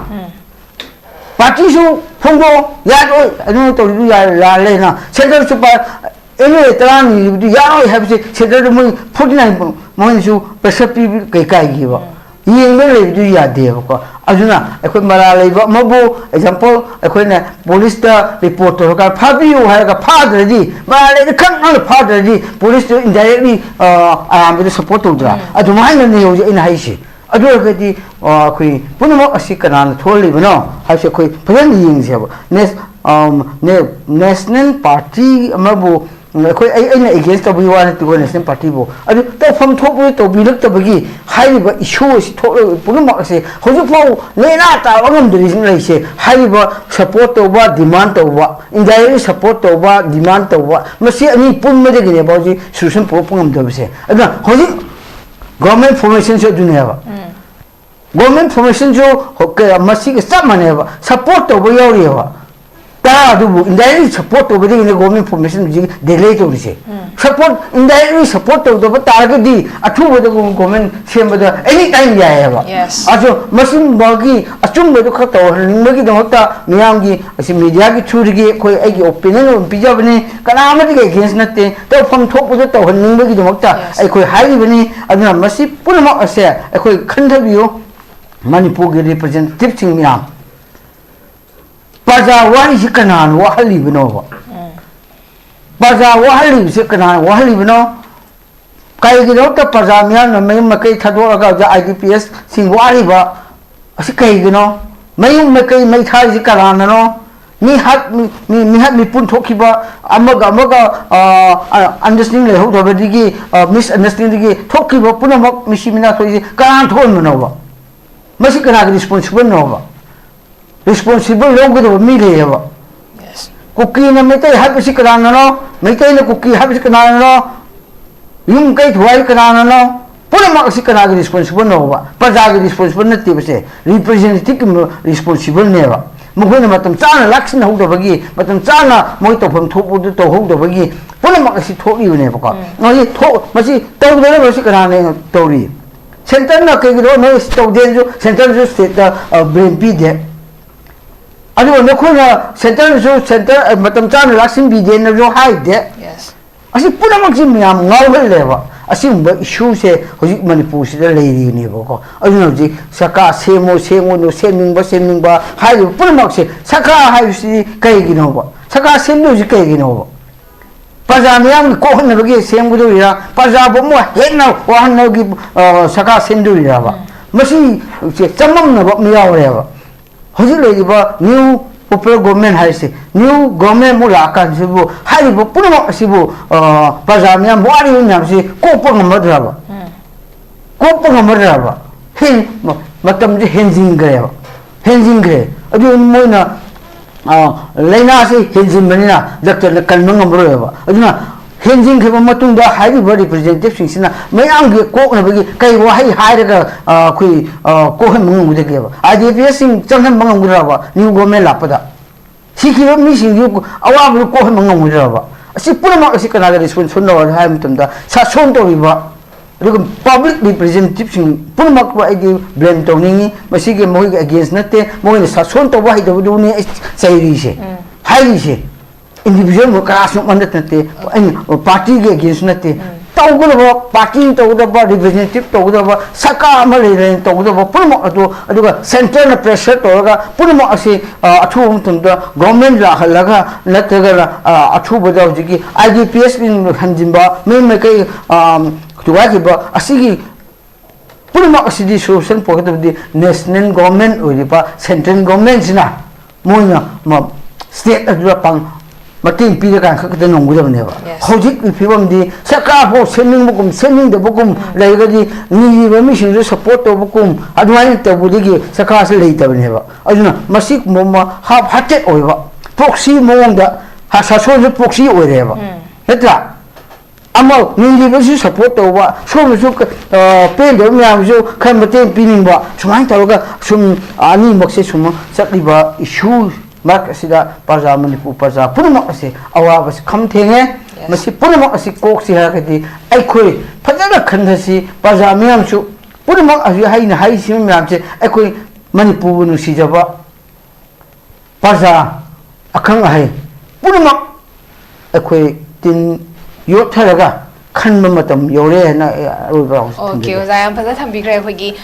ꯄꯥꯔꯇꯤꯁꯨ ꯐꯣꯡꯗꯣꯛꯑꯣ, ꯌꯥꯔꯣꯏ, ꯑꯗꯨꯅ ꯇꯧꯔꯤꯗꯨ ꯌꯥ-, ꯂꯥꯜꯂꯦꯅ꯫ ꯁꯦꯟꯇꯔꯁꯨ ꯄꯥ-, ꯑꯦꯝ ꯑꯦꯜ ꯑꯦ ꯇꯔꯥ ꯅꯤꯈꯤꯕꯗꯨ ꯌꯥꯔꯣꯏ ꯍꯥꯏꯕꯁꯦ ꯁꯦꯟꯇꯔꯗ ꯃꯣꯏ ꯐꯣꯔꯇꯤ ꯅꯥꯏꯟ ꯃꯣꯏꯅꯁꯨ ꯄ꯭ꯔꯦꯁꯔ ꯄꯤꯕ ꯀꯩ ꯀꯥꯏꯒꯦꯕ? ꯌꯦꯡꯗꯅ ꯂꯩꯕꯗꯨ ꯌꯥꯗꯦꯕꯀꯣ꯫ ꯑꯗꯨꯅ ꯑꯩꯈꯣꯏ ꯃꯔꯥꯜ ꯂꯩꯕ ꯑꯃꯕꯨ, ꯑꯦꯛꯖꯥꯝꯄꯜ, ꯑꯩꯈꯣꯏꯅ ꯄꯨꯂꯤꯁꯇ ꯔꯤꯄꯣꯔꯠ ꯇꯧꯔꯀꯥꯟꯗ ꯐꯥꯕꯤꯌꯨ ꯍꯥꯏꯔꯒ ꯐꯥꯗ꯭ꯔꯗꯤ, ꯃꯔꯥꯜ ꯂꯩꯅ ꯈꯪ ꯈꯪꯅ ꯐꯥꯗ꯭ꯔꯗꯤ, ꯄꯨꯂꯤꯁꯇꯨ ꯏꯟꯗꯥꯏꯔꯦꯛꯂꯤ ꯑꯔꯥꯟꯕꯗ ꯁꯞꯄꯣꯔꯠ ꯇꯧꯗ꯭ꯔꯥ? ꯑꯗꯨꯃꯥꯏꯅꯅꯦ ꯍꯧꯖꯤꯛ ꯑꯩꯅ ꯍꯥꯏꯁꯦ꯫ ꯑꯗꯨ ꯑꯣꯏꯔꯒꯗꯤ, ꯑ, ꯑꯩꯈꯣꯏ ꯄꯨꯝꯅꯃꯛ ꯑꯁꯤ ꯀꯅꯥꯅ ꯊꯣꯛꯍꯜꯂꯤꯕꯅꯣ ꯍꯥꯏꯕꯁꯦ ꯑꯩꯈꯣꯏ ꯐꯖꯅ ꯌꯦꯡꯁꯦꯕ꯫ ꯅꯦꯁ-, ꯑꯝ, ꯅꯦ-, ꯅꯦꯁꯅꯦꯜ ꯄꯥꯔꯇꯤ ꯑꯃꯕꯨ, ꯎꯝ, ꯑꯩꯈꯣꯏ, ꯑꯩ, ꯑꯩꯅ ꯑꯦꯒꯦꯟꯁ ꯇꯧꯕꯒꯤ ꯋꯥ ꯅꯠꯇꯦꯀꯣ, ꯅꯦꯁꯅꯦꯜ ꯄꯥꯔꯇꯤꯕꯨ꯫ ꯑꯗꯨ ꯇꯧꯐꯝ ꯊꯣꯛꯄꯗꯨ ꯇꯧꯕꯤꯔꯛꯇꯕꯒꯤ ꯍꯥꯏꯔꯤꯕ ꯏꯁꯨ ꯑꯁꯤ ꯊꯣꯛꯂꯒ ꯄꯨꯝꯅꯃꯛ ꯑꯁꯦ ꯍꯧꯖꯤꯛꯐꯥꯎ ꯅꯦꯅꯥ ꯇꯥꯕ ꯉꯝꯗ꯭ꯔꯤꯁꯤꯅ ꯂꯩꯔꯤꯁꯦ꯫ ꯍꯥꯏꯔꯤꯕ ꯁꯞꯄꯣꯔꯠ ꯇꯧꯕ, ꯗꯤꯃꯥꯟ ꯇꯧꯕ, ꯏꯟꯗꯥꯏꯔꯦꯛꯂꯤ ꯁꯞꯄꯣꯔꯠ ꯇꯧꯕ, ꯗꯤꯃꯥꯟ ꯇꯧꯕ, ꯃꯁꯤ ꯑꯅꯤ ꯄꯨꯟꯕꯗꯒꯤꯅꯦꯕ ꯍꯧꯖꯤꯛ ꯁꯣꯂꯨꯁꯟ ꯄꯨꯔꯛꯄ ꯉꯝꯗꯕꯁꯦ꯫ ꯑꯗꯨꯅ ꯍꯧꯖꯤꯛ ꯒꯣꯔꯃꯦꯟ ꯐꯣꯔꯃꯦꯁꯟꯁꯨ ꯑꯗꯨꯅꯦꯕ꯫ ꯒꯣꯔꯃꯦꯟ ꯐꯣꯔꯃꯦꯁꯟꯁꯨ ꯍꯣ-, ꯀ-, ꯃꯁꯤꯒ ꯆꯞ ꯃꯥꯟꯅꯩꯕ, ꯁꯞꯄꯣꯔꯠ ꯇꯧꯕ ꯌꯥꯎꯔꯤꯑꯕ꯫ ꯇꯔꯥ ꯑꯗꯨꯕꯨ ꯏꯟꯗꯥꯏꯔꯦꯛꯂꯤ ꯁꯞꯄꯣꯔꯠ ꯇꯧꯕꯗꯒꯤꯅꯦ ꯒꯣꯔꯃꯦꯟ ꯐꯣꯔꯃꯦꯁꯟ ꯍꯧꯖꯤꯛ ꯗꯤꯂꯦ ꯇꯧꯔꯤꯁꯦ꯫ ꯁꯞꯄꯣꯔꯠ, ꯏꯟꯗꯥꯏꯔꯦꯛꯂꯤ ꯁꯞꯄꯣꯔꯠ ꯇꯧꯗꯕ ꯇꯥꯔꯒꯗꯤ ꯑꯊꯨꯕꯗ ꯒꯣ-, ꯒꯣꯔꯃꯦꯟ ꯁꯦꯝꯕꯗ ꯑꯦꯅꯤ ꯇꯥꯏꯝ ꯌꯥꯏꯑꯕ꯫ ꯑꯗꯣ ꯃꯁꯤꯒꯨꯝꯕꯒꯤ ꯑꯆꯨꯝꯕꯗꯨ ꯈꯔ ꯇꯧꯍꯟꯅꯤꯡꯕꯒꯤꯗꯃꯛꯇ ꯃꯤꯌꯥꯝꯒꯤ ꯑꯁꯤ ꯃꯦꯗꯤꯌꯥꯒꯤ ꯊ꯭ꯔꯨꯗꯒꯤ ꯑꯩꯈꯣꯏ ꯑꯩꯒꯤ ꯑꯣꯄꯤꯅꯤꯌꯟ ꯑꯣꯏꯅ ꯄꯤꯖꯕꯅꯤ, ꯀꯅꯥ ꯑꯃꯠꯇꯒꯤ ꯑꯦꯒꯦꯟꯁ ꯅꯠꯇꯦ꯫ ꯇꯧꯐꯝ ꯊꯣꯛꯄꯗ ꯇꯧꯍꯟꯅꯤꯡꯕꯒꯤꯗꯃꯛꯇ ꯑꯩꯈꯣꯏ ꯍꯥꯏꯔꯤꯕꯅꯤ꯫ ꯑꯗꯨꯅ ꯃꯁꯤ ꯄꯨꯝꯅꯃꯛ ꯑꯁꯦ ꯑꯩꯈꯣꯏ ꯈꯟꯊꯕꯤꯌꯨ꯫ ꯃꯅꯤꯄꯨꯔꯒꯤ ꯔꯤꯄ꯭ꯔꯖꯦꯟꯇꯦꯇꯤꯚꯁꯤꯡ ꯃꯌꯥꯝ, ꯄ꯭ꯔꯖꯥ ꯋꯥꯔꯤꯁꯤ ꯀꯅꯥꯅ ꯋꯥꯍꯜꯂꯤꯕꯅꯣꯕ? ꯄ꯭ꯔꯖꯥ ꯋꯥꯍꯜꯂꯤꯕꯁꯤ ꯀꯅꯥꯅ ꯋꯥꯍꯜꯂꯤꯕꯅꯣ? ꯀꯩꯒꯤꯗꯃꯛꯇ ꯄ꯭ꯔꯖꯥ ꯃꯤꯌꯥꯝꯅ ꯃꯌꯨꯝ ꯃꯀꯩ ꯊꯥꯗꯣꯛꯑꯒ ꯍꯧꯖꯤꯛ ꯑꯥꯏ ꯗꯤ ꯄꯤ ꯑꯦꯁ ꯁꯤꯡ ꯋꯥꯔꯤꯕ ꯑꯁꯤ ꯀꯩꯒꯤꯅꯣ? ꯃꯌꯨꯝ ꯃꯀꯩ ꯃꯩ ꯊꯥꯔꯤꯁꯤ ꯀꯅꯥꯅꯅꯣ? ꯃꯤ ꯍꯥꯠ-, ꯃꯤ, ꯃꯤ, ꯃꯤꯍꯥꯠ ꯃꯤꯄꯨꯟ ꯊꯣꯛꯈꯤꯕ, ꯑꯃꯒ ꯑꯃꯒ, ꯑ, ꯑ, ꯑꯟꯗꯔꯁꯇꯦꯟꯗꯤꯡ ꯂꯩꯍꯧꯗꯕꯗꯒꯤ, ꯑ, ꯃꯤꯁꯑꯟꯗꯔꯁꯇꯦꯟꯗꯤꯡꯗꯒꯤ ꯊꯣꯛꯈꯤꯕ ꯄꯨꯝꯅꯃꯛ ꯃꯤꯁꯤ ꯃꯤꯅꯥ ꯊꯣꯛꯏꯁꯤ ꯀꯅꯥꯅ ꯊꯣꯛꯍꯟꯕꯅꯣꯕ? ꯃꯁꯤ ꯀꯅꯥꯒꯤ ꯔꯦꯁꯄꯣꯟꯁꯤꯕꯜꯅꯣꯕ? ꯔꯦꯁꯄꯣꯟꯁꯤꯕꯜ ꯂꯧꯒꯗꯕ ꯃꯤ ꯂꯩꯌꯦꯕ꯫ ꯀꯨꯀꯤꯅ ꯃꯩꯇꯩ ꯍꯥꯠꯄꯁꯤ ꯀꯅꯥꯅꯅꯣ? ꯃꯩꯇꯩꯅ ꯀꯨꯀꯤ ꯍꯥꯠꯄꯁꯤ ꯀꯅꯥꯅꯅꯣ? ꯌꯨꯝ ꯀꯩ ꯊꯨꯒꯥꯏꯔꯤ ꯀꯅꯥꯅꯅꯣ? ꯄꯨꯝꯅꯃꯛ ꯑꯁꯤ ꯀꯅꯥꯒꯤ ꯔꯦꯁꯄꯣꯟꯁꯤꯕꯜꯅꯣꯕ? ꯄ꯭ꯔꯖꯥꯒꯤ ꯔꯦꯁꯄꯣꯟꯁꯤꯕꯜ ꯅꯠꯇꯦꯕꯁꯦ, ꯔꯤꯄ꯭ꯔꯖꯦꯟꯇꯦꯇꯤꯚꯀꯤ ꯔꯦꯁꯄꯣꯟꯁꯤꯕꯜꯅꯦꯕ꯫ ꯃꯈꯣꯏꯅ ꯃꯇꯝ ꯆꯥꯅ ꯂꯥꯛꯁꯤꯟꯍꯧꯗꯕꯒꯤ, ꯃꯇꯝ ꯆꯥꯅ ꯃꯣꯏ ꯇꯧꯐꯝ ꯊꯣꯛꯄꯗꯨ ꯇꯧꯍꯧꯗꯕꯒꯤ ꯄꯨꯝꯅꯃꯛ ꯑꯁꯤ ꯊꯣꯛꯂꯤꯕꯅꯦꯕꯀꯣ꯫ ꯃꯁꯤ ꯊꯣꯛ-, ꯃꯁꯤ ꯇꯧꯗꯅꯕ ꯑꯁꯤ ꯀꯅꯥꯅ ꯇꯧꯔꯤ? ꯁꯦꯟꯇꯔꯅ ꯀꯩꯒꯤꯅꯣ ꯅꯣꯏ ꯇꯧꯗꯦꯅꯁꯨ ꯁꯦꯟꯇꯔꯁꯨ ꯁ꯭ꯇꯦꯠꯇ ꯕ꯭ꯂꯦꯝ ꯄꯤꯗꯦ꯫ ꯑꯗꯨꯒ ꯅꯈꯣꯏꯅ ꯁꯦꯟꯇꯔꯅꯁꯨ ꯁꯦꯟꯇꯔ ꯃꯇꯝ ꯆꯥꯅ ꯂꯥꯛꯁꯤꯟꯕꯤꯗꯦꯅꯁꯨ ꯍꯥꯏꯗꯦ꯫ Yes. ꯑꯁꯤ ꯄꯨꯝꯅꯃꯛꯁꯤ ꯃꯌꯥꯝ ꯉꯥꯎꯍꯜꯂꯦꯕ꯫ ꯑꯁꯤꯒꯨꯝꯕ ꯏꯁꯨꯁꯦ ꯍꯧꯖꯤꯛ ꯃꯅꯤꯄꯨꯔꯁꯤꯗ ꯂꯩꯔꯤꯅꯦꯕꯀꯣ꯫ ꯑꯗꯨꯅ ꯍꯧꯖꯤꯛ ꯁꯔꯀꯥꯔ ꯁꯦꯝꯃꯣ, ꯁꯦꯝꯒꯅꯨ, ꯁꯦꯝꯅꯤꯡꯕ, ꯁꯦꯝꯅꯤꯡꯕ ꯍꯥꯏꯔꯤꯕ ꯄꯨꯝꯅꯃꯛꯁꯦ ꯁꯔꯀꯥꯔ ꯍꯥꯏꯕꯁꯤꯗꯤ ꯀꯩꯒꯤꯅꯣꯕ? ꯁꯔꯀꯥꯔ ꯁꯦꯝꯗꯣꯏꯁꯤ ꯀꯩꯒꯤꯅꯣꯕ? ꯄ꯭ꯔꯖꯥ ꯃꯤꯌꯥꯝꯒꯤ ꯀꯣꯛꯍꯟꯅꯕꯒꯤ ꯁꯦꯝꯒꯗꯧꯔꯤꯔꯥ? ꯄ꯭ꯔꯖꯥꯕꯨ ꯑꯃꯨꯛ ꯍꯦꯟꯅ ꯋꯥꯍꯟꯅꯕꯒꯤ, ꯑ, ꯁꯔꯀꯥꯔ ꯁꯦꯝꯗꯧꯔꯤꯔꯕ? ꯃꯁꯤꯁꯦ ꯆꯃꯝꯅꯕ ꯑꯃ ꯌꯥꯎꯔꯦꯕ꯫ ꯍꯧꯖꯤꯛ ꯂꯩꯔꯤꯕ new popular government ꯍꯥꯏꯔꯤꯁꯦ, new government ꯑꯃꯨꯛ ꯂꯥꯛꯑꯀꯥꯟꯁꯤꯕꯨ ꯍꯥꯏꯔꯤꯕ ꯄꯨꯝꯅꯃꯛ ꯑꯁꯤꯕꯨ, ꯑ, ꯄ꯭ꯔꯖꯥ ꯃꯤꯌꯥꯝ ꯋꯥꯔꯤꯕ ꯃꯌꯥꯝꯁꯤ ꯀꯣꯛꯄ ꯉꯝꯃꯗ꯭ꯔꯕ? ꯀꯣꯛꯄ ꯉꯝꯃꯗ꯭ꯔꯕ? ꯍꯦꯟ-, ꯃ-, ꯃꯇꯝꯁꯦ ꯍꯦꯟꯖꯤꯟꯈ꯭ꯔꯦꯕ, ꯍꯦꯟꯖꯤꯟꯈ꯭ꯔꯦ꯫ ꯑꯗꯨ ꯃꯣꯏꯅ, ꯑ, ꯂꯥꯏꯅꯥꯁꯤ ꯍꯦꯟꯖꯤꯟꯕꯅꯤꯅ ꯗꯥꯛꯇꯔꯅ ꯀꯟꯕ ꯉꯝꯃꯔꯣꯏꯕ꯫ ꯑꯗꯨꯅ ꯍꯦꯟꯖꯤꯟꯈ꯭ꯔꯕ ꯃꯇꯨꯡꯗ ꯍꯥꯏꯔꯤꯕ ꯔꯤꯄ꯭ꯔꯖꯦꯟꯇꯦꯇꯤꯚꯁꯤꯡꯁꯤꯅ ꯃꯌꯥꯝꯒꯤ ꯀꯣꯛꯅꯕꯒꯤ ꯀꯩ ꯋꯥꯍꯩ ꯍꯥꯏꯔꯒ, ꯑ, ꯑꯩꯈꯣꯏ, ꯑ, ꯀꯣꯛꯍꯟꯕ ꯉꯝꯒꯗꯒꯦꯕ? I D P ꯑꯦꯁꯁꯤꯡ ꯆꯪꯍꯟꯕ ꯉꯝꯒꯗ꯭ꯔꯕ new government ꯂꯥꯛꯄꯗ? ꯁꯤꯈꯤꯕ ꯃꯤꯁꯤꯡꯒꯤ ꯑꯋꯥꯕꯗꯨ ꯀꯣꯛꯍꯟꯕ ꯉꯝꯒꯗ꯭ꯔꯕ? ꯑꯁꯤ ꯄꯨꯝꯅꯃꯛ ꯑꯁꯤ ꯀꯅꯥꯗ ꯔꯦꯁꯄꯣꯟꯁꯤꯕꯜꯅꯣ ꯍꯥꯏꯕ ꯃꯇꯝꯗ ꯁꯥꯁꯣꯟ ꯇꯧꯔꯤꯕ, ꯑꯗꯨꯒ ꯄꯕ꯭ꯂꯤꯛ ꯔꯤꯄ꯭ꯔꯖꯦꯟꯇꯦꯇꯤꯚꯁꯤꯡ ꯄꯨꯝꯅꯃꯛꯄꯨ ꯑꯩꯗꯤ ꯕ꯭ꯂꯦꯝ ꯇꯧꯅꯤꯡꯉꯤ꯫ ꯃꯁꯤꯒꯤ ꯃꯈꯣꯏꯒꯤ ꯑꯦꯒꯦꯟꯁ ꯅꯠꯇꯦ, ꯃꯈꯣꯏꯅ ꯁꯥꯁꯣꯟ ꯇꯧꯕ ꯍꯩꯇꯕꯗꯨꯅꯤ ꯑꯩ ꯆꯩꯔꯤꯁꯦ, ꯍꯥꯏꯔꯤꯁꯦ꯫ ꯏꯟꯗꯤꯕꯤꯖꯨꯋꯦꯜ ꯀꯅꯥꯁꯨ ꯑꯃꯠꯇ ꯅꯠꯇꯦ, ꯑꯩꯅ ꯄꯥꯔꯇꯤꯒꯤ ꯑꯦꯒꯦꯟꯁ ꯅꯠꯇꯦ꯫ ꯇꯧꯒꯗꯕ, ꯄꯥꯔꯇꯤꯅ ꯇꯧꯒꯗꯕ, ꯔꯤꯄ꯭ꯔꯖꯦꯟꯇꯦꯇꯤꯚ ꯇꯧꯒꯗꯕ, ꯁꯔꯀꯥꯔ ꯑꯃ ꯂꯩꯔꯦꯅ ꯇꯧꯒꯗꯕ ꯄꯨꯝꯅꯃꯛ ꯑꯗꯨ, ꯑꯗꯨꯒ ꯁꯦꯟꯇꯔꯅ ꯄ꯭ꯔꯦꯁꯔ ꯇꯧꯔꯒ ꯄꯨꯝꯅꯃꯛ ꯑꯁꯤ, ꯑ, ꯑꯊꯨꯕ ꯃꯇꯝꯗ ꯒꯣꯔꯃꯦꯟ ꯂꯥꯛꯍꯜꯂꯒ ꯅꯠꯇ꯭ꯔꯒꯅ, ꯑ, ꯑꯊꯨꯕꯗ ꯍꯧꯖꯤꯛꯀꯤ ꯑꯥꯏ ꯗꯤ ꯄꯤ ꯑꯦꯁ ꯍꯟꯖꯤꯟꯕ, ꯃꯌꯨꯝ ꯃꯀꯩ, ꯑ, ꯊꯨꯒꯥꯏꯈꯤꯕ ꯑꯁꯤꯒꯤ ꯄꯨꯝꯅꯃꯛ ꯑꯁꯤꯗꯤ ꯁꯣꯂꯨꯁꯟ ꯄꯨꯔꯛꯀꯗꯕꯗꯤ ꯅꯦꯁꯅꯦꯜ ꯒꯣꯔꯃꯦꯟ ꯑꯣꯏꯔꯤꯕ ꯁꯦꯟꯇ꯭ꯔꯦꯜ ꯒꯣꯔꯃꯦꯟꯁꯤꯅ ꯃꯣꯏꯅ ꯃ-, ꯁ꯭ꯇꯦꯠ ꯑꯗꯨꯗ ꯄꯥꯡ-, ꯃꯇꯦꯡ ꯄꯤꯔꯀꯥꯟ ꯈꯛꯇ ꯉꯝꯒꯗꯕꯅꯦꯕ꯫ Yes. ꯍꯧꯖꯤꯛꯀꯤ ꯐꯤꯕꯝꯗꯤ ꯁꯔꯀꯥꯔ ꯐꯥꯎ ꯁꯦꯝꯅꯤꯡꯕꯒꯨꯝ ꯁꯦꯝꯅꯤꯡꯗꯕꯒꯨꯝ ꯂꯩꯔꯒꯗꯤ ꯅꯤꯔꯤꯕ ꯃꯤꯁꯤꯡꯗꯨ ꯁꯄꯣꯔꯠ ꯇꯧꯕꯒꯨꯝ ꯑꯗꯨꯃꯥꯏꯅ ꯇꯧꯕꯗꯒꯤ ꯁꯔꯀꯥꯔꯁꯤ ꯂꯩꯇꯕꯅꯦꯕ꯫ ꯑꯗꯨꯅ ꯃꯁꯤꯒꯨꯝꯕ ꯑꯃ ꯍꯥꯞ ꯍꯥꯔꯇꯦꯠ ꯑꯣꯏꯕ ꯄ꯭ꯔꯣꯛꯁꯤ ꯃꯑꯣꯡꯗ ꯍ-, ꯁꯥꯁꯣꯟꯁꯨ ꯄ꯭ꯔꯣꯛꯁꯤ ꯑꯣꯏꯔꯦꯕ꯫ ꯅꯠꯇ꯭ꯔꯥ? ꯑꯃ ꯃꯤꯔꯤꯕꯁꯨ ꯁꯞꯄꯣꯔꯠ ꯇꯧꯕ, ꯁꯣꯝꯅꯁꯨ ꯄꯦꯟꯗꯕ ꯃꯌꯥꯝꯁꯨ ꯈꯔ ꯃꯇꯦꯡ ꯄꯤꯅꯤꯡꯕ, ꯁꯨꯃꯥꯏꯅ ꯇꯧꯔꯒ ꯁꯨꯝ ꯑꯅꯤꯃꯛꯁꯦ ꯁꯨꯝ ꯆꯠꯂꯤꯕ ꯏꯁꯨ ꯃꯔꯛ ꯑꯁꯤꯗ ꯄ꯭ꯔꯖꯥ, ꯃꯅꯤꯄꯨꯔ ꯄ꯭ꯔꯖꯥ ꯄꯨꯝꯅꯃꯛ ꯑꯁꯤ ꯑꯋꯥꯕꯁꯤ ꯈꯝ ꯊꯦꯡꯉꯦ꯫ ꯃꯁꯤ ꯄꯨꯝꯅꯃꯛ ꯑꯁꯤ ꯀꯣꯛꯁꯤ ꯍꯥꯏꯔꯒꯗꯤ ꯑꯩꯈꯣꯏ ꯐꯖꯅ ꯈꯟꯊꯁꯤ꯫ ꯄ꯭ꯔꯖꯥ ꯃꯤꯌꯥꯝꯁꯨ ꯄꯨꯝꯅꯃꯛ ꯍꯧꯖꯤꯛ ꯑꯩꯅ ꯍꯥꯏꯔꯤꯁꯤꯕ ꯃꯌꯥꯝꯁꯦ ꯑꯩꯈꯣꯏ ꯃꯅꯤꯄꯨꯔꯕꯨ ꯅꯨꯡꯁꯤꯖꯕ ꯄ꯭ꯔꯖꯥ, ꯑꯈꯪ ꯑꯍꯩ ꯄꯨꯝꯅꯃꯛ ꯑꯩꯈꯣꯏ ꯇꯤꯟ ꯌꯣꯠꯊꯔꯒ ꯈꯟꯕ ꯃꯇꯝ ꯌꯧꯔꯦ ꯍꯥꯏꯅ ꯑꯩ ꯑꯔꯣꯏꯕ ꯋꯥꯐꯝꯁꯤ ꯑꯣꯀꯦ, ꯊꯝꯖꯒꯦ꯫ ꯑꯣꯖꯥ, ꯌꯥꯝ ꯐꯖꯅ ꯊꯝꯕꯤꯈ꯭ꯔꯦ꯫ ꯑꯩꯈꯣꯏꯒꯤ,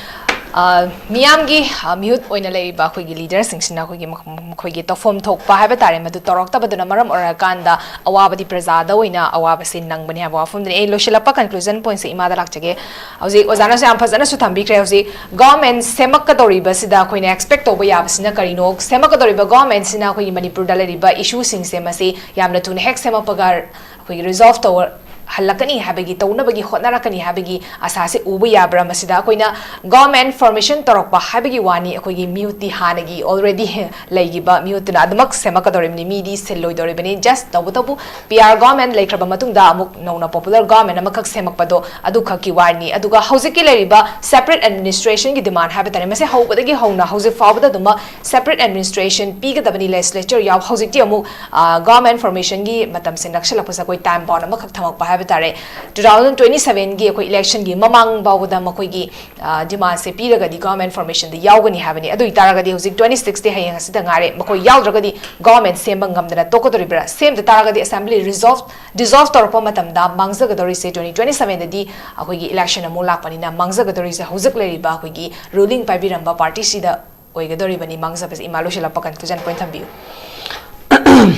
ꯑ, ꯃꯤꯌꯥꯝꯒꯤ, ꯑ, ꯃꯤꯍꯨꯠ ꯑꯣꯏꯅ ꯂꯩꯔꯤꯕ ꯑꯩꯈꯣꯏꯒꯤ ꯂꯤꯗꯔꯁꯤꯡꯁꯤꯅ ꯑꯩꯈꯣꯏꯒꯤ ꯃꯈ-, ꯃꯈꯣꯏꯒꯤ ꯇꯧꯐꯝ ꯊꯣꯛꯄ ꯍꯥꯏꯕ ꯇꯥꯔꯦ, ꯃꯗꯨ ꯇꯧꯔꯛꯇꯕꯗꯨꯅ ꯃꯔꯝ ꯑꯣꯏꯔꯀꯥꯟꯗ ꯑꯋꯥꯕꯗꯤ ꯄ꯭ꯔꯖꯥꯗ ꯑꯣꯏꯅ ꯑꯋꯥꯕꯁꯤ ꯅꯪꯕꯅꯤ ꯍꯥꯏꯕ ꯋꯥꯐꯝꯗꯨꯅꯤ꯫ ꯑꯩ ꯂꯣꯏꯁꯤꯜꯂꯛꯄ conclusion pointꯁꯦ ꯏꯃꯥꯗ ꯂꯥꯛꯆꯒꯦ꯫ ꯍꯧꯖꯤꯛ ꯑꯣꯖꯥꯅꯁꯨ ꯌꯥꯝ ꯐꯖꯅꯁꯨ ꯊꯝꯕꯤꯈ꯭ꯔꯦ꯫ ꯍꯧꯖꯤꯛ government ꯁꯦꯝꯃꯛꯀꯗꯧꯔꯤꯕꯁꯤꯗ ꯑꯩꯈꯣꯏꯅ expect ꯇꯧꯕ ꯌꯥꯕꯁꯤꯅ ꯀꯔꯤꯅꯣ? ꯁꯦꯝꯃꯛꯀꯗꯧꯔꯤꯕ governmentꯁꯤꯅ ꯑꯩꯈꯣꯏꯒꯤ ꯃꯅꯤꯄꯨꯔꯗ ꯂꯩꯔꯤꯕ issueꯁꯤꯡꯁꯦ ꯃꯁꯤ ꯌꯥꯝꯅ ꯊꯨꯅ ꯍꯦꯛ ꯁꯦꯝꯃꯛꯄꯒ ꯑꯩꯈꯣꯏꯒꯤ resolve ꯇꯧ-, ꯍꯜꯂꯛꯀꯅꯤ ꯍꯥꯏꯕꯒꯤ, ꯇꯧꯅꯕꯒꯤ ꯍꯣꯠꯅꯔꯛꯀꯅꯤ ꯍꯥꯏꯕꯒꯤ ꯑꯁꯥꯁꯦ ꯎꯕ ꯌꯥꯕ꯭ꯔꯥ? ꯃꯁꯤꯗ ꯑꯩꯈꯣꯏꯅ government formation ꯇꯧꯔꯛꯄ ꯍꯥꯏꯕꯒꯤ ꯋꯥꯅꯤ, ꯑꯩꯈꯣꯏꯒꯤ ꯃꯤꯍꯨꯠꯇꯤ ꯍꯥꯟꯅꯒꯤ already ꯂꯩꯈꯤꯕ ꯃꯤꯍꯨꯠꯇꯨꯅ ꯑꯗꯨꯃꯛ ꯁꯦꯝꯃꯛꯀꯗꯧꯔꯤꯕꯅꯤ, ꯃꯤꯗꯤ ꯁꯤꯜꯂꯣꯏꯗꯧꯔꯤꯕꯅꯤ꯫ Just ꯇꯧꯕꯇꯕꯨ P R government ꯂꯩꯈ꯭ꯔꯕ ꯃꯇꯨꯡꯗ ꯑꯃꯨꯛ ꯅꯧꯅ popular government ꯑꯃꯈꯛ ꯁꯦꯝꯃꯛꯄꯗꯣ ꯑꯗꯨꯈꯛꯀꯤ ꯋꯥꯅꯤ꯫ ꯑꯗꯨꯒ ꯍꯧꯖꯤꯛꯀꯤ ꯂꯩꯔꯤꯕ separate administrationꯒꯤ demand ꯍꯥꯏꯕ ꯇꯥꯔꯦ, ꯃꯁꯤ ꯍꯧꯕꯗꯒꯤ ꯍꯧꯅ ꯍꯧꯖꯤꯛ ꯐꯥꯎꯕꯗ ꯑꯗꯨꯃꯛ separate administration ꯄꯤꯒꯗꯕꯅꯤ legislature ꯌꯥꯎ-, ꯍꯧꯖꯤꯛꯇꯤ ꯑꯃꯨꯛ, ꯑ, government formationꯒꯤ ꯃꯇꯝꯁꯦ ꯅꯛꯁꯤꯜꯂꯛꯄꯁꯦ ꯑꯩꯈꯣꯏ time bound ꯑꯃꯈꯛ ꯊꯝꯃꯛꯄ ꯍꯥꯏꯕ ꯇꯥꯔꯦ꯫ Two thousand twenty sevenꯒꯤ ꯑꯩꯈꯣꯏ electionꯒꯤ ꯃꯃꯥꯡ ꯐꯥꯎꯕꯗ ꯃꯈꯣꯏꯒꯤ, ꯑ, demandꯁꯦ ꯄꯤꯔꯒꯗꯤ government formationꯗ ꯌꯥꯎꯒꯅꯤ ꯍꯥꯏꯕꯅꯤ꯫ ꯑꯗꯨ ꯑꯣꯏꯇꯥꯔꯒꯗꯤ ꯍꯧꯖꯤꯛ twenty sixꯇꯤ ꯍꯌꯦꯡ ꯑꯁꯤꯗ ꯉꯥꯏꯔꯦ, ꯃꯈꯣꯏ ꯌꯥꯎꯗ꯭ꯔꯒꯗꯤ government ꯁꯦꯝꯕ ꯉꯝꯗꯅ ꯇꯣꯛꯀꯗꯧꯔꯤꯕ꯭ꯔꯥ? ꯁꯦꯝꯗ ꯇꯥꯔꯒꯗꯤ assembly resolve, dissolve ꯇꯧꯔꯛꯄ ꯃꯇꯝꯗ ꯃꯥꯡꯖꯒꯗꯧꯔꯤꯁꯦ twenty twenty sevenꯗꯗꯤ ꯑꯩꯈꯣꯏꯒꯤ election ꯑꯃꯨꯛ ꯂꯥꯛꯄꯅꯤꯅ ꯃꯥꯡꯖꯒꯗꯧꯔꯤꯁꯦ ꯍꯧꯖꯤꯛ ꯂꯩꯔꯤꯕ ꯑꯩꯈꯣꯏꯒꯤ ruling ꯄꯥꯏꯕꯤꯔꯝꯕ partyꯁꯤꯗ ꯑꯣꯏꯒꯗꯧꯔꯤꯕꯅꯤ꯫ ꯃꯥꯡꯖꯕꯁꯦ ꯏꯃꯥ ꯂꯣꯏꯁꯤꯜꯂꯛꯄ conclusion point ꯊꯝꯕꯤꯌꯨ꯫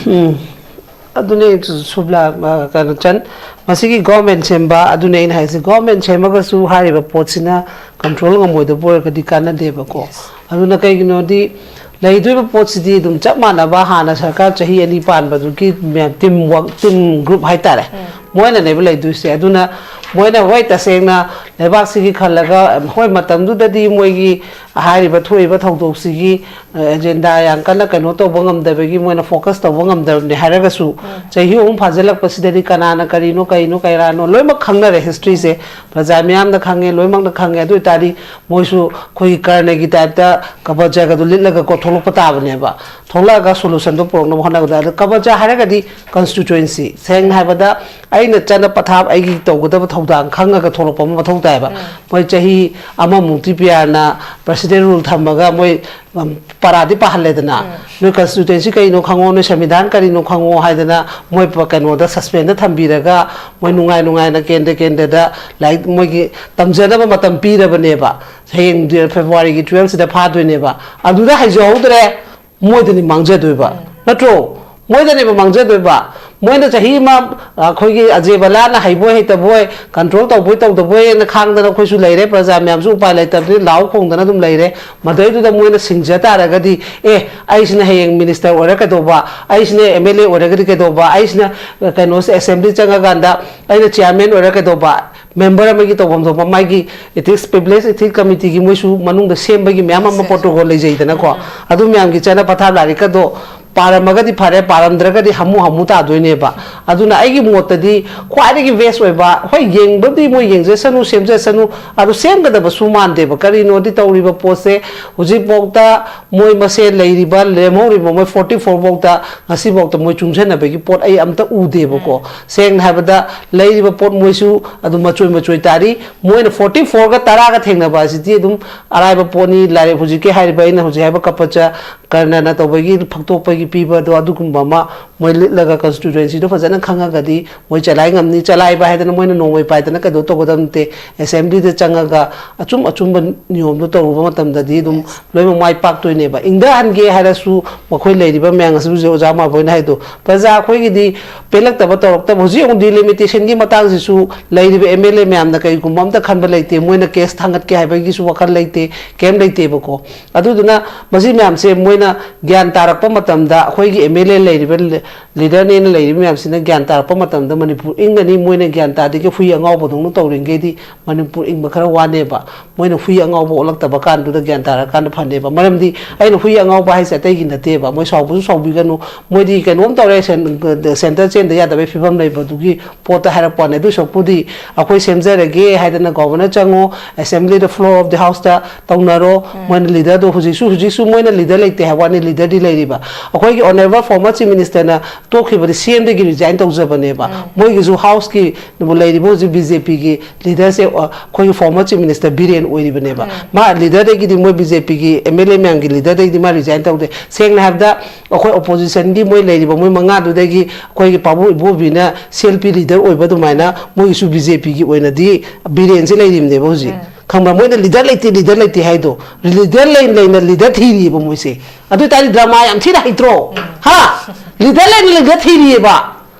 ꯎꯝ꯫ ꯑꯗꯨꯅꯦ ꯁꯨꯕ꯭ꯂꯥ, ꯑ, ꯀꯩꯅꯣ, ꯆꯟ, ꯃꯁꯤꯒꯤ government ꯁꯦꯝꯕ, ꯑꯗꯨꯅꯦ ꯑꯩꯅ ꯍꯥꯏꯁꯦ, government ꯁꯦꯝꯃꯒꯁꯨ ꯍꯥꯏꯔꯤꯕ ꯄꯣꯠꯁꯤꯅ control ꯉꯝꯃꯣꯏꯗꯕ ꯑꯣꯏꯔꯒꯗꯤ ꯀꯥꯟꯅꯗꯦꯕꯀꯣ꯫ ꯑꯗꯨꯅ ꯀꯩꯒꯤꯅꯣꯗꯤ ꯂꯩꯗꯣꯏꯕ ꯄꯣꯠꯁꯤꯗꯤ ꯑꯗꯨꯝ ꯆꯞ ꯃꯥꯟꯅꯕ, ꯍꯥꯟꯅ ꯁꯔꯀꯥꯔ ꯆꯍꯤ ꯑꯅꯤ ꯄꯥꯟꯕꯗꯨꯒꯤ ꯃꯌꯥꯝ team work, team group ꯍꯥꯏꯇꯥꯔꯦ, ꯃꯣꯏꯅꯅꯦꯕ ꯂꯩꯗꯣꯏꯁꯦ꯫ ꯑꯗꯨꯅ ꯃꯣꯏꯅ ꯍꯣꯏ ꯇꯁꯦꯡꯅ ꯂꯩꯕꯥꯛꯁꯤꯒꯤ ꯈꯜꯂꯒ, ꯍꯣꯏ ꯃꯇꯝꯗꯨꯗꯗꯤ ꯃꯣꯏꯒꯤ ꯍꯥꯏꯔꯤꯕ ꯊꯣꯛꯏꯕ ꯊꯧꯗꯣꯛꯁꯤꯒꯤ ꯑꯦꯖꯦꯟꯗꯥ ꯌꯥꯝ ꯀꯟꯅ ꯀꯩꯅꯣ ꯇꯧꯕ ꯉꯝꯗꯕꯒꯤ ꯃꯣꯏꯅ ꯐꯣꯀꯁ ꯇꯧꯕ ꯉꯝꯗꯕꯅꯤ ꯍꯥꯏꯔꯒꯁꯨ, ꯆꯍꯤ ꯑꯍꯨꯝ ꯐꯥꯖꯤꯜꯂꯛꯄꯁꯤꯗꯗꯤ ꯀꯅꯥꯅ ꯀꯔꯤꯅꯣ, ꯀꯩꯅꯣ, ꯀꯩꯔꯥꯅꯣ ꯂꯣꯏꯅꯃꯛ ꯈꯪꯅꯔꯦ꯫ ꯍꯤꯁꯇ꯭ꯔꯤꯁꯦ ꯄ꯭ꯔꯖꯥ ꯃꯤꯌꯥꯝꯅ ꯈꯪꯉꯦ, ꯂꯣꯏꯅꯃꯛꯅ ꯈꯪꯉꯦ꯫ ꯑꯗꯨ ꯑꯣꯏꯇꯥꯔꯗꯤ ꯃꯣꯏꯁꯨ ꯑꯩꯈꯣꯏꯒꯤ ꯀꯔꯅꯒꯤ ꯇꯥꯏꯞꯇ ꯀꯕꯖꯒꯗꯨ ꯂꯤꯠꯂꯒ ꯀꯣ ꯊꯣꯛꯂꯛꯄ ꯇꯥꯕꯅꯦꯕ꯫ ꯊꯣꯛꯂꯛꯑꯒ ꯁꯣꯂꯨꯁꯟꯗꯣ ꯄꯨꯔꯛꯅꯕ ꯍꯣꯠꯅꯒꯗꯕ꯫ ꯑꯗꯣ ꯀꯕꯖ ꯍꯥꯏꯔꯒꯗꯤ ꯀꯟꯁꯇꯤꯇ꯭ꯌꯨꯑꯦꯟꯁꯤ, ꯁꯦꯡꯅ ꯍꯥꯏꯕꯗ ꯑꯩꯅ ꯆꯠꯅ ꯄꯊꯥꯞ ꯑꯩꯒꯤ ꯇꯧꯒꯗꯕ ꯊꯧꯗꯥꯡ ꯈꯪꯉꯒ ꯊꯣꯛꯂꯛꯄ ꯑꯃ ꯃꯊꯧ ꯇꯥꯏꯕ꯫ ꯃꯣꯏ ꯆꯍꯤ ꯑꯃꯃꯨꯛꯇꯤ ꯄꯤꯌꯥꯔꯅ ꯄ꯭ꯔꯁꯤꯗꯦꯟ ꯔꯨꯜ ꯊꯝꯃꯒ ꯃꯣꯏ ꯄꯔꯥꯗꯤ ꯄꯥꯍꯜꯂꯦꯗꯅ, ꯅꯣꯏ ꯀꯟꯁꯇꯤꯇ꯭ꯌꯨꯑꯦꯟꯁꯤ ꯀꯔꯤꯅꯣ ꯈꯪꯉꯣ, ꯅꯣꯏ ꯁꯪꯕꯤꯙꯥꯟ ꯀꯔꯤꯅꯣ ꯈꯪꯉꯣ ꯍꯥꯏꯗꯅ ꯃꯣꯏ ꯀꯩꯅꯣꯗ ꯁꯁꯄꯦꯟꯗ ꯊꯝꯕꯤꯔꯒ ꯃꯣꯏ ꯅꯨꯡꯉꯥꯏ ꯅꯨꯡꯉꯥꯏꯅ ꯀꯦꯟꯗ꯭ꯔ ꯀꯦꯟꯗ꯭ꯔꯗ ꯂꯥꯏꯔꯤꯛ ꯃꯣꯏꯒꯤ ꯇꯝꯖꯅꯕ ꯃꯇꯝ ꯄꯤꯔꯕꯅꯦꯕ꯫ ꯍꯌꯦꯡ ꯐꯦꯕ꯭ꯔꯨꯋꯥꯔꯤꯒꯤ ꯇꯨꯋꯦꯜꯐꯁꯤꯗ ꯐꯥꯗꯣꯏꯅꯦꯕ꯫ ꯑꯗꯨꯗ ꯍꯩꯖꯍꯧꯗ꯭ꯔꯦ, ꯃꯣꯏꯗꯅꯤ ꯃꯥꯡꯖꯗꯣꯏꯕ, ꯅꯠꯇ꯭ꯔꯣ? ꯃꯣꯏꯗꯅꯦꯕ ꯃꯥꯡꯖꯗꯣꯏꯕ꯫ ꯃꯣꯏꯅ ꯆꯍꯤ ꯑꯃ ꯑꯩꯈꯣꯏꯒꯤ ꯑꯖꯦ ꯕꯂꯥꯅ ꯍꯩꯕꯣꯏ ꯍꯩꯇꯕꯣꯏ, ꯀꯟꯇ꯭ꯔꯣꯜ ꯇꯧꯕꯣꯏ ꯇꯧꯗꯕꯣꯏꯅ ꯈꯥꯡꯗꯅ ꯑꯩꯈꯣꯏꯁꯨ ꯂꯩꯔꯦ꯫ ꯄ꯭ꯔꯖꯥ ꯃꯌꯥꯝꯁꯨ ꯎꯄꯥꯏ ꯂꯩꯇꯕꯅꯤꯅ ꯂꯥꯎ ꯈꯣꯡꯗꯅ ꯑꯗꯨꯝ ꯂꯩꯔꯦ꯫ ꯃꯗꯩꯗꯨꯗ ꯃꯣꯏꯅ ꯁꯤꯡꯖ ꯇꯥꯔꯒꯗꯤ, ꯑꯦ, ꯑꯩꯁꯤꯅ ꯍꯌꯦꯡ ꯃꯤꯅꯤꯁꯇꯔ ꯑꯣꯏꯔ ꯀꯩꯗꯧꯕ, ꯑꯩꯁꯤꯅ ꯑꯦꯝ ꯑꯦꯜ ꯑꯦ ꯑꯣꯏꯔꯒꯗꯤ ꯀꯩꯗꯧꯕ, ꯑꯩꯁꯤꯅ ꯀꯩꯅꯣꯁꯦ ꯑꯦꯁꯦꯝꯕ꯭ꯂꯤ ꯆꯪꯉꯀꯥꯟꯗ ꯑꯩꯅ ꯆꯤꯌꯥꯔꯃꯦꯟ ꯑꯣꯏꯔ ꯀꯩꯗꯧꯕ, ꯃꯦꯝꯕꯔ ꯑꯃꯒꯤ ꯇꯧꯐꯝ ꯊꯣꯛꯄ ꯃꯥꯒꯤ ꯏꯊꯤꯛꯁ, ꯄ꯭ꯔꯤꯚꯤꯂꯦꯖ ꯏꯊꯤꯛ ꯀꯃꯤꯇꯤꯒꯤ ꯃꯣꯏꯁꯨ ꯃꯅꯨꯡꯗ ꯁꯦꯝꯕꯒꯤ ꯃꯌꯥꯝ ꯑꯃ ꯄ꯭ꯔꯣꯇꯣꯀꯣꯜ ꯂꯩꯖꯩꯗꯅꯀꯣ꯫ ꯑꯗꯨ ꯃꯌꯥꯝꯒꯤ ꯆꯠꯅ ꯄꯊꯥꯞ ꯂꯥꯏꯔꯤꯛꯀꯗꯣ ꯄꯥꯔꯝꯃꯒꯗꯤ ꯐꯔꯦ, ꯄꯥꯔꯝꯗ꯭ꯔꯒꯗꯤ ꯍꯥꯃꯨ ꯍꯥꯃꯨ ꯇꯥꯗꯣꯏꯅꯦꯕ꯫ ꯑꯗꯨꯅ ꯑꯩꯒꯤ ꯃꯣꯠꯇꯗꯤ ꯈ꯭ꯋꯥꯏꯗꯒꯤ ꯕꯦꯁ ꯑꯣꯏꯕ, ꯍꯣꯏ, ꯌꯦꯡꯕꯗꯤ ꯃꯣꯏ ꯌꯦꯡꯖꯁꯅꯨ, ꯁꯦꯝꯖꯁꯅꯨ, ꯑꯗꯨ ꯁꯦꯝꯒꯗꯕꯁꯨ ꯃꯥꯟꯗꯦꯕ꯫ ꯀꯔꯤꯅꯣꯗꯤ ꯇꯧꯔꯤꯕ ꯄꯣꯠꯁꯦ ꯍꯧꯖꯤꯛꯐꯥꯎꯗ ꯃꯣꯏ ꯃꯁꯦꯟ ꯂꯩꯔꯤꯕ, ꯂꯦꯝꯍꯧꯔꯤꯕ ꯃꯣꯏ ꯐꯣꯔꯇꯤ ꯐꯣꯔ ꯐꯥꯎꯗ ꯉꯁꯤꯐꯥꯎꯗ ꯃꯣꯏ ꯆꯨꯡꯁꯟꯅꯕꯒꯤ ꯄꯣꯠ ꯑꯩ ꯑꯝꯇ ꯎꯗꯦꯕꯀꯣ꯫ ꯁꯦꯡꯅ ꯍꯥꯏꯕꯗ ꯂꯩꯔꯤꯕ ꯄꯣꯠ ꯃꯣꯏꯁꯨ ꯑꯗꯨꯝ ꯃꯆꯣꯏ ꯃꯆꯣꯏ ꯇꯥꯔꯤ꯫ ꯃꯣꯏꯅ ꯐꯣꯔꯇꯤ ꯐꯣꯔꯒ ꯇꯔꯥꯒ ꯊꯦꯡꯅꯕ ꯑꯁꯤꯗꯤ ꯑꯗꯨꯝ ꯑꯔꯥꯏꯕ ꯄꯣꯠꯅꯤ꯫ ꯂꯥꯏꯔꯤꯛ ꯍꯧꯖꯤꯛꯀꯤ ꯍꯥꯏꯔꯤꯕ, ꯑꯩꯅ ꯍꯧꯖꯤꯛ ꯍꯥꯏꯕ ꯀꯄꯆ ꯀꯔꯅꯅ ꯇꯧꯕꯒꯤ ꯐꯛꯇꯣꯛꯄꯒꯤ ꯄꯤꯕꯗꯣ ꯑꯗꯨꯒꯨꯝꯕ ꯑꯃ ꯃꯣꯏ ꯂꯤꯠꯂꯒ ꯀꯟꯁꯇꯤꯇ꯭ꯌꯨꯑꯦꯟꯁꯤꯗꯣ ꯐꯖꯅ ꯈꯪꯉꯒꯗꯤ ꯃꯣꯏ ꯆꯂꯥꯏ ꯉꯝꯅꯤ꯫ ꯆꯂꯥꯏꯕ ꯍꯥꯏꯗꯅ ꯃꯣꯏꯅ ꯅꯣꯡꯃꯩ ꯄꯥꯏꯗꯅ ꯀꯩꯗꯧ ꯇꯧꯒꯗꯕ ꯅꯠꯇꯦ꯫ ꯑꯦꯁꯦꯝꯕ꯭ꯂꯤꯗ ꯆꯪꯉꯒ ꯑꯆꯨꯝ ꯑꯆꯨꯝꯕ ꯅꯤꯌꯣꯝꯗꯣ ꯇꯧꯔꯨꯕ ꯃꯇꯝꯗꯗꯤ ꯑꯗꯨꯝ ꯂꯣꯏꯅꯃꯛ ꯃꯥꯏ ꯄꯥꯛꯇꯣꯏꯅꯦꯕ꯫ ꯏꯪꯊꯍꯟꯒꯦ ꯍꯥꯏꯔꯁꯨ ꯃꯈꯣꯏ ꯂꯩꯔꯤꯕ ꯃꯌꯥꯝ ꯑꯁꯤ ꯍꯧꯖꯤꯛ ꯑꯣꯖꯥ ꯃꯥꯕꯣꯏꯅ ꯍꯥꯏꯗꯣ, ꯄ꯭ꯔꯖꯥ ꯑꯩꯈꯣꯏꯒꯤꯗꯤ ꯄꯦꯜꯂꯛꯇꯕ ꯇꯧꯔꯛꯇꯕ, ꯍꯧꯖꯤꯛ ꯑꯃꯨꯛ ꯗꯤꯂꯤꯃꯤꯇꯦꯁꯟꯒꯤ ꯃꯇꯥꯡꯁꯤꯁꯨ ꯂꯩꯔꯤꯕ ꯑꯦꯝ ꯑꯦꯜ ꯑꯦ ꯃꯌꯥꯝꯅ ꯀꯔꯤꯒꯨꯝꯕ ꯑꯝꯇ ꯈꯟꯕ ꯂꯩꯇꯦ꯫ ꯃꯣꯏꯅ ꯀꯦꯁ ꯊꯥꯡꯒꯠꯀꯦ ꯍꯥꯏꯕꯒꯤꯁꯨ ꯋꯥꯈꯜ ꯂꯩꯇꯦ, ꯀꯩꯝ ꯂꯩꯇꯦꯕꯀꯣ꯫ ꯑꯗꯨꯗꯨꯅ ꯃꯁꯤ ꯃꯌꯥꯝꯁꯦ ꯃꯣꯏꯅ ꯒ꯭ꯌꯥꯟ ꯇꯥꯔꯛꯄ ꯃꯇꯝꯗ ꯑꯩꯈꯣꯏꯒꯤ ꯑꯦꯝ ꯑꯦꯜ ꯑꯦ ꯂꯩꯔꯤꯕ ꯂꯤꯗꯔꯅꯦꯅ ꯂꯩꯔꯤꯕ ꯃꯌꯥꯝꯁꯤꯅ ꯒ꯭ꯌꯥꯟ ꯇꯥꯔꯛꯄ ꯃꯇꯝꯗ ꯃꯅꯤꯄꯨꯔ ꯏꯪꯒꯅꯤ꯫ ꯃꯣꯏꯅ ꯒ꯭ꯌꯥꯟ ꯇꯥꯗꯦꯒꯤ ꯍꯨꯏ ꯑꯉꯥꯎꯕꯗꯧꯅ ꯇꯧꯔꯤꯉꯩꯗꯤ ꯃꯅꯤꯄꯨꯔ ꯏꯪꯕ ꯈꯔ ꯋꯥꯅꯦꯕ꯫ ꯃꯣꯏꯅ ꯍꯨꯏ ꯑꯉꯥꯎꯕ ꯑꯣꯜꯂꯛꯇꯕ ꯀꯥꯟꯗꯨꯗ ꯒ꯭ꯌꯥꯟ ꯇꯥꯔꯀꯥꯟꯗ ꯐꯅꯦꯕ꯫ ꯃꯔꯝꯗꯤ ꯑꯩꯅ ꯍꯨꯏ ꯑꯉꯥꯎꯕ ꯍꯥꯏꯁꯦ ꯑꯇꯩꯒꯤ ꯅꯠꯇꯦꯕ꯫ ꯃꯣꯏ ꯁꯥꯎꯕꯁꯨ ꯁꯥꯎꯕꯤꯒꯅꯨ꯫ ꯃꯣꯏꯗꯤ ꯀꯩꯅꯣꯝ ꯇꯧꯔꯦ, ꯁꯦꯟ-, ꯁꯦꯟꯇꯔ ꯆꯦꯟꯗ ꯌꯥꯗꯕꯒꯤ ꯐꯤꯕꯝ ꯂꯩꯕꯗꯨꯒꯤ ꯄꯣꯠꯇ ꯍꯥꯏꯔꯛꯄ ꯋꯥꯅꯤ꯫ ꯑꯗꯨ ꯁꯔꯨꯛꯄꯨꯗꯤ ꯑꯩꯈꯣꯏ ꯁꯦꯝꯖꯔꯒꯦ ꯍꯥꯏꯗꯅ ꯒꯣꯕꯔꯅꯔ ꯆꯪꯉꯣ, ꯑꯦꯁꯦꯝꯕ꯭ꯂꯤꯗ, floor of the houseꯇ ꯇꯧꯅꯔꯣ꯫ ꯎꯝ꯫ ꯃꯣꯏꯅ ꯂꯤꯗꯔꯗꯣ ꯍꯧꯖꯤꯛꯁꯨ, ꯍꯧꯖꯤꯛꯁꯨ ꯃꯣꯏꯅ ꯂꯤꯗꯔ ꯂꯩꯇꯦ ꯍꯥꯏꯕ ꯋꯥꯅꯤ, ꯂꯤꯗꯔꯗꯤ ꯂꯩꯔꯤꯕ꯫ ꯑꯩꯈꯣꯏꯒꯤ honourable former chief ministerꯅ ꯇꯣꯛꯈꯤꯕꯗꯤ ꯁꯤ ꯑꯦꯝꯗꯒꯤ resign ꯇꯧꯖꯕꯅꯦꯕ꯫ ꯎꯝ꯫ ꯃꯣꯏꯒꯤꯁꯨ ꯍꯥꯎꯁꯀꯤ ꯂꯩꯔꯤꯕ ꯍꯧꯖꯤꯛ ꯕꯤ ꯖꯦ ꯄꯤꯒꯤ ꯂꯤꯗꯔꯁꯦ, ꯑ, ꯑꯩꯈꯣꯏꯒꯤ former chief minister ꯕꯤꯔꯦꯟ ꯑꯣꯏꯔꯤꯕꯅꯦꯕ꯫ ꯎꯝ꯫ ꯃꯥ ꯂꯤꯗꯔꯗꯒꯤꯗꯤ, ꯃꯣꯏ ꯕꯤ ꯖꯦ ꯄꯤꯒꯤ ꯑꯦꯝ ꯑꯦꯜ ꯑꯦ ꯃꯌꯥꯝꯒꯤ ꯂꯤꯗꯔꯗꯒꯤꯗꯤ ꯃꯥ resign ꯇꯧꯗꯦ꯫ ꯁꯦꯡꯅ ꯍꯥꯏꯔꯕꯗ, ꯑꯩꯈꯣꯏ oppositionꯒꯤ ꯃꯣꯏ ꯂꯩꯔꯤꯕ ꯃꯣꯏ ꯃꯉꯥꯗꯨꯗꯒꯤ ꯑꯩꯈꯣꯏꯒꯤ ꯄꯥꯕꯨꯡ ꯏꯕꯣꯕꯤꯅ ꯁꯤ ꯑꯦꯜ ꯄꯤ ꯂꯤꯗꯔ ꯑꯣꯏꯕ ꯑꯗꯨꯃꯥꯏꯅ ꯃꯣꯏꯒꯤꯁꯨ ꯕꯤ ꯖꯦ ꯄꯤꯒꯤ ꯑꯣꯏꯅꯗꯤ ꯕꯤꯔꯦꯟꯁꯦ ꯂꯩꯔꯤꯕꯅꯦꯕ ꯍꯧꯖꯤꯛ꯫ ꯎꯝ꯫ ꯈꯪꯕ꯭ꯔꯥ? ꯃꯣꯏꯅ ꯂꯤꯗꯔ ꯂꯩꯇꯦ, ꯂꯤꯗꯔ ꯂꯩꯇꯦ ꯍꯥꯏꯗꯣ, ꯂꯤꯗꯔ ꯂꯩ ꯂꯩꯅ ꯂꯤꯗꯔ ꯊꯤꯔꯤꯑꯕ ꯃꯣꯏꯁꯦ꯫ ꯑꯗꯨ ꯑꯣꯏꯇꯥꯔꯗꯤ ꯗ꯭ꯔꯃꯥ ꯌꯥꯝ ꯊꯤꯅ ꯍꯩꯇ꯭ꯔꯣ? ꯎꯝ꯫ ꯍꯥ? ꯂꯤꯗꯔ ꯂꯩꯅ ꯂꯤꯗꯔ ꯊꯤꯔꯤꯑꯕ꯫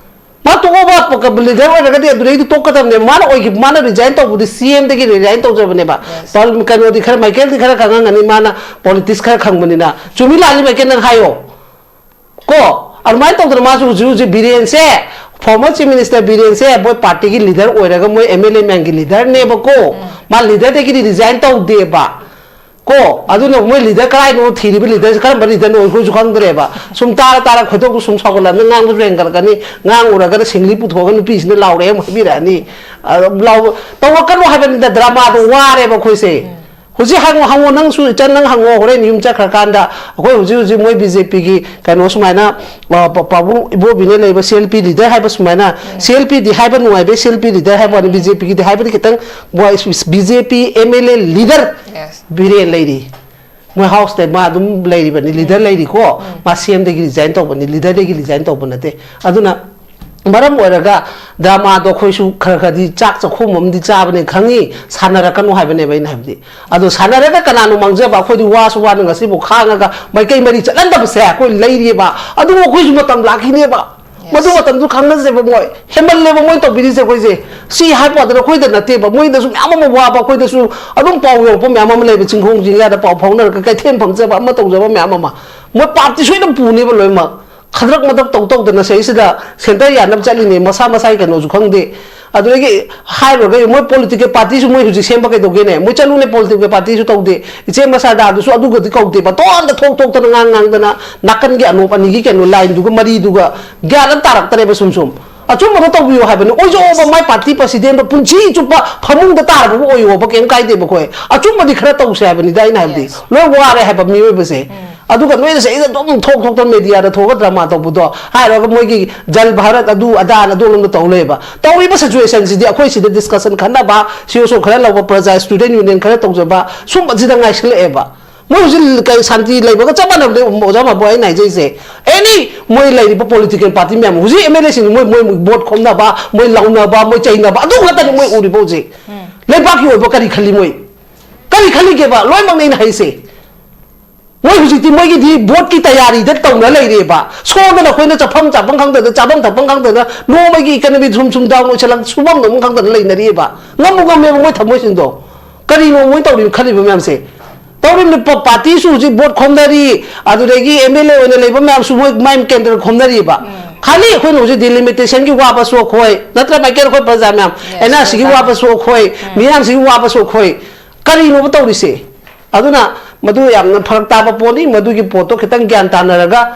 ꯃꯥ ꯇꯣꯛꯑꯣꯕ, ꯂꯤꯗꯔ ꯑꯣꯏꯔꯒꯗꯤ ꯑꯗꯨꯗꯩꯗꯤ ꯇꯣꯛꯀꯗꯕꯅꯦ꯫ ꯃꯥꯅ ꯑꯣꯏꯈꯤ-, ꯃꯥꯅ resign ꯇꯧꯕꯗꯤ ꯁꯤ ꯑꯦꯝꯗꯒꯤ resign ꯇꯧꯖꯕꯅꯦꯕ꯫ Yes. ꯄꯥꯎ-, ꯀꯩꯅꯣꯗꯤ ꯈꯔ, ꯃꯥꯏꯀꯦꯜꯗꯤ ꯈꯔ ꯈꯪꯉꯝꯒꯅꯤ, ꯃꯥꯅ politics ꯈꯔ ꯈꯪꯕꯅꯤꯅ꯫ ꯆꯨꯝꯃꯤ ꯂꯥꯜꯂꯤ ꯃꯥꯏꯀꯦꯜ ꯅꯪ ꯍꯥꯏꯌꯣ꯫ ꯀꯣ, ꯑꯗꯨꯃꯥꯏꯅ ꯇꯧꯗꯅ ꯃꯥꯁꯨ ꯍꯧꯖꯤꯛ ꯍꯧꯖꯤꯛ ꯕꯤꯔꯦꯟꯁꯦ, former chief minister ꯕꯤꯔꯦꯟꯁꯦ ꯃꯣꯏ partyꯒꯤ leader ꯑꯣꯏꯔꯒ ꯃꯣꯏ ꯑꯦꯝ ꯑꯦꯜ ꯑꯦ ꯃꯌꯥꯝꯒꯤ leaderꯅꯦꯕꯀꯣ꯫ ꯎꯝ꯫ ꯃꯥ leaderꯗꯒꯤꯗꯤ resign ꯇꯧꯗꯦꯕ꯫ ꯀꯣ, ꯑꯗꯨꯅ ꯃꯣꯏ leader ꯀꯔꯥꯏꯅꯣ ꯊꯤꯔꯤꯕ leaderꯁꯦ ꯀꯔꯝꯕ leaderꯅꯣ ꯑꯩꯈꯣꯏꯁꯨ ꯈꯪꯗ꯭ꯔꯦꯕ꯫ ꯁꯨꯝ ꯇꯥꯔ ꯇꯥꯔ ꯈꯣꯏꯗꯧꯗꯨ ꯁꯨꯝ ꯁꯥꯎꯒꯠꯂꯛꯑꯕꯅꯤꯅ ꯉꯥꯡꯕꯁꯨ ꯍꯦꯟꯒꯠꯂꯛꯀꯅꯤ, ꯉꯥꯡꯉꯨꯔꯒꯅ ꯁꯤꯡꯂꯤ ꯄꯨꯊꯣꯛꯑꯒ ꯅꯨꯄꯤꯁꯤꯅ ꯂꯥꯎꯔꯛꯑꯦ ꯑꯃꯨꯛ ꯍꯥꯏꯕꯤꯔꯛꯑꯅꯤ꯫ ꯑ, ꯂꯥꯎ-, ꯇꯧꯔꯛꯀꯅꯨ ꯍꯥꯏꯕꯅꯤꯗ, dramaꯗꯣ ꯋꯥꯔꯦꯕ ꯑꯩꯈꯣꯏꯁꯦ꯫ ꯍꯧꯖꯤꯛ ꯍꯪꯉꯣ, ꯍꯪꯉꯣ, ꯅꯪꯁꯨ ꯏꯆꯟ, ꯅꯪ ꯍꯪꯉꯣ, ꯍꯣꯔꯦꯟ ꯌꯨꯝ ꯆꯠꯈ꯭ꯔꯀꯥꯟꯗ꯫ ꯑꯩꯈꯣꯏ ꯍꯧꯖꯤꯛ ꯍꯧꯖꯤꯛ ꯃꯣꯏ ꯕꯤ ꯖꯦ ꯄꯤꯒꯤ ꯀꯩꯅꯣ ꯁꯨꯃꯥꯏꯅ, ꯑ, ꯄ-, ꯄꯥꯕꯨꯡ ꯏꯕꯣꯕꯤꯅ ꯂꯩꯕ ꯁꯤ ꯑꯦꯜ ꯄꯤ leader ꯍꯥꯏꯕ ꯁꯨꯃꯥꯏꯅ, ꯎꯝ꯫ ꯁꯤ ꯑꯦꯜ ꯄꯤꯗꯤ ꯍꯥꯏꯕ ꯅꯨꯡꯉꯥꯏꯕꯩ ꯁꯤ ꯑꯦꯜ ꯄꯤ leader ꯍꯥꯏꯕ ꯋꯥꯅꯤ, ꯎꯝ꯫ ꯕꯤ ꯖꯦ ꯄꯤꯒꯤꯗꯤ ꯍꯥꯏꯕꯗꯤ ꯈꯤꯇꯪ ꯋꯥꯏ-, B J P M L A leader Yes. Biren ꯂꯩꯔꯤ꯫ ꯃꯣꯏ ꯍꯥꯎꯁꯇ ꯃꯥ ꯑꯗꯨꯝ ꯂꯩꯔꯤꯕꯅꯤ, leader ꯎꯝ꯫ ꯂꯩꯔꯤꯀꯣ꯫ ꯎꯝ꯫ ꯃꯥ ꯁꯤ ꯑꯦꯝꯗꯒꯤ resign ꯇꯧꯕꯅꯤ, leaderꯗꯒꯤ resign ꯇꯧꯕ ꯅꯠꯇꯦ꯫ ꯑꯗꯨꯅ ꯃꯔꯝ ꯑꯣꯏꯔꯒ dramaꯗꯣ ꯑꯩꯈꯣꯏꯁꯨ ꯈꯔ ꯈꯔꯗꯤ ꯆꯥꯛ ꯆꯥꯛꯈꯣꯝ ꯑꯃꯗꯤ ꯆꯥꯕꯅꯤ ꯈꯪꯉꯤ, ꯁꯥꯟꯅꯔꯛꯀꯅꯨ ꯍꯥꯏꯕꯅꯦꯕ ꯑꯩꯅ ꯍꯥꯏꯕꯗꯤ꯫ ꯑꯗꯣ ꯁꯥꯟꯅꯔꯒ ꯀꯅꯥꯅꯣ ꯃꯥꯡꯖꯕ? ꯑꯩꯈꯣꯏꯗꯤ ꯋꯥꯁꯨ ꯋꯥꯅ ꯉꯁꯤꯐꯥꯎ ꯈꯥꯡꯉꯒ ꯃꯥꯏꯀꯩ ꯃꯔꯤ ꯆꯠꯍꯟꯗꯕꯁꯦ ꯑꯩꯈꯣꯏ ꯂꯩꯔꯤꯑꯕ꯫ ꯑꯗꯨꯕꯨ ꯑꯩꯈꯣꯏꯁꯨ ꯃꯇꯝ ꯂꯥꯛꯈꯤꯅꯦꯕ꯫ Yes. ꯃꯗꯨ ꯃꯇꯝꯗꯨ ꯈꯪꯅꯁꯦꯕ ꯃꯣꯏ꯫ ꯍꯦꯟꯃꯜꯂꯦꯕ ꯃꯣꯏ ꯇꯧꯕꯤꯔꯤꯁꯦ ꯑꯩꯈꯣꯏꯁꯦ꯫ ꯁꯤ ꯍꯥꯏꯕ ꯋꯥꯗꯅ ꯑꯩꯈꯣꯏꯗ ꯅꯠꯇꯦꯕ, ꯃꯣꯏꯗꯁꯨ ꯃꯌꯥꯝ ꯑꯃ ꯋꯥꯕ, ꯑꯩꯈꯣꯏꯗꯁꯨ ꯑꯗꯨꯝ ꯄꯥꯎ ꯌꯧꯔꯛꯄ ꯃꯌꯥꯝ ꯑꯃ ꯂꯩꯕ, ꯆꯤꯡꯈꯣꯡ ꯆꯤꯡꯌꯥꯗ ꯄꯥꯎ ꯐꯥꯎꯅꯔꯒ ꯀꯩꯊꯦꯜ ꯐꯝꯖꯕ ꯑꯃ ꯇꯧꯖꯕ ꯃꯌꯥꯝ ꯑꯃ꯫ ꯃꯣꯏ ꯄꯥꯔꯇꯤ ꯁꯣꯏꯗꯅ ꯄꯨꯅꯦꯕ ꯂꯣꯏꯅꯃꯛ꯫ ꯈꯗ꯭ꯔꯛ ꯃꯗ꯭ꯔꯛ ꯇꯧ ꯇꯧꯗꯅ ꯁꯤꯗꯩꯁꯤꯗ ꯁꯦꯟꯇꯔ ꯌꯥꯅꯕ ꯆꯠꯂꯤꯅꯦ, ꯃꯁꯥ ꯃꯁꯥꯒꯤ ꯀꯩꯅꯣꯁꯨ ꯈꯪꯗꯦ꯫ ꯑꯗꯨꯗꯒꯤ ꯍꯥꯏꯔꯨꯔꯒ ꯃꯣꯏ ꯄꯣꯂꯤꯇꯤꯀꯦꯜ ꯄꯥꯔꯇꯤꯁꯨ ꯃꯣꯏ ꯍꯧꯖꯤꯛ ꯁꯦꯝꯕ ꯀꯩꯗꯧꯒꯦꯅꯦ? ꯃꯣꯏ ꯆꯠꯂꯨꯅꯦ, ꯄꯣꯂꯤꯇꯤꯀꯦꯜ ꯄꯥꯔꯇꯤꯁꯨ ꯇꯧꯗꯦ꯫ ꯏꯆꯦ ꯃꯁꯥꯗꯥꯗꯨꯁꯨ ꯑꯗꯨꯒꯗꯤ ꯀꯧꯗꯦ, ꯄꯇꯣꯟꯗ ꯊꯣꯛ ꯊꯣꯛꯇꯅ ꯉꯥꯡ ꯉꯥꯡꯗꯅ ꯅꯥꯀꯟꯒꯤ ꯑꯅꯣꯞ ꯑꯅꯤꯒꯤ ꯀꯩꯅꯣ ꯂꯥꯏꯟꯗꯨꯒ ꯃꯔꯤꯗꯨꯒ ꯒ꯭ꯌꯥꯟ ꯑꯃ ꯇꯥꯔꯛꯇ꯭ꯔꯦꯕ꯫ ꯁꯨꯝ ꯁꯨꯝ ꯑꯆꯨꯝꯕꯗꯣ ꯇꯧꯕꯤꯌꯣ ꯍꯥꯏꯕꯅꯤ꯫ ꯑꯣꯏꯖꯧꯕ, ꯃꯥꯏ ꯄꯥꯔꯇꯤ ꯄ꯭ꯔꯁꯤꯗꯦꯟꯗꯣ ꯄꯨꯟꯁꯤ ꯆꯨꯞꯄ ꯐꯃꯨꯡꯗ ꯇꯥꯔꯕꯕꯨ ꯑꯣꯏꯌꯣꯕ, ꯀꯩꯝ ꯀꯥꯏꯗꯦꯕ꯫ ꯑꯩꯈꯣꯏ ꯑꯆꯨꯝꯕꯗꯤ ꯈꯔ ꯇꯧꯁꯦ ꯍꯥꯏꯕꯅꯤꯗ ꯑꯩꯅ ꯍꯥꯏꯕꯗꯤ꯫ ꯂꯣꯏ ꯋꯥꯔꯦ ꯍꯥꯏꯕ ꯃꯤꯑꯣꯏꯕꯁꯦ꯫ ꯑꯗꯨꯒ ꯅꯣꯏꯅ ꯁꯤꯗ ꯑꯗꯨꯝ ꯊꯣꯛ ꯊꯣꯛꯇꯅ ꯃꯦꯗꯤꯌꯥꯗ ꯊꯣꯛꯑꯒ ꯗ꯭ꯔꯃꯥ ꯇꯧꯕꯗꯣ ꯍꯥꯏꯔꯒ ꯃꯣꯏꯒꯤ ꯖꯜ ꯚꯥꯔꯠ ꯑꯗꯨ ꯑꯗꯥꯅ ꯑꯗꯣꯝꯂꯣꯝꯗ ꯇꯧ ꯂꯩꯕ꯫ ꯇꯧꯔꯤꯕ ꯁꯤꯆꯨꯋꯦꯁꯟꯁꯤꯗꯤ ꯑꯩꯈꯣꯏ ꯁꯤꯗ ꯗꯤꯁꯀꯁꯟ ꯈꯟꯅꯕ, ꯁꯤ ꯑꯣ ꯁꯣ ꯈꯔ ꯂꯧꯕ, ꯄ꯭ꯔꯖꯥ ꯁ꯭ꯇꯨꯗꯦꯟ ꯌꯨꯅꯤꯌꯟ ꯈꯔ ꯇꯧꯖꯕ, ꯁꯨꯝꯕꯁꯤꯗ ꯉꯥꯏꯁꯤꯜꯂꯛꯑꯦꯕ꯫ ꯃꯣꯏ ꯍꯧꯖꯤꯛ ꯀꯩ ꯁꯥꯟꯇꯤ ꯂꯩꯕꯒ ꯆꯞ ꯃꯥꯟꯅꯕꯅꯦ, ꯑꯣꯖꯥ ꯃꯥꯕꯣ, ꯑꯩꯅ ꯍꯥꯏꯖꯩꯁꯦ꯫ ꯑꯦꯅꯤ ꯃꯣꯏ ꯂꯩꯔꯤꯕ ꯄꯣꯂꯤꯇꯤꯀꯦꯜ ꯄꯥꯔꯇꯤ ꯃꯌꯥꯝ, ꯍꯧꯖꯤꯛ ꯑꯦꯝ ꯑꯦꯜ ꯑꯦꯁꯤꯡ ꯃꯣꯏ, ꯃꯣꯏ ꯚꯣꯠ ꯈꯣꯝꯅꯕ, ꯃꯣꯏ ꯂꯥꯎꯅꯕ, ꯃꯣꯏ ꯆꯩꯅꯕ, ꯑꯗꯨ ꯉꯥꯛꯇꯅꯤ ꯃꯣꯏ ꯎꯔꯤꯕ ꯍꯧꯖꯤꯛ꯫ ꯂꯩꯕꯥꯛꯀꯤ ꯑꯣꯏꯕ ꯀꯔꯤ ꯈꯜꯂꯤ ꯃꯣꯏ? ꯀꯔꯤ ꯈꯜꯂꯤꯒꯦꯕ? ꯂꯣꯏꯅꯃꯛꯅꯦ ꯑꯩꯅ ꯍꯥꯏꯁꯦ꯫ ꯃꯣꯏ ꯍꯧꯖꯤꯛꯇꯤ ꯃꯣꯏꯒꯤꯗꯤ ꯚꯣꯠꯀꯤ ꯇꯌꯥꯔꯤꯗ ꯇꯧꯅ ꯂꯩꯔꯦꯕ꯫ ꯁꯣꯝꯗꯅ ꯑꯩꯈꯣꯏꯅ ꯆꯠꯐꯝ ꯆꯥꯐꯝ ꯈꯪꯗꯗꯅ, ꯆꯥꯐꯝ ꯊꯛꯐꯝ ꯈꯪꯗꯗꯅ, ꯅꯣꯡꯃꯒꯤ ꯏꯀꯅꯃꯤ ꯁꯨꯝ ꯁꯨꯝ ꯗꯥꯎꯟ ꯑꯣꯏꯁꯜꯂꯛ, ꯁꯨꯐꯝ ꯅꯣꯝꯐꯝ ꯈꯪꯗꯅ ꯂꯩꯅꯔꯤꯑꯕ꯫ ꯉꯝꯕꯨ ꯉꯝꯃꯦꯕ ꯃꯣꯏ ꯊꯃꯣꯏꯁꯤꯡꯗꯣ꯫ ꯀꯔꯤꯅꯣ ꯃꯣꯏ ꯇꯧꯔꯤꯕ, ꯈꯜꯂꯤꯕ ꯃꯌꯥꯝꯁꯦ? ꯇꯧꯔꯤꯕꯅꯤ, ꯄ-, ꯄꯥꯔꯇꯤꯁꯨ ꯍꯧꯖꯤꯛ ꯚꯣꯠ ꯈꯣꯝꯅꯔꯤ, ꯑꯗꯨꯗꯒꯤ ꯑꯦꯝ ꯑꯦꯜ ꯑꯦ ꯑꯣꯏꯅ ꯂꯩꯕ ꯃꯌꯥꯝꯁꯨ ꯃꯣꯏ ꯃꯥꯏ ꯀꯦꯟꯗ꯭ꯔ ꯈꯣꯝꯅꯔꯤꯕ꯫ ꯈꯥꯂꯤ ꯑꯩꯈꯣꯏꯅ ꯍꯧꯖꯤꯛ ꯗꯤꯂꯤꯃꯤꯇꯦꯁꯟꯒꯤ ꯋꯥꯕꯁꯨ ꯑꯩꯈꯣꯏ, ꯅꯠꯇ꯭ꯔ ꯃꯥꯏꯀꯩ ꯑꯩꯈꯣꯏ ꯄ꯭ꯔꯖꯥ ꯃꯌꯥꯝ, ꯑꯦꯟ ꯑꯥꯔ ꯁꯤꯒꯤ ꯋꯥꯕꯁꯨ ꯑꯩꯈꯣꯏ, ꯃꯤꯌꯥꯝꯁꯤꯒꯤ ꯋꯥꯕꯁꯨ ꯑꯩꯈꯣꯏ꯫ ꯀꯔꯤꯅꯣꯕ ꯇꯧꯔꯤꯁꯦ? ꯑꯗꯨꯅ ꯃꯗꯨ ꯌꯥꯝꯅ ꯐꯔꯛ ꯇꯥꯕ ꯄꯣꯠꯅꯤ꯫ ꯃꯗꯨꯒꯤ ꯄꯣꯠꯇꯣ ꯈꯤꯇꯪ ꯒ꯭ꯌꯥꯟ ꯇꯥꯅꯔꯒ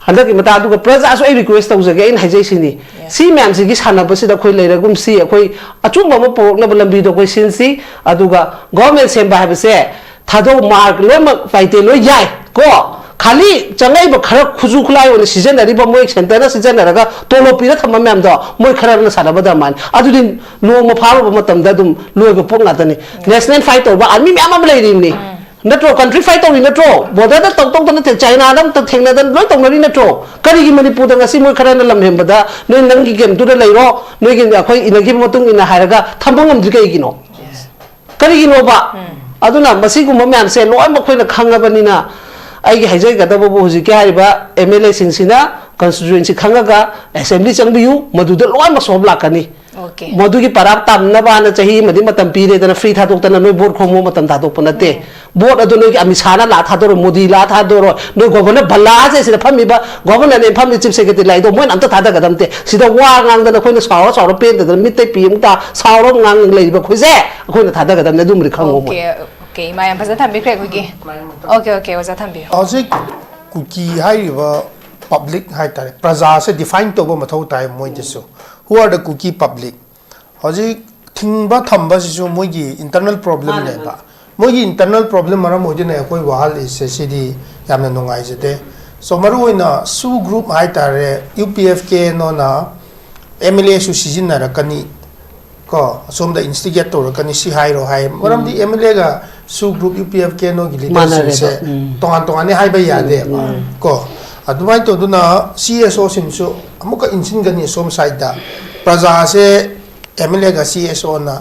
ꯍꯟꯗꯛꯀꯤ ꯃꯇꯥꯡ, ꯑꯗꯨꯒ ꯄ꯭ꯔꯖꯥꯁꯨ ꯑꯩ ꯔꯤꯀ꯭ꯋꯦꯁ ꯇꯧꯖꯒꯦ, ꯑꯩꯅ ꯍꯥꯏꯖꯩꯁꯤꯅꯤ, ꯁꯤ ꯃꯌꯥꯝꯁꯤꯒꯤ ꯁꯥꯟꯅꯕꯁꯤꯗ ꯑꯩꯈꯣꯏ ꯂꯩꯔꯒꯨꯝꯁꯤ, ꯑꯩꯈꯣꯏ ꯑꯆꯨꯝꯕ ꯑꯃ ꯄꯨꯔꯛꯅꯕ ꯂꯝꯕꯤꯗꯣ ꯑꯩꯈꯣꯏ ꯁꯤꯟꯁꯤ꯫ ꯑꯗꯨꯒ ꯒꯣꯚꯔꯟꯃꯦꯟ ꯁꯦꯝꯕ ꯍꯥꯏꯕꯁꯦ ꯊꯥꯗꯧ ꯃꯥꯔꯛ ꯂꯣꯏꯅꯃꯛ ꯄꯥꯏꯇꯦ ꯂꯣꯏ ꯌꯥꯏ ꯀꯣ, ꯈꯥꯂꯤ ꯆꯪꯉꯛꯏꯕ ꯈꯔ ꯈꯨꯠꯁꯨ ꯈꯨꯠꯂꯥꯏ ꯑꯣꯏꯅ ꯁꯤꯖꯤꯟꯅꯔꯤꯕ ꯃꯣꯏ ꯁꯦꯟꯇꯔꯅ ꯁꯤꯖꯤꯟꯅꯔꯒ ꯇꯣꯂꯣꯞ ꯄꯤꯔ ꯊꯝꯕ ꯃꯌꯥꯝꯗꯣ ꯃꯣꯏ ꯈꯔꯅ ꯁꯥꯟꯅꯕ ꯗꯔꯃꯥꯅꯤ꯫ ꯑꯗꯨꯗꯤ ꯅꯣꯡꯃ ꯐꯥꯔꯨꯕ ꯃꯇꯝꯗ ꯑꯗꯨꯝ ꯂꯣꯏꯕ ꯄꯣꯠ ꯉꯥꯛꯇꯅꯤ꯫ ꯅꯦꯁꯅꯦꯜ ꯐꯥꯏꯠ ꯇꯧꯕ ꯑꯥꯔꯃꯤ ꯃꯌꯥꯝ ꯑꯃ ꯂꯩꯔꯤꯕꯅꯤ꯫ ꯅꯠꯇ꯭ꯔꯣ? ꯀꯟꯇ꯭ꯔꯤ ꯐꯥꯏꯠ ꯇꯧꯔꯤ ꯅꯠꯇ꯭ꯔꯣ? ꯕꯣꯔꯗꯔꯗ ꯇꯧ ꯇꯧꯗꯅ ꯊꯦ-, ꯆꯥꯏꯅꯥꯗ ꯑꯝꯇ ꯊꯦꯡꯅꯗꯅ ꯂꯣꯏ ꯇꯧꯅꯔꯤ ꯅꯠꯇ꯭ꯔꯣ? ꯀꯔꯤꯒꯤ ꯃꯅꯤꯄꯨꯔꯗ ꯉꯁꯤ ꯃꯣꯏ ꯈꯔꯅ ꯂꯝ ꯍꯦꯟꯕꯗ ꯅꯣꯏ ꯅꯪꯒꯤ ꯀꯩꯅꯣꯗꯨꯗ ꯂꯩꯔꯣ, ꯅꯣꯏꯒꯤ ꯑꯩꯈꯣꯏ ꯏꯅꯈꯤꯕ ꯃꯇꯨꯡ ꯏꯟꯅ ꯍꯥꯏꯔꯒ ꯊꯝꯕ ꯉꯝꯗ꯭ꯔꯤ ꯀꯩꯒꯤꯅꯣ? ꯀꯔꯤꯒꯤꯅꯣꯕ? ꯑꯗꯨꯅ ꯃꯁꯤꯒꯨꯝꯕ ꯃꯌꯥꯝꯁꯦ ꯂꯣꯏꯅꯃꯛ ꯑꯩꯈꯣꯏꯅ ꯈꯪꯉꯕꯅꯤꯅ ꯑꯩꯒꯤ ꯍꯥꯏꯖꯒꯗꯕꯕꯨ ꯍꯧꯖꯤꯛꯀꯤ ꯍꯥꯏꯔꯤꯕ ꯑꯦꯝ ꯑꯦꯜ ꯑꯦꯁꯤꯡꯁꯤꯅ ꯀꯟꯁꯇꯤꯇ꯭ꯌꯨꯑꯦꯟꯁꯤ ꯈꯪꯉꯒ ꯑꯦꯁꯦꯝꯕ꯭ꯂꯤ ꯆꯪꯕꯤꯌꯨ, ꯃꯗꯨꯗ ꯂꯣꯏꯅꯃꯛ ꯁꯣꯜꯕ ꯂꯥꯛꯀꯅꯤ꯫ Okay. ꯃꯗꯨꯒꯤ ꯄꯔꯥ ꯇꯝꯅꯕꯅ ꯆꯍꯤ ꯑꯃꯗꯤ ꯃꯇꯝ ꯄꯤꯔꯦꯗꯅ, ꯐ꯭ꯔꯤ ꯊꯥꯗꯣꯛꯇꯅ ꯅꯣꯏ ꯚꯣꯠ ꯈꯣꯝꯕ ꯃꯇꯝ ꯊꯥꯗꯣꯛꯄ ꯅꯠꯇꯦ꯫ ꯚꯣꯠ ꯑꯗꯨ ꯅꯣꯏꯒꯤ ꯑꯃꯤꯠ ꯁꯥꯍꯅ ꯂꯥꯛ ꯊꯥꯗꯣꯔꯣ, ꯃꯣꯗꯤ ꯂꯥꯛ ꯊꯥꯗꯣꯔꯣ, ꯅꯣꯏ ꯒꯣꯕꯔꯅꯔ ꯚꯜꯂꯥꯁꯦ ꯁꯤꯗ ꯐꯝꯃꯤꯕ ꯒꯣꯕꯔꯅꯔꯅꯦ ꯐꯝꯃꯤ ꯆꯤꯐ ꯁꯦꯀ꯭ꯔꯦꯇꯔꯤ ꯂꯥꯛꯏꯗꯣ ꯃꯣꯏꯅ ꯑꯝꯇ ꯊꯥꯗꯒꯗꯕ ꯅꯠꯇꯦ꯫ ꯁꯤꯗ ꯋꯥ ꯉꯥꯡꯗꯅ ꯑꯩꯈꯣꯏꯅ ꯁꯥꯎꯔ ꯁꯥꯎꯔ ꯄꯦꯟꯗꯗꯅ ꯃꯤꯠꯇꯩ ꯄꯤ ꯑꯃꯨꯛ ꯇꯥ ꯁꯥꯎꯔ ꯉꯥꯡ ꯂꯩꯔꯤꯕ ꯑꯩꯈꯣꯏꯁꯦ ꯑꯩꯈꯣꯏꯅ ꯊꯥꯗꯒꯗꯕꯅꯦ, ꯑꯗꯨꯝꯗꯤ ꯈꯪꯉꯣ ꯃꯣꯏ꯫ Okay, okay, ꯏꯃꯥ ꯌꯥꯝ ꯐꯖꯅ ꯊꯝꯕꯤꯈ꯭ꯔꯦ ꯑꯩꯈꯣꯏꯒꯤ꯫ Okay, okay, ꯑꯣꯖꯥ ꯊꯝꯕꯤꯌꯨ꯫ ꯍꯧꯖꯤꯛ ꯀꯨꯀꯤ ꯍꯥꯏꯔꯤꯕ ꯄꯕ꯭ꯂꯤꯛ ꯍꯥꯏꯇꯥꯔꯦ, ꯄ꯭ꯔꯖꯥꯁꯦ ꯗꯤꯐꯥꯏꯟ ꯇꯧꯕ ꯃꯊꯧ ꯇꯥꯏ ꯃꯣꯏꯗꯁꯨ꯫ Who are the Kuki public? ꯍꯧꯖꯤꯛ ꯊꯤꯡꯕ ꯊꯝꯕꯁꯤꯁꯨ ꯃꯣꯏꯒꯤ ꯏꯟꯇꯔꯅꯦꯜ ꯄ꯭ꯔꯣꯕ꯭ꯂꯦꯝꯅꯦꯕ꯫ ꯃꯣꯏꯒꯤ ꯏꯟꯇꯔꯅꯦꯜ ꯄ꯭ꯔꯣꯕ꯭ꯂꯦꯝ ꯃꯔꯝ ꯑꯣꯏꯗꯨꯅ ꯑꯩꯈꯣꯏ ꯋꯥꯍꯜꯂꯤꯁꯦ ꯁꯤꯗꯤ ꯌꯥꯝꯅ ꯅꯨꯡꯉꯥꯏꯖꯗꯦ꯫ ꯁꯣ ꯃꯔꯨꯑꯣꯏꯅ ꯁꯨ ꯒ꯭ꯔꯨꯞ ꯍꯥꯏꯇꯥꯔꯦ, U P F K N ꯑꯣꯅ ꯑꯦꯝ ꯑꯦꯜ ꯑꯦꯁꯨ ꯁꯤꯖꯤꯟꯅꯔꯛꯀꯅꯤ ꯀꯣ, ꯑꯁꯣꯝꯗ ꯏꯟꯁꯇꯤꯒꯦꯠ ꯇꯧꯔꯛꯀꯅꯤ ꯁꯤ ꯍꯥꯏꯔꯣ ꯍꯥꯏ꯫ ꯃꯔꯝꯗꯤ ꯑꯦꯝ ꯑꯦꯜ ꯑꯦꯒ ꯁꯨ group U P F K N ꯑꯣꯒꯤ ꯂꯤꯗꯔꯁꯤꯡꯁꯦ ꯃꯥꯟꯅꯔꯦꯕ, ꯎꯝ꯫ ꯇꯣꯉꯥꯟ ꯇꯣꯉꯥꯟꯅꯤ ꯍꯥꯏꯕ ꯌꯥꯗꯦꯕ ꯀꯣ꯫ ꯑꯗꯨꯃꯥꯏꯅ ꯇꯧꯗꯨꯅ ꯁꯤ ꯑꯦꯁ ꯑꯣꯁꯤꯡꯁꯨ ꯑꯃꯨꯛꯀ ꯏꯟꯁꯤꯟꯒꯅꯤ ꯑꯁꯣꯝ ꯁꯥꯏꯗꯇ꯫ ꯄ꯭ꯔꯖꯥꯁꯦ ꯑꯦꯝ ꯑꯦꯜ ꯑꯦꯒ ꯁꯤ ꯑꯦꯁ ꯑꯣꯅ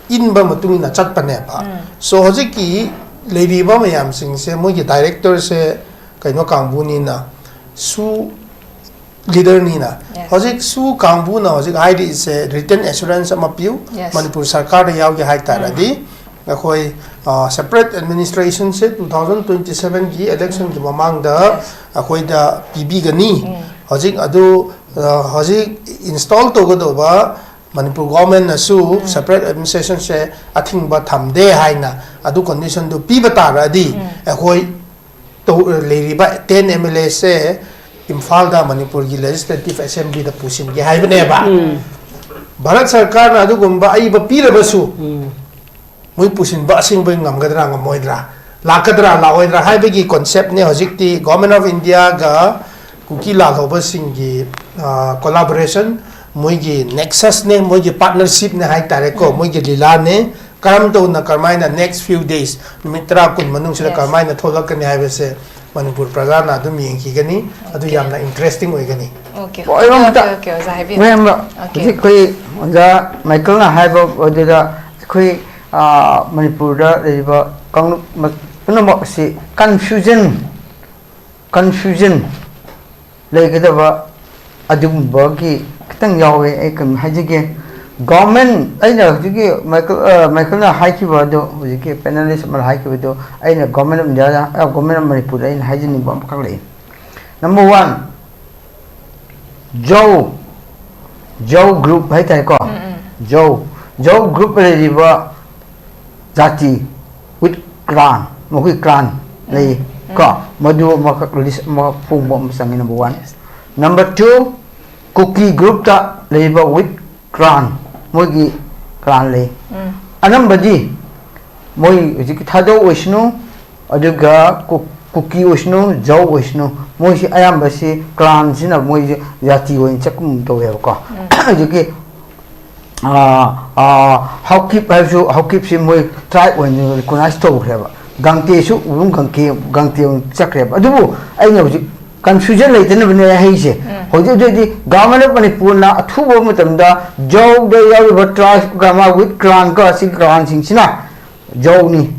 ꯏꯟꯕ ꯃꯇꯨꯡ ꯏꯟꯅ ꯆꯠꯄꯅꯦꯕ꯫ ꯁꯣ ꯍꯧꯖꯤꯛꯀꯤ ꯂꯩꯔꯤꯕ ꯃꯌꯥꯝꯁꯤꯡꯁꯦ ꯃꯣꯏꯒꯤ ꯗꯥꯏꯔꯦꯛꯇꯔꯁꯦ ꯀꯩꯅꯣ ꯀꯥꯡꯕꯨꯅꯤꯅ, ꯁꯨ ꯂꯤꯗꯔꯅꯤꯅ꯫ Yes. ꯍꯧꯖꯤꯛ ꯁꯨ ꯀꯥꯡꯕꯨꯅ ꯍꯧꯖꯤꯛ ꯍꯥꯏꯔꯤꯁꯦ ꯔꯤꯇꯟ ꯑꯦꯁꯨꯔꯦꯟꯁ ꯑꯃ ꯄꯤꯌꯨ, Yes. ꯃꯅꯤꯄꯨꯔ ꯁꯔꯀꯥꯔꯗ ꯌꯥꯎꯒꯦ ꯍꯥꯏ ꯇꯥꯔꯗꯤ ꯑꯩꯈꯣꯏ ꯁꯦꯄꯔꯦꯠ ꯑꯦꯗꯃꯤꯅꯤꯁꯇ꯭ꯔꯦꯁꯟꯁꯦ ꯇꯨ ꯊꯥꯎꯖꯟ ꯇ꯭ꯋꯦꯟꯇꯤ ꯁꯦꯚꯦꯟꯒꯤ ꯏꯂꯦꯛꯁꯟꯒꯤ ꯃꯃꯥꯡꯗ Yes. ꯑꯩꯈꯣꯏꯗ ꯄꯤꯕꯤꯒꯅꯤ꯫ ꯍꯧꯖꯤꯛ ꯑꯗꯨ ꯑ, ꯍꯧꯖꯤꯛ ꯏꯟꯁꯇꯣꯜ ꯇꯧꯒꯗꯧꯕ ꯃꯅꯤꯄꯨꯔ ꯒꯣꯔꯃꯦꯟꯅꯁꯨ ꯁꯦꯄꯔꯦꯠ ꯑꯦꯗꯃꯤꯅꯤꯁꯇ꯭ꯔꯦꯁꯟꯁꯦ ꯑꯊꯤꯡꯕ ꯊꯝꯗꯦ ꯍꯥꯏꯅ ꯑꯗꯨ ꯀꯟꯗꯤꯁꯟꯗꯨ ꯄꯤꯕ ꯇꯥꯔꯗꯤ ꯑꯩꯈꯣꯏ ꯇꯧ-, ꯂꯩꯔꯤꯕ ꯇꯦꯟ ꯑꯦꯝ ꯑꯦꯜ ꯑꯦꯁꯦ ꯏꯝꯐꯥꯜꯗ ꯃꯅꯤꯄꯨꯔꯒꯤ ꯂꯦꯖꯤꯁꯂꯦꯇꯤꯚ ꯑꯦꯁꯦꯝꯕ꯭ꯂꯤꯗ ꯄꯨꯁꯤꯟꯒꯦ ꯍꯥꯏꯕꯅꯦꯕ꯫ ꯚꯥꯔꯠ ꯁꯔꯀꯥꯔꯅ ꯑꯗꯨꯒꯨꯝꯕ ꯑꯏꯕ ꯄꯤꯔꯕꯁꯨ ꯃꯣꯏ ꯄꯨꯁꯤꯟꯕ ꯑꯁꯦꯡꯕ ꯉꯝꯒꯗ꯭ꯔꯥ ꯉꯝꯃꯣꯏꯗ꯭ꯔꯥ, ꯂꯥꯛꯀꯗ꯭ꯔꯥ ꯂꯥꯛꯑꯣꯏꯗ꯭ꯔꯥ ꯍꯥꯏꯕꯒꯤ ꯀꯣꯟꯁꯦꯞꯅꯦ ꯍꯧꯖꯤꯛꯇꯤ ꯒꯣꯔꯃꯦꯟ ꯑꯣꯐ ꯏꯟꯗꯤꯌꯥꯒ ꯀꯨꯀꯤ ꯂꯥꯜꯍꯧꯕꯁꯤꯡꯒꯤ ꯀꯣꯂꯥꯕꯣꯔꯦꯁꯟ, ꯃꯣꯏꯒꯤ ꯅꯦꯛꯁꯁꯅꯦ, ꯃꯣꯏꯒꯤ ꯄꯥꯔꯠꯅꯔꯁꯤꯞꯅꯦ ꯍꯥꯏꯇꯥꯔꯦꯀꯣ, ꯃꯣꯏꯒꯤ ꯂꯤꯂꯥꯅꯦ꯫ ꯀꯔꯝ ꯇꯧꯅ ꯀꯔꯝꯍꯥꯏꯅ ꯅꯦꯛꯁ ꯐ꯭ꯌꯨ ꯗꯦꯖ, ꯅꯨꯃꯤꯠ ꯇꯔꯥ ꯀꯨꯟ ꯃꯅꯨꯡꯁꯤꯗ Yes. ꯀꯔꯝꯍꯥꯏꯅ ꯊꯣꯛꯂꯛꯀꯅꯤ ꯍꯥꯏꯕꯁꯦ ꯃꯅꯤꯄꯨꯔ ꯄ꯭ꯔꯖꯥꯅ ꯑꯗꯨꯝ ꯌꯦꯡꯈꯤꯒꯅꯤ꯫ ꯑꯗꯨ Okay. ꯌꯥꯝꯅ ꯏꯟꯇꯔꯦꯁꯇꯤꯡ ꯑꯣꯏꯒꯅꯤ꯫ Okay, ꯍꯣꯏ, ꯑꯝꯇ okay, okay, ꯑꯣꯖꯥ ꯍꯥꯏꯕꯤꯌꯨ꯫ ꯃꯌꯥꯝꯕ, Okay. ꯍꯧꯖꯤꯛ ꯑꯩꯈꯣꯏ ꯑꯣꯖꯥ ꯃꯥꯏꯀꯜꯅ ꯍꯥꯏꯕ ꯑꯗꯨꯗ ꯑꯩꯈꯣꯏ, ꯑ, ꯃꯅꯤꯄꯨꯔꯗ ꯂꯩꯔꯤꯕ ꯀꯥꯡꯂꯨꯞ ꯃ-, ꯄꯨꯝꯅꯃꯛ ꯑꯁꯤ ꯀꯟꯐ꯭ꯌꯨꯖꯟ, ꯀꯟꯐ꯭ꯌꯨꯖꯟ ꯂꯩꯒꯗꯕ ꯑꯗꯨꯒꯨꯝꯕꯒꯤ ꯈꯤꯇꯪ ꯌꯥꯎꯋꯦ꯫ ꯑꯩ ꯀꯩꯅꯣ ꯍꯥꯏꯖꯒꯦ꯫ ꯒꯣꯔꯃꯦꯟ, ꯑꯩꯅ ꯍꯧꯖꯤꯛꯀꯤ ꯃꯥꯏꯀꯜ ꯑ, ꯃꯥꯏꯀꯜꯅ ꯍꯥꯏꯈꯤꯕ ꯑꯗꯣ, ꯍꯧꯖꯤꯛꯀꯤ ꯄꯦꯅꯦꯂꯤꯁ ꯑꯃꯅ ꯍꯥꯏꯈꯤꯕꯗꯣ, ꯑꯩꯅ ꯒꯣꯔꯃꯦꯟ ꯑꯣꯐ ꯏꯟꯗꯤꯌꯥꯗ, ꯑ, ꯒꯣꯔꯃꯦꯟ ꯑꯣꯐ ꯃꯅꯤꯄꯨꯔꯗ ꯑꯩꯅ ꯍꯥꯏꯖꯅꯤꯡꯕ ꯑꯃꯈꯛ ꯂꯩ꯫ ꯅꯝꯕꯔ ꯋꯥꯟ, ꯖꯧ, ꯖꯧ ꯒ꯭ꯔꯨꯞ ꯍꯥꯏꯇꯥꯔꯦꯀꯣ꯫ ꯎꯝ, ꯎꯝ꯫ ꯖꯧ, ꯖꯧ ꯒ꯭ꯔꯨꯞ ꯂꯩꯔꯤꯕ ꯖꯥꯇꯤ with clan, ꯃꯈꯣꯏ clan ꯂꯩ ꯎꯝ, ꯀꯣ꯫ ꯎꯝ꯫ ꯃꯗꯨ ꯑꯃꯈꯛ ꯂꯤꯁ ꯑꯃ ꯐꯣꯡꯕ ꯑꯃ ꯆꯪꯉꯤ, ꯅꯝꯕꯔ ꯋꯥꯟ꯫ ꯅꯝꯕꯔ ꯇꯨ, ꯀꯨꯀꯤ ꯒ꯭ꯔꯨꯞꯇ ꯂꯩꯔꯤꯕ with clan, ꯃꯣꯏꯒꯤ clan ꯂꯩ꯫ ꯎꯝ꯫ ꯑꯅꯝꯕꯗꯤ ꯃꯣꯏ ꯍꯧꯖꯤꯛꯀꯤ ꯊꯥꯗꯧ ꯑꯣꯏꯁꯅꯨ, ꯑꯗꯨꯒ ꯀꯨ-, ꯀꯨꯀꯤ ꯑꯣꯏꯁꯅꯨ, ꯖꯧ ꯑꯣꯏꯁꯅꯨ, ꯃꯣꯏꯁꯤ ꯑꯌꯥꯝꯕꯁꯤ clan ꯁꯤꯅ ꯃꯣꯏꯁꯤ ꯖꯥꯇꯤ ꯑꯣꯏꯅ ꯆꯠꯀꯨꯝ ꯇꯧꯋꯦꯕꯀꯣ꯫ ꯎꯝ꯫ ꯍꯧꯖꯤꯛꯀꯤ, ꯑꯥ, ꯑꯥ, ꯍꯥꯎꯀꯤꯞ ꯍꯥꯏꯕꯁꯨ, ꯍꯥꯎꯀꯤꯞꯁꯤ ꯃꯣꯏ tribe ꯑꯣꯏꯅ recognize ꯇꯧꯈ꯭ꯔꯦꯕ꯫ ꯒꯥꯡꯇꯦꯁꯨ ꯑꯗꯨꯝ ꯒꯥꯡꯇꯦ, ꯒꯥꯡꯇꯦ ꯑꯣꯏꯅ ꯆꯠꯈ꯭ꯔꯦꯕ꯫ ꯑꯗꯨꯕꯨ ꯑꯩꯅ ꯍꯧꯖꯤꯛ confusion ꯂꯩꯇꯅꯕꯅꯦ ꯑꯩ ꯍꯥꯏꯁꯦ꯫ ꯎꯝ꯫ ꯍꯧꯖꯤꯛ, ꯍꯧꯖꯤꯛ ꯍꯧꯖꯤꯛ Government of ꯃꯅꯤꯄꯨꯔꯅ ꯑꯊꯨꯕ ꯃꯇꯝꯗ ꯖꯧꯗ ꯌꯥꯎꯔꯤꯕ tribe ꯀ ꯃꯥ with clan ꯀ ꯑꯁꯤ clan ꯁꯤꯡꯁꯤꯅ ꯖꯧꯅꯤ꯫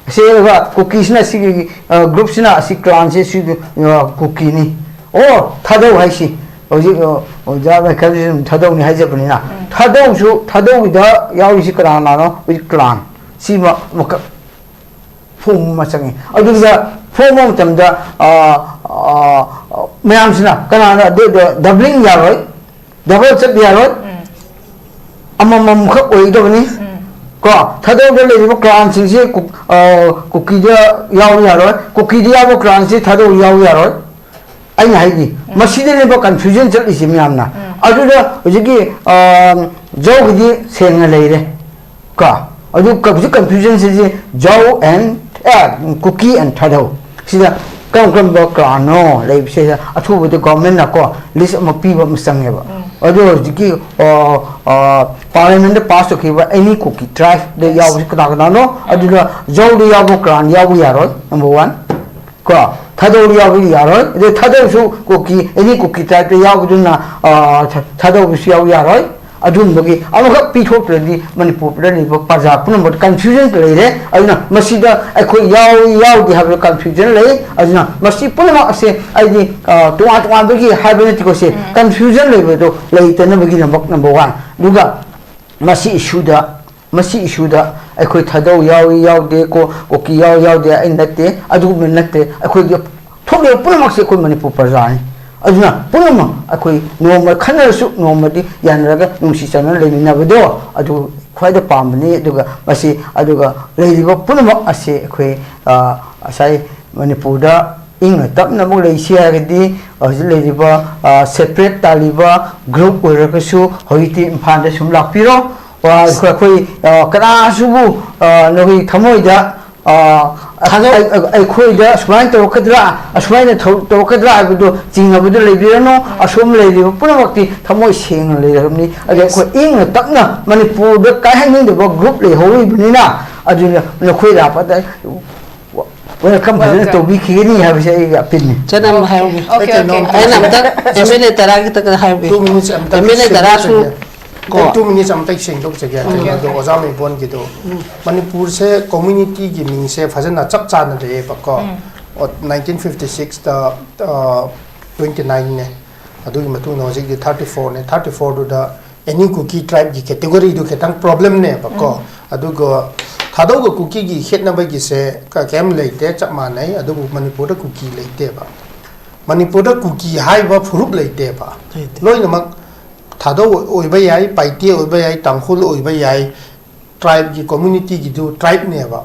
ꯑꯁꯤꯒ ꯀꯨꯀꯤꯁꯤꯅ ꯁꯤꯒꯤ, ꯑ, ꯒ꯭ꯔꯨꯞꯁꯤꯅ ꯑꯁꯤ clan ꯁꯤ ꯁꯤ, ꯑ, ꯀꯨꯀꯤꯅꯤ꯫ ꯑꯣ, ꯊꯥꯗꯧ ꯍꯥꯏꯁꯤ꯫ ꯍꯧꯖꯤꯛ, ꯑ, ꯑꯣꯖꯥ ꯃꯥꯏꯀꯦꯜꯁꯤ ꯑꯗꯨꯝ ꯊꯥꯗꯧꯅꯤ ꯍꯥꯏꯖꯕꯅꯤꯅ꯫ ꯎꯝ꯫ ꯊꯥꯗꯧꯁꯨ, ꯊꯥꯗꯧꯒꯤꯗ ꯌꯥꯎꯔꯤꯁꯤ ꯀꯅꯥ ꯀꯅꯥꯅꯣ? With clan꯫ ꯁꯤꯃ ꯑꯃꯈꯛ ꯐꯣꯝ ꯑꯃ ꯆꯪꯉꯤ꯫ ꯑꯗꯨꯗ ꯐꯣꯝ ꯑꯃ ꯃꯇꯝꯗ, ꯑ, ꯑ, ꯃꯌꯥꯝꯁꯤꯅ ꯀꯅꯥꯅ ꯑꯗꯨꯗ doubling ꯌꯥꯔꯣꯏ, double ꯆꯠꯄ ꯌꯥꯔꯣꯏ, ꯎꯝ꯫ ꯑꯃꯃꯝꯈꯛ ꯑꯣꯏꯒꯗꯕꯅꯤ꯫ ꯎꯝ꯫ ꯀꯣ, ꯊꯥꯗꯧꯗ ꯂꯩꯔꯤꯕ clan ꯁꯤꯡꯁꯤ ꯀꯨ-, ꯑ, ꯀꯨꯀꯤꯗ ꯌꯥꯎꯕ ꯌꯥꯔꯣꯏ, ꯀꯨꯀꯤꯗ ꯌꯥꯎꯕ clan ꯁꯤ ꯊꯥꯗꯧꯗ ꯌꯥꯎꯕ ꯌꯥꯔꯣꯏ꯫ ꯑꯩꯅ ꯍꯥꯏꯗꯤ, ꯎꯝ꯫ ꯃꯁꯤꯗꯅꯦꯕ confusion ꯆꯠꯂꯤꯁꯤ ꯃꯌꯥꯝꯅ꯫ ꯎꯝ꯫ ꯑꯗꯨꯗ ꯍꯧꯖꯤꯛꯀꯤ, ꯑ, ꯖꯧꯒꯤꯗꯤ ꯁꯦꯡꯅ ꯂꯩꯔꯦ꯫ ꯀꯣ, ꯑꯗꯨ ꯀ-, ꯍꯧꯖꯤꯛ confusion ꯁꯤꯁꯦ ꯖꯧ and, ꯑ, ꯀꯨꯀꯤ and ꯊꯥꯗꯧ꯫ ꯁꯤꯗ ꯀꯔꯝ ꯀꯔꯝꯕ clan ꯅꯣ ꯂꯩꯕꯁꯦ ꯑꯊꯨꯕꯗ government ꯅꯀꯣ list ꯑꯃ ꯄꯤꯕ ꯑꯃ ꯆꯪꯉꯦꯕ꯫ ꯎꯝ꯫ ꯑꯗꯣ ꯍꯧꯖꯤꯛꯀꯤ, ꯑ, ꯑ, parliament ꯇ pass ꯇꯧꯈꯤꯕ any ꯀꯨꯀꯤ tribe ꯗ ꯌꯥꯎꯕꯁꯤ ꯀꯅꯥ ꯀꯅꯥꯅꯣ? ꯎꯝ꯫ ꯑꯗꯨꯗ ꯖꯧꯗ ꯌꯥꯎꯕ clan ꯌꯥꯎꯕ ꯌꯥꯔꯣꯏ, number one꯫ ꯀꯣ, ꯊꯥꯗꯧꯗ ꯌꯥꯎꯕ ꯌꯥꯔꯣꯏ꯫ ꯑꯗꯩ ꯊꯥꯗꯧꯁꯨ ꯀꯨꯀꯤ, any ꯀꯨꯀꯤ tribe ꯇ ꯌꯥꯎꯕꯗꯨꯅ, ꯑ, ꯊ-, ꯊꯥꯗꯧꯗꯁꯨ ꯌꯥꯎꯕ ꯌꯥꯔꯣꯏ꯫ ꯑꯗꯨꯒꯨꯝꯕꯒꯤ ꯑꯃꯈꯛ ꯄꯤꯊꯣꯛꯇ꯭ꯔꯗꯤ ꯃꯅꯤꯄꯨꯔꯗ ꯂꯩꯕ ꯄ꯭ꯔꯖꯥ ꯄꯨꯝꯅꯃꯛ ꯀꯟꯐ꯭ꯌꯨꯖꯟ ꯂꯩꯔꯦ꯫ ꯑꯗꯨꯅ ꯃꯁꯤꯗ ꯑꯩꯈꯣꯏ ꯌꯥꯎꯏ ꯌꯥꯎꯗꯦ ꯍꯥꯏꯕ ꯀꯟꯐ꯭ꯌꯨꯖꯟ ꯂꯩ꯫ ꯑꯗꯨꯅ ꯃꯁꯤ ꯄꯨꯝꯅꯃꯛ ꯑꯁꯦ ꯑꯩꯗꯤ ꯑ, ꯇꯣꯉꯥꯟ ꯇꯣꯉꯥꯟꯕꯒꯤ ꯍꯥꯏꯕ ꯅꯠꯇꯦꯀꯣ, ꯁꯦ ꯎꯝ꯫ ꯀꯟꯐ꯭ꯌꯨꯖꯟ ꯂꯩꯕꯗꯣ ꯂꯩꯇꯅꯕꯒꯤꯗꯃꯛ, ꯅꯝꯕꯔ ꯋꯥꯟ꯫ ꯑꯗꯨꯒ ꯃꯁꯤ ꯏꯁꯨꯗ, ꯃꯁꯤ ꯏꯁꯨꯗ ꯑꯩꯈꯣꯏ ꯊꯥꯗꯧ ꯌꯥꯎꯏ ꯌꯥꯎꯗꯦ, ꯀꯣ ꯀꯣꯀꯤ ꯌꯥꯎꯏ ꯌꯥꯎꯗꯦ ꯑꯩ ꯅꯠꯇꯦ, ꯑꯗꯨꯒꯨꯝꯕ ꯅꯠꯇꯦ꯫ ꯑꯩꯈꯣꯏꯒꯤ ꯊꯣꯛꯂꯤꯕ ꯄꯨꯝꯅꯃꯛꯁꯦ ꯑꯩꯈꯣꯏ ꯃꯅꯤꯄꯨꯔ ꯄ꯭ꯔꯖꯥꯅꯤ꯫ ꯑꯗꯨꯅ ꯄꯨꯝꯅꯃꯛ ꯑꯩꯈꯣꯏ ꯅꯣꯡꯃ ꯈꯟꯅꯔꯁꯨ ꯅꯣꯡꯃꯗꯤ ꯌꯥꯅꯔꯒ ꯅꯨꯡꯁꯤ ꯆꯥꯟꯅꯅ ꯂꯩꯃꯤꯟꯅꯕꯗꯣ ꯑꯗꯨ ꯈ꯭ꯋꯥꯏꯗ ꯄꯥꯝꯕꯅꯤ꯫ ꯑꯗꯨꯒ ꯃꯁꯤ, ꯑꯗꯨꯒ ꯂꯩꯔꯤꯕ ꯄꯨꯝꯅꯃꯛ ꯑꯁꯤ ꯑꯩꯈꯣꯏ, ꯑ, ꯉꯁꯥꯏ ꯃꯅꯤꯄꯨꯔꯗ ꯏꯪꯅ ꯇꯞꯅ ꯑꯃꯨꯛ ꯂꯩꯁꯤ ꯍꯥꯏꯔꯒꯗꯤ ꯍꯧꯖꯤꯛ ꯂꯩꯔꯤꯕ, ꯑ, ꯁꯦꯄꯔꯦꯠ ꯇꯥꯜꯂꯤꯕ ꯒ꯭ꯔꯨꯞ ꯑꯣꯏꯔꯒꯁꯨ ꯍꯧꯖꯤꯛꯇꯤ ꯏꯝꯐꯥꯜꯗ ꯁꯨꯝ ꯂꯥꯛꯄꯤꯔꯣ꯫ ꯑ, ꯑꯩꯈꯣꯏ, ꯑꯩꯈꯣꯏ, ꯑ, ꯀꯅꯥꯁꯨꯕꯨ, ꯑ, ꯅꯈꯣꯏꯒꯤ ꯊꯃꯣꯏꯗ, ꯑ, ꯊꯥꯗꯣꯛ- ꯑꯩ-, ꯑꯩ-, ꯑꯩꯈꯣꯏꯗ ꯁꯨꯃꯥꯏꯅ ꯇꯧꯔꯛꯀꯗ꯭ꯔꯥ, ꯑꯁꯨꯃꯥꯏꯅ ꯊꯧ-, ꯇꯧꯔꯛꯀꯗ꯭ꯔꯥ ꯍꯥꯏꯕꯗꯨ ꯆꯤꯡꯅꯕꯗꯨ ꯂꯩꯕꯤꯔꯅꯨ꯫ ꯑꯁꯣꯝ ꯂꯩꯔꯤꯕ ꯄꯨꯝꯅꯃꯛꯇꯤ ꯊꯃꯣꯏ ꯁꯦꯡꯅ ꯂꯩꯔꯕꯅꯤ꯫ ꯑꯗꯩ ꯑꯩꯈꯣꯏ ꯏꯪꯅ ꯇꯞꯅ ꯃꯅꯤꯄꯨꯔꯗ ꯀꯥꯏꯍꯟꯅꯤꯡꯗꯕ ꯒ꯭ꯔꯨꯞ ꯂꯩꯍꯧꯔꯤꯕꯅꯤꯅ ꯑꯗꯨꯅ ꯅꯈꯣꯏ ꯂꯥꯛꯄꯗ ꯋꯦꯜꯀꯝ ꯐꯖꯅ ꯇꯧꯕꯤꯈꯤꯒꯅꯤ ꯍꯥꯏꯕꯁꯦ ꯑꯩꯒꯤ ꯑꯄꯤꯜꯅꯤ꯫ ꯆꯅꯝ ꯍꯥꯏꯍꯧꯒꯦ꯫ Okay, okay. ꯑꯩꯅ ꯑꯝꯇ ꯑꯦꯝ ꯑꯦꯜ ꯑꯦ ꯇꯔꯥꯒꯤ ꯈꯛꯇ ꯍꯥꯏꯍꯧꯒꯦ꯫ ꯇꯨ ꯃꯤꯅꯤꯠꯁ ꯑꯝꯇ ꯑꯦꯝ ꯑꯦꯜ ꯑꯦ ꯇꯔꯥꯁꯨ ꯁꯦꯡꯗꯣꯛꯆꯒꯦ꯫ ꯀꯣ꯫ ꯇꯨ ꯃꯤꯅꯤꯠꯁ ꯑꯝꯇ ꯁꯦꯡꯗꯣꯛꯆꯒꯦ꯫ ꯎꯝ꯫ ꯑꯗꯣ ꯑꯣꯖꯥ ꯃꯩꯕꯣꯟꯒꯤꯗꯣ, ꯃꯅꯤꯄꯨꯔꯁꯦ ꯀꯝꯃ꯭ꯌꯨꯅꯤꯇꯤꯒꯤ ꯃꯤꯡꯁꯦ ꯐꯖꯅ ꯆꯞ ꯆꯥꯅ ꯂꯩꯌꯦꯕꯀꯣ꯫ ꯎꯝ꯫ ꯅꯥꯏꯟꯇꯤꯟ ꯐꯤꯐꯇꯤ ꯁꯤꯛꯁꯇ, ꯑ, ꯇ꯭ꯋꯦꯟꯇꯤ ꯅꯥꯏꯟꯅꯦ꯫ ꯑꯗꯨꯒꯤ ꯃꯇꯨꯡꯗ ꯍꯧꯖꯤꯛꯇꯤ ꯊꯥꯔꯇꯤ ꯐꯣꯔꯅꯦ꯫ ꯊꯥꯔꯇꯤ ꯐꯣꯔꯗꯨꯗ ꯑꯦꯅꯤ ꯀꯨꯀꯤ ꯇ꯭ꯔꯥꯏꯕꯀꯤ ꯀꯦꯇꯦꯒꯣꯔꯤꯗꯨ ꯈꯤꯇꯪ ꯄ꯭ꯔꯣꯕ꯭ꯂꯦꯝꯅꯦꯕꯀꯣ꯫ ꯎꯝ꯫ ꯑꯗꯨꯒ ꯊꯥꯗꯧꯒ ꯀꯨꯀꯤꯒꯤ ꯈꯦꯠꯅꯕꯒꯤꯁꯦ ꯀ-, ꯀꯩꯝ ꯂꯩꯇꯦ, ꯆꯞ ꯃꯥꯟꯅꯩ꯫ ꯑꯗꯨꯕꯨ ꯃꯅꯤꯄꯨꯔꯗ ꯀꯨꯀꯤ ꯂꯩꯇꯦꯕ꯫ ꯃꯅꯤꯄꯨꯔꯗ ꯀꯨꯀꯤ ꯍꯥꯏꯕ ꯐꯨꯔꯨꯞ ꯂꯩꯇꯦꯕ꯫ ꯂꯩꯇꯦ꯫ ꯂꯣꯏꯅꯃꯛ ꯊꯥꯗꯧ ꯑꯣꯏꯕ ꯌꯥꯏ, ꯄꯥꯏꯇꯦ ꯑꯣꯏꯕ ꯌꯥꯏ, ꯇꯥꯡꯈꯨꯜ ꯑꯣꯏꯕ ꯌꯥꯏ, ꯇ꯭ꯔꯥꯏꯕꯀꯤ ꯀꯝꯃ꯭ꯌꯨꯅꯤꯇꯤꯒꯤꯗꯨ ꯇ꯭ꯔꯥꯏꯕꯅꯦꯕ꯫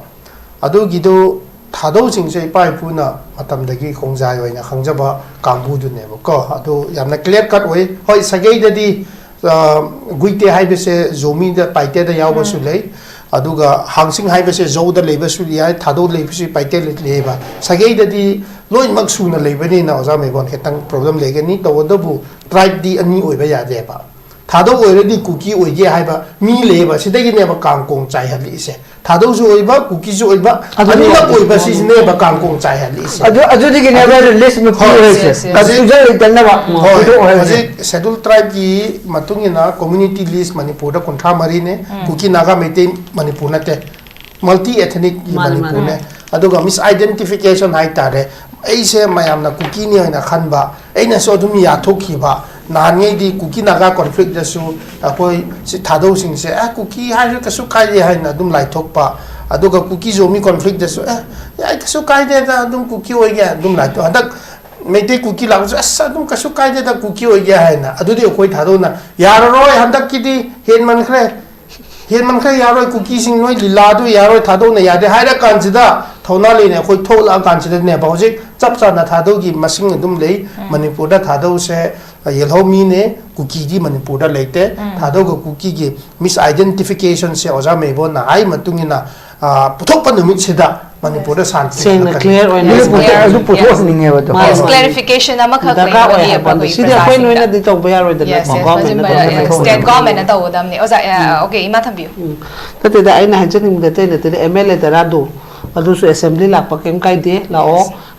ꯑꯗꯨꯒꯤꯗꯨ ꯊꯥꯗꯧꯁꯤꯡꯁꯦ ꯏꯄꯥ ꯏꯄꯨꯅ ꯃꯇꯝꯗꯒꯤ ꯈꯣꯡꯖꯥꯏ ꯑꯣꯏꯅ ꯈꯪꯖꯕ ꯀꯥꯡꯕꯨꯗꯨꯅꯦꯕꯀꯣ꯫ ꯑꯗꯨ ꯌꯥꯝꯅ ꯀ꯭ꯂꯤꯌꯔ ꯀꯠ ꯑꯣꯏ꯫ ꯍꯣꯏ, ꯁꯥꯒꯩꯗꯗꯤ, ꯑ, ꯒꯨꯏꯇꯦ ꯍꯥꯏꯕꯁꯦ ꯖꯣꯃꯤꯗ, ꯄꯥꯏꯇꯦꯗ ꯌꯥꯎꯕꯁꯨ ꯎꯝ꯫ ꯂꯩ꯫ ꯑꯗꯨꯒ ꯍꯥꯡꯁꯤꯡ ꯍꯥꯏꯕꯁꯦ ꯖꯧꯗ ꯂꯩꯕꯁꯨ ꯌꯥꯏ, ꯊꯥꯗꯧ ꯂꯩꯕꯁꯨ, ꯄꯥꯏꯇꯦ ꯂꯩꯕ꯫ ꯁꯥꯒꯩꯗꯗꯤ ꯂꯣꯏꯅꯃꯛ ꯁꯨꯅ ꯂꯩꯕꯅꯤꯅ ꯑꯣꯖꯥ ꯃꯩꯕꯣꯟ ꯈꯤꯇꯪ ꯄ꯭ꯔꯣꯕ꯭ꯂꯦꯝ ꯂꯩꯒꯅꯤ꯫ ꯇꯧꯕꯇꯕꯨ ꯇ꯭ꯔꯥꯏꯕꯇꯤ ꯑꯅꯤ ꯑꯣꯏꯕ ꯌꯥꯗꯦꯕ꯫ ꯊꯥꯗꯧ ꯑꯣꯏꯔꯗꯤ ꯀꯨꯀꯤ ꯑꯣꯏꯒꯦ ꯍꯥꯏꯕ ꯃꯤ ꯂꯩꯌꯦꯕ, ꯁꯤꯗꯒꯤꯅꯦꯕ ꯀꯥꯡꯀꯣꯡ ꯆꯥꯏꯍꯜꯂꯤꯁꯦ꯫ ꯊꯥꯗꯧꯁꯨ ꯑꯣꯏꯕ, ꯀꯨꯀꯤꯁꯨ ꯑꯣꯏꯕ, ꯑꯗꯨ ꯑꯅꯤꯃꯛ ꯌꯥꯗꯦ꯫ ꯑꯣꯏꯕ ꯁꯤꯁꯤꯅꯦꯕ ꯀꯥꯡꯀꯣꯡ ꯆꯥꯏꯍꯜꯂꯤꯁꯦ꯫ ꯑꯗꯨ ꯑꯗꯨꯗꯒꯤꯅꯦꯕ ꯂꯤꯁ ꯑꯃ ꯍꯣꯏ, ꯄꯤꯔꯤꯁꯦ꯫ yes, yes. ꯀꯟꯐ꯭ꯌꯨꯖꯟ ꯂꯩꯇꯅꯕ ꯍꯣꯏ, ꯄꯤꯊꯣꯛꯑꯣ ꯍꯥꯏꯕꯁꯦ꯫ ꯍꯧꯖꯤꯛ ꯁꯦꯗꯨꯜ ꯇ꯭ꯔꯥꯏꯕꯀꯤ ꯃꯇꯨꯡ ꯏꯟꯅ ꯀꯝꯃ꯭ꯌꯨꯅꯤꯇꯤ ꯂꯤꯁ ꯃꯅꯤꯄꯨꯔꯗ ꯀꯨꯟꯊ꯭ꯔꯥ ꯃꯔꯤꯅꯦ꯫ ꯀꯨꯀꯤ, ꯅꯥꯒꯥ, ꯃꯩꯇꯩ ꯃꯅꯤꯄꯨꯔ ꯅꯠꯇꯦ, ꯃꯜꯇꯤ ꯑꯦꯊꯅꯤꯛ ꯃꯥꯅꯦ, ꯃꯥꯅꯦ꯫ ꯃꯅꯤꯄꯨꯔꯅꯦ꯫ ꯑꯗꯨꯒ ꯃꯤꯁ ꯑꯥꯏꯗꯦꯟꯇꯤꯐꯤꯀꯦꯁꯟ ꯍꯥꯏꯇꯥꯔꯦ, ꯑꯩꯁꯦ ꯃꯌꯥꯝꯅ ꯀꯨꯀꯤꯅꯤ ꯍꯥꯏꯅ ꯈꯟꯕ, ꯑꯩꯅꯁꯨ ꯑꯗꯨꯝ ꯌꯥꯊꯣꯛꯈꯤꯕ꯫ ꯅꯍꯥꯟꯉꯩꯗꯤ ꯀꯨꯀꯤ ꯅꯥꯒꯥ ꯀꯣꯟꯐ꯭ꯂꯤꯛꯇꯁꯨ ꯑꯩꯈꯣꯏ ꯁꯤ ꯊꯥꯗꯧꯁꯤꯡꯁꯦ, "ꯑꯦ, ꯀꯨꯀꯤ ꯍꯥꯏꯔꯁꯨ ꯀꯩꯁꯨ ꯀꯥꯏꯗꯦ" ꯍꯥꯏꯅ ꯑꯗꯨꯝ ꯂꯥꯏꯊꯣꯛꯄ꯫ ꯑꯗꯨꯒ ꯀꯨꯀꯤ ꯖꯣꯃꯤ ꯀꯣꯟꯐ꯭ꯂꯤꯛꯇꯁꯨ, "ꯑꯦ, ꯌꯥꯏ, ꯀꯩꯁꯨ ꯀꯥꯏꯗꯦꯗ, ꯑꯗꯨꯝ ꯀꯨꯀꯤ ꯑꯣꯏꯒꯦ" ꯑꯗꯨꯝ ꯂꯥꯏꯊꯣꯛ꯫ ꯍꯟꯗꯛ ꯃꯩꯇꯩ ꯀꯨꯀꯤ ꯂꯥꯛꯄꯁꯨ, "ꯑꯁ, ꯑꯗꯨꯝ ꯀꯩꯁꯨ ꯀꯥꯏꯗꯦꯗ ꯀꯨꯀꯤ ꯑꯣꯏꯒꯦ" ꯍꯥꯏꯅ꯫ ꯑꯗꯨꯗꯤ ꯑꯩꯈꯣꯏ ꯊꯥꯗꯧꯅ, "ꯌꯥꯔꯔꯣꯏ, ꯍꯟꯗꯛꯀꯤꯗꯤ ꯍꯦꯟꯃꯟꯈ꯭ꯔꯦ, ꯍꯦꯟꯃꯟꯈ꯭ꯔꯦ, ꯌꯥꯔꯣꯏ, ꯀꯨꯀꯤꯁꯤꯡ ꯅꯣꯏ ꯂꯤꯂꯥꯗꯨ ꯌꯥꯔꯣꯏ, ꯊꯥꯗꯧꯅ ꯌꯥꯗꯦ" ꯍꯥꯏꯔ ꯀꯥꯟꯁꯤꯗ, ꯊꯧꯅꯥ ꯂꯩꯅ ꯑꯩꯈꯣꯏ ꯊꯣꯛꯂꯛꯑ ꯀꯥꯟꯁꯤꯗꯅꯦꯕ ꯍꯧꯖꯤꯛ ꯆꯞ ꯆꯥꯅ ꯊꯥꯗꯧꯒꯤ ꯃꯁꯤꯡ ꯑꯗꯨꯝ ꯂꯩ꯫ ꯃꯅꯤꯄꯨꯔꯗ ꯊꯥꯗꯧꯁꯦ ꯌꯦꯜꯍꯧꯃꯤꯅꯦ, ꯀꯨꯀꯤꯗꯤ ꯃꯅꯤꯄꯨꯔꯗ ꯂꯩꯇꯦ꯫ ꯊꯥꯗꯧꯒ ꯀꯨꯀꯤꯒꯤ ꯃꯤꯁ ꯑꯥꯏꯗꯦꯟꯇꯤꯐꯤꯀꯦꯁꯟꯁꯦ ꯑꯣꯖꯥ ꯃꯦꯕꯣꯟꯅ ꯍꯥꯏ ꯃꯇꯨꯡ ꯏꯟꯅ, ꯑꯥ, ꯄꯨꯊꯣꯛꯄ ꯅꯨꯃꯤꯠꯁꯤꯗ ꯃꯅꯤꯄꯨꯔꯗ ꯁꯥꯟꯇꯤ ꯁꯦꯡꯅ ꯂꯥꯛꯀꯅꯤ꯫ ꯀ꯭ꯂꯤꯌꯥꯔ ꯑꯣꯏꯅ ꯑꯗꯨ ꯂꯩꯕ ꯄꯨꯊꯣꯛ- ꯌꯥꯏ꯫ ꯑꯗꯨ ꯄꯨꯊꯣꯛꯍꯟꯅꯤꯡꯉꯦꯕ ꯑꯗꯣ꯫ ꯍꯣꯏ, Yes, ꯍꯣꯏ꯫ clarification ꯑꯃꯈꯛ ꯗꯔꯀꯥꯔ ꯑꯣꯏ ꯂꯩꯕꯒꯤ ꯍꯥꯏꯕ ꯑꯗꯣ꯫ ꯑꯩꯈꯣꯏ ꯁꯤꯗꯤ ꯑꯩꯈꯣꯏ ꯄ꯭ꯔꯖꯥꯁꯤꯡꯗ꯫ ꯅꯣꯏꯅꯗꯤ ꯇꯧꯕ ꯌꯥꯔꯣꯏꯗꯅ꯫ Yes, yes, Government ꯃꯁꯤ ꯅ ꯃ- government ꯅ yes, ꯊꯣꯛꯍꯟꯅꯤꯡꯉꯦ꯫ State government ꯅ ꯇꯧꯒꯗꯕꯅꯤ꯫ ꯑꯣꯖꯥ, ꯑ, okay, ꯏꯃꯥ ꯊꯝꯕꯤꯌꯨ꯫ ꯎꯝ꯫ ꯅꯠꯇꯦꯗ, ꯑꯩꯅ ꯍꯥꯏꯖꯅꯤꯡꯕꯗ ꯑꯇꯩ ꯅꯠꯇꯦꯗ, ꯑꯦꯝ ꯑꯦꯜ ꯑꯦ ꯇꯔꯥꯗꯣ ꯑꯗꯨꯁꯨ ꯑꯦꯁꯦꯝꯕ꯭ꯂꯤ ꯂꯥꯛꯄ ꯀꯩꯝ ꯀꯥꯏꯗꯦ, ꯂꯥꯛꯑꯣ꯫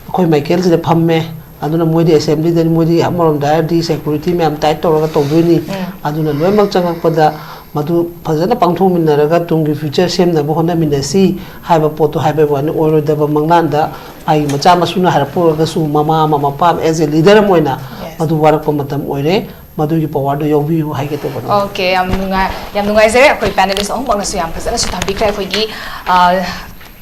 ꯑꯩꯈꯣꯏ ꯃꯥꯏꯀꯩꯁꯤꯗ ꯐꯝꯃꯦ꯫ ꯑꯗꯨꯅ ꯃꯣꯏꯗꯤ ꯑꯦꯁꯦꯝꯕ꯭ꯂꯤꯗꯅꯤ, ꯃꯣꯏꯗꯤ ꯑꯃꯔꯣꯝꯗ ꯍꯥꯏꯔꯗꯤ ꯁꯦꯀ꯭ꯌꯨꯔꯤꯇꯤ ꯃꯌꯥꯝ ꯇꯥꯏꯠ ꯇꯧꯔꯒ ꯇꯧꯗꯣꯏꯅꯤ꯫ ꯑꯗꯨꯅ ꯂꯣꯏꯅꯃꯛ ꯆꯪꯉꯛꯄꯗ ꯃꯗꯨ ꯐꯖꯅ ꯄꯥꯡꯊꯣꯛꯃꯤꯟꯅꯔꯒ ꯇꯨꯡꯒꯤ ꯐ꯭ꯌꯨꯆꯔ ꯁꯦꯝꯅꯕ ꯍꯣꯠꯅꯃꯤꯟꯅꯁꯤ ꯍꯥꯏꯕ ꯄꯣꯠꯇꯣ ꯍꯥꯏꯕꯒꯤ ꯋꯥꯅꯤ꯫ ꯑꯣꯏꯔꯣꯏꯗꯕ ꯃꯪꯂꯥꯟꯗ ꯃꯥꯒꯤ ꯃꯆꯥ ꯃꯁꯨꯅ ꯍꯥꯏꯔꯛꯄ ꯑꯣꯏꯔꯒꯁꯨ ꯃꯃꯥ ꯑꯃ, ꯃꯄꯥ ꯑꯃ, as a leader ꯑꯃ ꯑꯣꯏꯅ ꯃꯗꯨ ꯋꯥꯔꯛꯄ ꯃꯇꯝ ꯑꯣꯏꯔꯦ꯫ ꯃꯗꯨꯒꯤ ꯄꯋꯥꯔꯗꯣ ꯌꯥꯎꯕꯤꯌꯨ ꯍꯥꯏꯒꯦ ꯇꯧꯕꯅꯤ꯫ Okay, ꯌꯥꯝ ꯅꯨꯡꯉꯥꯏ, ꯌꯥꯝ ꯅꯨꯡꯉꯥꯏꯖꯔꯦ꯫ ꯑꯩꯈꯣꯏ panelist ꯑꯍꯨꯝꯃꯛꯅꯁꯨ ꯌꯥꯝ ꯐꯖꯅꯁꯨ ꯊꯝꯕꯤꯈ꯭ꯔꯦ꯫ ꯑꯩꯈꯣꯏꯒꯤ, ꯑ,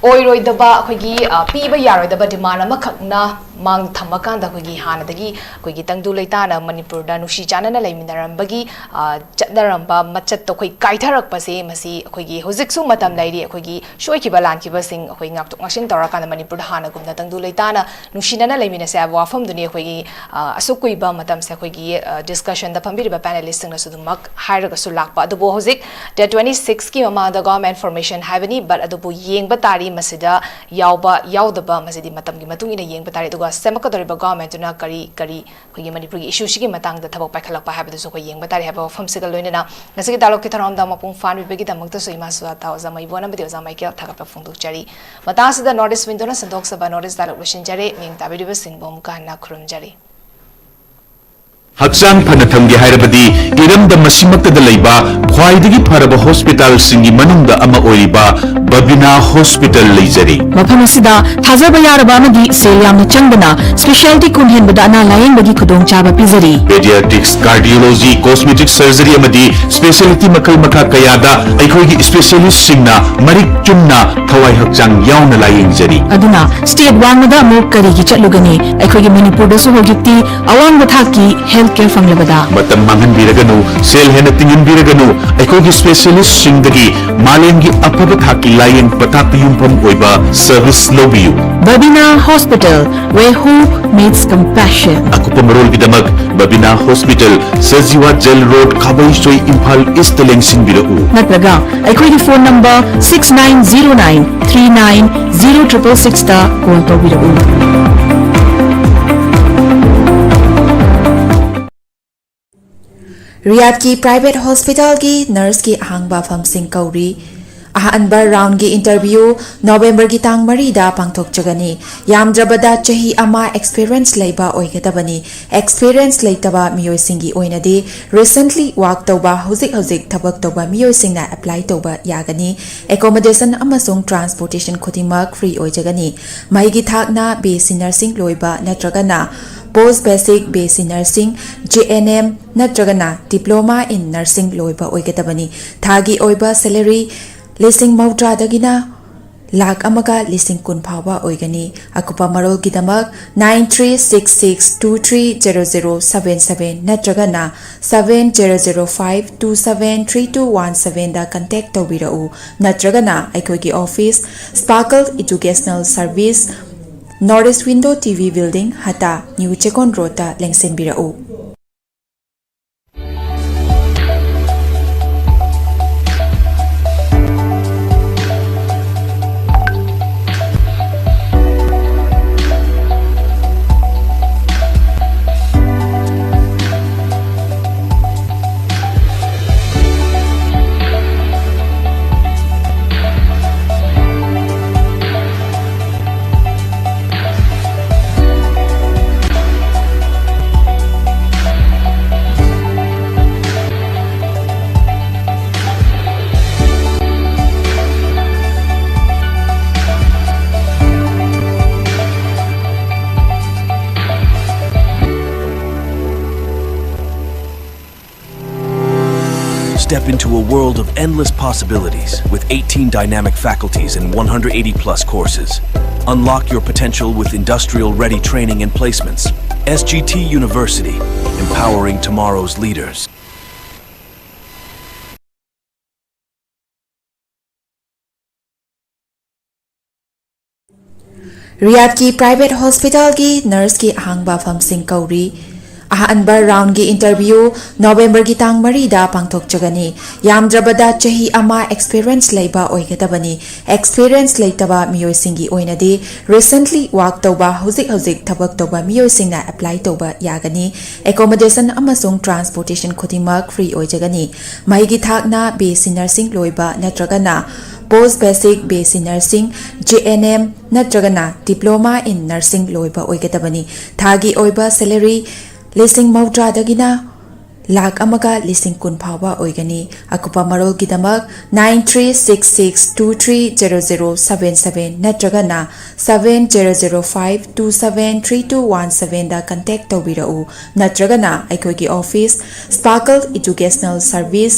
ꯑꯣꯏꯔꯣꯏꯗꯕ, ꯑꯩꯈꯣꯏꯒꯤ, ꯑ, ꯄꯤꯕ ꯌꯥꯔꯣꯏꯗꯕ demand ꯑꯃꯈꯛꯅ ꯃꯥꯡ ꯊꯝꯃꯀꯥꯟꯗ ꯑꯩꯈꯣꯏꯒꯤ ꯍꯥꯟꯅꯗꯒꯤ ꯑꯩꯈꯣꯏꯒꯤ ꯇꯪꯗꯨ ꯂꯩꯇꯥꯅ ꯃꯅꯤꯄꯨꯔꯗ ꯅꯨꯡꯁꯤ ꯆꯥꯟꯅꯅ ꯂꯩꯃꯤꯟꯅꯔꯝꯕꯒꯤ, ꯑ, ꯆꯠꯅꯔꯝꯕ ꯃꯆꯠꯇꯣ ꯑꯩꯈꯣꯏ ꯀꯥꯏꯊꯔꯛꯄꯁꯦ, ꯃꯁꯤ ꯑꯩꯈꯣꯏꯒꯤ ꯍꯧꯖꯤꯛꯁꯨ ꯃꯇꯝ ꯂꯩꯔꯤ꯫ ꯑꯩꯈꯣꯏꯒꯤ ꯁꯣꯏꯈꯤꯕ ꯂꯥꯟꯈꯤꯕꯁꯤꯡ ꯑꯩꯈꯣꯏ ꯉꯥꯛꯊꯣꯛ ꯉꯥꯛꯁꯤꯟ ꯇꯧꯔꯀꯥꯟꯗ ꯃꯅꯤꯄꯨꯔꯗ ꯍꯥꯟꯅꯒꯨꯝꯅ ꯇꯪꯗꯨ ꯂꯩꯇꯥꯅ ꯅꯨꯡꯁꯤꯅꯅ ꯂꯩꯃꯤꯟꯅꯁꯦ ꯍꯥꯏꯕ ꯋꯥꯐꯝꯗꯨꯅꯤ꯫ ꯑꯩꯈꯣꯏꯒꯤ, ꯑ, ꯑꯁꯨꯛ ꯀꯨꯏꯕ ꯃꯇꯝꯁꯦ ꯑꯩꯈꯣꯏꯒꯤ, ꯑ, discussion ꯗ ꯐꯝꯕꯤꯔꯤꯕ panelist ꯁꯤꯡꯅꯁꯨ ꯑꯗꯨꯃꯛ ꯍꯥꯏꯔꯒꯁꯨ ꯂꯥꯛꯄ꯫ ꯑꯗꯨꯕꯨ ꯍꯧꯖꯤꯛ date twenty six ꯀꯤ ꯃꯃꯥꯡꯗ government formation ꯍꯥꯏꯕꯅꯤ, but ꯑꯗꯨꯕꯨ ꯌꯦꯡꯕ ꯇꯥꯔꯤ, ꯃꯁꯤꯗ ꯌꯥꯎꯕ ꯌꯥꯎꯗꯕ ꯃꯁꯤꯗꯤ ꯃꯇꯝꯒꯤ ꯃꯇꯨꯡ ꯏꯟꯅ ꯌꯦꯡꯕ ꯇꯥꯔꯤ꯫ ꯑꯗꯨꯒ ꯁꯦꯝꯃꯛꯀꯗꯧꯔꯤꯕ ꯒꯣꯚꯔꯟꯃꯦꯟꯠꯇꯨꯅ ꯀꯔꯤ ꯀꯔꯤ ꯑꯩꯈꯣꯏꯒꯤ ꯃꯅꯤꯄꯨꯔꯒꯤ ꯏꯁꯨꯁꯤꯒꯤ ꯃꯇꯥꯡꯗ ꯊꯕꯛ ꯄꯥꯏꯈꯠꯂꯛꯄ ꯍꯥꯏꯕꯗꯨꯁꯨ ꯑꯩꯈꯣꯏ ꯌꯦꯡꯕ ꯇꯥꯔꯦ ꯍꯥꯏꯕ ꯋꯥꯐꯝꯁꯤꯒ ꯂꯣꯏꯅꯅ ꯉꯁꯤꯒꯤ ꯗꯥꯏꯂꯣꯒꯀꯤ ꯊꯧꯔꯝꯗ ꯃꯄꯨꯡ ꯐꯥꯍꯟꯕꯤꯕꯒꯤꯗꯃꯛꯇꯁꯨ ꯏꯃꯥ ꯁꯨꯖꯥꯇꯥ ꯑꯣꯖꯥ ꯃꯩꯕꯣꯟ ꯑꯃꯗꯤ ꯑꯣꯖꯥ ꯃꯥꯏꯀꯦꯜ ꯊꯥꯒꯠꯄ ꯐꯣꯡꯗꯣꯛꯆꯔꯤ꯫ ꯃꯇꯥꯡ ꯑꯁꯤꯗ ꯅꯣꯔꯠ ꯏꯁ ꯋꯤꯟꯗꯣꯅ ꯁꯟꯗꯣꯛꯆꯕ ꯅꯣꯔꯠ ꯏꯁ ꯗꯥꯏꯂꯣꯒ ꯂꯣꯏꯁꯤꯟꯖꯔꯦ꯫ ꯃꯤꯡ ꯇꯥꯕꯤꯔꯤꯕꯁꯤꯡꯕꯨ ꯑꯃꯨꯛꯀ ꯍꯟꯅ ꯈꯨꯔꯨꯝꯖꯔꯤ꯫ ꯍꯛꯆꯥꯡ ꯐꯅ ꯊꯝꯒꯦ ꯍꯥꯏꯔꯕꯗꯤ ꯏꯔꯝꯗꯝ ꯑꯁꯤꯃꯛꯇꯗ ꯂꯩꯕ ꯈ꯭ꯋꯥꯏꯗꯒꯤ ꯐꯔꯕ ꯍꯣꯁꯄꯤꯇꯥꯜꯁꯤꯡꯒꯤ ꯃꯅꯨꯡꯗ ꯑꯃ ꯑꯣꯏꯔꯤꯕ ꯕꯕꯤꯅꯥ ꯍꯣꯁꯄꯤꯇꯥꯜ ꯂꯩꯖꯔꯤ꯫ ꯃꯐꯝ ꯑꯁꯤꯗ ꯊꯥꯖꯕ ꯌꯥꯔꯕ ꯑꯃꯗꯤ ꯁꯦꯜ ꯌꯥꯝꯅ ꯆꯪꯗꯅ ꯁ꯭ꯄꯦꯁꯤꯌꯦꯂꯤꯇꯤ ꯀꯨꯟ ꯍꯦꯟꯕꯗ ꯑꯅꯥ ꯂꯥꯌꯦꯡꯕꯒꯤ ꯈꯨꯗꯣꯡꯆꯥꯕ ꯄꯤꯖꯔꯤ꯫ ꯄꯦꯗꯤꯌꯥꯇ꯭ꯔꯤꯛꯁ, ꯀꯥꯔꯗꯤꯑꯣꯂꯣꯖꯤ, ꯀꯣꯁꯃꯦꯇꯤꯛ ꯁꯔꯖꯔꯤ ꯑꯃꯗꯤ ꯁ꯭ꯄꯦꯁꯤꯌꯦꯂꯤꯇꯤ ꯃꯈꯜ ꯃꯈꯥ ꯀꯌꯥꯗ ꯑꯩꯈꯣꯏꯒꯤ ꯁ꯭ꯄꯦꯁꯤꯌꯦꯂꯤꯁꯁꯤꯡꯅ ꯃꯔꯤꯛ ꯆꯨꯝꯅ ꯊꯋꯥꯏ ꯍꯛꯆꯥꯡ ꯌꯥꯎꯅ ꯂꯥꯌꯦꯡꯖꯔꯤ꯫ ꯑꯗꯨꯅ ꯁ꯭ꯇꯦꯠ ꯋꯥꯡꯃꯗ ꯑꯃꯨꯛ ꯀꯔꯤꯒꯤ ꯆꯠꯂꯨꯒꯅꯤ? ꯑꯩꯈꯣꯏꯒꯤ ꯃꯅꯤꯄꯨꯔꯗꯁꯨ ꯍꯧꯖꯤꯛꯇꯤ ꯑꯋꯥꯡꯕ ꯊꯥꯛꯀꯤ ꯍꯦꯜꯊ ꯀꯦꯌꯔ ꯐꯪꯂꯕꯗ꯫ ꯃꯇꯝ ꯃꯥꯡꯍꯟꯕꯤꯔꯒꯅꯨ, ꯁꯦꯜ ꯍꯦꯟꯅ ꯇꯤꯡꯍꯟꯕꯤꯔꯒꯅꯨ, ꯑꯩꯈꯣꯏꯒꯤ ꯁ꯭ꯄꯦꯁꯤꯌꯦꯂꯤꯁꯁꯤꯡꯗꯒꯤ ꯃꯥꯂꯦꯝꯒꯤ ꯑꯐꯕ ꯊꯥꯛꯀꯤ ꯂꯥꯌꯦꯡ ꯄꯊꯥꯞꯇ ꯌꯨꯝꯐꯝ ꯑꯣꯏꯕ ꯁꯔꯚꯤꯁ ꯂꯧꯕꯤꯌꯨ꯫ Babina Hospital, where hope meets compassion. ꯑꯀꯨꯞꯄ ꯃꯔꯣꯜꯒꯤꯗꯃꯛ Babina hospital, Sajiwa jail road, Khabeisoi, Imphal ꯏꯁꯇ ꯂꯦꯡꯁꯤꯟꯕꯤꯔꯛꯎ꯫ ꯅꯠꯇ꯭ꯔꯒ ꯑꯩꯈꯣꯏꯒꯤ phone number six nine zero nine three nine zero triple sixꯇ ꯀꯣꯜ ꯇꯧꯕꯤꯔꯛꯎ꯫ ꯔꯤꯌꯥꯗꯀꯤ ꯄ꯭ꯔꯥꯏꯚꯦꯠ ꯍꯣꯁꯄꯤꯇꯥꯜꯒꯤ ꯅꯔꯁꯀꯤ ꯑꯍꯥꯡꯕ ꯐꯝꯁꯤꯡ ꯀꯧꯔꯤ꯫ ꯑꯍꯥꯟꯕ ꯔꯥꯎꯟꯒꯤ ꯏꯟꯇꯔꯚ꯭ꯌꯨ ꯅꯣꯕꯦꯝꯕꯔꯒꯤ ꯇꯥꯡ ꯃꯔꯤꯗ ꯄꯥꯡꯊꯣꯛꯆꯒꯅꯤ꯫ ꯌꯥꯝꯗ꯭ꯔꯕꯗ ꯆꯍꯤ ꯑꯃ ꯑꯦꯛꯁꯄꯤꯔꯤꯌꯦꯟꯁ ꯂꯩꯕ ꯑꯣꯏꯒꯗꯕꯅꯤ꯫ ꯑꯦꯛꯁꯄꯤꯔꯤꯌꯦꯟꯁ ꯂꯩꯇꯕ ꯃꯤꯑꯣꯏꯁꯤꯡꯒꯤ ꯑꯣꯏꯅꯗꯤ ꯔꯤꯁꯦꯟꯠꯂꯤ ꯋꯥꯔꯛ ꯇꯧꯕ, ꯍꯧꯖꯤꯛ ꯍꯧꯖꯤꯛ ꯊꯕꯛ ꯇꯧꯕ ꯃꯤꯑꯣꯏꯁꯤꯡꯅ ꯑꯦꯄ꯭ꯂꯥꯏ ꯇꯧꯕ ꯌꯥꯒꯅꯤ꯫ ꯑꯦꯀꯣꯃꯣꯗꯦꯁꯟ ꯑꯃꯁꯨꯡ ꯇ꯭ꯔꯥꯟꯁꯄꯣꯔꯇꯦꯁꯟ ꯈꯨꯗꯤꯡꯃꯛ ꯐ꯭ꯔꯤ ꯑꯣꯏꯖꯒꯅꯤ꯫ ꯃꯍꯩꯒꯤ ꯊꯥꯛꯅ ꯕꯤ ꯑꯦꯁ ꯁꯤ ꯅꯔꯁꯤꯡ ꯂꯣꯏꯕ ꯅꯠꯇ꯭ꯔꯒꯅ ꯄꯣꯁ basic B S C nursing, J and M ꯅꯠꯇ꯭ꯔꯒꯅ Diploma in Nursing ꯂꯣꯏꯕ ꯑꯣꯏꯒꯗꯕꯅꯤ꯫ ꯊꯥꯒꯤ ꯑꯣꯏꯕ ꯁꯦꯂꯔꯤ ꯂꯤꯁꯤꯡ ꯃꯧꯗ꯭ꯔꯥꯗꯒꯤꯅ ꯂꯥꯈ ꯑꯃꯒ ꯂꯤꯁꯤꯡ ꯀꯨꯟ ꯐꯥꯎꯕ ꯑꯣꯏꯒꯅꯤ꯫ ꯑꯀꯨꯞꯄ ꯃꯔꯣꯜꯒꯤꯗꯃꯛ nine three six six two three zero zero seven seven ꯅꯠꯇ꯭ꯔꯒꯅ seven zero zero five two seven three two one sevenꯗ ꯀꯟꯇꯦꯛ ꯇꯧꯕꯤꯔꯛꯎ꯫ ꯅꯠꯇ꯭ꯔꯒꯅ ꯑꯩꯈꯣꯏꯒꯤ office, Sparkle Educational Service, North East Window T V Building, ꯍꯇꯥ, ꯅ꯭ꯌꯨ ꯆꯦꯛꯀꯣꯟ ꯔꯣꯗꯇ ꯂꯦꯡꯁꯤꯟꯕꯤꯔꯛꯎ꯫ Step into a world of endless possibilities with eighteen dynamic faculties and one hundred eighty plus courses. Unlock your potential with industrial ready training and placements. S G T University, empowering tomorrow's leaders. ꯔꯤꯌꯥꯗꯀꯤ private ꯍꯣꯁꯄꯤꯇꯥꯜꯒꯤ ꯅꯔꯁꯀꯤ ꯑꯍꯥꯡꯕ ꯐꯝꯁꯤꯡ ꯀꯧꯔꯤ꯫ ꯑꯍꯥꯟꯕ ꯔꯥꯎꯟꯒꯤ interview ꯅꯣꯕꯦꯝꯕꯔꯒꯤ ꯇꯥꯡ ꯃꯔꯤꯗ ꯄꯥꯡꯊꯣꯛꯆꯒꯅꯤ꯫ ꯌꯥꯝꯗ꯭ꯔꯕꯗ ꯆꯍꯤ ꯑꯃ ꯑꯦꯛꯁꯄꯤꯔꯤꯌꯦꯟꯁ ꯂꯩꯕ ꯑꯣꯏꯒꯗꯕꯅꯤ꯫ ꯑꯦꯛꯁꯄꯤꯔꯤꯌꯦꯟꯁ ꯂꯩꯇꯕ ꯃꯤꯑꯣꯏꯁꯤꯡꯒꯤ ꯑꯣꯏꯅꯗꯤ ꯔꯤꯁꯦꯟꯠꯂꯤ ꯋꯥꯔꯛ ꯇꯧꯕ, ꯍꯧꯖꯤꯛ ꯍꯧꯖꯤꯛ ꯊꯕꯛ ꯇꯧꯕ ꯃꯤꯑꯣꯏꯁꯤꯡꯅ ꯑꯦꯄ꯭ꯂꯥꯏ ꯇꯧꯕ ꯌꯥꯒꯅꯤ꯫ ꯑꯦꯀꯣꯃꯣꯗꯦꯁꯟ ꯑꯃꯁꯨꯡ ꯇ꯭ꯔꯥꯟꯁꯄꯣꯔꯇꯦꯁꯟ ꯈꯨꯗꯤꯡꯃꯛ ꯐ꯭ꯔꯤ ꯑꯣꯏꯖꯒꯅꯤ꯫ ꯃꯍꯩꯒꯤ ꯊꯥꯛꯅ ꯕꯤ ꯑꯦꯁ ꯁꯤ ꯅꯔꯁꯤꯡ ꯂꯣꯏꯕ ꯅꯠꯇ꯭ꯔꯒꯅ ꯄꯣꯁ basic B S C nursing, J and M ꯅꯠꯇ꯭ꯔꯒꯅ ꯗꯤꯄ꯭ꯂꯣꯃꯥ ꯏꯟ ꯅꯔꯁꯤꯡ ꯂꯣꯏꯕ ꯑꯣꯏꯒꯗꯕꯅꯤ꯫ ꯊꯥꯒꯤ ꯑꯣꯏꯕ ꯁꯦꯂꯔꯤ ꯂꯤꯁꯤꯡ ꯃꯧꯗ꯭ꯔꯥꯗꯒꯤꯅ ꯂꯥꯈ ꯑꯃꯒ ꯂꯤꯁꯤꯡ ꯀꯨꯟ ꯐꯥꯎꯕ ꯑꯣꯏꯒꯅꯤ꯫ ꯑꯀꯨꯞꯄ ꯃꯔꯣꯜꯒꯤꯗꯃꯛ nine three six six two three zero zero seven seven ꯅꯠꯇ꯭ꯔꯒꯅ seven zero zero five two seven three two one sevenꯗ ꯀꯟꯇꯦꯛ ꯇꯧꯕꯤꯔꯛꯎ, ꯅꯠꯇ꯭ꯔꯒꯅ ꯑꯩꯈꯣꯏꯒꯤ office, Sparkle Educational Service,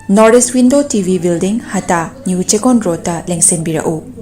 North East Window T V Building, ꯍꯇꯥ, ꯅ꯭ꯌꯨ ꯆꯦꯀꯣꯟ ꯔꯣꯗꯇ ꯂꯦꯡꯁꯤꯟꯕꯤꯔꯛꯎ꯫